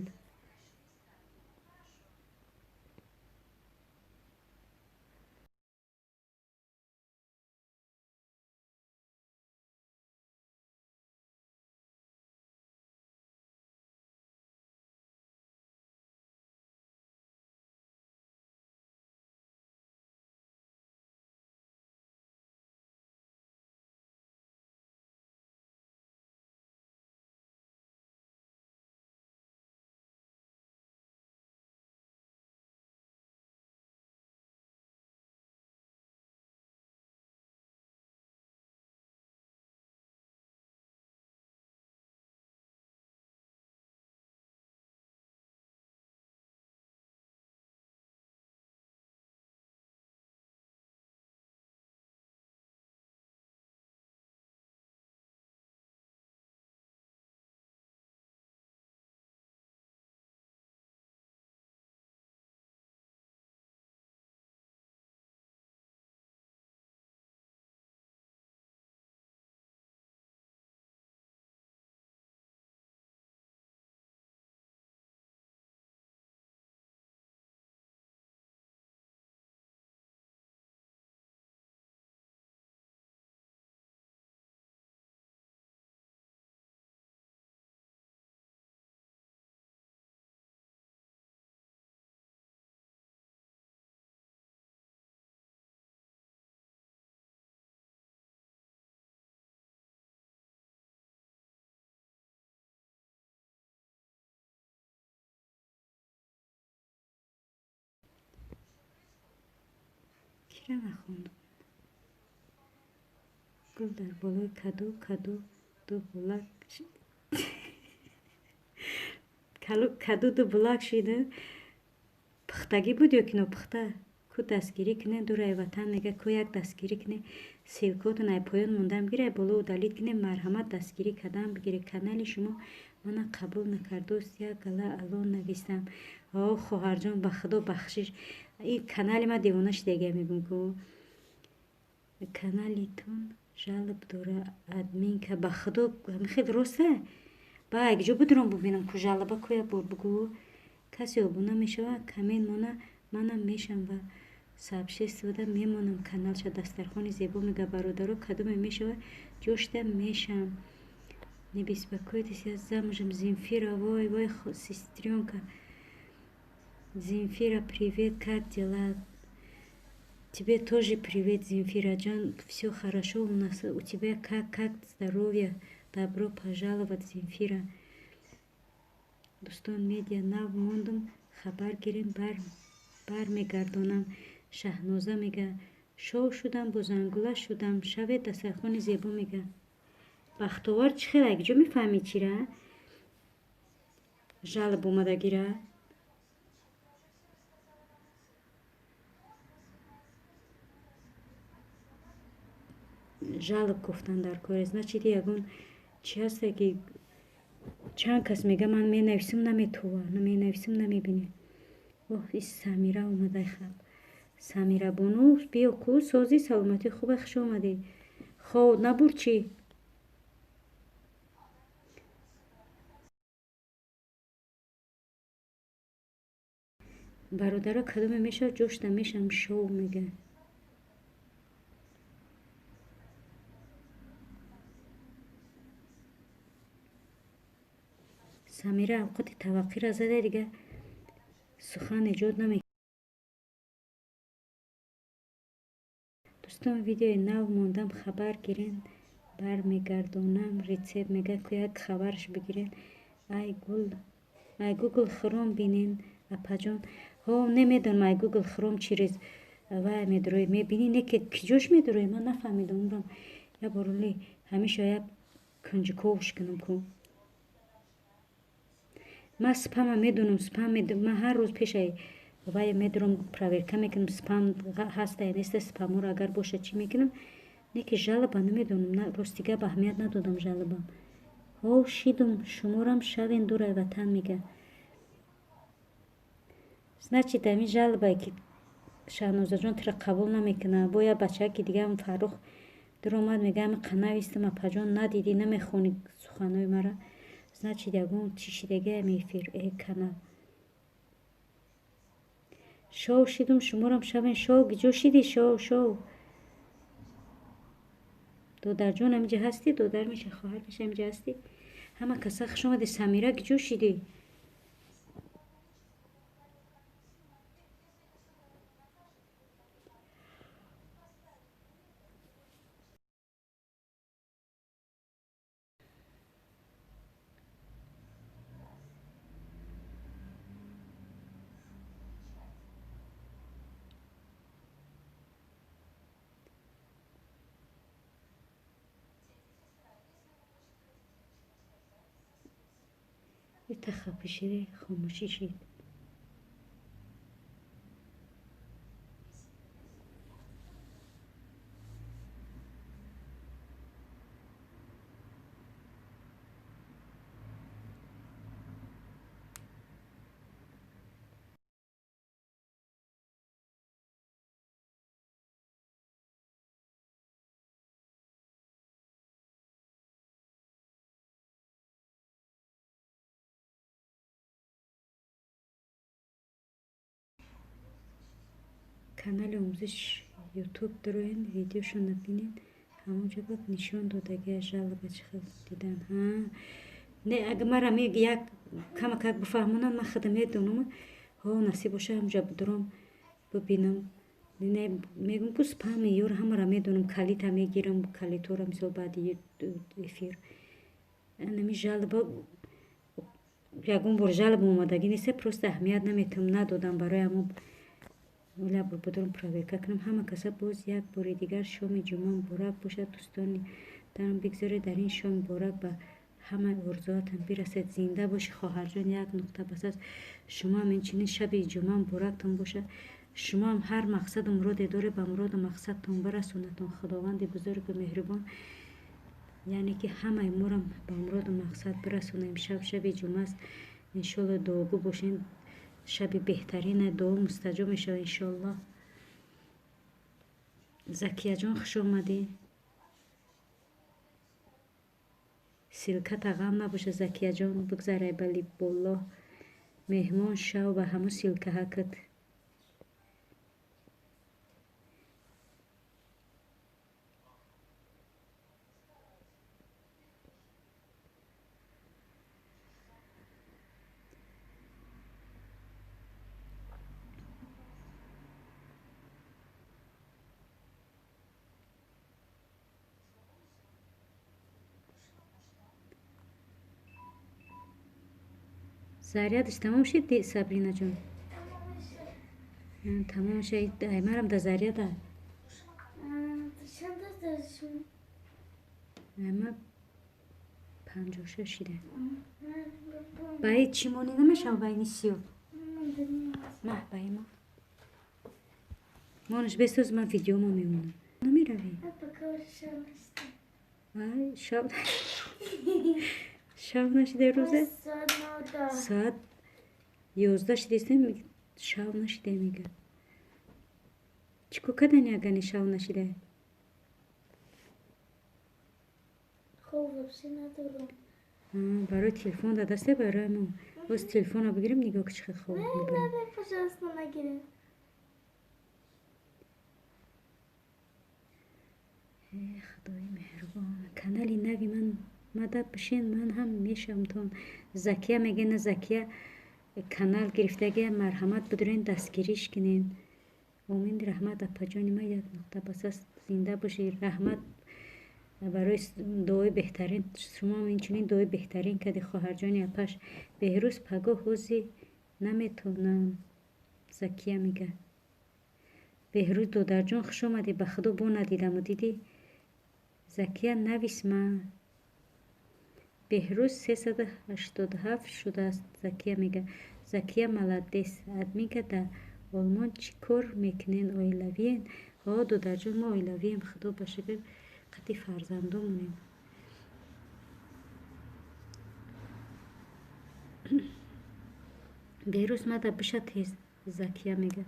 [SPEAKER 1] Чира нахондум? Гул дар болои каду, каду ду булак, каду ду булак шида. Пухтагӣ буд ё ки нопухта? Ку дастгирӣ кунед, дурай ватан мега, ку як дастгирӣ кунед. Ссылкотон ай поён мондан бигиред, ай боло удалить кунед, марҳамат дастгирӣ кардан бигиред. Канали шумо мана қабул накардост, як гала ало навистам. О, хоҳарҷон, ба худо бахшиш. Ин канали ма девона шидагия мегӯм ку. Каналитон жалоб дора админка, ба худо хел роста? Ба якҷо будурам бубинам ку жалоба ку як бор бугӯ. Касе обуна мешавад, коммент мона, манам мешам ва сообществода мемонам. Каналша дастархони зебо мега, бародаро, кадоме мешавад, ҷошта мешам. Не беспокойтесь, я замужем. Земфира, вой, вой, сестренка. Земфира, привет, как дела? Тебе тоже привет, Земфира джан, все хорошо у нас. У тебя как здоровье? Добро пожаловать, Земфира. Дӯстон, медиа нав мондум, хабар гирем, бармегардонам. Шаҳноза мега, шоу шудам, бо зангула шудам, шаве дастархони зебо мега. Бахтовар чӣ хел якҷо мефаҳмӣ чира? Жалоб омадагира? Жалоб гуфтан дар коре, значит ягон чи ҳаста ки чанд кас мега ман менависам, наметова, менависам, намебинӣ. Оҳ, ис Самира омадай хаб. Самира бону, биё ку, сози, саломатӣ хуба, хуш омадӣ. Хоб набур чӣ? Бародаро, кадоме мешавад, ҷошта мешам, шоу мега. Самира авқоти таваққиро зада, дига сухан эҷод наме. Дӯстон, видеои нав мондам, хабар гирен, бармегардонам. Рецепт мега, ку як хабарш бигирен. Ай гул, ай Гугл Хром бинен, апаҷон. Ҳо, намедонам, ай Гугл Хром через вай медурои, мебинӣ, не ки киҷош медурои, ман нафаҳмидам умрам. Я бороли ҳамеша як кунҷиковш кунам ку. Ман спама медонам, спам ман ҳар рӯз пешаи вай медурам, проверка мекунам, спам ҳаста я неста, спаморо агар бошад чӣ мекунам, не ки жалоба намедонам, рости гап аҳамият надодам жалобам. Ҳо, шидум, шуморам шавен дурай ватан мега. Значит, ҳамин жалобае ки Шаҳнозаҷон тура қабул намекунад. Бо як бачаки дигаам Фаррух дуромад, мега ҳами қанавистам, апаҷон, надидӣ, намехонӣ суханҳои мара. Значит, ягон чӣ шидагиам эфир, э канал. Шоу шидум, шуморам шавен, шоу гиҷо шидӣ, шоу, шоу. Додарҷон ҳамиҷа ҳастӣ? Додар меша, хоҳар меша, ҳамиҷа ҳастӣ? Ҳама каса хуш омадӣ. Самира гиҷо шидӣ? Ита хафа шиди, хомӯшӣ шид. Канали омӯзиш ютуб дуроен, видеошо набинед, ҳамонҷо бад нишон додагия жалоба чӣ хел дидан. Ҳа, не, агар мара як камакак бифаҳмонам, ман худам медонам. Ҳо, насиб боша, ҳамонҷа будуром бибинам. Не, мегӯм ку спами ёр ҳамаро медонам, калита мегирам, калитора мисол баъди эфир. Анами жалоба ягон бор жалоба омадагӣ нест, просто аҳамият наметавам, надодам барои ҳамон. Оля будурум проверка кунам. Ҳама каса боз як бори дигар шоми ҷумъа муборак бошад. Дӯстони дарам, бигзоред дар ин шом муборак ба ҳамаи орзуатон бирасед. Зинда бошӣ, хоҳарҷон, як нуқта бас аст. Шумоам инчунин шаби ҷумъа муборактон бошад. Шумоам ҳар мақсаду муроде доред, ба муроду мақсадтон бирасонадтон Худованди бузургу меҳрубон. Яъне ки ҳамаи морам ба муроду мақсад бирасонем. Шаб шаби ҷумъа аст. Иншолло дуогӯ бошем. Шаби беҳтарина, дуо мустаҷоб мешавад иншоллоҳ. Закияҷон, хуш омадӣ. Ссылка та ғам набошад, Закияҷон, бигзарай ба либоллоҳ. Меҳмон шав ба ҳамун ссылка ҳакат. Зарядаш тамом шид, Сабринаҷон? Тамом шид. Аймарам да заряда. Айма 56 шида. Ба ҳеҷ чӣ монӣ намешава, ба ини сиё? Маҳ ба има. Монаш бесоз, ман видеомо мемонам. Намеравӣ? Ай, шаб шаб нашида рӯзе? Соат 11 шидистем, шав нашида мега. Чӣ кор кардани агани шав нашида? Барои телефон дадасте, барои мо. Боз телефонро бигирем, нигоҳ ки чӣ хел хоб мебарам. Худои меҳрубон. Канали нави ман мада бишин, ман ҳам мешавамтон. Закия мега, на, Закия канал гирифтагия, марҳамат бидурен, дастгириш кунен. Омин, раҳмат, апаҷони ман, як нуқта бас аст. Зинда бошӣ, раҳмат барои дуои беҳтарин. Шумо инчунин дуои беҳтарин кардӣ, хоҳарҷони апаш. Беҳрӯз пагоҳ ҳози наметавонам, Закия мега. Беҳрӯз додарҷон, хуш омадӣ, ба худо бо надидаму дидӣ. Закия навис ма. Беҳрӯз 387 шудааст, Закия мега. Закия молодец. Админка дар Олмон чӣ кор мекунен, оилавиен? Ҳо, додарҷон, мо оилавием, худо ба шукр, қати фарзандонмонем. Беҳрӯз мада биша тез, Закия мега.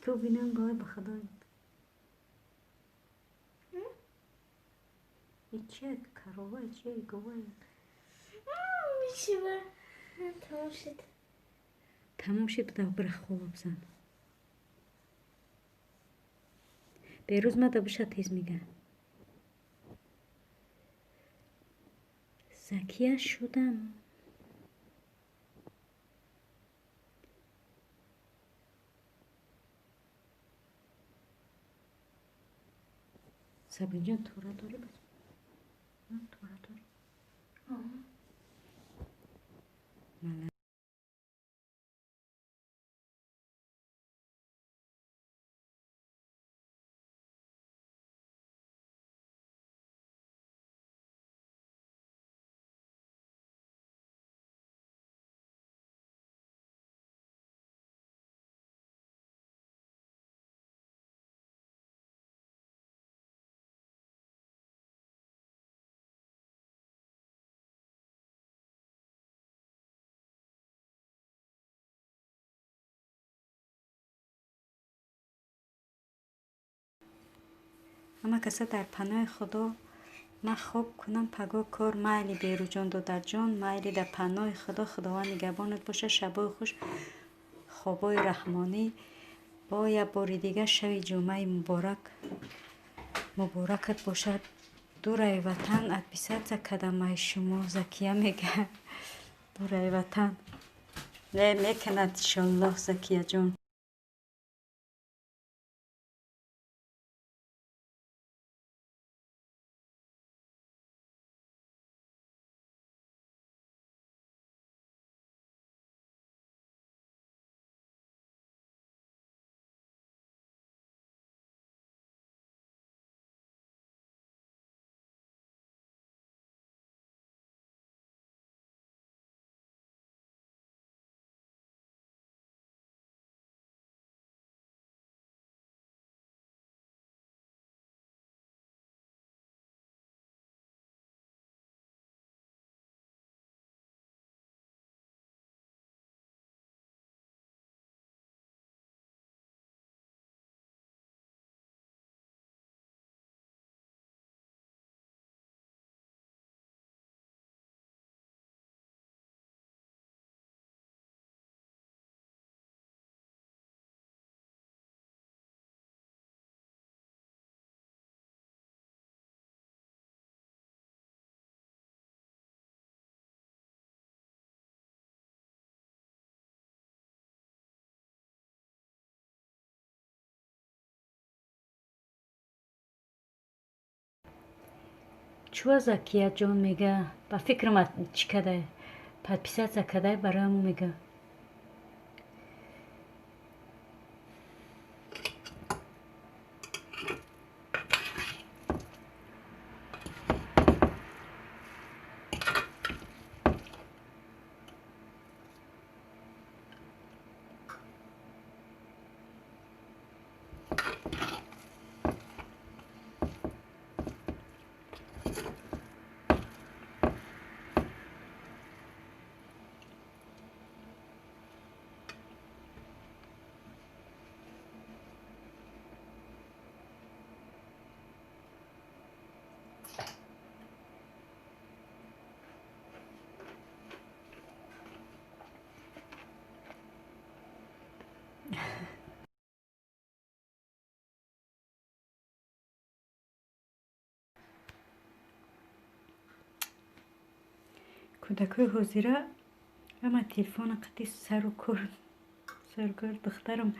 [SPEAKER 1] Ку бинам гой ба худо. Чия корова, чия гова?
[SPEAKER 2] Ничего. Тамом шид.
[SPEAKER 1] Тамом шид, буда бира хоб бизан. Беҳрӯз мада биша тез мега. Закия шудам. Сабринҷон, тора дорӣ? Тора дорӣ? Ҳама каса дар паноҳи Худо. Ман хоб кунам, пагоҳ кор. Майли, Берӯҷон, додарҷон, майли, дар паноҳи Худо, Худованд нигаҳбонат бошад. Шабои хуш, хобои раҳмонӣ. Бо як бори дигар шаби ҷумъаи муборак муборакат бошад. Дураи ватан отписаться кадамаи шумо, Закия мега. Дураи ватан. Не мекунад, иншоллоҳ, Закияҷон. Чуа Закияҷон мега, ба фикрам чӣ кадай, подписаться кадай, барои мега. Кӯдакҳои ҳозира ҳама телефона қати сару кор, сару кор. Духтарам,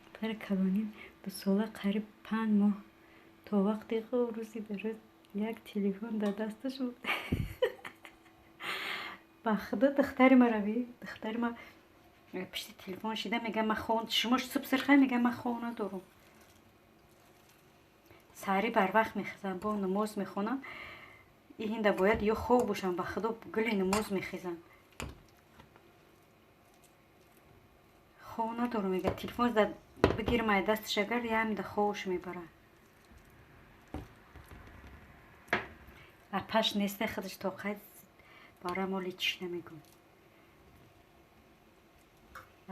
[SPEAKER 1] духтари калоним, 2 сола, қариб 5 моҳ то вақте рӯзи дароз як телефон дар дасташ буд. Ба худо, духтари мара би, духтари ма пишти телефон шида мега, ма хон, шумо суб сирхай, мега, ма хона дорум. Саҳарӣ барвақт мехезам, бо намоз мехонам. Иҳинда бояд ё хоб бошам, ба худо, гули намоз мехезам. Хоб надорум, мега. Телефон бигирам ай дасташ, агар ямда хобш мебарад. Апаш несте, худаш тоқат бара моли чӣ намегӯм.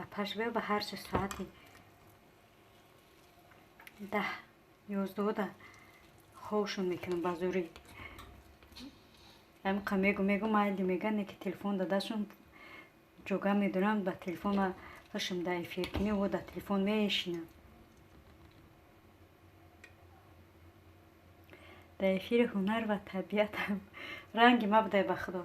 [SPEAKER 1] Апаш биё, ба ҳарчи соати 10, 11да хобшон мекунам ба зӯрӣ. Ҳамиқа мегу, мегу, майли мега, не ки телефон дадашон ҷога медорам ба телефон ҳашм да эфир кунӣ, о дар телефон мешинам. Дар эфири ҳунар ва табиатам ранги ма будай, ба худо.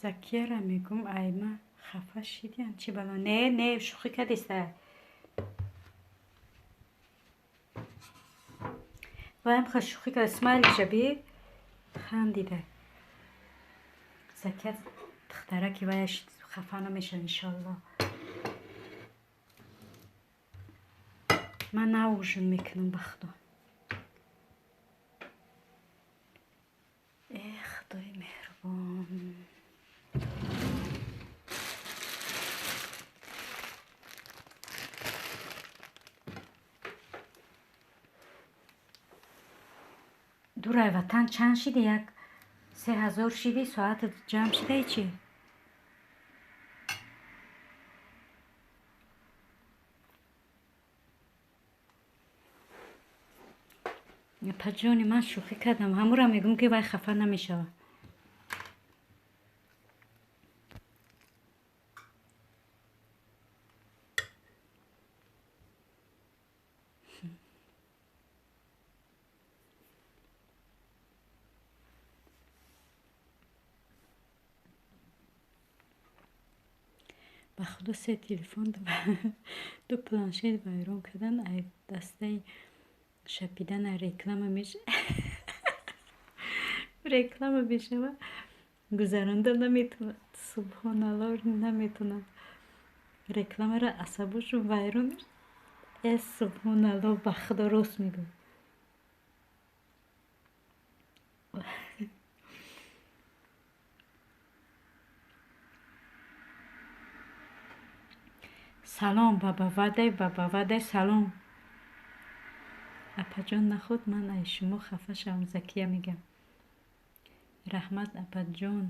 [SPEAKER 1] Закияра мегӯм, айма хафа шидиям, чӣ бало? Не, не, шӯхӣ кардиста. Ваям ха шӯхӣ кард, смайлиша би, хандида. Закия духтараки ваяш хафа намешавад, иншоалло. Ман на ужин мекунам, ба худо. Э, худои меҳрубон. Дурай ватан чанд шиди? Як 3000 шиди, соатат ҷамъ шидаи чӣ? Апаҷони, ман шӯхӣ кардам. Ҳамура мегӯм, ки вай хафа намешавад. Ба худо, се телефон, ду планшет вайрон кардан, ай дастаи шапидана реклама мешава, гузаронда наметавонад. Субҳоналло, наметавонад рекламаро, асабошон вайрон. Э, субҳоналло, ба худо, рост мегӯй. Салом, бабавадай, бабавадай, салом. Апаҷон, наход ман ай шумо хафа шавам, Закия мегам. Раҳмат, апаҷон.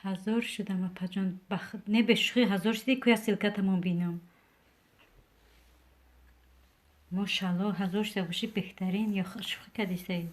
[SPEAKER 1] 1000 шудам, апаҷон. Не, бешӯхӣ, 1000 шудӣ? Куя ссылкатамон бинам. Мошалло, 1000 шуда бошӣ, беҳтарин. Ё шӯхӣ кардисаи?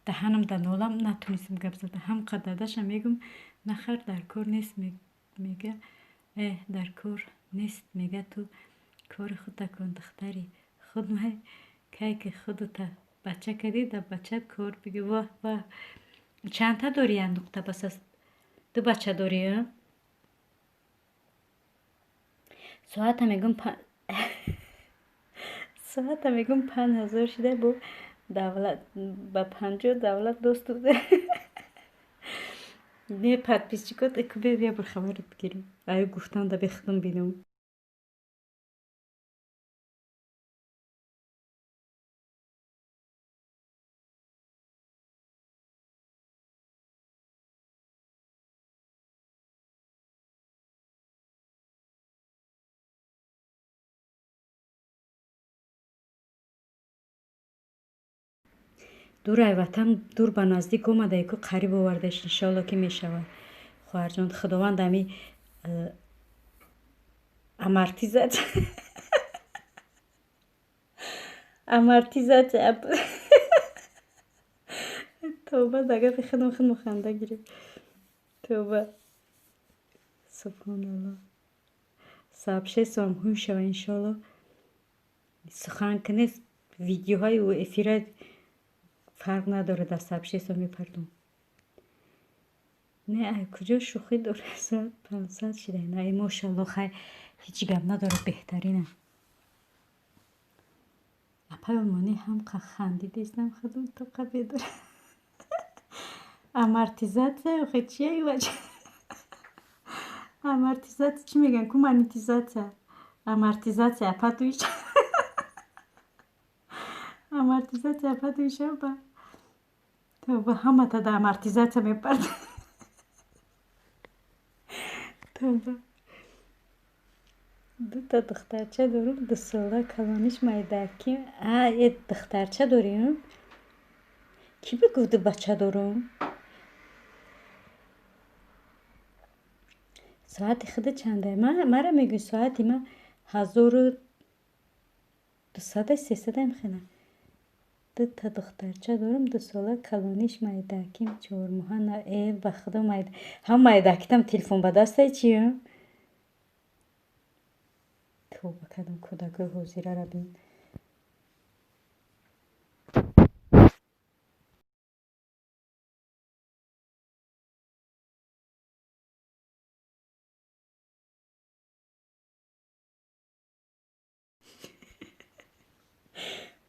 [SPEAKER 1] Даҳанам дар нолам, натонистам гап зада. Ҳам қададаша мегум, нахар, дар кор нест, мега. Э, дар кор нест, мега, ту кори худта кун, духтари худ май, кай ки худута бача кардӣ, дар бачат кор биги. Воҳ, воҳ, чандта дорӣ, нуқта бас аст? Ду бача дорӣ? Соата мегум, соата мегум, 5000 шида, бо давлат ба 50 давлат доступ не. Подписчикот кубе, я бор хабарат бигирем. Аю гуфтан да бехудам бинам. Дурай ватан дур ба наздик омадай ку, қариб овардаш, иншоалло ки мешавад. Хоҳарҷон, худованд ами амортизация. Тавба, да гапи худам худмо ханда гирифт. Тавба, субҳоналло. Сообществом ҳуй шава, иншоалло. Сухан кунед, видеоҳои эфира фарқ надорад, дар сообщество мепардом. Не, ай куҷо шӯхӣ дорад? Соат 500 шида. Ай, мошалло, хай, ҳеҷ гап надорад, беҳтарина. Апай олмонӣ, ҳам хандидестам, худум тоқа бедора. Амортизация охе чия ивач? Амортизация чӣ мегӯян ку? Монетизация, амортизация, апа туиш, амортизация, апа туишаба. Тавба, ҳамата да амортизация мепард. Тавба, дута духтарча дорум, 2 сола, калониш майдаки. А, е, духтарча дорим? Кӣ бигуфт ду бача дорум? Соати худа чанда? Мара мегӯй, соати ма ҳазору 200 300 мехена. Дута духтарча дорам, 2 сола, калониш майдаким 4 моҳа. Э, ба худо майда. Ҳам майдакитам телефон ба дастай чи? Тавба кардам, кӯдакои ҳозирара бин.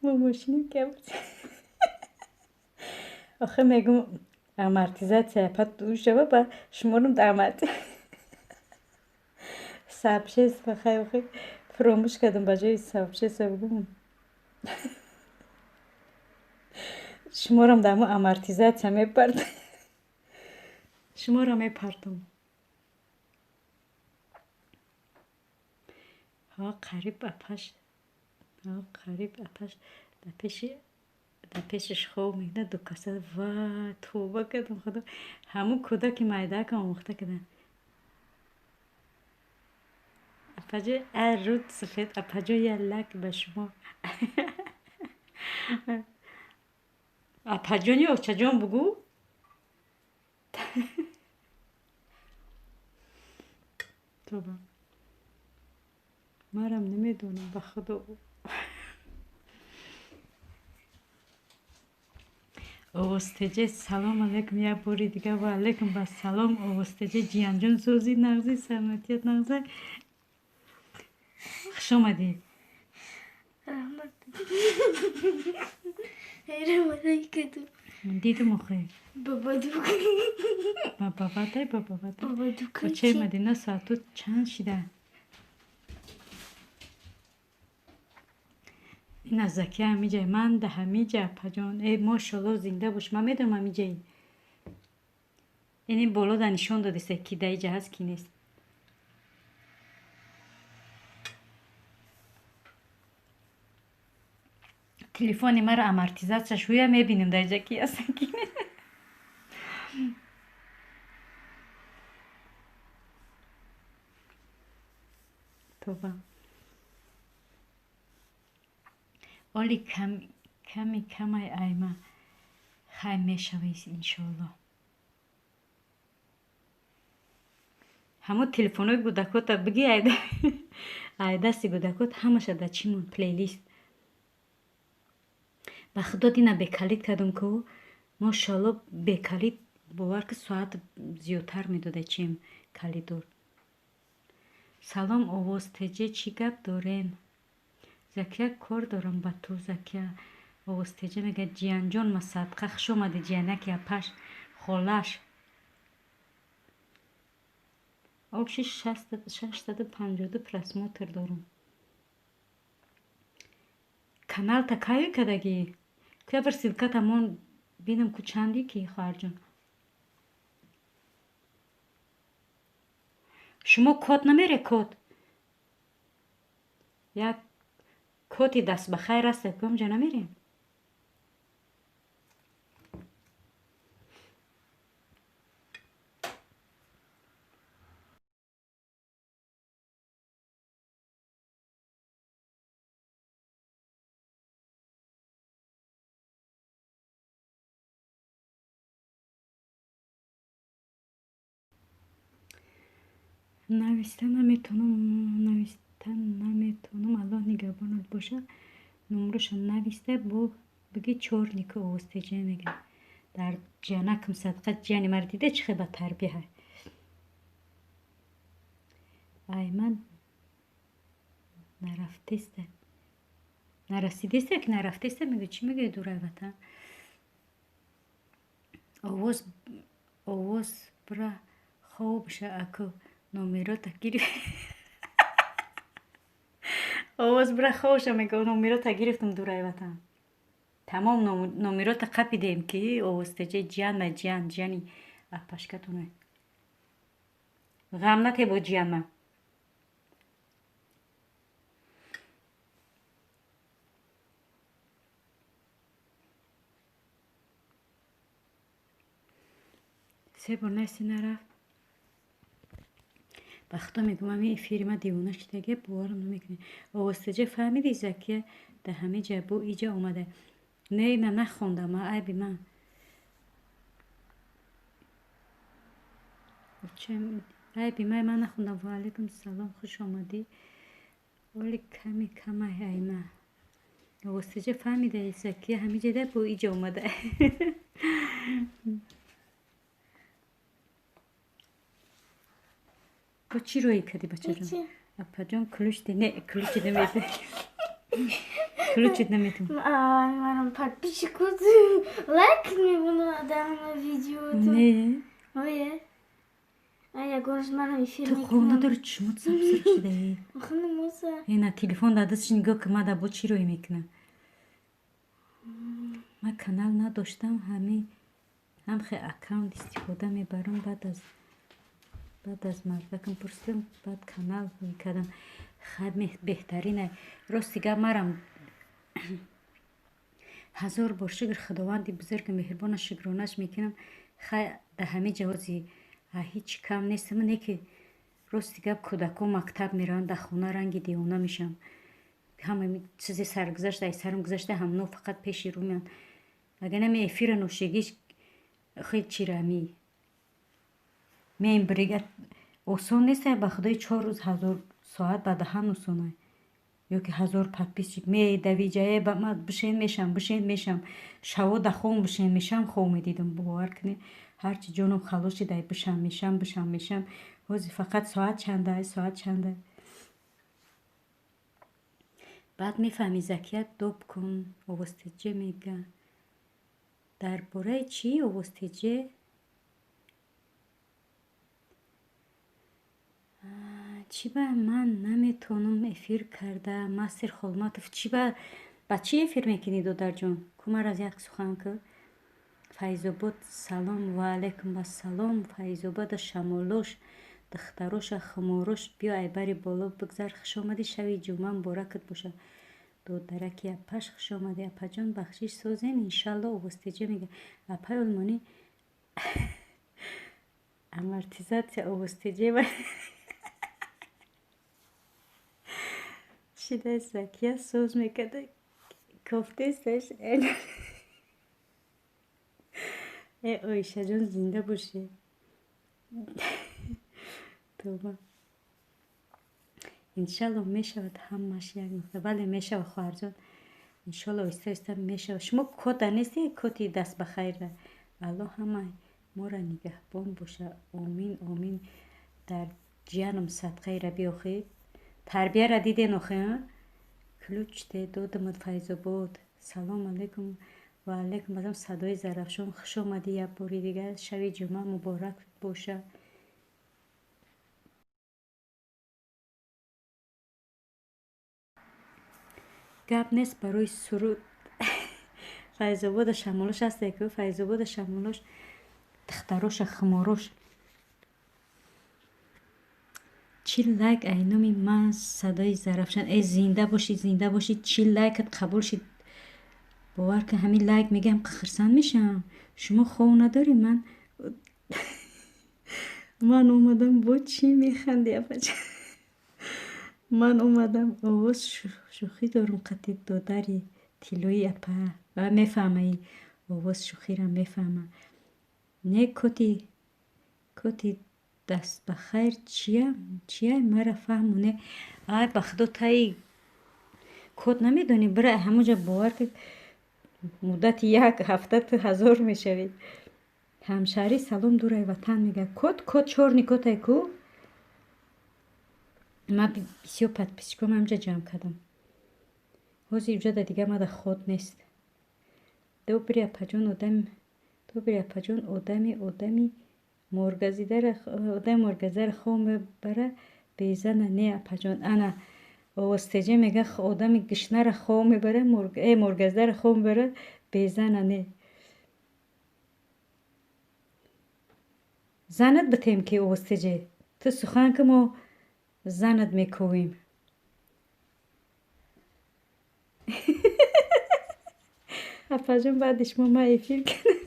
[SPEAKER 1] Мо мошинем ки охе мегум амортизатсия пат шава ба шуморам да аморти сообщество хай охе фуромӯш кардам, ба ҷои сообщество бигум шуморам да ҳамо амортизатсия мепард, шуморо мепартам. Ҳо қариб апаш, ҳо қариб апаш дар пешиш хоб мекунад, ду каса. Ва тавба кардам, худо, ҳамун кӯдаки майдаакам омӯхта кардам. Апаҷо ар руд сафед, апаҷо я лак ба шумо. Апаҷони очаҷон бугӯ. Тоба. Марам намедонам, ба худо. Овозтеҷе, салом алейкум, як бори дига ва алейкум ба салом. Овозтеҷе, ҷиянҷон, сӯзи нағзи, саломатият нағза. Хуш омадӣ.
[SPEAKER 2] Раҳмат. Ҳайрам.
[SPEAKER 1] Дидум охе.
[SPEAKER 2] Бабадук.
[SPEAKER 1] Ба бабатай, ба бабатай.
[SPEAKER 2] Бабадук.
[SPEAKER 1] Кочаи Мадина соату чанд шида? Ин аз Закия ҳамиҷай, ман да ҳамиҷа, апаҷон. Э, мошалло, зинда бош, ман медонам ҳамиҷаи. Ини боло да нишон додиста, ки да иҷа ҳаст, ки нест. Телефони маро амортизатсия шӯя мебинем дар иҷа ки ҳастан, ки нест. Тоба. Оли ками камай айма хай мешавӣ иншоалло. Ҳамун телефонҳои гудакота биги, ай дасти гудакот ҳамаша да чӣ мон плейлист. Ба худо дина бекалид кардам ку, мошоалло, бекалид бовар ки соат зиёдтар медода, чем калидор. Салом овоз теҷе, чӣ гап дорем? Закия, кор дорам ба ту, Закия. Овоз теҷе мегӯяд ҷиянҷон ма садқа, хуш омадӣ ҷиянаки апаш, холаш. Обши 652 просмотр дорам. Каналта кайё кардагӣ? Куя бір ссылката мон бинам ку чанди ки, хоҳарҷон. Шумо код намере, код? Як коди даст ба хайр аст, куамҷа намерем? Нависта наметонам, нависта наметонам, Аллоҳ нигаҳбонат боша. Номроша нависта бо биги чорнику овозтеҷа мегӯяд. Дар ҷиянакам садқа, ҷияни маро дида чӣ хел ба тарбия. Ай ман нарафтеста. Нарасидеста ки нарафтеста мегӯяд, чӣ мегӯяд дурай ватан? Овоз, овоз бира хоб ша аку номерота гирифт. Овоз бира хобша мегӯяд, номерота гирифтам дурай ватан. Тамом номерота қапидем ки овозтеҷе ҷиян ма ҷиян, ҷияни апашкатуна. Ғам натебо ҷиянма. Се бор наси нарафт. Ба худо мегӯям, ҳамин эфири ма девона шидаге, боварам намекунед. Овозтеҷа фаҳмиди, Закия дар ҳамин ҷа бо иҷа омада. Не, на нахондам, айби ман. Айби ман нахондам. Ва алайкум салом, хуш омадӣ. Оли ками камай айма. Овозтеҷа фаҳмида, Закия ҳамин ҷа бо иҷа омада. Бо чӣ роҳӣ кардӣ, бачаҷон? Апаҷон, ключ не, ключ намедиҳ. Ключ наметум.
[SPEAKER 2] Манам подписчику лайк мебуну дар видео.
[SPEAKER 1] Не.
[SPEAKER 2] Ое. А ягонаш манам эфир
[SPEAKER 1] Ту хоб надори, чишмот сабсир шидаи.
[SPEAKER 2] Хунумуса.
[SPEAKER 1] Ина телефон дар дастш нигоҳ ки мада бо чӣ роҳӣ мекунам. Ман канал надоштам, ҳами ҳамхе аккаунт истифода мебарам, баъд аз мардакам пурсидам, баъд канал кардам. Хай, беҳтарина. Рости гап, марам ҳазор бор шукр Худованди бузурги меҳрубона, шукронаш мекунам. Хай, дар ҳамин ҷавози ҳеҷ кам нестам, не ки рости гап, кӯдакҳо мактаб мераванд, дар хона ранги девона мешавам. Ҳама чизе саргузашта, ай сарам гузашта, ҳамно фақат пеши рӯ меянд. Агар нами эфира ношегиш хел чира ми меем брига осон нест, ба худои 4 рӯз 1000 соат ба даҳан осонай. Ё ки 1000 подписчик медавиҷае ба ма бишен мешам, бишен мешам. Шаво да хом бишен мешам, хоб медидам, бовар кунед. Ҳарчи ҷоном халос шидай, бишам мешам, бишам мешам. Ҳозир фақат соат чандай, соат чандай. Баъд мефаҳмӣ, Закия, доб кун, овозтеҷа мега. Дар бораи чӣ, овозтеҷа? Чӣ ба ман наметавонам эфир карда? Мастер Холматов, чӣ ба чӣ эфир мекунӣ, додарҷон? Ку мара як сухан ку. Файзобод, салом. Ва алайкум ассалом. Файзобода шамолош, духтароша хуморош, биё айбари боло бигзар. Хуш омадӣ, шаби ҷумъа муборакат бошад. Додараки апаш, хуш омадӣ. Апаҷон, бахшиш, созен, иншалло, овозтеҷа мега. Апаи олмонӣ амортизатсия овозтеҷа шида. Закия соз мекарда, кофтесташ. Э, Оишаҷон, зинда бошӣ. Тоба. Иншалло мешавад ҳамаш як нуқта. Бале, мешавад, хоҳарҷон. Иншалло оҳиста оҳиста мешавад. Шумо кода нестед, коти даст ба хайра. Аллоҳ ҳама моро нигаҳбон боша. Омин, омин. Дар ҷиянам садқаи раби охи. Тарбияра диден охи, а? Ключ те додамад, Файзобод. Салом алайкум. Ва алайкум ассалом. Садои Зарафшон, хуш омадӣ як бори дигар. Шаби ҷумъа муборак боша. Гап нест барои суруд. Файзобода шамолош ҳасте ку, Файзобода шамолош, духтароша хуморош. 40 лайк ай номи ман, садои Зарафшан. Э, зинда бошӣ, зинда бошӣ. 40 лайкат қабул шид. Бовар кун, ҳамин лайк мегӯям, хурсанд мешавам. Шумо хов надорӣ, ман омадам, бо чӣ механдӣ, апаҷа? Ман омадам, овоз шӯхӣ дорум қати додари тиллои апа. Ва мефаҳма, овоз шӯхиро мефаҳма. Не, коти дастбахайр чия? Чия, мара фаҳмоне. Ай, ба худо, таи код намедонӣ, бира ҳамонҷа, бовар ки муддати як ҳафта ту 1000 мешавӣ. Ҳамшаҳрӣ, салом, дурай ватан мега. Код, код чёрный кодай ку? Ман бисёр подписчиком ҳамҷа ҷамъ кардам. Ҳозир уҷада дига мада ход нест. Добрый апаҷон, одам, добрый апаҷон, одами моргазидаро, одами моргазидаро хоб мебара, безана не, апаҷон. Ана овозтеҷа мега, одами гишнаро хоб мебара, моргазидаро хоб мебара, безана не. Занат битем ки, овозтеҷе. Ту сухан ки, мо занат мекӯвем. Апаҷон, баъди шумо ман эфир кардам.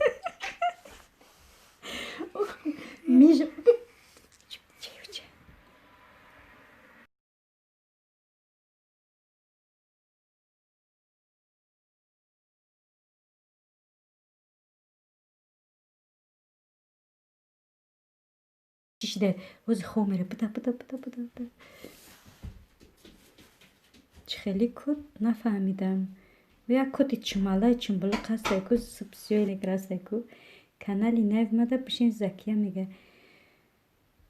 [SPEAKER 1] Миж. Чӣ шида? Ҳози хоб мера. Буда, буда, буда, буда, буда. Чӣ хеле кот нафаҳмидам. Як коти чумалаи чумбулуқ ҳастай ку, сиёи ҳастай ку. Канали навимада бишин, Закия мега.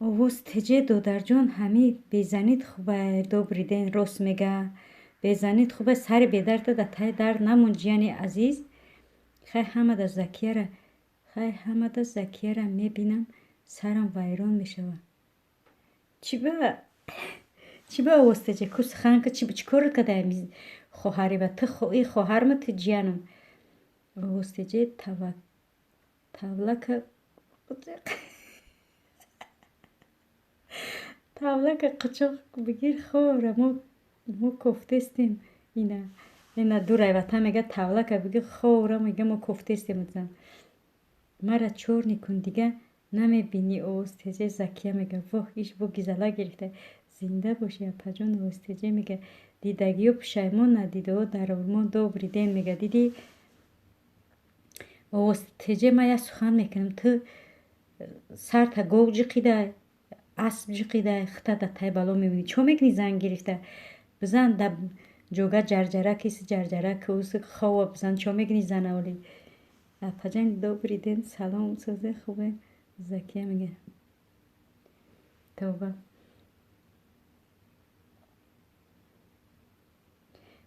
[SPEAKER 1] Овоз теҷе, додарҷон, ҳами безанид хубай. Добрый день, рост мега. Безанид хубай, сари бедарда да таи дард намон, ҷияни азиз. Хай ҳамада Закияра, хай ҳамада Закияра мебинам, сарам вайрон мешавад. Чӣ ба? Чӣ ба, овоз теҷе? Ку сухан ку, чӣ кор кадаем хоҳари ба ту, и хоҳарма, ту ҷиянам. Овоз теҷе тавлака тавлака қучоқ бигир, хора мо кофтестем. Ина ина дурай ватан мега, тавлака бигир, хора, мега, мо кофтестем. Мара чорни кун, дига намебинӣ, овоз теҷе. Закия мега, воҳ, иш бо гизала гирифта. Зинда бошӣ, апаҷон. Овоз теҷе мега, дидагиё пушаймон, надидаҳо дар ормон. Добрый день мега. Дидӣ, овоз теҷе, ман як сухан мекунам. Ту сарта гов ҷиқида, асп ҷиқида, хита да тай бало мебинӣ. Чо мекунӣ зан гирифта? Бизан да ҷога ҷарҷара киси ҷарҷара куси хова бизан. Чо мекунӣ зана оли? Апаҷан, добрый день, салом, созе, хубе? Закия мега, тавба.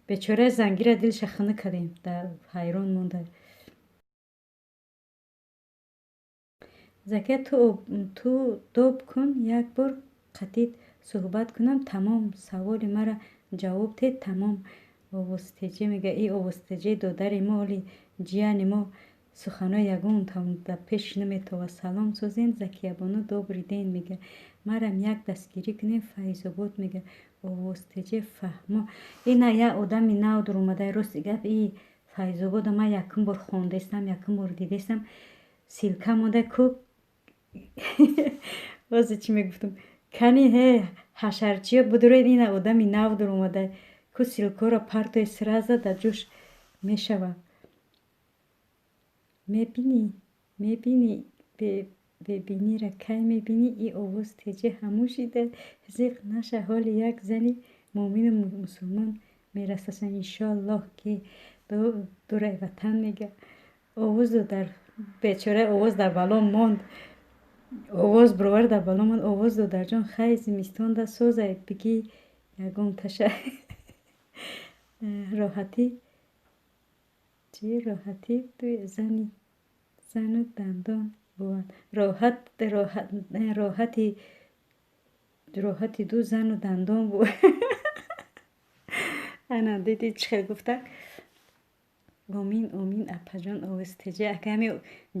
[SPEAKER 1] Бечораи зангира дилша хунук кардем, дар ҳайрон монда. Закия, ту доб кун, як бор қатид суҳбат кунам, тамом. Саволи мара ҷавоб тед, тамом. Овозтеҷе мега, и овозтеҷаи додари мо, оли ҷияни мо суханҳои ягон да пеш наметова. Салом, созем, Закиябону, добрый день мега. Марам як дастгирӣ кунем, Файзобод мега. Овозтеҷе фаҳмо, ина як одами нав дуромадай. Рости гап, и Файзобода ман якум бор хондестам, якум бор дидестам. Ссылка монда ку. Бозе чӣ мегуфтам? Кани ҳе, ҳашарчиё, будуроед, ина одами нав дуромадай ку. Ссылкаро партои, сразу да ҷӯш мешавад. Мебинӣ, мебинӣ, бебинира кай мебинӣ? И овоз теҷе ҳамун шида, зиқ наша. Ҳоли як зани муъмину мусулмон мерасасан, иншоаллоҳ, ки дурай ватан мега. Овозу дар бечора овоз дар бало монд. Овоз бировар дар бало монд. Овоз, додарҷон, хай зимистонда созай, бигӣ ягон таша. Роҳатӣ чӣ? Роҳатӣ зани зану дандон бувад. Роҳат, роҳати, роҳати ду зану дандон буд. Ана дидӣ, чӣ хел гуфта? Омин, омин, апаҷон. Овоз теҷа, ака, ҳами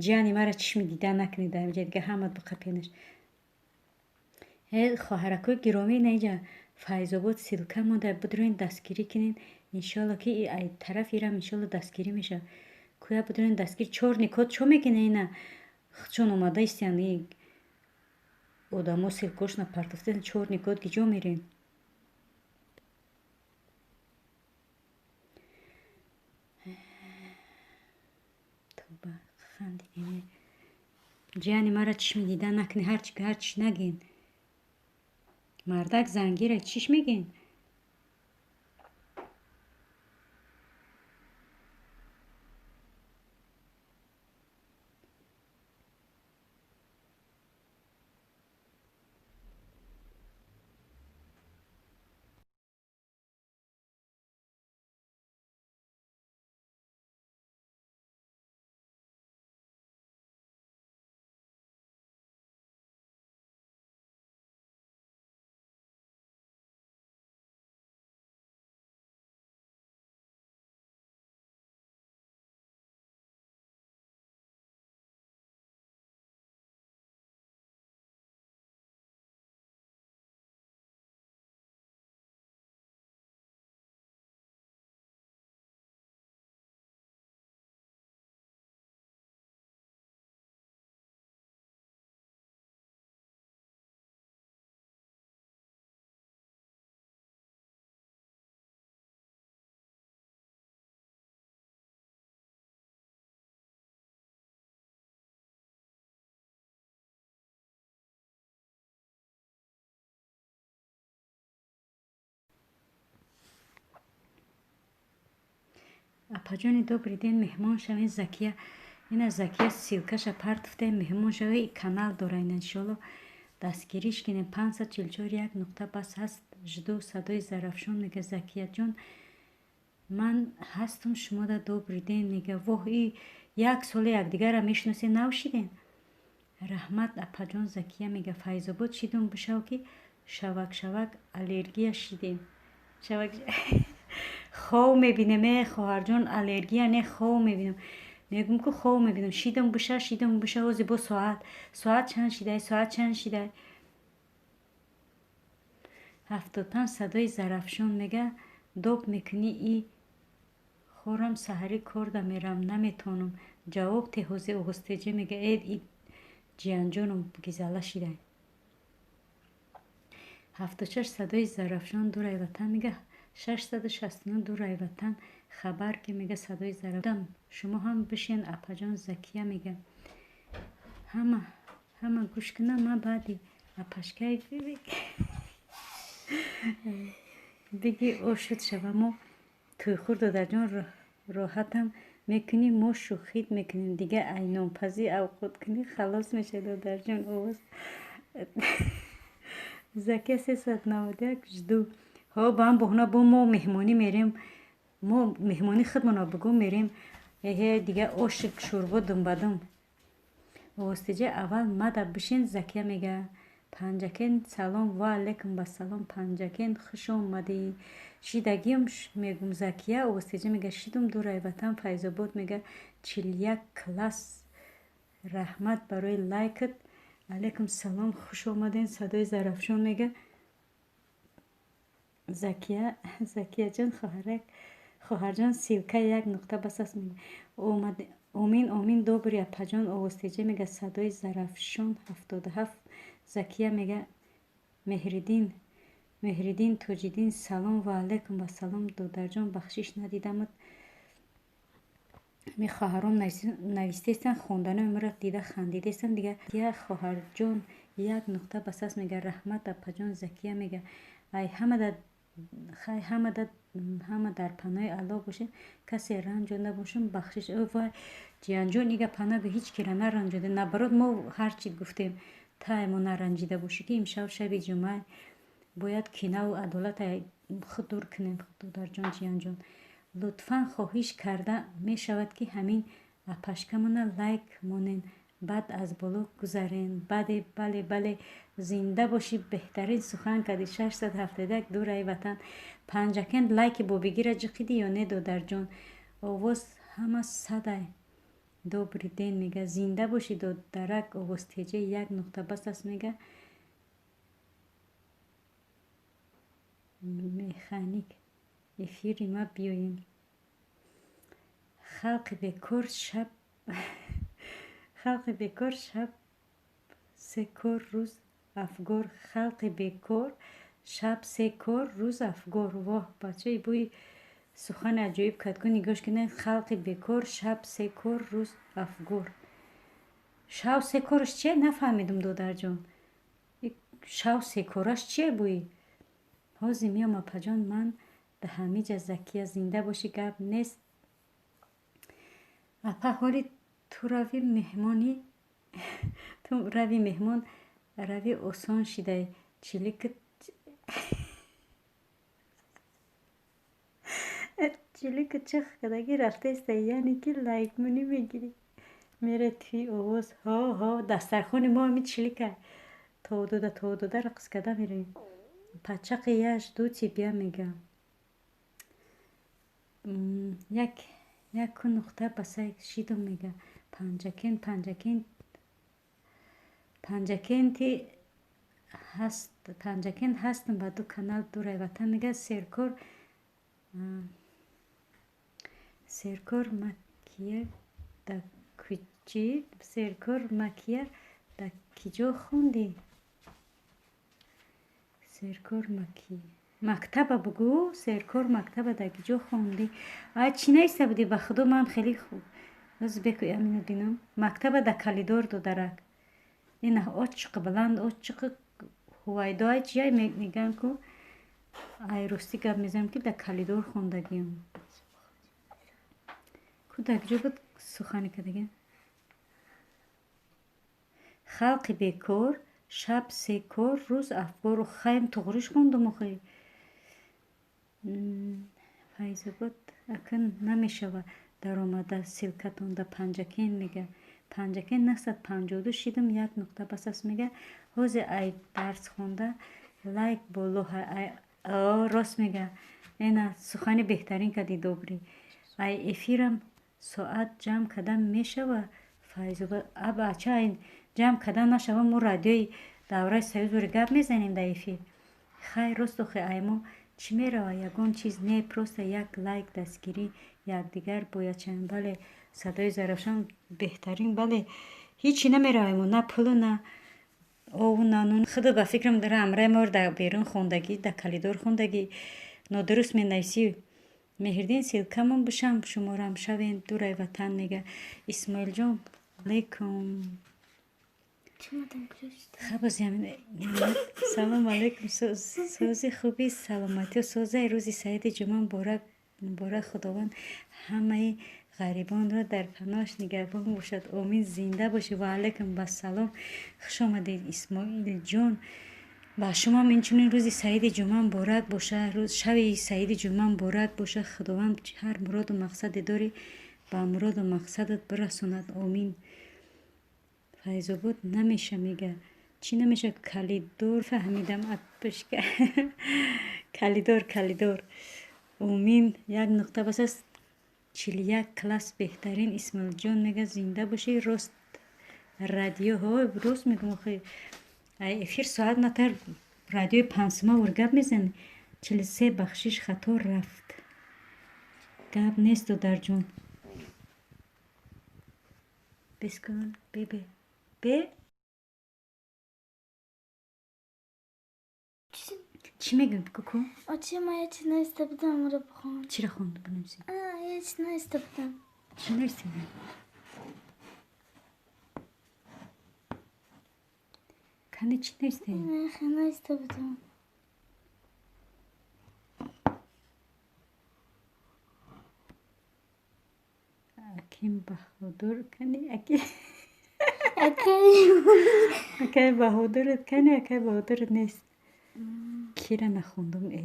[SPEAKER 1] ҷияни мара чишми дида накунед дар инҷа, дига ҳамат биқапенаш. Э, хоҳаракои гиромӣ, на инҷа Файзобод ссылка монда, бидурен, дастгирӣ кунед. Иншоалло, ки ай тараф ирам иншоалло дастгирӣ мешавад. Кӯя бидурен, дастгир чорни код чо мекунед? Ина худшон омада истиянд, одамо ссылкошона партофтан. Чорни код гиҷо мерен? Тоба, хандидем. Ҷияни мара чишми дида накунед, ҳарчи ҳарчи нагин. Мардак зангира чиш мегин? Апаҷони, добрый день, меҳмон шавед, Закия. Ина, Закия, ссылка ша партуфтем, меҳмон шавед. Канал дора ина, иншоалло, дастгириш кинем. 544, як нуқта бас ҳаст, жду. Садои Зарафшон мега. Закияҷон, ман ҳастум шумода, добрый день мега. Воҳ, и як сола якдигарра мешиносед, нав шидем. Раҳмат, апаҷон. Закия мега: Файзобод шидум, бишав ки шавак шавак аллергия шидем. Шавак хов мебинем. Э, хоҳарҷон, аллергия не, хов мебинем. Мегӯм ку, хов мебинам. Шидам биша, шидам биша. Ози бо соат чанд шидай? Соат чанд шидай? 75. Садои Зарафшон мега: доб мекунӣ и хорам, саҳарӣ корда мерам, наметонам ҷавоб теҳози. Оғузтеҷа мега: э, и ҷиянҷоном гизала шидай. 76. Садои Зарафшон, дурай ватан мега. 669, дурай ватан хабар ки мега. Садои Зарафшон, шумо ҳам бишен, апаҷон. Закия мега: ҳама ҳама гӯш кунам, ман баъди апашкаи биги ошуд шава. Мо тӯйхӯр, додарҷон, роҳатам мекунӣ, мо шӯхит мекунем. Дига ай нонпазӣ, авқоткунӣ халос мешавӣ, додарҷон. Овоз Закия, 391, жду. Ҳо, ба ҳам боҳона бо мо меҳмонӣ мерем. Мо меҳмонӣ худмона бугӯ мерем. Эҳе, дига оши, шӯрбо думбадум. Овозтеҷа, аввал мада бишин. Закия мега: Панҷакен, салом. Ва алайкум басалом, Панҷакен, хуш омадӣ. Шидагиам мегум, Закия. Овозтеҷа мега: шидум, дурай ватан Файзобод мега. 41 класс, раҳмат барои лайкат. Алайкум салом, хуш омаден. Садои Зарафшон мега. Закия, Закияҷон, хоҳарак, хоҳарҷон, ссылка як нуқта бас аст. Омин, омин, добрый, апаҷон. Овозтеҷа мега: садои Зарафшон, 77. Закия мега: Меҳриддин, Меҳриддин Тоҷиддин, салом. Ва алайкум вассалом, додарҷон, бахшиш, надидамат. Ми хоҳаром навистестан, хонданои маро дида хандидестан. Дига, хоҳарҷон, як нуқта бас аст мега. Раҳмат, апаҷон. Закия мега: ай ҳамада хай, ҳамада, ҳама дар паноҳи Аллоҳ бошед. Касе ранҷонда бошам, бахшиш. Вай, ҷиянҷон, ига панаго ҳеҷ кира наранҷода. Наоборот, мо ҳарчи гуфтем, тай мо наранҷида бошӣ, ки имшаб шаби ҷумъа, бояд кинаву адолата худ дур кунем. Додарҷон, ҷиянҷон, лутфан, хоҳиш карда мешавад, ки ҳамин апашкамона лайк монен, баъд аз боло гузарен. Баъде, бале, бале, зинда бошӣ, беҳтарин сухан кардӣ. 671, дураи ватан. Панҷакен, лайки бобигира ҷиқидӣ ё не, додарҷон? Овоз ҳама садай. Добрый день мега. Зинда бошӣ, додарак. Овозтеҷа, як нуқта бас аст мега. Механик, эфири ма биёем. Халқи бекор шаб, халқи бекор шаб се кор, рӯз афгор. Халқи бекор шаб се кор, рӯз афгор. Воҳ, бачаи, бӯи сухани аҷоиб кард ку. Нигоҳш кунед: халқи бекор шаб се кор, рӯз афгор. Шав се кораш чие, нафаҳмидум, додарҷон. Шав секораш чие бӯи? Ҳозир меом, апаҷон, ман да ҳамиҷа. Закия, зинда бошӣ, гап нест, апа. Ҳоли ту рави меҳмонӣ, ту рави меҳмон рави, осон шидай. Чилику чих кадаги рафтаеста, яъне ки лайкмунӣ мегирӣ, мере туи овоз. Ҳо, ҳо, дастархони мо ҳами чилика то дода, то дода рақс карда меравем. Пачақи, я жду тебя мега. Як яку нуқта басай, шидум мега. Панҷакен, Панҷакен, Панҷакенти ҳаст, Панҷакент ҳастам ба ду канал. Дурай ватан мега. Серкор, серкор макия да кучи? Серкор макия да киҷо хондӣ? Серкор маки, мактаба бугӯ. Серкор, мактаба дар киҷо хондӣ? Ай, чӣ наиста будӣ? Ба худо, ман хеле хуб бекӯ амина бинам. Мактаба да калидор, додарак. Ина очиқи баланд, очиқи ҳувайдоай чияй мегӯям ку. Ай, ростӣ гап мезанам, ки дар калидор хондагиам. Кӯдак ҷо буд сухане кардага? Халқи бекор, шаб секор, рӯз афгору. Хайм туғриш хондум охи. Файзобод акн намешава даромада ссылка тон да Панҷакен мега. Панҷакен 952 шидум, як нуқта бас аст мега. Ҳозе ай дарс хонда лайк боло. Рост мега. Эна сухани беҳтарин кади, добрый. Ай эфирам соат ҷамъ кардан мешава, Файзобод? Абача, ай ҷамъ кардан нашава, мо радиои давраи союзори гап мезанем дар эфир. Хай, рост охи, ай мо чӣ мерава? Ягон чиз не, просто як лайк, дастгирӣ якдигар бояд шавем. Бале, садои Зарафшон беҳтарин. Бале, ҳичи намеравем мо, на пулу, на ову, на нун. Худо ба фикрам дара амраи моро дар берун хондагӣ, дар калидор хондагӣ, нодуруст менависӣ. Меҳридин, ссылка мон бишам, шуморам шавем дурай ватан мега. Исмоилҷон, алейкум. Салом алейкум, сози, хуби, саломатиё, созаи. Рӯзи саиди ҷумъа муборак, муборак. Худованд ҳамаи ғарибонро дар паноҳаш нигаҳбон бошад, омин. Зинда бошӣ. Ваалайкум бассалом, хуш омадед, Исмоилҷон. Ба шумоам инчунин рӯзи саиди ҷумъа муборак боша, шаби саиди ҷумъа муборак боша. Худованд ҳар муроду мақсаде дорӣ, ба муроду мақсадат бирасонад, омин. Файзобод намеша мега. Чӣ намеша? Калидор фаҳмидам, атпушка, калидор, калидор. Омин, як нуқта бас аст. 41 класс беҳтарин. Исмоилҷон мега, зинда бошӣ. Рост, радио ҳо, рост мегум охи, ай эфир соат натар радиои пансима вор гап мезанӣ. 43, бахшиш, хато рафт. Гап нест, додарҷон. Бескун бебе бе. Чӣ мегӯ, куку?
[SPEAKER 2] Очи, ма я чиз нависта будам, амро бихон.
[SPEAKER 1] Чиро хонда бинависӣ?
[SPEAKER 2] Я чиз нависта будам.
[SPEAKER 1] Чӣ нависти? Кани, чӣ нависти?
[SPEAKER 2] Нависта будам.
[SPEAKER 1] Аким Баҳодур, кани аки, акай Баҳодурат кани? Акай Баҳодурат нест. Кира нахондум э?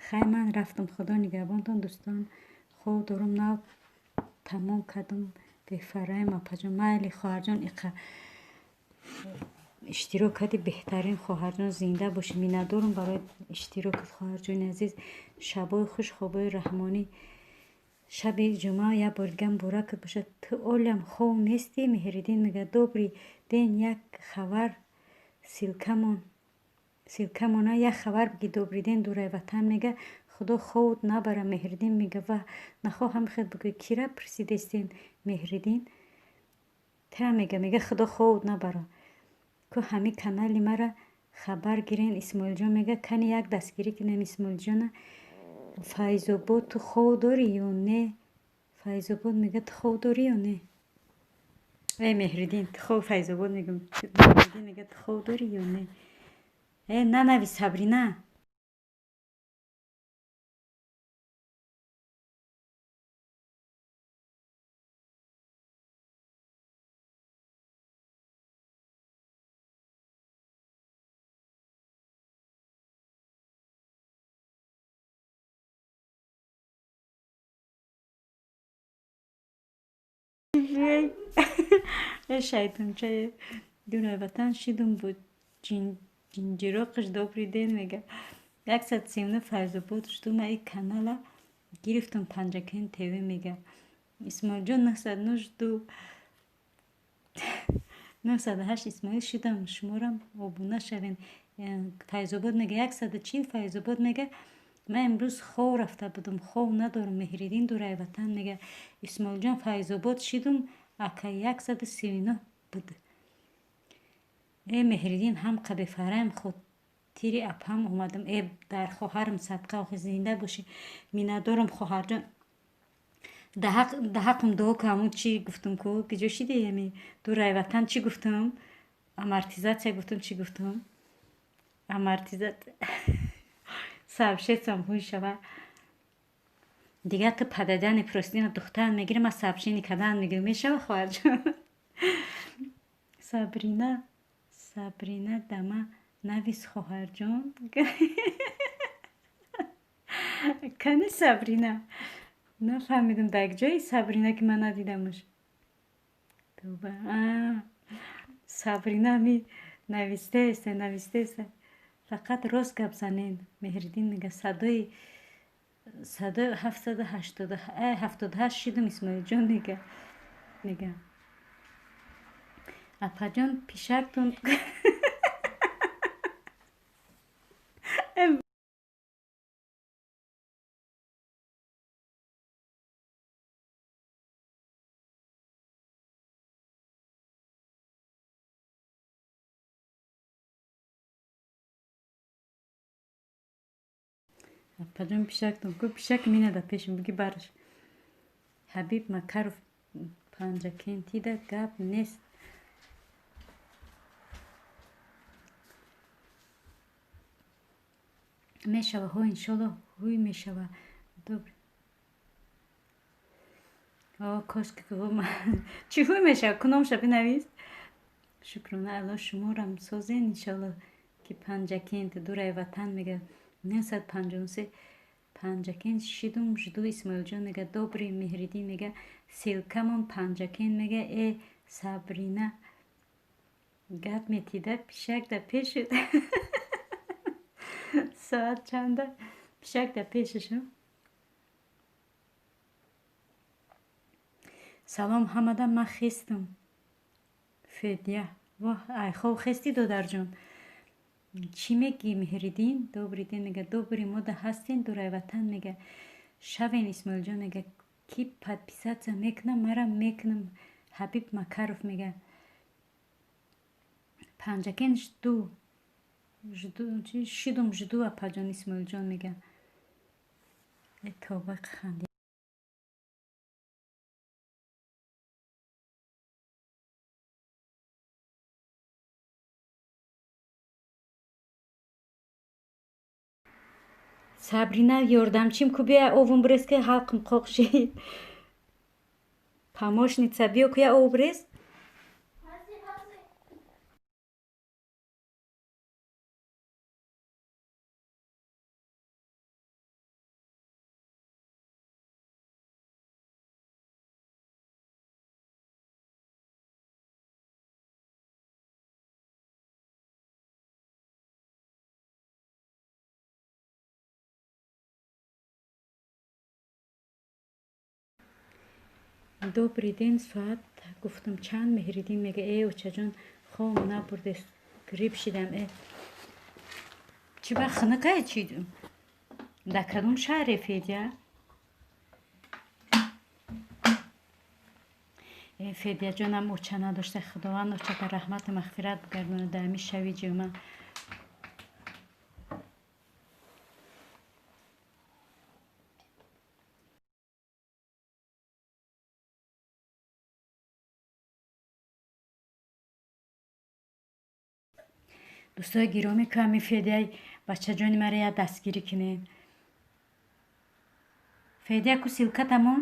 [SPEAKER 1] Хай, ман рафтам, худо нигаҳбонтон, дӯстон. Хоб дорум, нав тамом кардум. Бефараем, апаҷон. Майли, хоҳарҷон, иқа иштирок кардӣ, беҳтарин, хоҳарҷон, зинда бошӣ. Миннатдорум барои иштирокат, хоҳарҷони азиз. Шабои хуш, хобои раҳмонӣ. Шаби ҷумъа як бори дига муборакат бошад. Ту олям хов нестӣ? Меҳриддин мега, добрый день, як хабар ссылка мон, ссылка мона, як хабар биги. Добрый день, дурай ватан мега. Худо ховут набара. Меҳриддин мега, ва нахоҳам хел бигӯй. Кира пурсидестен, Меҳриддин? Тира мега, мега худо ховут набара. Ку ҳами канали мара хабар гирен. Исмоилҷон мега, кани як дастгирӣ кунем Исмоилҷона. Файзобод, ту хов дорӣ ё не? Файзобод мега, ту хов дорӣ ё не? Э, Меҳриддин, ту хов, Файзобод мегӯм. Меҳриддин мега, ту хов дорӣ ё не? Э, нанавис, Сабрина. Э, шайтончае дурай ватан шидум бо ҷинҷироқаш. Добрый день мега. 139, Файзобод шудума и канала гирифтум, Панҷакен ТВ мега. Исмоилҷон, 902, 908, Исмоил шудам, шуморам обуна шавен. Файзобод мега, 140. Файзобод мега, ман имрӯз хов рафта будум, хов надорам. Меҳриддин дурай ватан мега. Исмоилҷон, Файзобод шидум, ака, 139 буд. Э, Меҳриддин, ҳам қабефараем, хотири апам омадам. Э, дар хоҳарам садқа охи, зинда бошӣ, миннатдорам, хоҳарҷон. Да ҳаққум дуо ку. Ҳамун чӣ гуфтум ку, киҷо шиди, ами дурай ватан, чӣ гуфтум? Амортизатсия гуфтум, чӣ гуфтум? Амортизатсия сообществом ҳуй шава. Дигар ту пададани простина духтар мегирӣ, ман сообщение кардан мегирам. Мешава, хоҳарҷон? Сабрина, Сабрина, дама навис, хоҳарҷон. Кани Сабрина? Нафаҳмидам, дар ҷои Сабрина, ки ман надидамаш. Тоба, Сабрина ми навистеста, навистеста. Фақат рост гап занен. Меҳриддин мега, садои 778 шидум, Исмоилҷон мега. Апаҷон, пишактон. Апаҷон, пишактон ку, пишак минада пешам, буги бараш. Ҳабиб Макаров, Панҷакентида гап нест. Мешава, ҳо, иншолло, ҳуй мешава. Добр. О, кошки, чӣ ҳуй мешава? Куномша бинавис. Шукрона Алло, шуморам созен, иншолло, ки Панҷакент дурай ватан мега. 953 Панҷакент шидум, жду, Исмоилҷон мега. Добрый, Меҳриддин мега, ссылка мон Панҷакент мега. Э, Сабрина, гап метида, пишак да пешуд. Соат чанда? Пишак да пешашам. Салом ҳамада, ман хестам. Федя, воҳ, ай хоб хестӣ, додарҷон? Чӣ мегӣ, Меҳриддин? Добрый день мега. Добрый, мода ҳастен, дурай ватан мега. Шавен, Исмоилҷон мега. Ки подписаться мекунам, марам мекунам. Ҳабиб Макаров мега. Панҷакент жду, жду, шидум, жду, апаҷон, Исмоилҷон мега. Э, тоба, ханди. Сабрина, ёрдамчим ку, бия овум брез, ки ҳалқим қоқ шид. Помощница, биё ку, я ов брез. Добрый день, соат гуфтам чанд, Меҳриддин мега. Э, очаҷон, хом набурдест, грипп шидам. Э, чӣ ба хунукае, чи дар кадом шаҳре, Федя? Э, Федяҷонам оча надошта, Худованд очата раҳмату мағфират бигардонад дар ҳамин шави ҷумъа. Дӯстои гиромӣ, ку ҳамин Федяи бачаҷони мара як дастгирӣ кунед. Федя, ку ссылка тамом.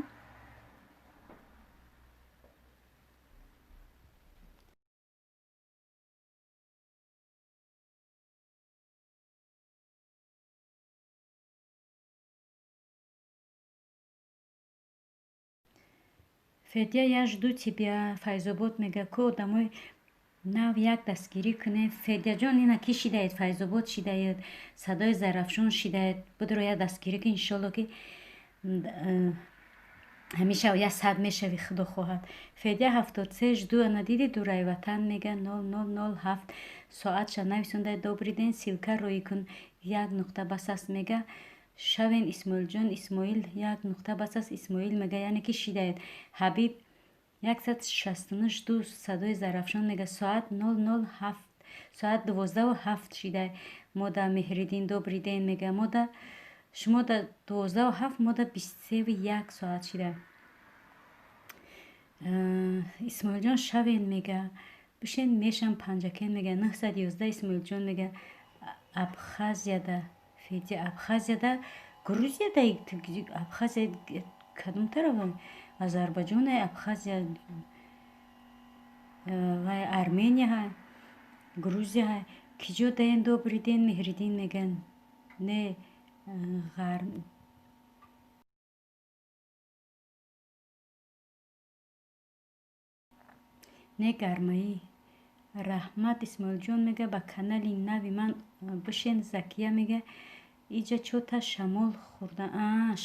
[SPEAKER 1] Федя, я жду тебя. Файзобод мега, ку одамои нав як дастгирӣ кунед. Федяҷон, ина ки шидаед? Файзобод шидаед, Садои Зарафшон шидаед. Будро як дастгирӣ кун, иншолло, ки ҳамеша як сад мешавӣ, Худо хоҳад. Федя, 73 жду, ана диди, дурай ватан мега. 00:07 соатша нависонда. Добрый день, ссылка роӣ кун, як нуқта бас аст мега. Шавен, Исмоилҷон. Исмоил, як нуқта бас аст, Исмоил мега, яъне ки шидаед. Ҳабиб, 169 жду, Садои Зарафшон мега. Соат 007, соат 12:07 шида мода. Меҳриддин, добрый день мега. Мода, шумо да 12:07, мода 23:01 соат шида. Исмоилҷон, шавен мега. Бишен, мешам, Панҷакен мега. 911, Исмоилҷон мега. Абхазияда, Федя, Абхазияда Грузия да Абхазия кадом тараф? Азарбайҷон, Абхазия вай, Армения, Грузия, киҷо даен? Добрый день, Меҳриддин меган. Не не гармаӣ. Раҳмат, Исмоилҷон мега, ба канали нави ман бишен. Закия мега, иҷа чота шамол хӯрда.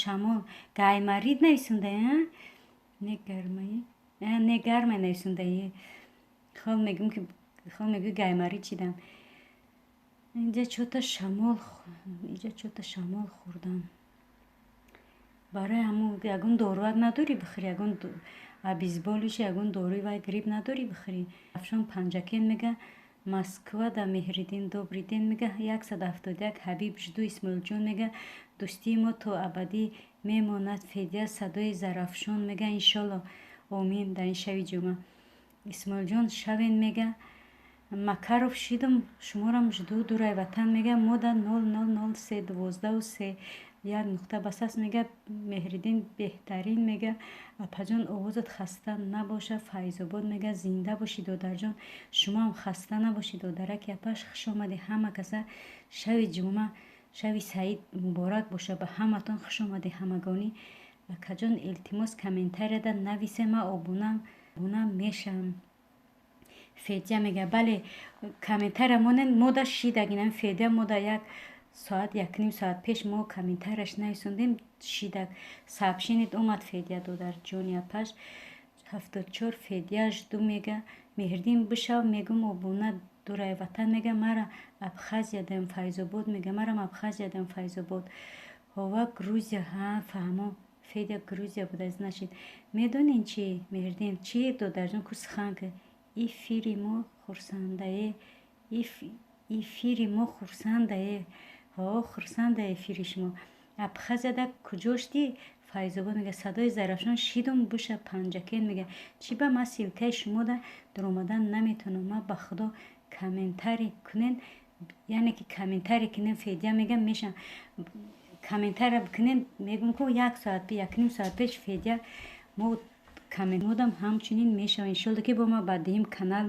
[SPEAKER 1] Шамол гаймарид нависонда, не гармаӣ, не гармай нависонда. Хол мегӯм ки хол мегӯй гаймарид чидам. Инҷа чота шамол, иҷа чота шамол хӯрдам. Барои ҳамун ягон доруак надорӣ бихӯрӣ, ягон обезболивающий, ягон доруи вай грипп надорӣ бихӯрӣ? Афшон Панҷакен мега, Москва да Меҳриддин добрый день мега, 171 Ҳабиб жду. Исмоилҷон мега, дӯстии мо то абадӣ мемонад. Федя садои Зарафшон мега, иншолло, омин дар ин шаби ҷумъа. Исмоилҷон шавен мега, Макаров шидум, шуморам жду, дурай ватан мега, мода 0003 12 3 як нуқта бас аст мега. Меҳриддин беҳтарин мега, апаҷон, овозат хаста набоша. Файзобод мега, зинда бошӣ, додарҷон, шумоам хаста набошӣ, додараки апаш. Хуш омадӣ ҳама каса. Шаби ҷумъа, шаби саид муборак боша ба ҳаматон. Хуш омадӣ ҳамагонӣ. Акаҷон, илтимос, комментарияда нависе, ман обуна мешавам. Федя мега, бале, комментария монен, мода шидаг. Инам Федя мода як соат, якним соат пеш мо комментарияш нависондем, шидак сообщение омад. Федя додарҷони апаш, 74 Федя жду мега. Меҳриддин бишав, мегум, обуна. Дурай ватан мега, мара Абхазия дам, Файзобод мега, марам Абхазия дам, Файзобод. Ҳова Грузия, ҳа, фаҳмо, Федя Грузия буда, значит. Медонен чи, Меҳриддин, чи, додарҷон, ку сухан ки эфири мо хурсандае, эфири мо хурсандае. Ҳо, хурсанда эфири шумо. Абхазияда куҷошти? Файзобод мега, садои Зарафшон шидум буша. Панҷакен мега, чӣ ба ман ссылкаи шумода дуромадан наметавонам? Ман ба худо, комментарий кунен, яъне ки комментарий кунен, Федя мега, мешам, комментария бикунен. Мегум ку як соат, якним соат пеш Федя мо коммент модам, ҳамчунин мешава, иншолло, ки бо ма ба дуюм канал,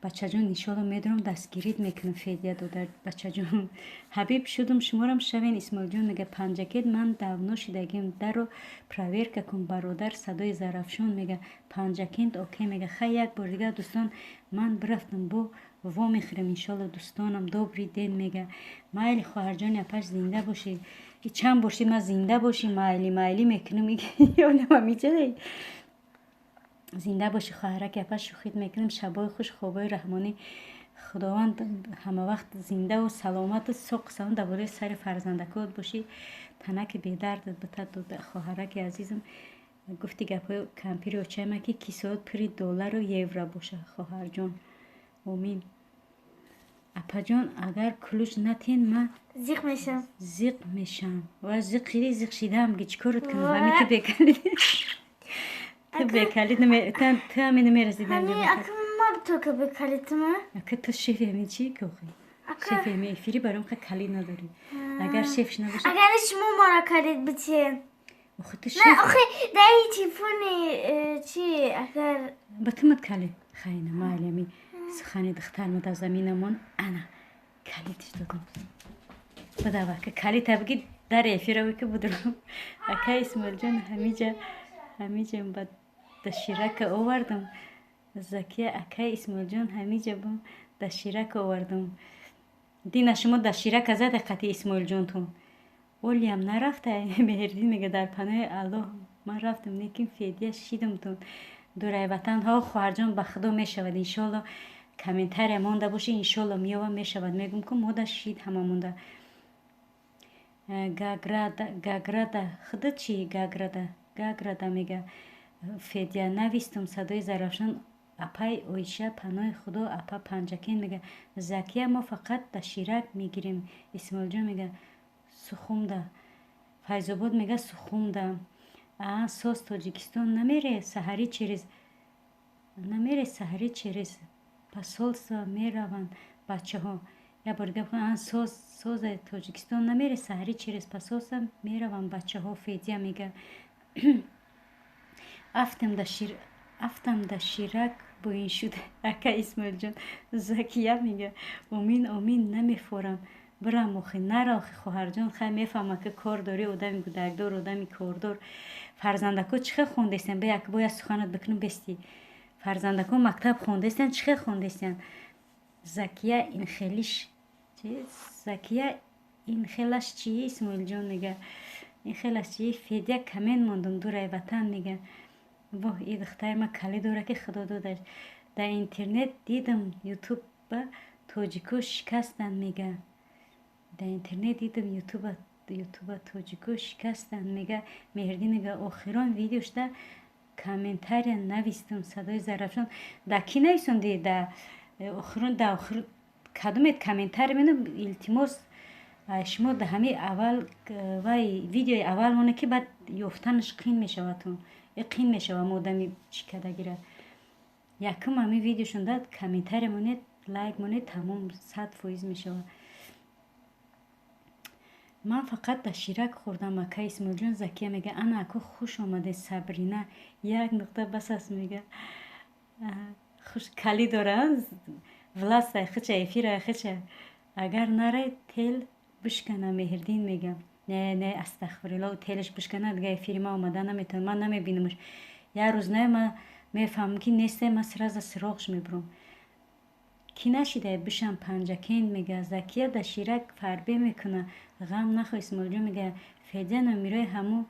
[SPEAKER 1] бачаҷон, иншолло, медурам, дастгирит мекунам. Федя додар, бачаҷон, Ҳабиб шудум, шуморам шавен. Исмоилҷон мега, Панҷакет ман давно шидагим, даро проверка кун, бародар. Садои Зарафшон мега, Панҷакент окей мега. Хай, як бор дигар, дӯстон, ман бирафтам, бо вомехӯрем, иншолло, дӯстонам. Добрый день мега. Майли, хоҳарҷони апаш, зинда бошӣ. Чанд бор шид, ман зинда бошӣ, майли майли мекунам, ёдам миҷале. Зинда бошӣ, хоҳараки апаш, шӯхит мекунем. Шабои хуш, хобои раҳмонӣ. Худованд ҳамавақт зиндаву саломату соқу салом дар бораи сари фарзандакот бошӣ, танаки бедардат битад, хоҳараки азизам. Гуфти гапҳои кампири очайма, ки кисоат пури доллару евро боша, хоҳарҷон, омин. Апаҷон, агар ключ натен, ман
[SPEAKER 2] зиқ мешам.
[SPEAKER 1] Зиқ мешам ва зиқ шиди, зиқ шидам ги, чӣ корот кунам? Ҳами ту бекалид, ту бекалид, ту ҳами намерасиди.
[SPEAKER 2] Ака, ма тока бекалидма.
[SPEAKER 1] Ака, ту шефи ҳамин чӣ кохи, шефи ҳамин эфири, баром ха калид надорӣ. Агар шеф набошад.
[SPEAKER 2] Агар шумо мора калид битен.
[SPEAKER 1] Охи, ту шеф.
[SPEAKER 2] Охи, дар телефони чи агар.
[SPEAKER 1] Ба тумад калид, хайна, майли, ами сухани духтарма дар заминамон, ана калидиш додам. Бадава, ка калита биги, дар эфира ки будурам. Ака Исмоилҷон, ҳамиҷа, ҳамиҷа ба доширака овардам. Закия, акай Исмоилҷон, ҳамиҷа бо доширака овардам. Дина шумо доширака зада қати Исмоилҷонтон. Олиям нарафта. Меҳриддин мега, дар паноҳи Аллоҳ, ман рафтам, лекин Федия шидамтон. Дурай ватан, ҳо, хоҳарҷон, ба худо, мешавад, иншолло. Комментария монда бошӣ, иншолло, меёвам, мешавад. Мегум ку мода шид ҳама монда. Гаграда, гаграда худа чи, гаграда, гаграда мега. Федя навистум. Садои Зарафшон, апай Оиша, паноҳи худо, апа. Панҷакен мега, Закия, мо фақат доширак мегирем. Исмоилҷон мега, Сухумда. Файзобод мега, Сухумда. А соз Тоҷикистон намере саҳарӣ, через намере саҳарӣ, через посольство мераванд бачаҳо. Як бор дига соз, соза. Тоҷикистон намере, саҳарӣ через посольство меравам, бачаҳо. Федия мега: афтам да ширак буин шуд, ака Исмоилҷон. Закия мега: омин, омин, намефорам, бирам охи. Нара охи, хоҳарҷон, хай, мефаҳмам, ки кор дорӣ, одами гудакдор, одами кордор. Фарзандако чӣ хел хондестиян? Ба як бояд суханат бикунам, бести. Фарзандако мактаб хондестиян, чӣ хел хондестиян? Закия инхелиш, Закия, инхелаш чӣ? Исмоилҷон мега: инхелаш чӣ? Федя, коммент мондум, дурай ватан, мега. Воҳ, и духтари ма калӣ дора, ки худо додаш. Дар интернет дидам, ютуба тоҷико шикастанд, мега. Дар интернет дидам, ютуба тоҷико шикастанд, мега. Меҳридин мега: охирон видеошда комментария навистум. Садои Зарафшон да кӣ нависонди? Да охирон, да охир кадомет комментария менам? Илтимос, шумо да ҳамин аввал вай видеои аввал моне, ки баъд ёфтанаш қин мешавадтун, қин мешава. Модами чӣ кардагира, якум ҳамин видеошон да комментария монед, лайк монед, тамом, 100% мешавад. Ман фақат доширак хӯрдам, ака Исмоилҷон. Закия мега: ана, ако, хуш омадед. Сабрина, як нуқта бас аст, мега. Хуш калӣ дора, власта хича, эфира хича. Агар нарай, тел бишкана. Меҳрдин мега: не, не, астағфирулло, телаш бишкана, дига эфири ма омада наметавонад, ман намебинамаш. Як рӯз не, ма мефаҳмам, ки несте, ма сразу сироғш мебурам. Кӣ нашидай бишам? Панҷакент мега: Закия доширак фарбе мекуна, ғам нахӯр. Исмоилҷон мега: Федя, номерои ҳамун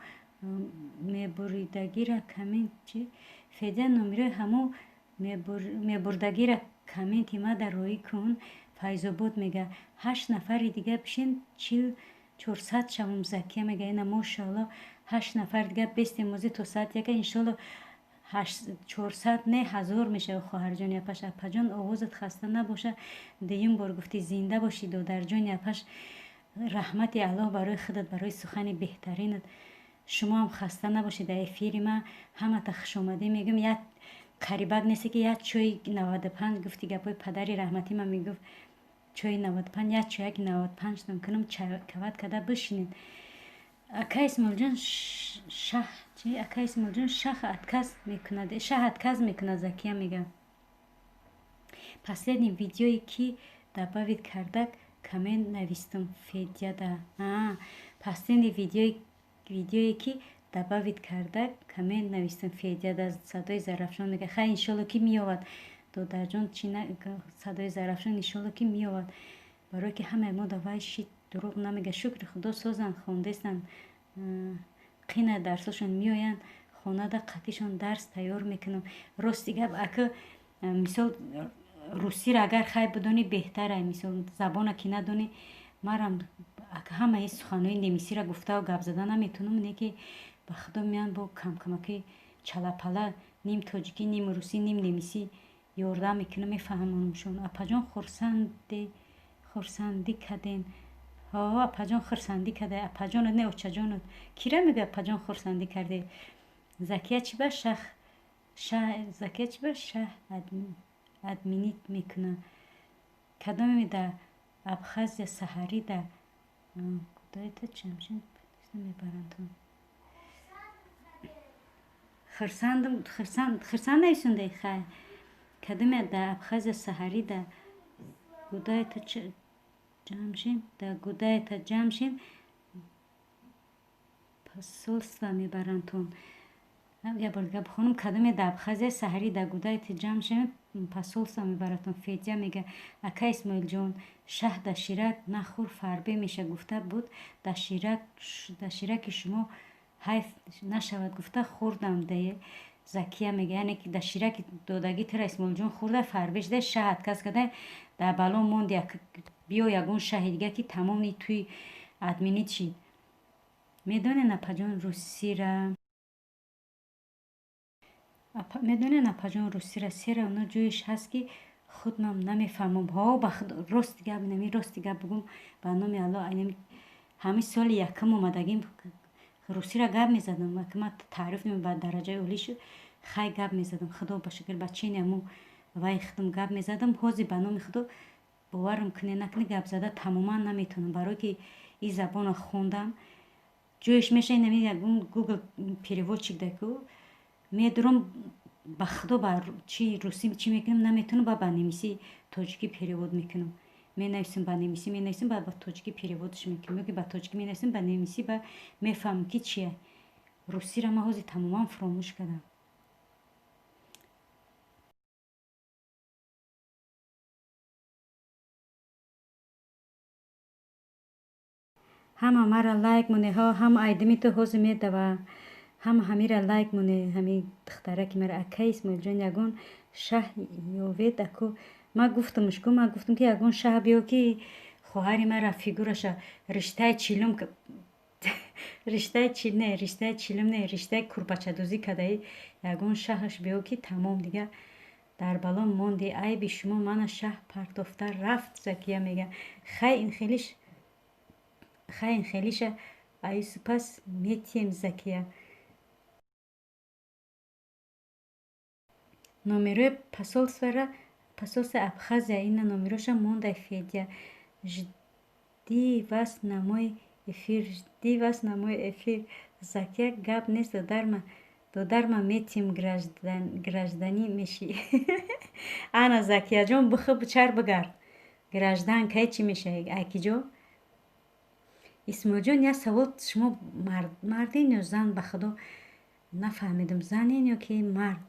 [SPEAKER 1] мебуридагира коммент чи? Федя, номерои ҳамун мебурдагира комменти ма дар роӣ кун. Файзобод мега: ҳашт нафари дига бишин, чил 400 шавум. Закия мега: ина, мошоалло, ҳашт нафар дига бестем, озӣ то соати яка, иншоалло, 400 не, 1000 мешава. Хоҳарҷони апаш, апаҷон, овозат хаста набоша, дуюм бор гуфтӣ, зинда бошӣ, додарҷони апаш, раҳмати Аллоҳ барои худат, барои сухани беҳтаринат. Шумоам хаста набошед. Дар эфири ма ҳамата хушомадӣ мегӯям. Як қарибак несте, ки як чои 95 гуфти, гапҳои падари раҳматӣ ма мегуфт, чои 95, як чояки 95 тон кунам, кават карда бишинед. Ака Исмоилҷон, шаҳ чи? Ака Исмоилҷон, шах отказ мекунад, шаҳ отказ мекунад. Закия мега: последний видеое ки добавить кардак, коммент навистум. Федяда последний видеое ки добавить кардак, коммент навистум. Федяда. Садои Зарафшон мега: хай, иншолло, ки меёвад, додарҷон. Чи, садои Зарафшон, иншолло, ки меёвад, барое ки ҳамаи мо давай шид, дурӯғ намега. Шукри худо, созанд, хондестанд, қина дарсошон меоянд, хонада қатишон дарс тайёр мекунам. Рости гап, ака, мисол, русиро агар хай бидонӣ, беҳтара. Мисол, забона ки надонӣ, марам ҳамаи суханҳои немисиро гуфтаву гап зада наметавонам, не ки ба худо меян, бо камкамаки чалапала, ним тоҷикӣ, ним русӣ, ним немисӣ ёрдам мекунам, мефаҳмонамшон. Апаҷон, хурсандӣ кардем. Ҳо, апаҷон, хурсандӣ карда. Апаҷонат не, очаҷонат. Кира мегӯяд, апаҷон, хурсандӣ карде? Закия чӣ ба шах, Закия чӣ ба шаҳ отменить мекуна? Кадоме дар Абхазия саҳарӣ да кудаета чамшин мебаранд? Хурсандам, хурсанд нависондаи, хай. Кадоме дар Абхазия саҳарӣ да гудаета ҷамшин, да гудаета ҷамшин посольство мебарандтон? Як бор дига бихонам: кадоме дар Абхазия саҳарӣ да гудаета ҷамшин посольство мебарадтон? Федя мега: ака Исмоилҷон, шаҳ доширак нахӯр, фарбе меша, гуфта буд. Дошираки шумо ҳайф нашавад гуфта хӯрдам де. Закия мега: яъне ки дошираки додагӣ тура Исмоилҷон хӯрда, фарбе шуда, шаҳ отказ карда, дар бало монди. Биё ягон шаҳи дига, ки тамоми туи отменить шид. Медонед, апаҷон, русира, медонед, апаҷон, русира сера оно ҷоеш ҳаст, ки худмам намефаҳмам. Ҳо, ба рости гап, инами рости гап бугум, ба номи Аллоҳ, ҳамин соли якум омадагим, русиро гап мезадам. Ма таъриф ба дараҷаи олӣ шуд, хай, гап мезадам. Худо ба шукр, ба чени аму вай худам гап мезадам. Ҳозир, ба номи худо, Боварам кунед накунед, гап зада тамоман наметавонам, барое ки ин забонро хондам. Ҷояш мешавад инами ягон Гугл переводчик даку медурам, ба худо, ба чи русӣ чӣ мекунам, наметавонам, ба немисӣ тоҷикӣ перевод мекунам. Менависам ба немисӣ, менависам, ба тоҷикӣ переводш мекунам, ё ки ба тоҷикӣ менависам, ба немисӣ, ба мефаҳмам ки чия. Русиро ман ҳозир тамоман фуромӯш кардам. Ҳама мара лайк моне, ҳама айдими ту ҳозир медава, ҳама ҳамира лайк моне, ҳами духтараки мара. Акай Исмоилҷон, ягон шаҳ ёвед аку. Ман гуфтамш ку, ман гуфтам ки ягон шаҳ биё, ки хоҳари мара фигураша риштаи чилум, риштаи чил не, риштаи чилум не, риштаи курпачадӯзӣ кардаи, ягон шаҳаш биё, ки тамом дига дар бало монди. Айби шумо мана шаҳ партофта рафт. Закия мега, хай ин хелиш, хай ин хелиша аю сипас метием. Закия, номерои посольствора, посольства Абхазия, ина номероша мондай. Федя, жди вас на мой эфир, жди вас на мой эфир. Закия, гап нест, додарма, додарма метим, гражданӣ мешӣ. Ана, Закияҷон, бихӯ, чар бигард, граждан кай чӣ мешавӣ, айкиҷо? Исмоилҷон, як савол: шумо марден ё зан? Ба худо, нафаҳмидам, занен ё ки мард?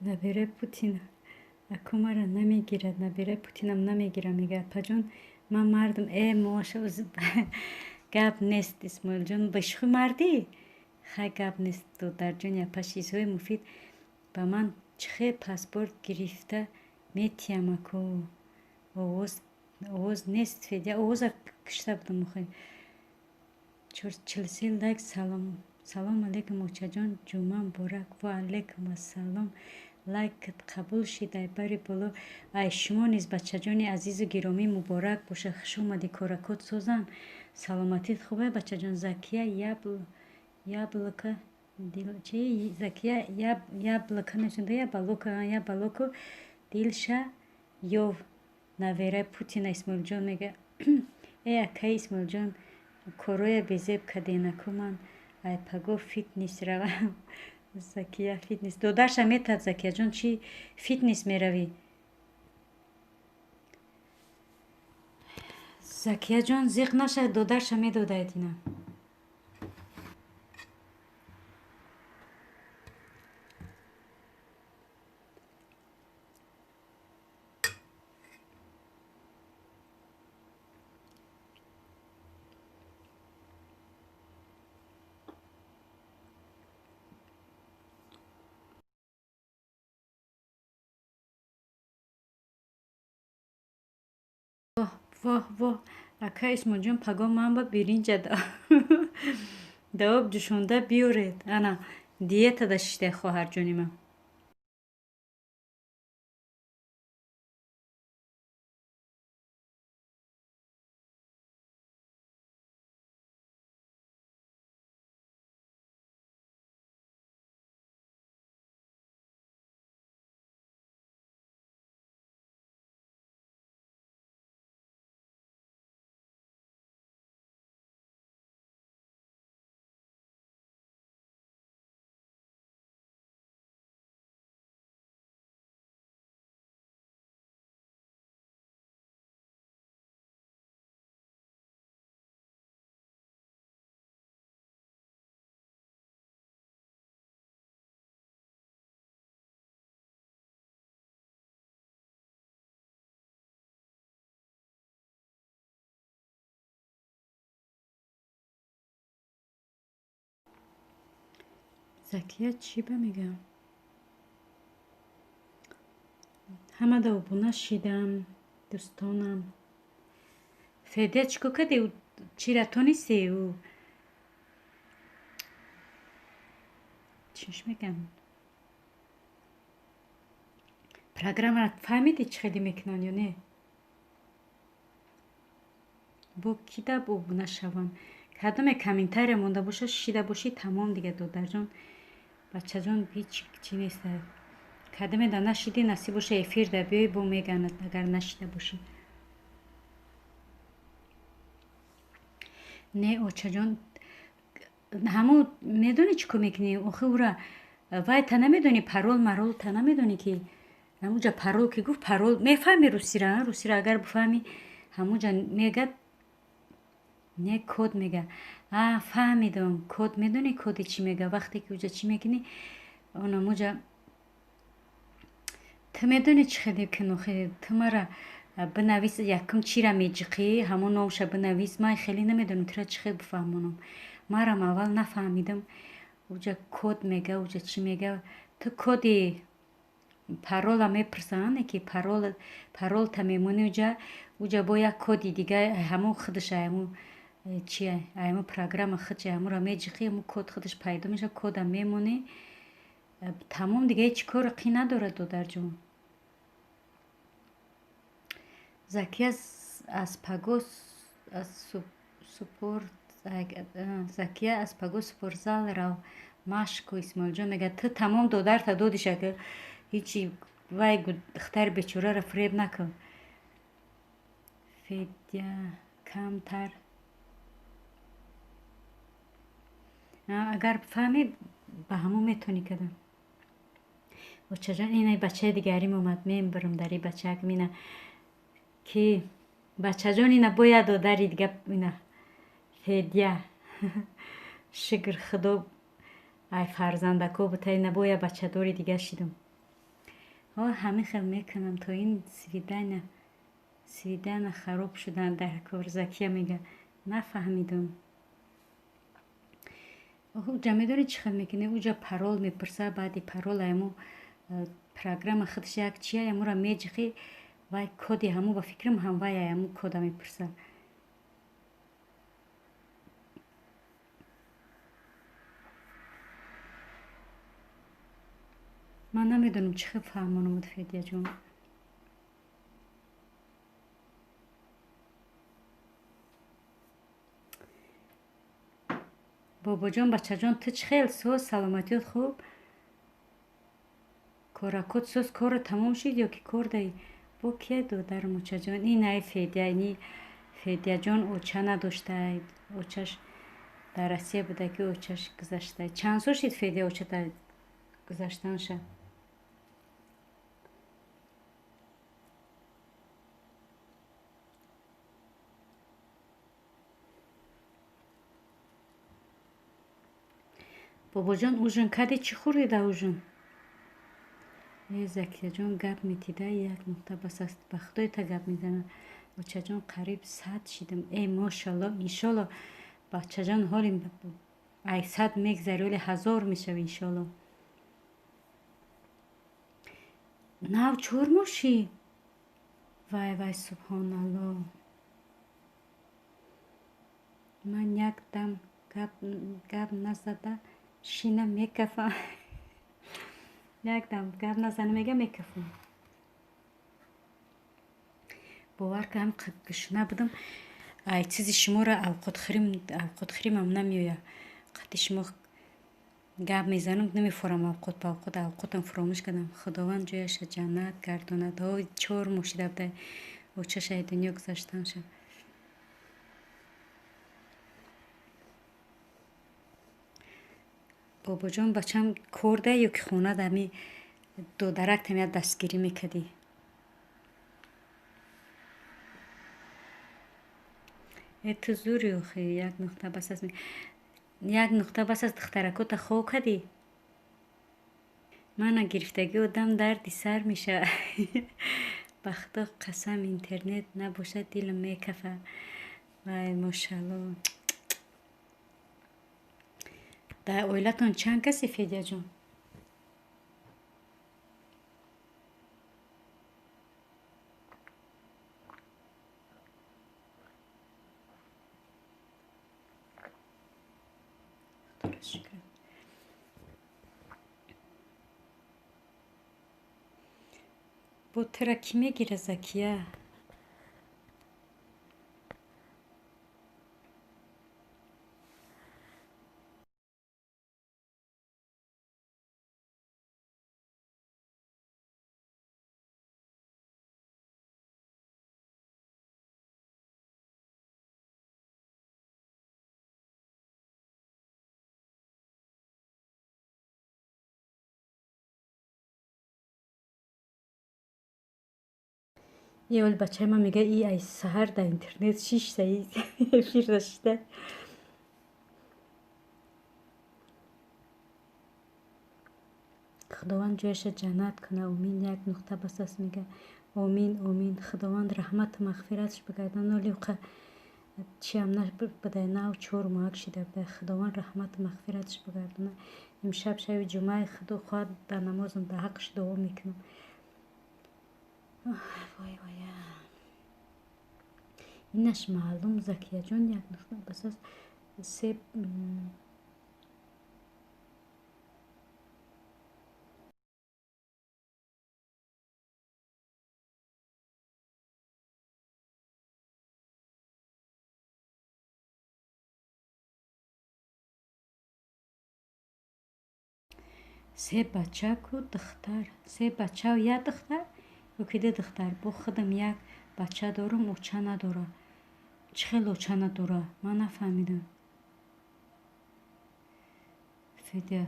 [SPEAKER 1] Набираи Путин аку мара намегирад, набираи Путинам намегирам, мегӯяд. Апаҷон, ман мардам. Э, моша, гап нест, Исмоилҷон, бешухӣ мардӣ? Хай, гап нест, додарҷони апа. Чизҳои муфид ба ман чӣ хел паспорт гирифта метиҳам, аку? Овоз нест, Федя, овоза кишта будам охи. 43 лайк. Салом, салом алейкум, очаҷон, ҷумъа муборак. Ва алейкум ассалом. Лайкат қабул шид, ай бари боло. Ай шумо низ, бачаҷони азизу гиромӣ, муборак боша. Хуш омадӣ, коракот созан, саломатит хубе, бачаҷон? Закия яблоко чи, Закия яблоко нависонда, ябалоко, ябалоко дилша ёв. Навераи Путина Исмоилҷон мега. Э, акаи Исмоилҷон, короя безеб каденаку, ман ай паго фитнес равам. Закия фитнес додарша метад. Закияҷон, чӣ фитнес меравӣ? Закияҷон, зиқ наша, додарша медодаед ина. Воҳ, воҳ, ака Исмоилҷон, пагоҳ ман ба биринҷа да об ҷӯшонда биёред. Ана диетада шиштаи хоҳарҷони ман. Закия чӣ ба мегӯям? Ҳамада обуна шидам, дӯстонам. Федя, чӣ кор кардӣ? Чира тонисти? Ӯ чиш мегӯям, программаро фаҳмидӣ, чӣ хеле мекунанд ё не? Бо ки даб обуна шавам? Кадоме комментария монда боша, шида бошӣ, тамом дига, додарҷон, бачаҷон, ҳеҷ чӣ нест. Кадоме да нашидӣ, насиб боша, эфир да биёй, бо меганад, агар нашида бошӣ. Не, очаҷон, ҳамун медонӣ чӣ кор мекунӣ? Охи ура вай та намедонӣ, парол марол та намедонӣ, ки ҳамунҷа парол ки гуфт, парол мефаҳми русира? Русира агар бифаҳмӣ, ҳамунҷа мегад, не, код мега. А, фаҳмидам, код медонӣ, коди чӣ мега? Вақте ки уҷа чӣ мекунӣ, онамуҷа ту медонӣ чӣ хеле кун? Охи ту мара бинавис, якум чира меҷиқӣ, ҳамон номша бинавис. Ман хеле намедонам тура чӣ хел бифаҳмонам. Марам аввал нафаҳмидам. Уҷа код мега, уҷа чӣ мега, ту коди парола мепурсанд, ки паролта мемонӣ уҷа, уҷа бо як коди дига, ҳамон худша, ҳамон чи, ҳамон программа худша, ҳамонро меҷиқӣ, ҳамон код худаш пайдо мешавад, кода мемонӣ, тамом, дига ҳеҷ кори қӣ надорад, додарҷон. Закия аз паго аз супорт, Закия, аз паго спортзал рав, машқ. Исмоилҷон мегӯяд, ту тамом додарта додиша, ҳечи вай духтари бечораро фиреб накун. Федя камтар агар фаҳмӣ, ба ҳамон метавонӣ кардан. Очаҷон, ина бачаи дигарим омад, мебарам дар и бачаак мина, ки бачаҷон, ина бояд додари дига, ина Федя, шукр худо, ай фарзандако бута, ина боя бачадори дига шидам. Ҳамин хел мекунам то ин свидания свидания хароб шудан дар кор. Закия мега, нафаҳмидум. Уҷа медонӣ чӣ хел мекунӣ? Уҷа парол мепурса, баъди парол айму программа худаш як чия, ямура меҷиқӣ, вай коди ҳаму, ба фикрам, ҳам вай айму кода мепурса. Ман намедонам, чӣ хел фаҳмонамуд, Федияҷон. Бобоҷон, бачаҷон, ту чӣ хел? Соз, саломатиёт хуб? Коракот соз, корро тамом шуд ё ки кор даи? Бо кия, додарам, очаҷон? Ин ай Федия, ини Федияҷон оча надоштай, очаш дар Россия буда, ки очаш гузашта. Чанд сол шид, Федия, очата гузаштанша? Бобоҷон, ужин кардӣ? Чӣ хӯрдӣ дар ужин? Э, Закияҷон, гап метида, як нуқта бас аст, ба худои та гап мезанад. Очаҷон, қариб 100 шидам. Э, мошалло, иншолло, бачаҷон, ҳоли ай 100 мегзари, оли 1000 мешавӣ, иншолло. Нав 4 моҳ шид? Вай, вай, субҳоналло. Ман як дам гап назада шина мекафам. Як дам гап назана, мега, мекафам. Бовар кунам, гушна будам. Ай чизи шуморо авқотхӯримам намеояд. Қати шумо гап мезанам, намефорам авқот ба авқот, авқотам фуромӯш кардам. Худованд ҷояша ҷаннат гардонад. Ҳой, 4 моҳ шида буда очаша ай дунё гузаштанша. Бобоҷон, бачам кор да ё ки хона? Дами додарактам як дастгирӣ мекардӣ. Э, ту зури охи, як нуқта бас аст, як нуқта бас аст. Духтаракота хоб кардӣ? Мана гирифтагӣ одам дарди сар мешавад. Ба худо қасам, интернет набошад, дилам мекафад. Вай, мошалло. Дар оилатон чанд касе, Федяҷон? Худоро шукр. Бо тура кӣ мегирад, Закия? Е, оли бачаи ман мега, и ай саҳар дар интернет шишта, эфирда шишта. Худованд ҷояша ҷаннат кунад, омин. Як нуқта бас аст, мега. Омин, омин. Худованд раҳмату мағфираташ бигардонад. Оли уқа чиам набудай, нав 4 моҳак шида будай. Худованд раҳмату мағфираташ бигардонад. Имшаб шаби ҷумъаи, худо хоҳад, дар намозам дар ҳаққаш дуо мекунам. Вой, вая, инаш маълум. Закияҷон, як нуқта бас аст. Се се бачаку духтар, се бачау як духтар ё ки ду духтар? Бо худам як бача дорам, оча надора. Чӣ хел оча надора, ман нафаҳмидам, Федя.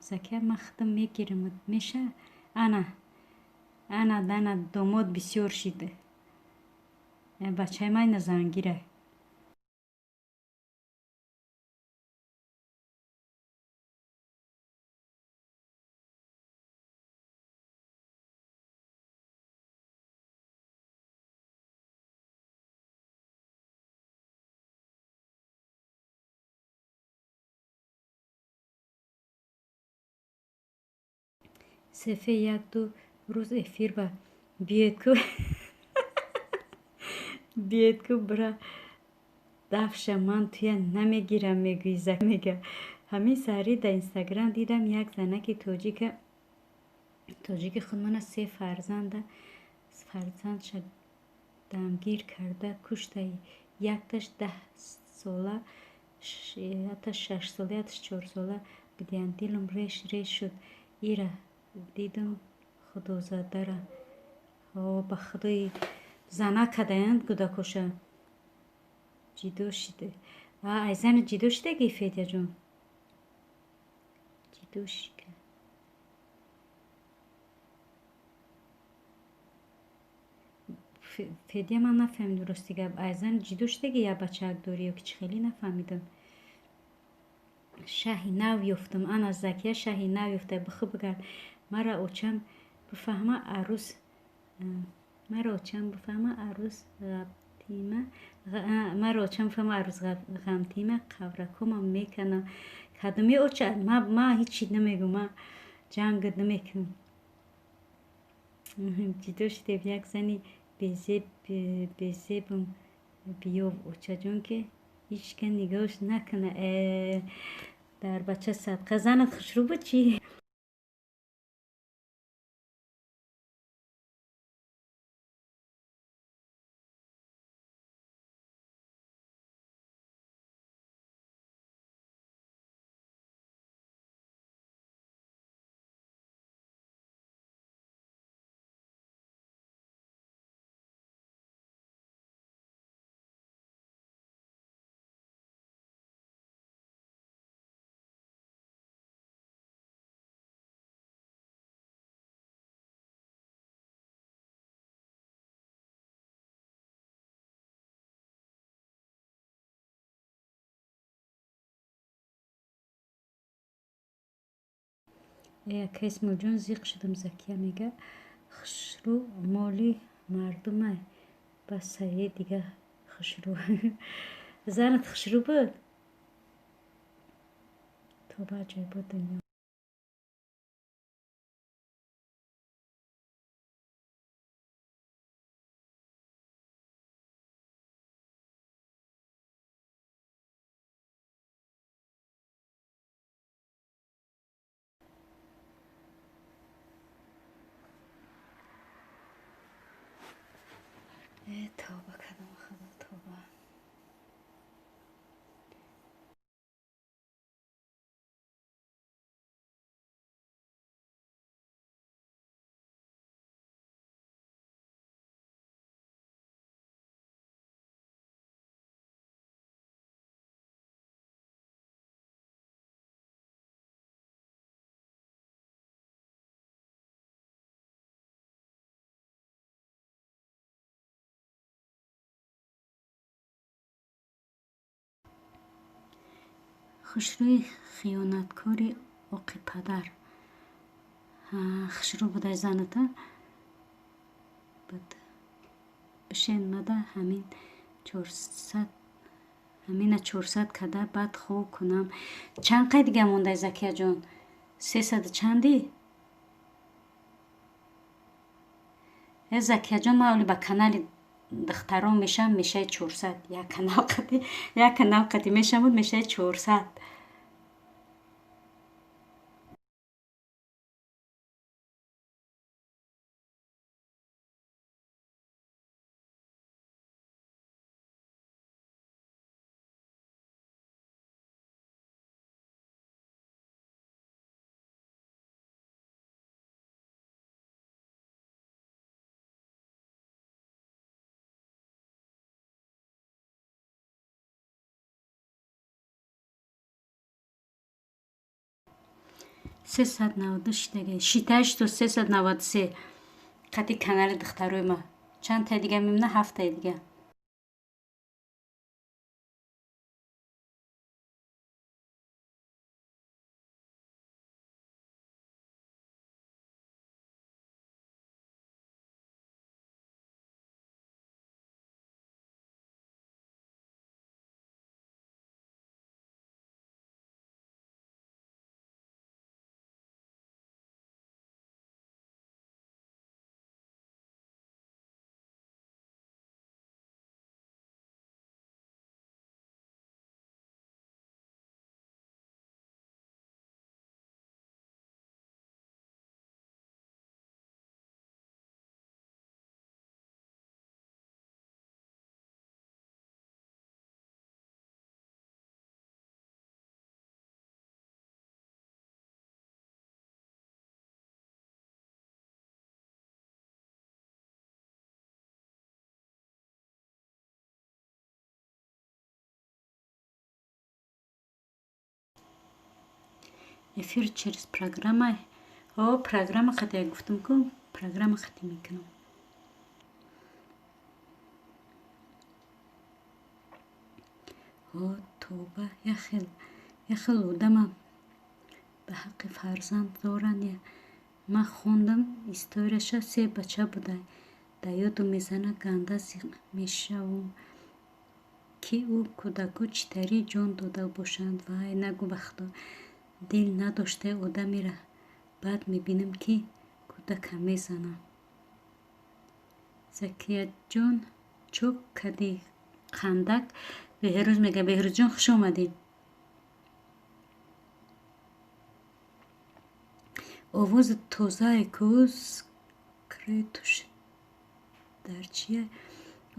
[SPEAKER 1] Закия, ман худам мегирам, меша. Ана, ана, ана, домод бисёр шид. Бачаи ман ина зангира. Сефе як-ду рӯз эфир ба биёед ку, биёед ку, бира дафша, ман туя намегирам, мегӯи зак мега. Ҳамин саҳарӣ дар Инстаграм дидам, як занаки тоҷика, тоҷики худмона, се фарзанда, фарзандша дамгир карда куштай. Якташ 10 сола, якташ 6 сола, якташ 4 сола будиянд. Дилам реш реш шуд, ира дидам, худозадара. Ба худои, зана кардаянд кӯдакоша, ҷидо шида. Ай зани ҷидо шидаги, Федяҷон, ҷидо шида. Федя, ман нафаҳмидам, рости гап, ай зани ҷидо шидаги як бачаак дорӣ ё ки чӣ? Хеле нафаҳмидам. Шаҳи нав ёфтам, ана Закия шаҳи нав ёфта. Бихӯ, бигард. Мара очам бифаҳма, арӯс, маро очам бифаҳма, арӯс ғамтима, маро очам бифаҳма, арӯс ғамтима, қавракомам меканам. Кадоми оча? Ма ҳечи намегӯм, ма ҷангат намекунам. Ҷидо шудем, як зани безебам биёв, очаҷон, ки ҳичка нигоҳш накуна. Э, дар бача садқа, занат хушрӯ буд чӣ? Ака Исмоилҷон, зиқ шудам. Закия мега, хушрӯ моли мардумай, бас, сае дига хушрӯ. Занат хушрӯ буд? Тоба, аҷоибот дунё. Э, тавба кардам, Худо, тавба. Хушрӯи хиёнаткори оқи падар. Хушрӯ будай заната? Буд. Бишен мада, ҳамин 400, ҳамина 400 када, баъд хоб кунам. Чанд қай дига мондай, Закияҷон? Сесаду чанди? Э, Закияҷон, ман оли ба канали духтарон мешавам, мешаи 400. Як канал қати, як канал қати мешавамуд, мешаи 400. 392 шидаги, шиташту 393 қати канали духтарои ма. Чанд таи дига мемона? Ҳафтаи дига. Эфир через программа. О, программа қати гуфтам ку, программа қати мекунам. О, тоба, яхел одама ба ҳаққи фарзанд доранд. Ман хондам историяша, се бача буда. Дар ёдум мезанад, ганда зиқ мешавам, ки ӯ кӯдако чӣ тари ҷон дода бошанд. Вай, нагӯ ба худо, дил надоштаи одамеро баъд мебинам, ки кӯдака мезанад. Закияҷон, чӯ кади қандак? Беҳрӯз мега. Беҳрӯзҷон, хуш омадӣ. Овози тозае ку, секретуш дар чия?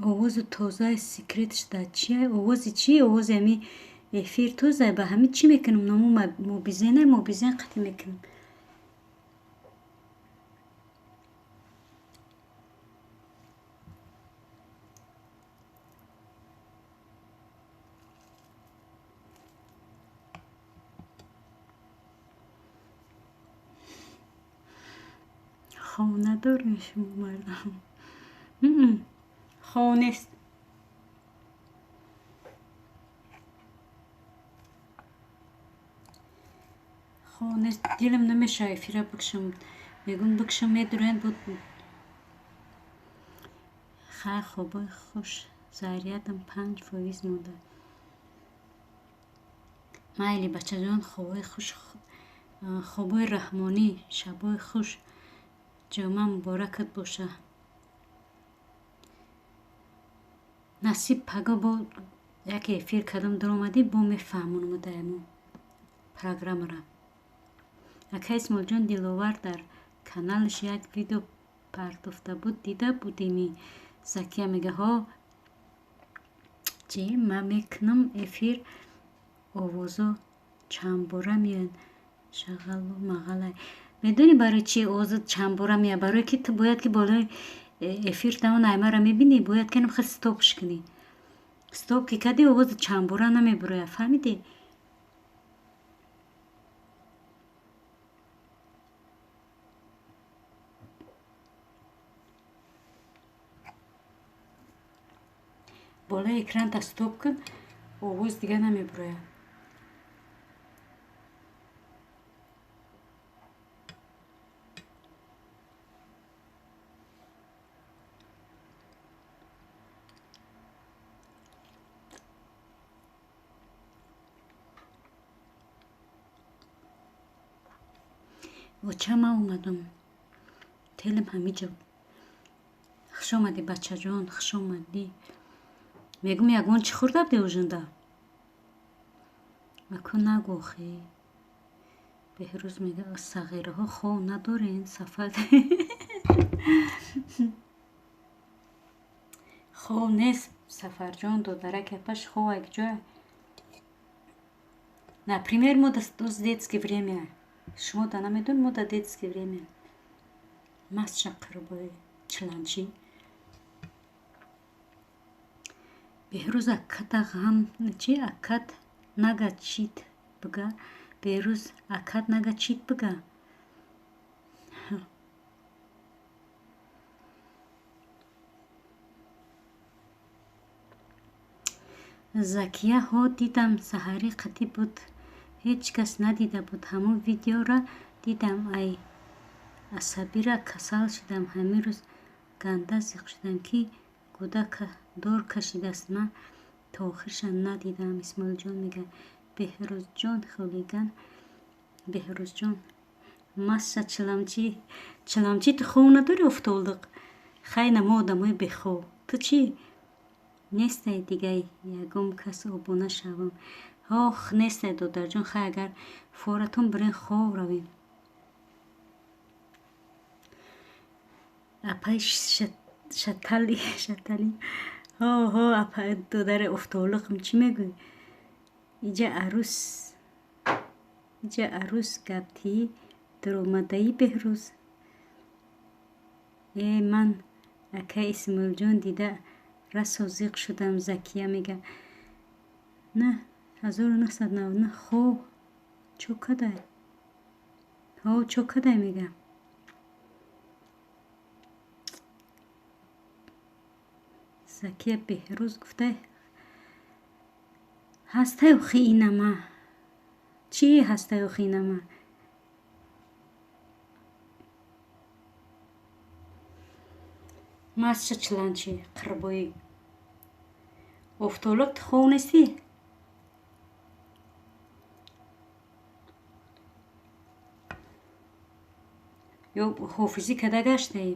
[SPEAKER 1] Овози тозаи секретш дар чия? Овози чӣ? Овози ҳами эфир тозае. Ба ҳами чӣ мекунам? Ному мобизена, мобизен қатӣ мекунам. Хов надорем шумо мардам? Хов нест. Хов нест. Дилам намешава эфира бикшам. Мегӯм бикшам, медурен буд. Хай, хобои хуш, зарядам 5% монда. Майли, бачаҷон, хобои хуш, хобои раҳмонӣ, шабои хуш, ҷома муборакат боша. Насиб, паго бо яке эфир кардам, даромадӣ, бо мефаҳмонам даемо программара. Ака Исмоилҷон, Диловар дар каналаш як видео партофта буд, дида будеми? Закия мега. Ҳо, чӣ ман мекунам эфир, овозо чандбора меоянд, шағалу мағалай. Медонӣ барои чӣ овозо чандбора меояд? Барое ки ту бояд ки болои эфир таон аймаро мебинӣ, бояд ки хел стопш кунӣ. Стоп ки кардӣ, овози чандбора намебурояд, фаҳмидӣ? Болои экранта стоп кун, овоз дига намебурояд. Оча, ман омадам, телам ҳамиҷо. Хуш омадӣ, бачаҷон, хуш омадӣ. Мегӯм, ягон чӣ хӯрда будӣ ужинда? Аку нагӯ охи. Беҳрӯз мега, сағираҳо хов надорен, сафар. Хов нест, Сафарҷон, додарак апаш хов якҷоя. Например, мо доз детский время. Шумо да намедонед, мо да детский время. Масша қурбои чиланчӣ. Беҳрӯз аката ғам чи акат нага чит бига. Беҳрӯз акат нага чит бига. Закия, ҳо, дидам, саҳарӣ қатӣ буд, ҳеҷ кас надида буд. Ҳамон видеора дидам, ай асабира касал шудам. Ҳамин рӯз ганда зиқ шудам, ки гудака дор кашидааст. Ман то охирша надидам. Исмоилҷон мега. Беҳрӯзҷон, хулиган Беҳрӯзҷон, масса чиламчӣ, чиламчӣ, ту хов надорӣ, офтоблиқ? Хайна, мо одамои бехов. Ту чӣ? Нестай дигай ягон кас обуна шавам. Ох, нестай, додарҷон. Хай, агар форатон бирен, хов равем. Апаи шатали, шатали, ҳо ҳо, апа, додари офтоблиқам, чӣ мегӯӣ? Иҷа арӯс, иҷа арӯс гаптӣ дуромадаи Беҳрӯз. Э, ман акаи Исмоилҷон дида расо зиқ шудам. Закия мега. На 1999 хов чӯ кадай? Ҳо, чо кадай мега? Закия Беҳрӯз гуфтай ҳастай охи инама. Чӣ ҳастай охи инама? Масча чиланчи қирбоӣ. Офтолоб ту хов нестӣ? Ё ҳофизӣ када гаштаӣ?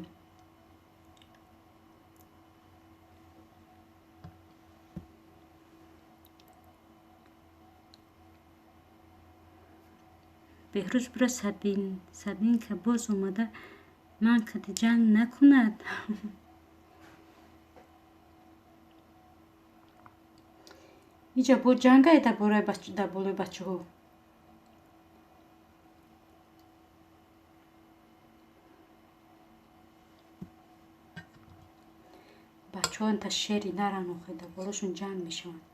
[SPEAKER 1] Беҳрӯз бура Сабинка боз омада ман кади ҷанг накунад. Иҷа бо ҷангае дар болои бачаҳо. Бачаҳо инта шери наран охе, дар болошон ҷанг мешаванд.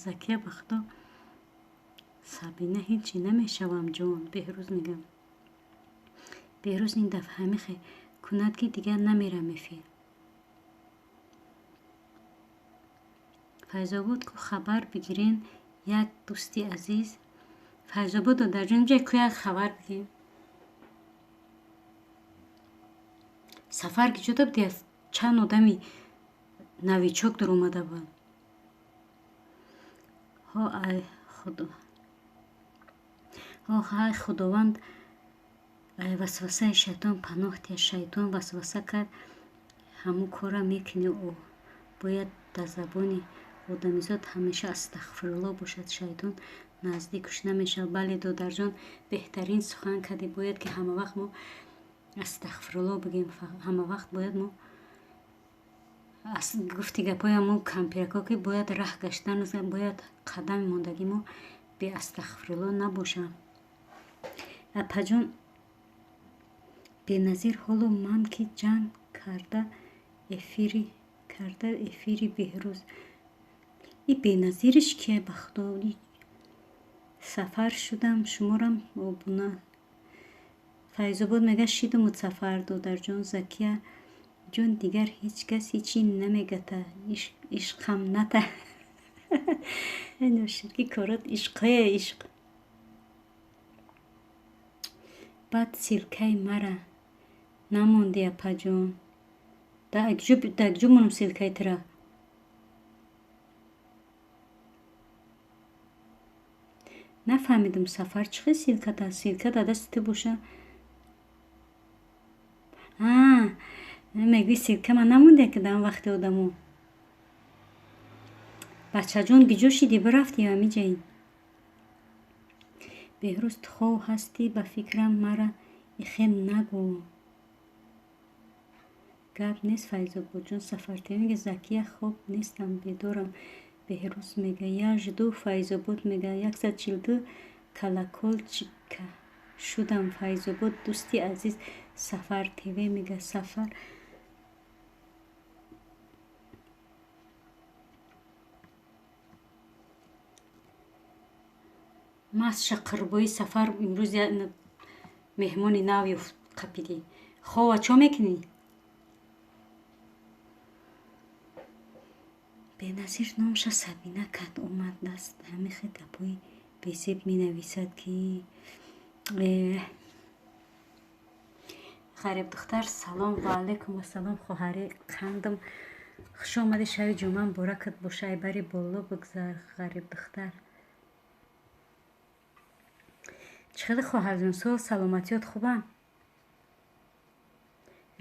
[SPEAKER 1] Закия ба худо Сабина ҳечи намешавам ҷон, Беҳрӯз мегам. Беҳрӯз ин дафъа ҳамихе кунад ки дигар намерам эфир. Файзобод ку хабар бигирен як дӯсти азиз. Файзобод додарҷон ҷай ку як хабар бигирем. Сафар ки ҷуда буди чанд одами новичок дуромада буд. Ҳо ай худо. Ҳо ай Худованд ай васвасаи шайтон паноҳ диҳад. Шайтон васваса кард, ҳамун корра мекунӣ. Бояд дар забони одамизод ҳамеша астағфирулло бошад. Шайтон наздикуш намешавад. Бале додарҷон, беҳтарин сухан кардӣ. Бояд ки ҳамавақт мо астағфирулло бигем. Ҳамавақт бояд мо гуфти гапҳои ҳамун кампирако ки бояд раҳ гаштан, бояд қадами мондагӣ мо бе астағфирулло набошад. Апаҷон Беназир ҳоло ман ки ҷанг карда эфири Беҳрӯз. И Беназириш кия ба худо? Сафар шудам, шуморам обуна. Файзобод мега шидумуд сафар додарҷон. Закия ҷон дигар ҳеҷ кас ҳечи намегата. Ишқам ната. Ноширки корот ишқое ишқ. Баъд силкаи мара намонди апаҷон. Дар куҷо монам силкаи тура? Нафаҳмидам сафар чӣ хел силката? Силка дар дасти ту боша. Мегӯи силка ман намонде ки дар он вақти одамо. Бачаҷон гиҷо шидӣ бирафтӣ ё ҳамиҷаӣ? Беҳрӯз ту хов ҳастӣ ба фикрам мара ихел нагӯ. Гап нест Файзободҷон. Сафартв мега Закия хоб нестам бедорам. Беҳрӯз мега я жду. Файзобод мега 142 колокольчика шудам. Файзобод дӯсти азиз. Сафар ТВ мега сафар масша қирбои сафар имрӯз меҳмони нав ёфт қапидӣ. Хова чо мекунӣ? Беназир номша Сабина кард омадааст. Ҳамихе гапҳои бесеб менависад ки ғарибдухтар салом ва алайкум ассалом хоҳари қандам. Хуш омадӣ шаби ҷумъа муборакат боша. Ай бари боло бигзар ғарибдухтар. Чӣ хеле хоҳарҷон сол саломатиёт хубам?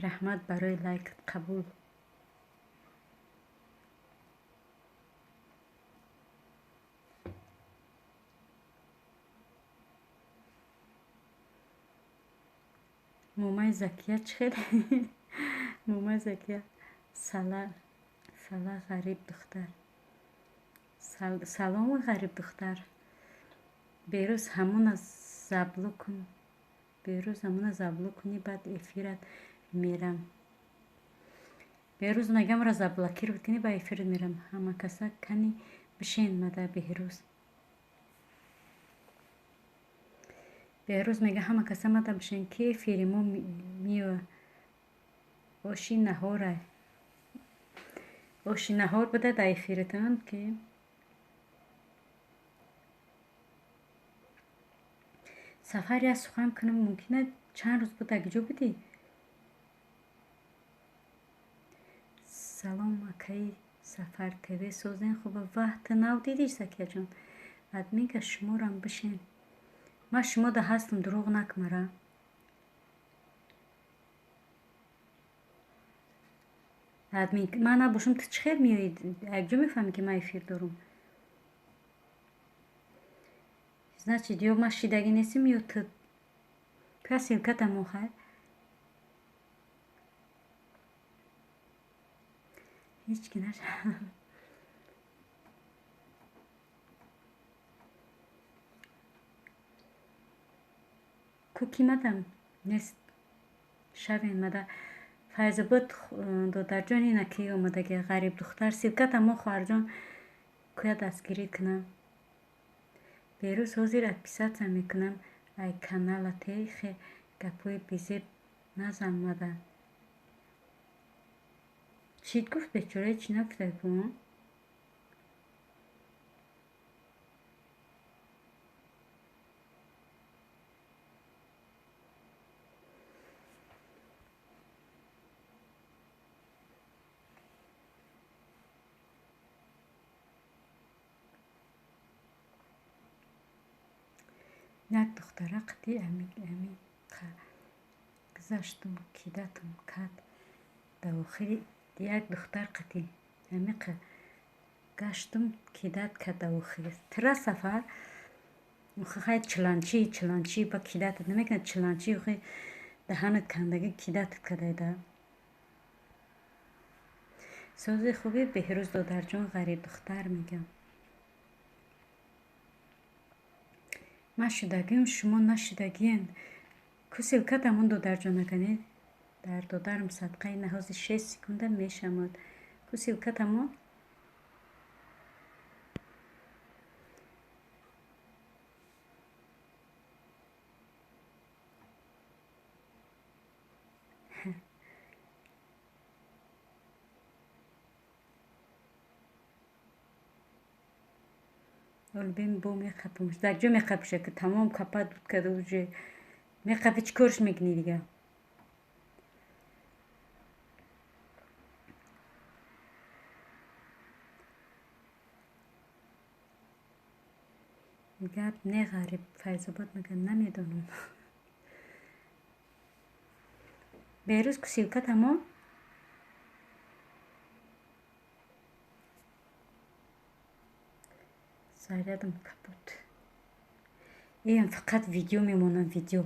[SPEAKER 1] Раҳмат барои лайкат қабул. Момаи Закия чӣ хеле? Момаи Закия сала сала ғарибдухтар. Салом ғарибдухтар. Беҳрӯз ҳамона забло кун. Беҳрӯз ҳамона забло кунӣ баъд эфират Мерам. Беҳрӯз мегам заблокировать кунӣ, ба эфират мерам. Ҳама каса кани бишен мада Беҳрӯз. Беҳрӯз мега ҳама каса мада бишен, ки эфири мо миёя. Оши наҳора. Оши наҳор буда дар эфиритон ки сафар як сухан кунам мумкин аст чанд рӯз буд дар ҷо будӣ? Салом акаи Сафар ТВ созен хуба. Ваҳ, ту нав дидӣ Сакияҷон? Админка шуморам бишен. Ман шумода ҳастам, дурӯғ накмара. Админ ман набошам, ту чӣ хел меоӣ? Якҷо мефаҳмӣ ки ман эфир дорам. Значит, ё ман шидагӣ нестим, ё ту. Кӯя ссылката мохай. Ҳеҷ ки наша. Ку ки мадам нест шавен мада. Файзобод додарҷон ина ки омадаги ғариб духтар. Ссылката мо хоҳарҷон кӯя дастгирӣ кунам. Берӯз ҳозир отписаться мекунам ай каналате хе гапҳои безеб назан мада. Чӣ гуфт бечора, ҳеҷ нагуфта ку? Як духтара қити амиқа гузаштум, кидатум кад. Дар охири як духтар қити амиқа гаштум, кидат кад дар охири. Тира сафар хай чиланчи чиланчи ба кидатат намекунад чиланчи охи даҳанат кандагӣ кидатат кадайда. Сози хуби Беҳрӯз додарҷон ғариб духтар мегам. Ман шудагиам, шумо нашудагиен. Ку ссылкатамон додарҷон наканед? Дар додарам садқаи наҳози 6 секунда мешамад. Ку ссылкатамон? Олбин бо меқапумш. Дар ҷо меқапуша ки тамом капа дуд када уже. Меқапи чӣ корш мекунӣ дига? Гап не ғариб Файзобод мега намедонам. Беҳрӯз ку ссылка тамом? Зарядам капут. Иам фақат видео мемонам видео.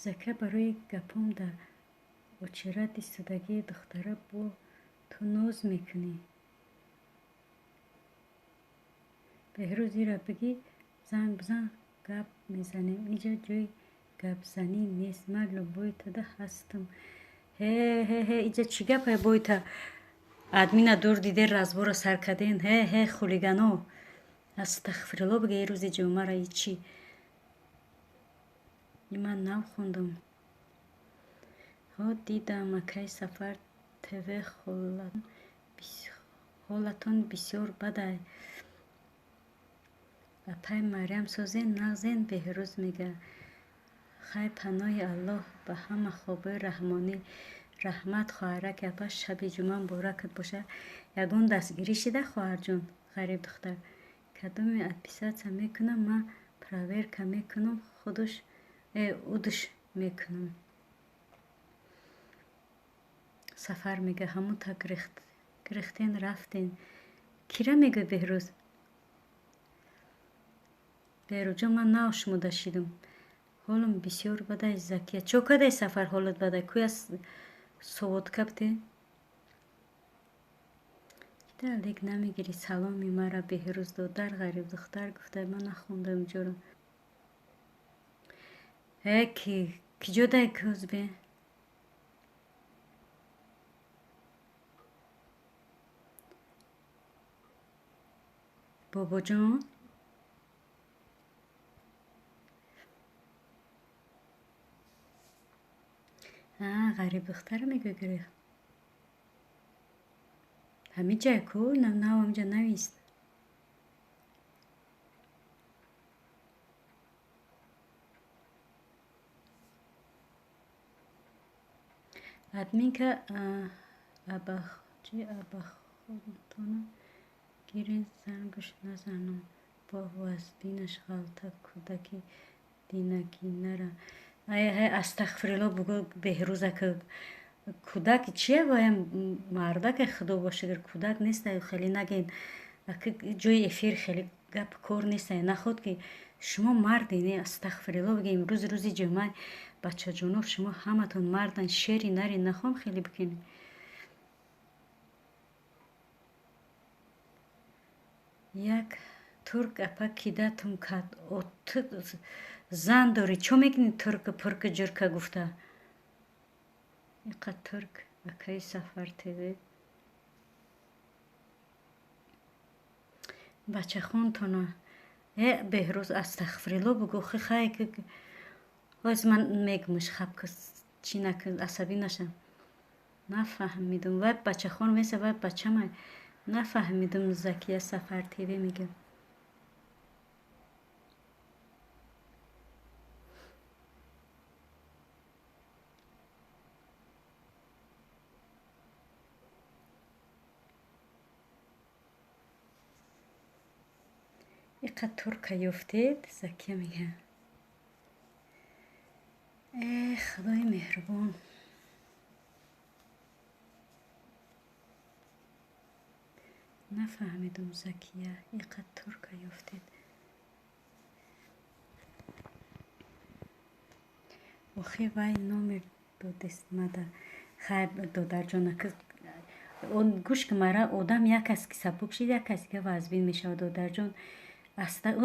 [SPEAKER 1] Зака барои гапом дар очират истодагии духтара бо ту ноз мекунӣ. Беҳрӯз ира бигӣ, занг бизан, гап мезанем. Инҷа ҷои гапзанӣ нест. Ман любойтада ҳастам. Ҳе ҳе ҳе, инҷа чӣ гапае бойта? Админа дур диде, разбора сар карден. Ҳе ҳе, хулигано. Астағфирулло биге, рӯзи ҷумъара и чӣ? И ман нав хондам. Ҳо дидам, акаи Сафар ТВ, ҳолатон бисёр бадай. Апай Марьям созен, нағзен, Беҳрӯз мега. Хай, паноҳи Аллоҳ, ба ҳама хобҳои раҳмонӣ. Раҳмат, хоҳараки апа, шаби ҷумъа муборакат бошад. Ягон дастгирӣ шида, хоҳарҷон, ғариб духтар? Кадоме отписаться мекунам, ман проверка мекунам, худуш удуш мекунам. Сафар мега, ҳамун та гирихтен рафтен. Кира мегӯй, Беҳрӯз? Беҳрӯзҷон, ман нав шумода шидам. Ҳолам бисёр бадай, Закия. Чо кадай, Сафар, ҳолат бадай? Кӯя соводка бте? Кида лек намегирӣ саломи мара, Беҳрӯз додар, ғариб духтар гуфта, ман нахондам инҷоро. Э, ки киҷо дай кӯзбе? Бобоҷон? А, ғариб духтара мегӯй гирифт. Ҳамин ҷай ку, нав ҳаминҷа навист. Админка абахотона гирен, зангуш назанам, бо вазбинаш ғалта кӯдаки динагинара. Ай ай, астағфирулло бугӯ, Беҳрӯза, кӯдак чия, ваям мардака, худо бошагар, кӯдак нест, хеле наген. Ҷои эфир хеле гап кор нест, наход ки шумо марден, астағфирулло биге, имрӯз рӯзи ҷумъа, бачаҷоно, шумо ҳаматон мардан, шери нари нахом хеле бикунед. Як турк апа кидатум кард. Ту зан дорӣ, чо мекунӣ турка пурка ҷурка гуфта? Иқа турк, акаи Сафар ТВ. Бачахонтона. Э, Беҳрӯз, астағфирулло бугӯ, хи хай, ҳоз ман мегумш, хаб чӣ накун, асабӣ нашам. Нафаҳмидум. Вай бачахон меса, вай бачамай. Нафаҳмидум, Закия Сафар ТВ мегӯ. Иқа турка ёфтед, Закия мега. Э, худои меҳрубон. Нафаҳмидум, Закия, иқа турка ёфтед. Охи вай номер додест мада. Хай, додарҷон, гӯш ки, мара одам як кас ки сабук шид, як кас дига вазбин мешавад, додарҷон.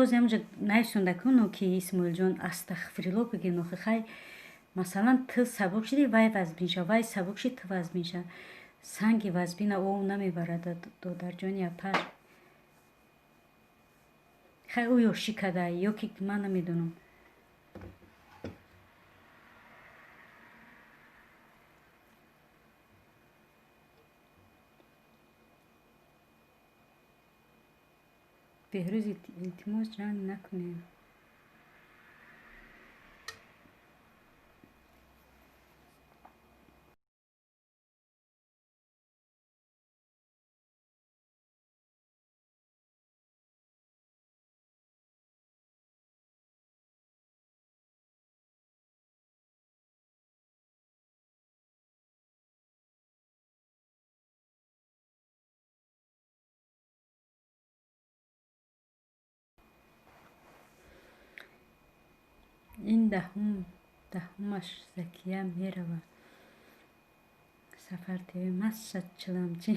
[SPEAKER 1] Оз ҳамҷа нависонда куну ки Исмоилҷон, астағфирулло бигӯ, охи хай, масалан, ту сабук шидӣ, вай вазбин шав, вай сабук шид, ту вазбин шав. Санги вазбина ов намебарад, додарҷони апар. Хай, ӯ ёшӣ када ё ки ман намедонам. Беҳрӯз, илтимос, ҷанг накунем. Ин даҳум Даҳумаш Закия мерава. Сафар ТВ масша чиламчи.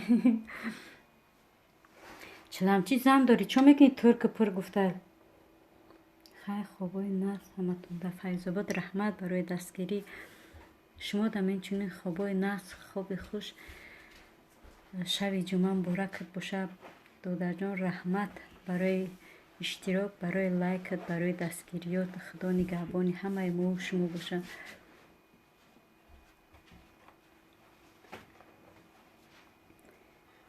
[SPEAKER 1] Чиламчи зан дорӣ, чо мекунӣ турку пур гуфта? Хай, хобои нағз ҳаматон дар Файзобод. Раҳмат барои дастгирӣ. Шумо дам инчунин хобои нағз, хоби хуш. Шаби ҷумъа муборакат бошад, додарҷон. Раҳмат барои иштирок, барои лайкат, барои дастгириёт. Худо нигаҳбони ҳамаи мо шумо бошад.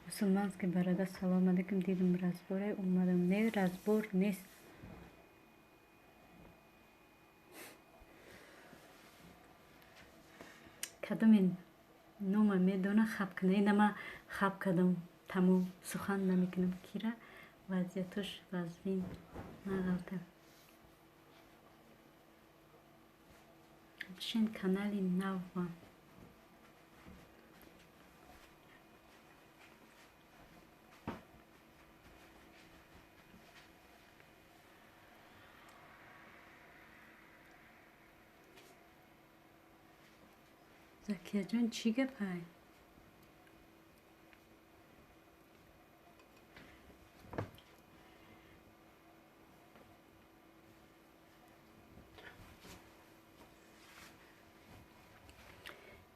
[SPEAKER 1] Мусулманский бародар, салом алейкум. Дидум разборе омадам. Не, разбор нест. Кадоме нома медона, хаб кунад. Ина ма хаб кардам, тамом, сухан намекунам. Кира вазъиятош вазнин нағалта. Бишин канали навва. Закияҷон, чӣ гапай?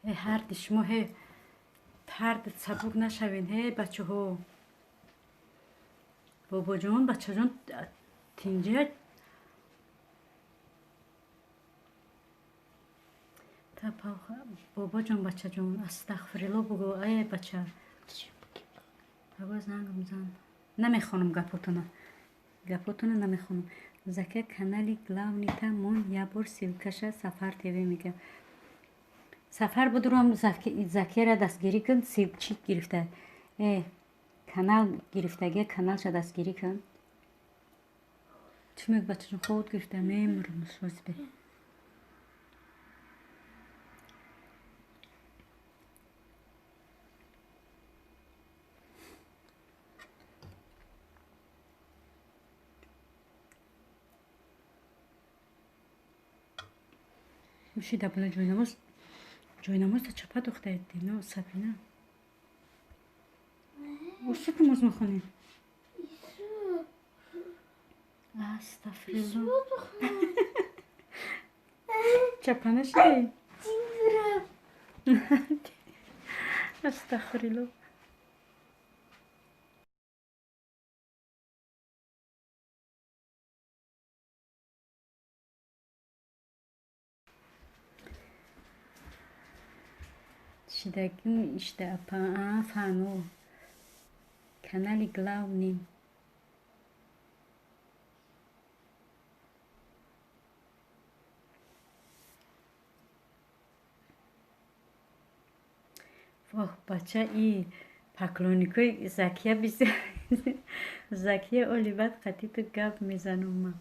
[SPEAKER 1] Э, ҳарди шумо ҳе ҳарди сабук нашавен, ҳе бачаҳо. Бобоҷон, бачаҷон, тинҷа. Бобоҷон, бачаҷон, астағфирилло бугӯ, э бача. Бабо зангам зан. Намехонам гапотона. Гапотона намехонам. Закия, канали главнита мон ябор ссылкаша Сафар ТВ мега. Сафар будурам Закияра дастгирӣ кун, чӣ гирифта? Э, канал гирифтагия, каналша дастгирӣ кун. Чӣ мегӯ, бачаҷон, хобот гирифта, мемурам шозбе. Муши дабла ҷойнамоз, ҷойнамозда чапа духтаед, дино Сабина. Усу намоз мехонем. Астағфирулло. Чапа нашидаи? Астағфирулло. Шидагим ишта апа, фаҳмо. Канали главный. Воҳ, бача, и поклонникои Закия бисёр. Закия, оли баъд қатъи ту гап мезанам ман.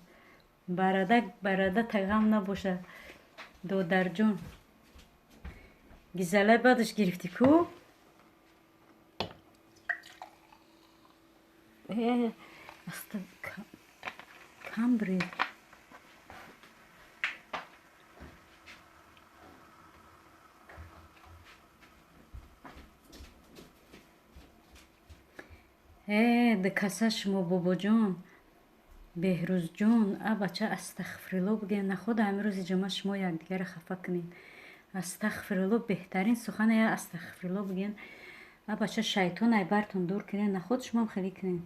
[SPEAKER 1] Барада, барада тағам набошад. Додарҷон. Гизалай баъдаш гирифтӣ ку? Э, аста кам бред. Э, дикаса шумо, бобоҷон, Беҳрӯзҷон, а бача, астағфирилло бигӯед, находа ҳамин рӯзи ҷумъа шумо якдигарро хафа кунед. Астағфирилло беҳтарин сухане, я астағфирилло бигӯед. А бача, шайтон ай бартон дур кунед, наход шумоам хеле кунед.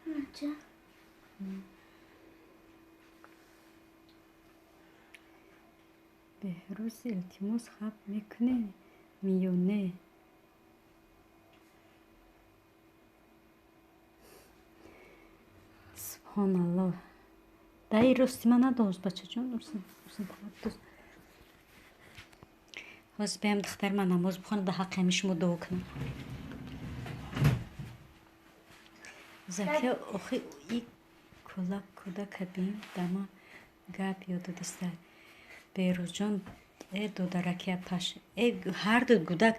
[SPEAKER 2] Нача.
[SPEAKER 1] Беҳрӯз, илтимос, хаб мекунӣ ё не? Субҳоналлоҳ. Даи рости ман надошт, бачаҷон. Ҳозир биям, духтари ман намоз бихонад, да ҳаққи ҳамин шумо дуо кунам. Закия, охи и кӯдака бин, дама гап ёд додиста. Беҳрӯзҷон, Э додараки апаш, э ҳарду гудак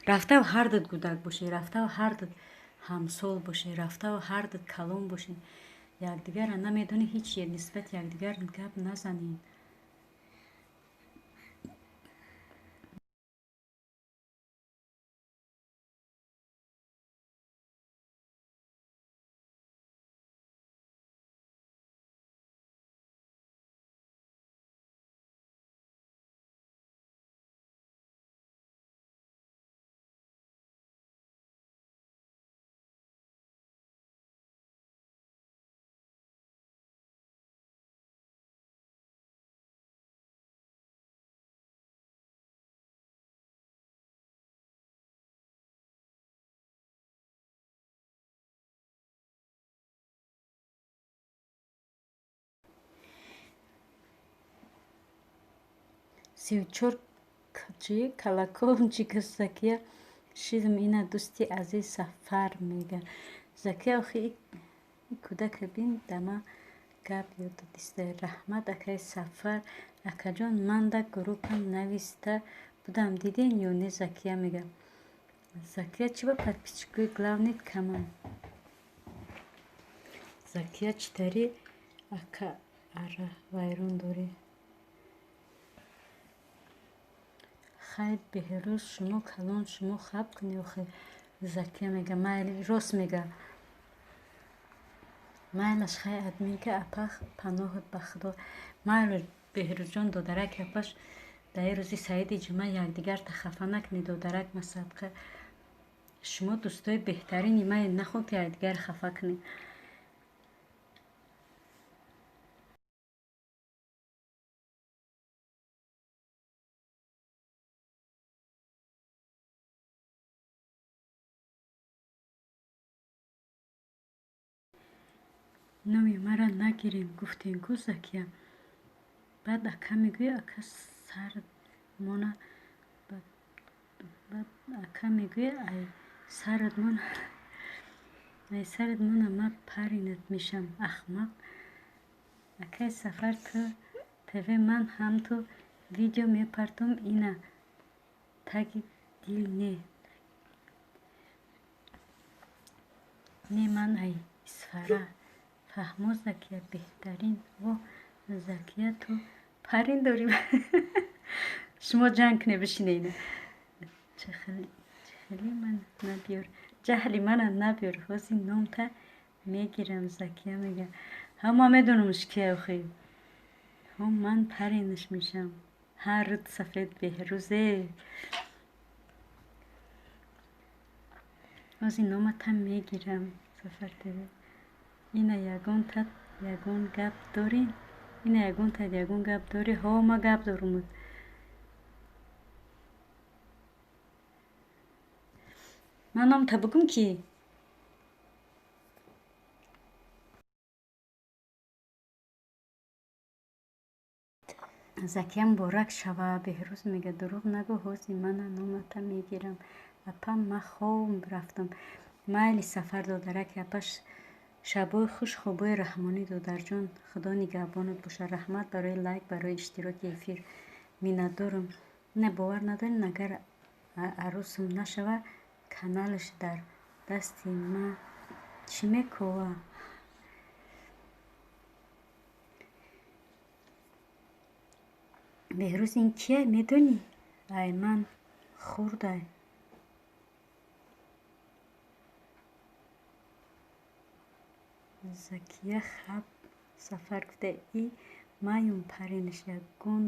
[SPEAKER 1] рафтав, ҳарду гудак бошед, рафтав ҳарду ҳамсол бошед, рафтав ҳарду калон бошед, якдигарро намедонед, ҳеҷ нисбати якдигар гап назанед. 34 чи колокольчика Закия шидм, ина дӯсти азиз Сафар мега. Закия, охи и кӯдака бин, дама гап ёд додиста. Раҳмат, акаи Сафар. Акаҷон, ман да группа нависта будам, диден ё не? Закия мега. Закия, чӣ ба подписчикои главный камам? Закия, чӣ тари ака ара вайрон дорӣ? Хайр, Беҳрӯз, шумо калон, шумо хаб кунед охи. Закия мега, майли, рост мега. Майлаш, хай, админка апах, паноҳат ба Худо. Майли, Беҳрӯзҷон, додарак апаш, дар ин рӯзи саиди ҷумъа якдигарта хафа накунед, додарак ма садқа. Шумо дӯстои беҳтарини мае, нахоҳед ки якдигар хафа кунед. Номи маро нагирем гуфтем ку, Закия. Баъд ака мегӯӣ, ака сармона, баъд ака мегӯӣ, ай сарат мона, ай сарат мона, ман паринат мешам, ахмақ. Акаи Сафар ту ТВ, ман ҳам ту видео мепартом, ина таги дил не. Не, ман ай Исфара. Фаҳмо, Закия, беҳтарин. Во, Закия, ту парин дорӣ. Шумо ҷанг кунед, бишинед. Чихели ман набиёр. Ҷаҳли мана набиёр. Ҳозир номта мегирам, Закия мега. Ҳа, ман медонамш кия охи. Ҳо, ман паринаш мешам. Ҳа, руд сафед Беҳрӯзе. Ҳозир номата мегирам, Сафар ТВ. Ина ягонта ягон гап дорӣ? Ина ягонта ягон гап дорӣ? Ҳо, ма гап дорум. Ман номта бугум ки? Закия, муборак шава, Беҳрӯз мега. Дурӯғ нагӯ, ҳозир мана номата мегирам. Апа, ман хоб рафтам. Майли, Сафар додараки апаш, шабои хуш, хобои раҳмонӣ, додарҷон, Худо нигаҳбонат бошад. Раҳмат барои лайк, барои иштироки эфир. Миннатдорам. Не, бовар надорем, агар арӯсам нашава, каналаш дар дасти ма чӣ мекова? Беҳрӯз, ин кия медонӣ? Ай ман хурдай. Закия хаб Сафар гуфта, и маюм паринаш ягон,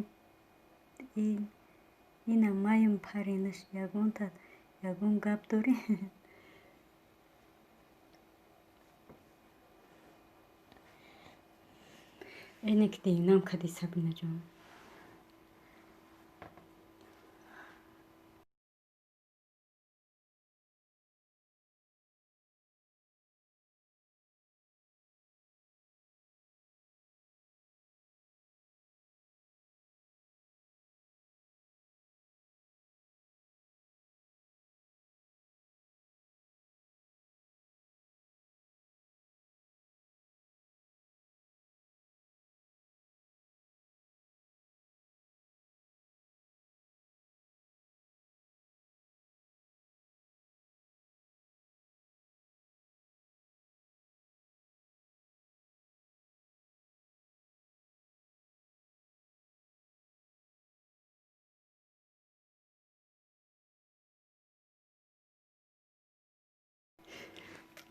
[SPEAKER 1] ина маюм паринаш ягонта ягон гап дорӣ? Эне ки динам кади, Сабинаҷон.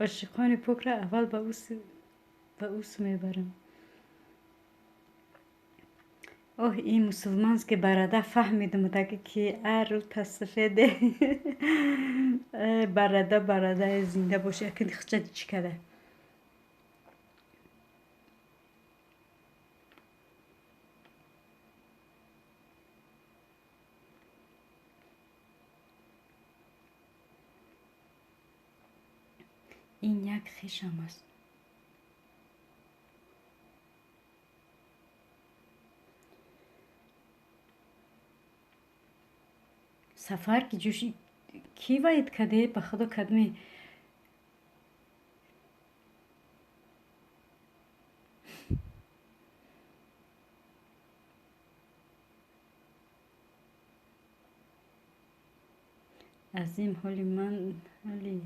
[SPEAKER 1] Ошиқони покра аввал ба ӯ мебарам. Оҳ, ин мусулманский барада фаҳмидам таки ки ару тасафеде. Барада, барада, зинда боши. Акин хча чӣ када? Ин як хешам аст. Сафар ки ҷӯши кӣ ваид каде? Ба худо кадми азим ҳоли ман ҳоли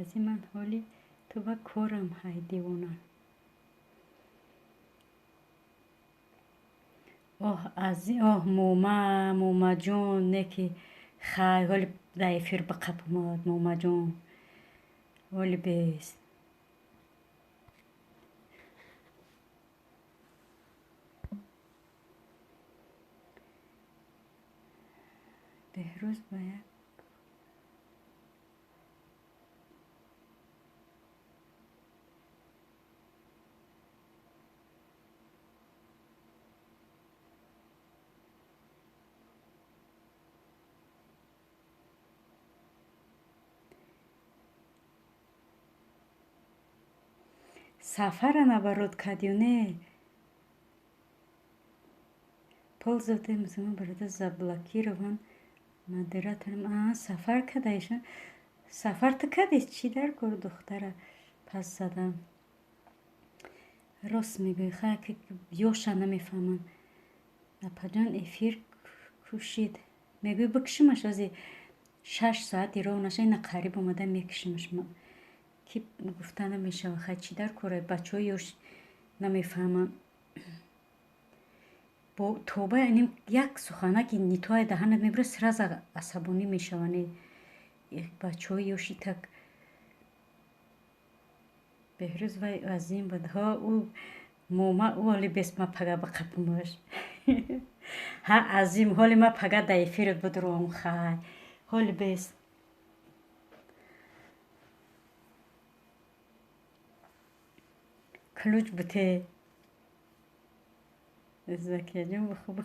[SPEAKER 1] азим ман ҳоли ту ба корам ҳай девона. Оҳ, оҳ, мома, момаҷон, не ки хай ҳоли дар эфир биқапумад, момаҷон. Ҳоли бест. Беҳрӯз ба як сафара наоборот кад ё не? Пользователь мусулман бародар заблокирован модераторам. А, сафар кадаишон. Сафар ту кади? Чӣ дар кор духтара пас задам? Рост мегӯӣ, хай ки ёша намефаҳманд. Апаҷон эфир кушид. Мегӯӣ бикушимаш ози 6 соати роҳ наша, ина қариб омада мекушимаш. Ки гуфта намешава, хай чӣ дар кора бачаҳои ёш намефаҳманд. Бо тоба ним як суханаки нитои даҳанат мебурад, сразу асабонӣ мешаванд. Бачаҳои ёши так Беҳрӯз вай азим буд. Ҳо, ӯ мома, ӯ ҳоли бес ма пага биқапумаш. Ҳа, азим, ҳоли ма пага дар эфират будуром, хай. Ҳоли бес. Ключ буте. Закияҷон бихуб.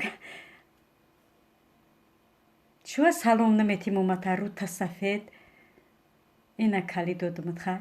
[SPEAKER 1] Чӯа салом наметӣ момата рӯта сафед? Ина калид додумат, хай.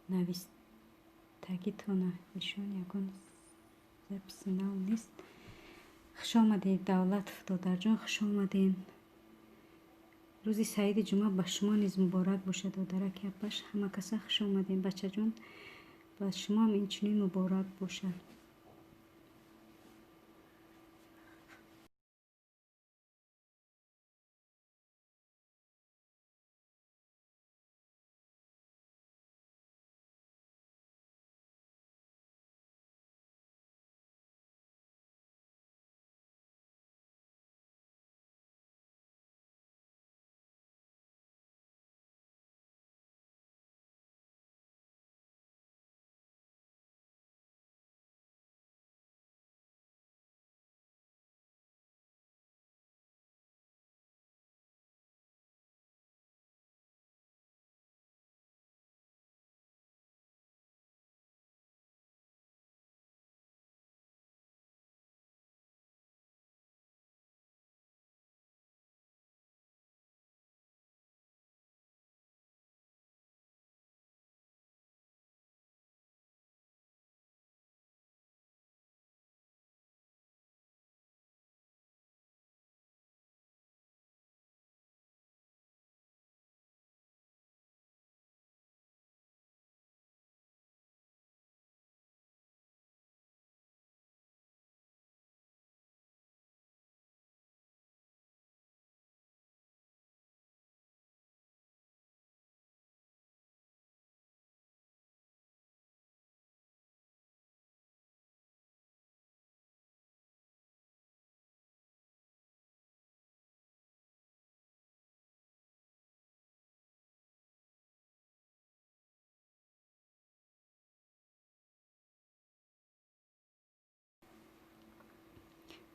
[SPEAKER 1] Навистагитона нишон, ягон записи нав нест. Хуш омадед, Давлатов додарҷон, хуш омадед. Рӯзи саиди ҷумъа ба шумо низ муборак бошад, додараки апаш. Ҳама каса хуш омадед, бачаҷон, ба шумоам инчунин муборак бошад.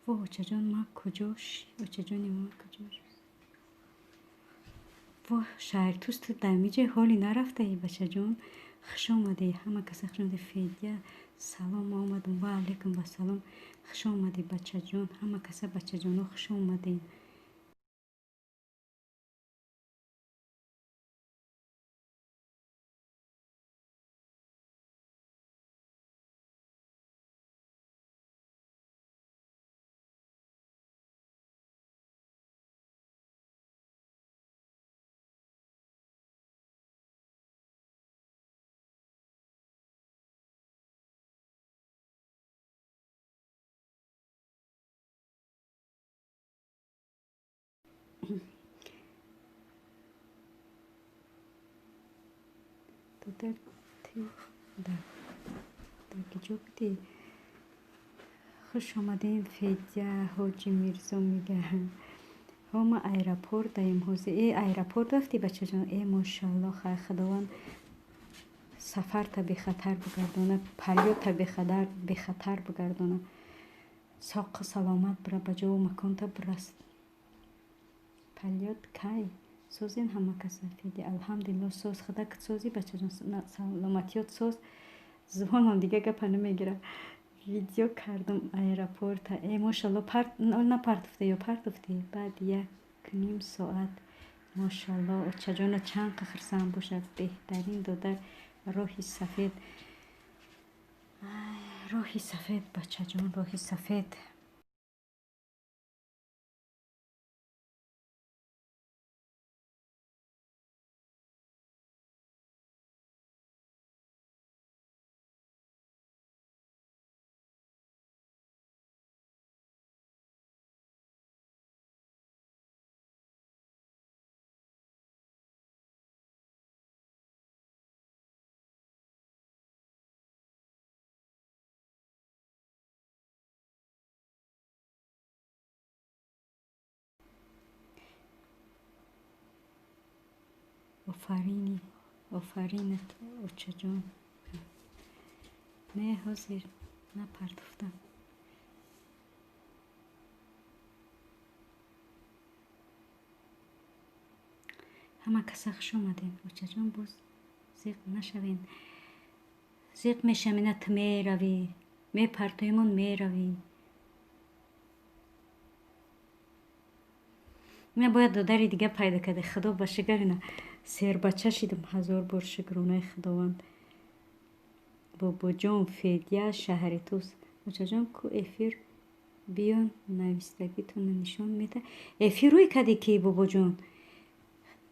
[SPEAKER 1] Во, очаҷон, ма куҷош? Очаҷони ма куҷош? Во, Шаҳртуз, ту дар миҷа ҳоле нарафтаӣ, бачаҷон? Хуш омадӣ, ҳама каса хуш омадӣ. Федя, салом, омадам. Ва алайкум вассалом. Хуш омадӣ, бачаҷон, ҳама каса бачаҷоно хуш омадед. Додар, ти дар киҷо будӣ? Хуш омадем, Федя Ҳоҷи Мирзо мега. Ҳо, ма аэропорт даем ҳозир. Э, аэропорт рафтӣ, бачаҷон? Э, мошалло, хай Худованд сафарта бехатар бигардона, полёта бехатар бигардона. Соқу саломат бира, ба ҷову маконта бирас. Полёт кай? Созен ҳама каса, Федя? Алҳамдулилло, соз. Худак созӣ, бачаҷон, саломатиёт соз. Зубонам дига гапа намегира. Видео кардам аэропорта. Э, мошалло, напартуфтӣ ё партуфтӣ? Баъд 1.5 соат. Мошалло, очаҷоно чанд қа хурсанд бошад. Беҳтарин додар, роҳи сафед. Роҳи сафед, бачаҷон, роҳи сафед. Офарини, офаринат, очаҷон. Не, ҳозир напартуфтам. Ҳама каса хуш омадем. Очаҷон, боз зиқ нашавем. Зиқ мешавем, ту меравӣ. Мепартоемон, меравӣ. Ина бояд додари дига пайдо карда. Худо ба шукр, ина сербача шидам, ҳазор бор шукронаи Худованд. Бобоҷон Федя шаҳри Тус. Очаҷон, ку эфир биё, навистагитонро нишон меда. Эфир рӯй кади ки, бобоҷон?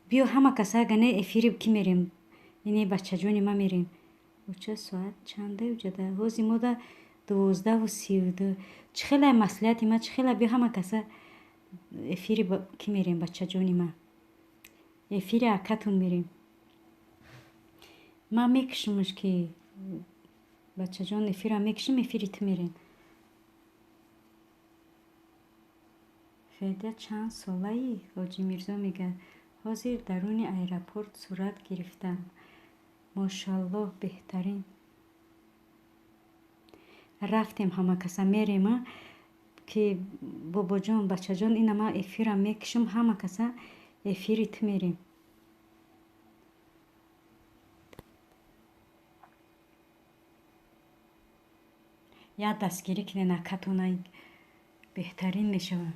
[SPEAKER 1] Биё, ҳама каса гане эфири ки мерем? Ине бачаҷони ма мерем. Оча, соат чанде уҷада? Ҳози мода 12:32. Чӣ хела маслиҳати ма, чӣ хела? Биё, ҳама каса эфири ки мерем, бачаҷони ма? Эфири акатон мерем. Ман мекушамш ки, бачаҷон, эфирам мекушам, эфири ту мерем. Федя чанд солаӣ? Ҳоҷи Мирзо мегӯяд: ҳозир даруни аэропорт сурат гирифтам. Мошаллоҳ, беҳтарин. Рафтем, ҳама каса мерем, а ки, бобоҷон, бачаҷон, ина ман эфирам мекушам, ҳама каса эфири ту мерем. Як дастгирӣ кунед акатона, беҳтарин мешавад.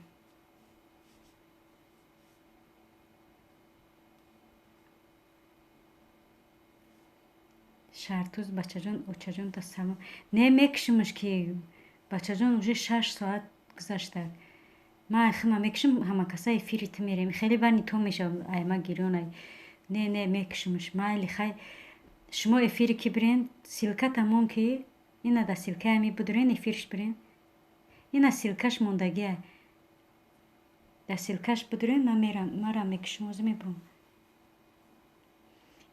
[SPEAKER 1] Шартуз бачаҷон, очаҷон та салом. Не, мекушимш ки, бачаҷон, уже 6 соат гузашта. Ман хима мекушам, ҳама каса эфири ту мерем. Хеле ба нито мешавам, ай ма гирёнай. Не, не, мекушимш. Майли, хай, шумо эфири ки бирен, ссылка тамом ки, ина да ссылка ами будурен, эфирш бирен. Ина ссылка ш мондагиа. Да ссылка ш будурен, ман мерам, марам мекушам, озу мебурам.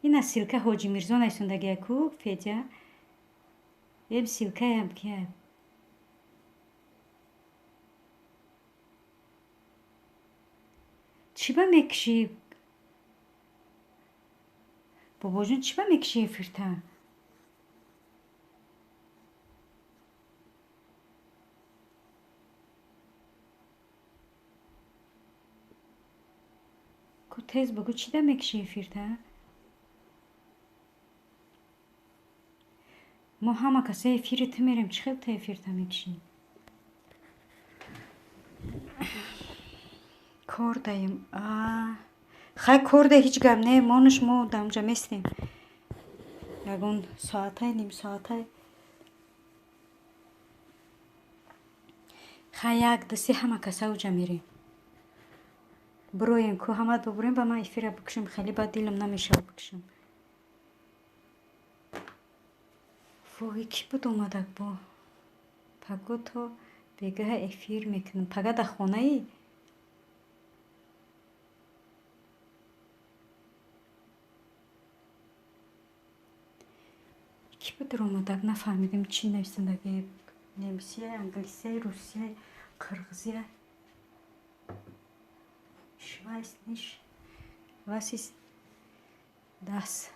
[SPEAKER 1] Ина ссылка Ҳоҷи Мирзо нависондагиа ку, Федя. Эм ссылка ям кия? Чӣ ба мекушӣ? Бобоҷон, чӣ ба мекушӣ эфирта? Ку, тез бугӯ, чӣ да мекушӣ эфирта? Мо ҳама каса эфири ту мерем, чӣ хел ту эфирта мекушӣ? Кор даем. Хай, кор да, ҳеҷ гап не, монуш, мо дар онҷа местем. Ягон соатай, ним соатай. Хай, як, ду, се, ҳама каса уҷа мерем. Бироем ку, ҳама бубурем, ба ман эфира бикушам, хеле бад дилам намешавад бикушам. Воҳи, кӣ буд омадак бо? Паго то бегаҳа эфир мекунам. Пага дар хонаӣ? Кӣ буд омадак, нафаҳмидем, чӣ нависандаги. Немисия, англисия, русия, қирғизия. Ich weiß nicht, was ist das.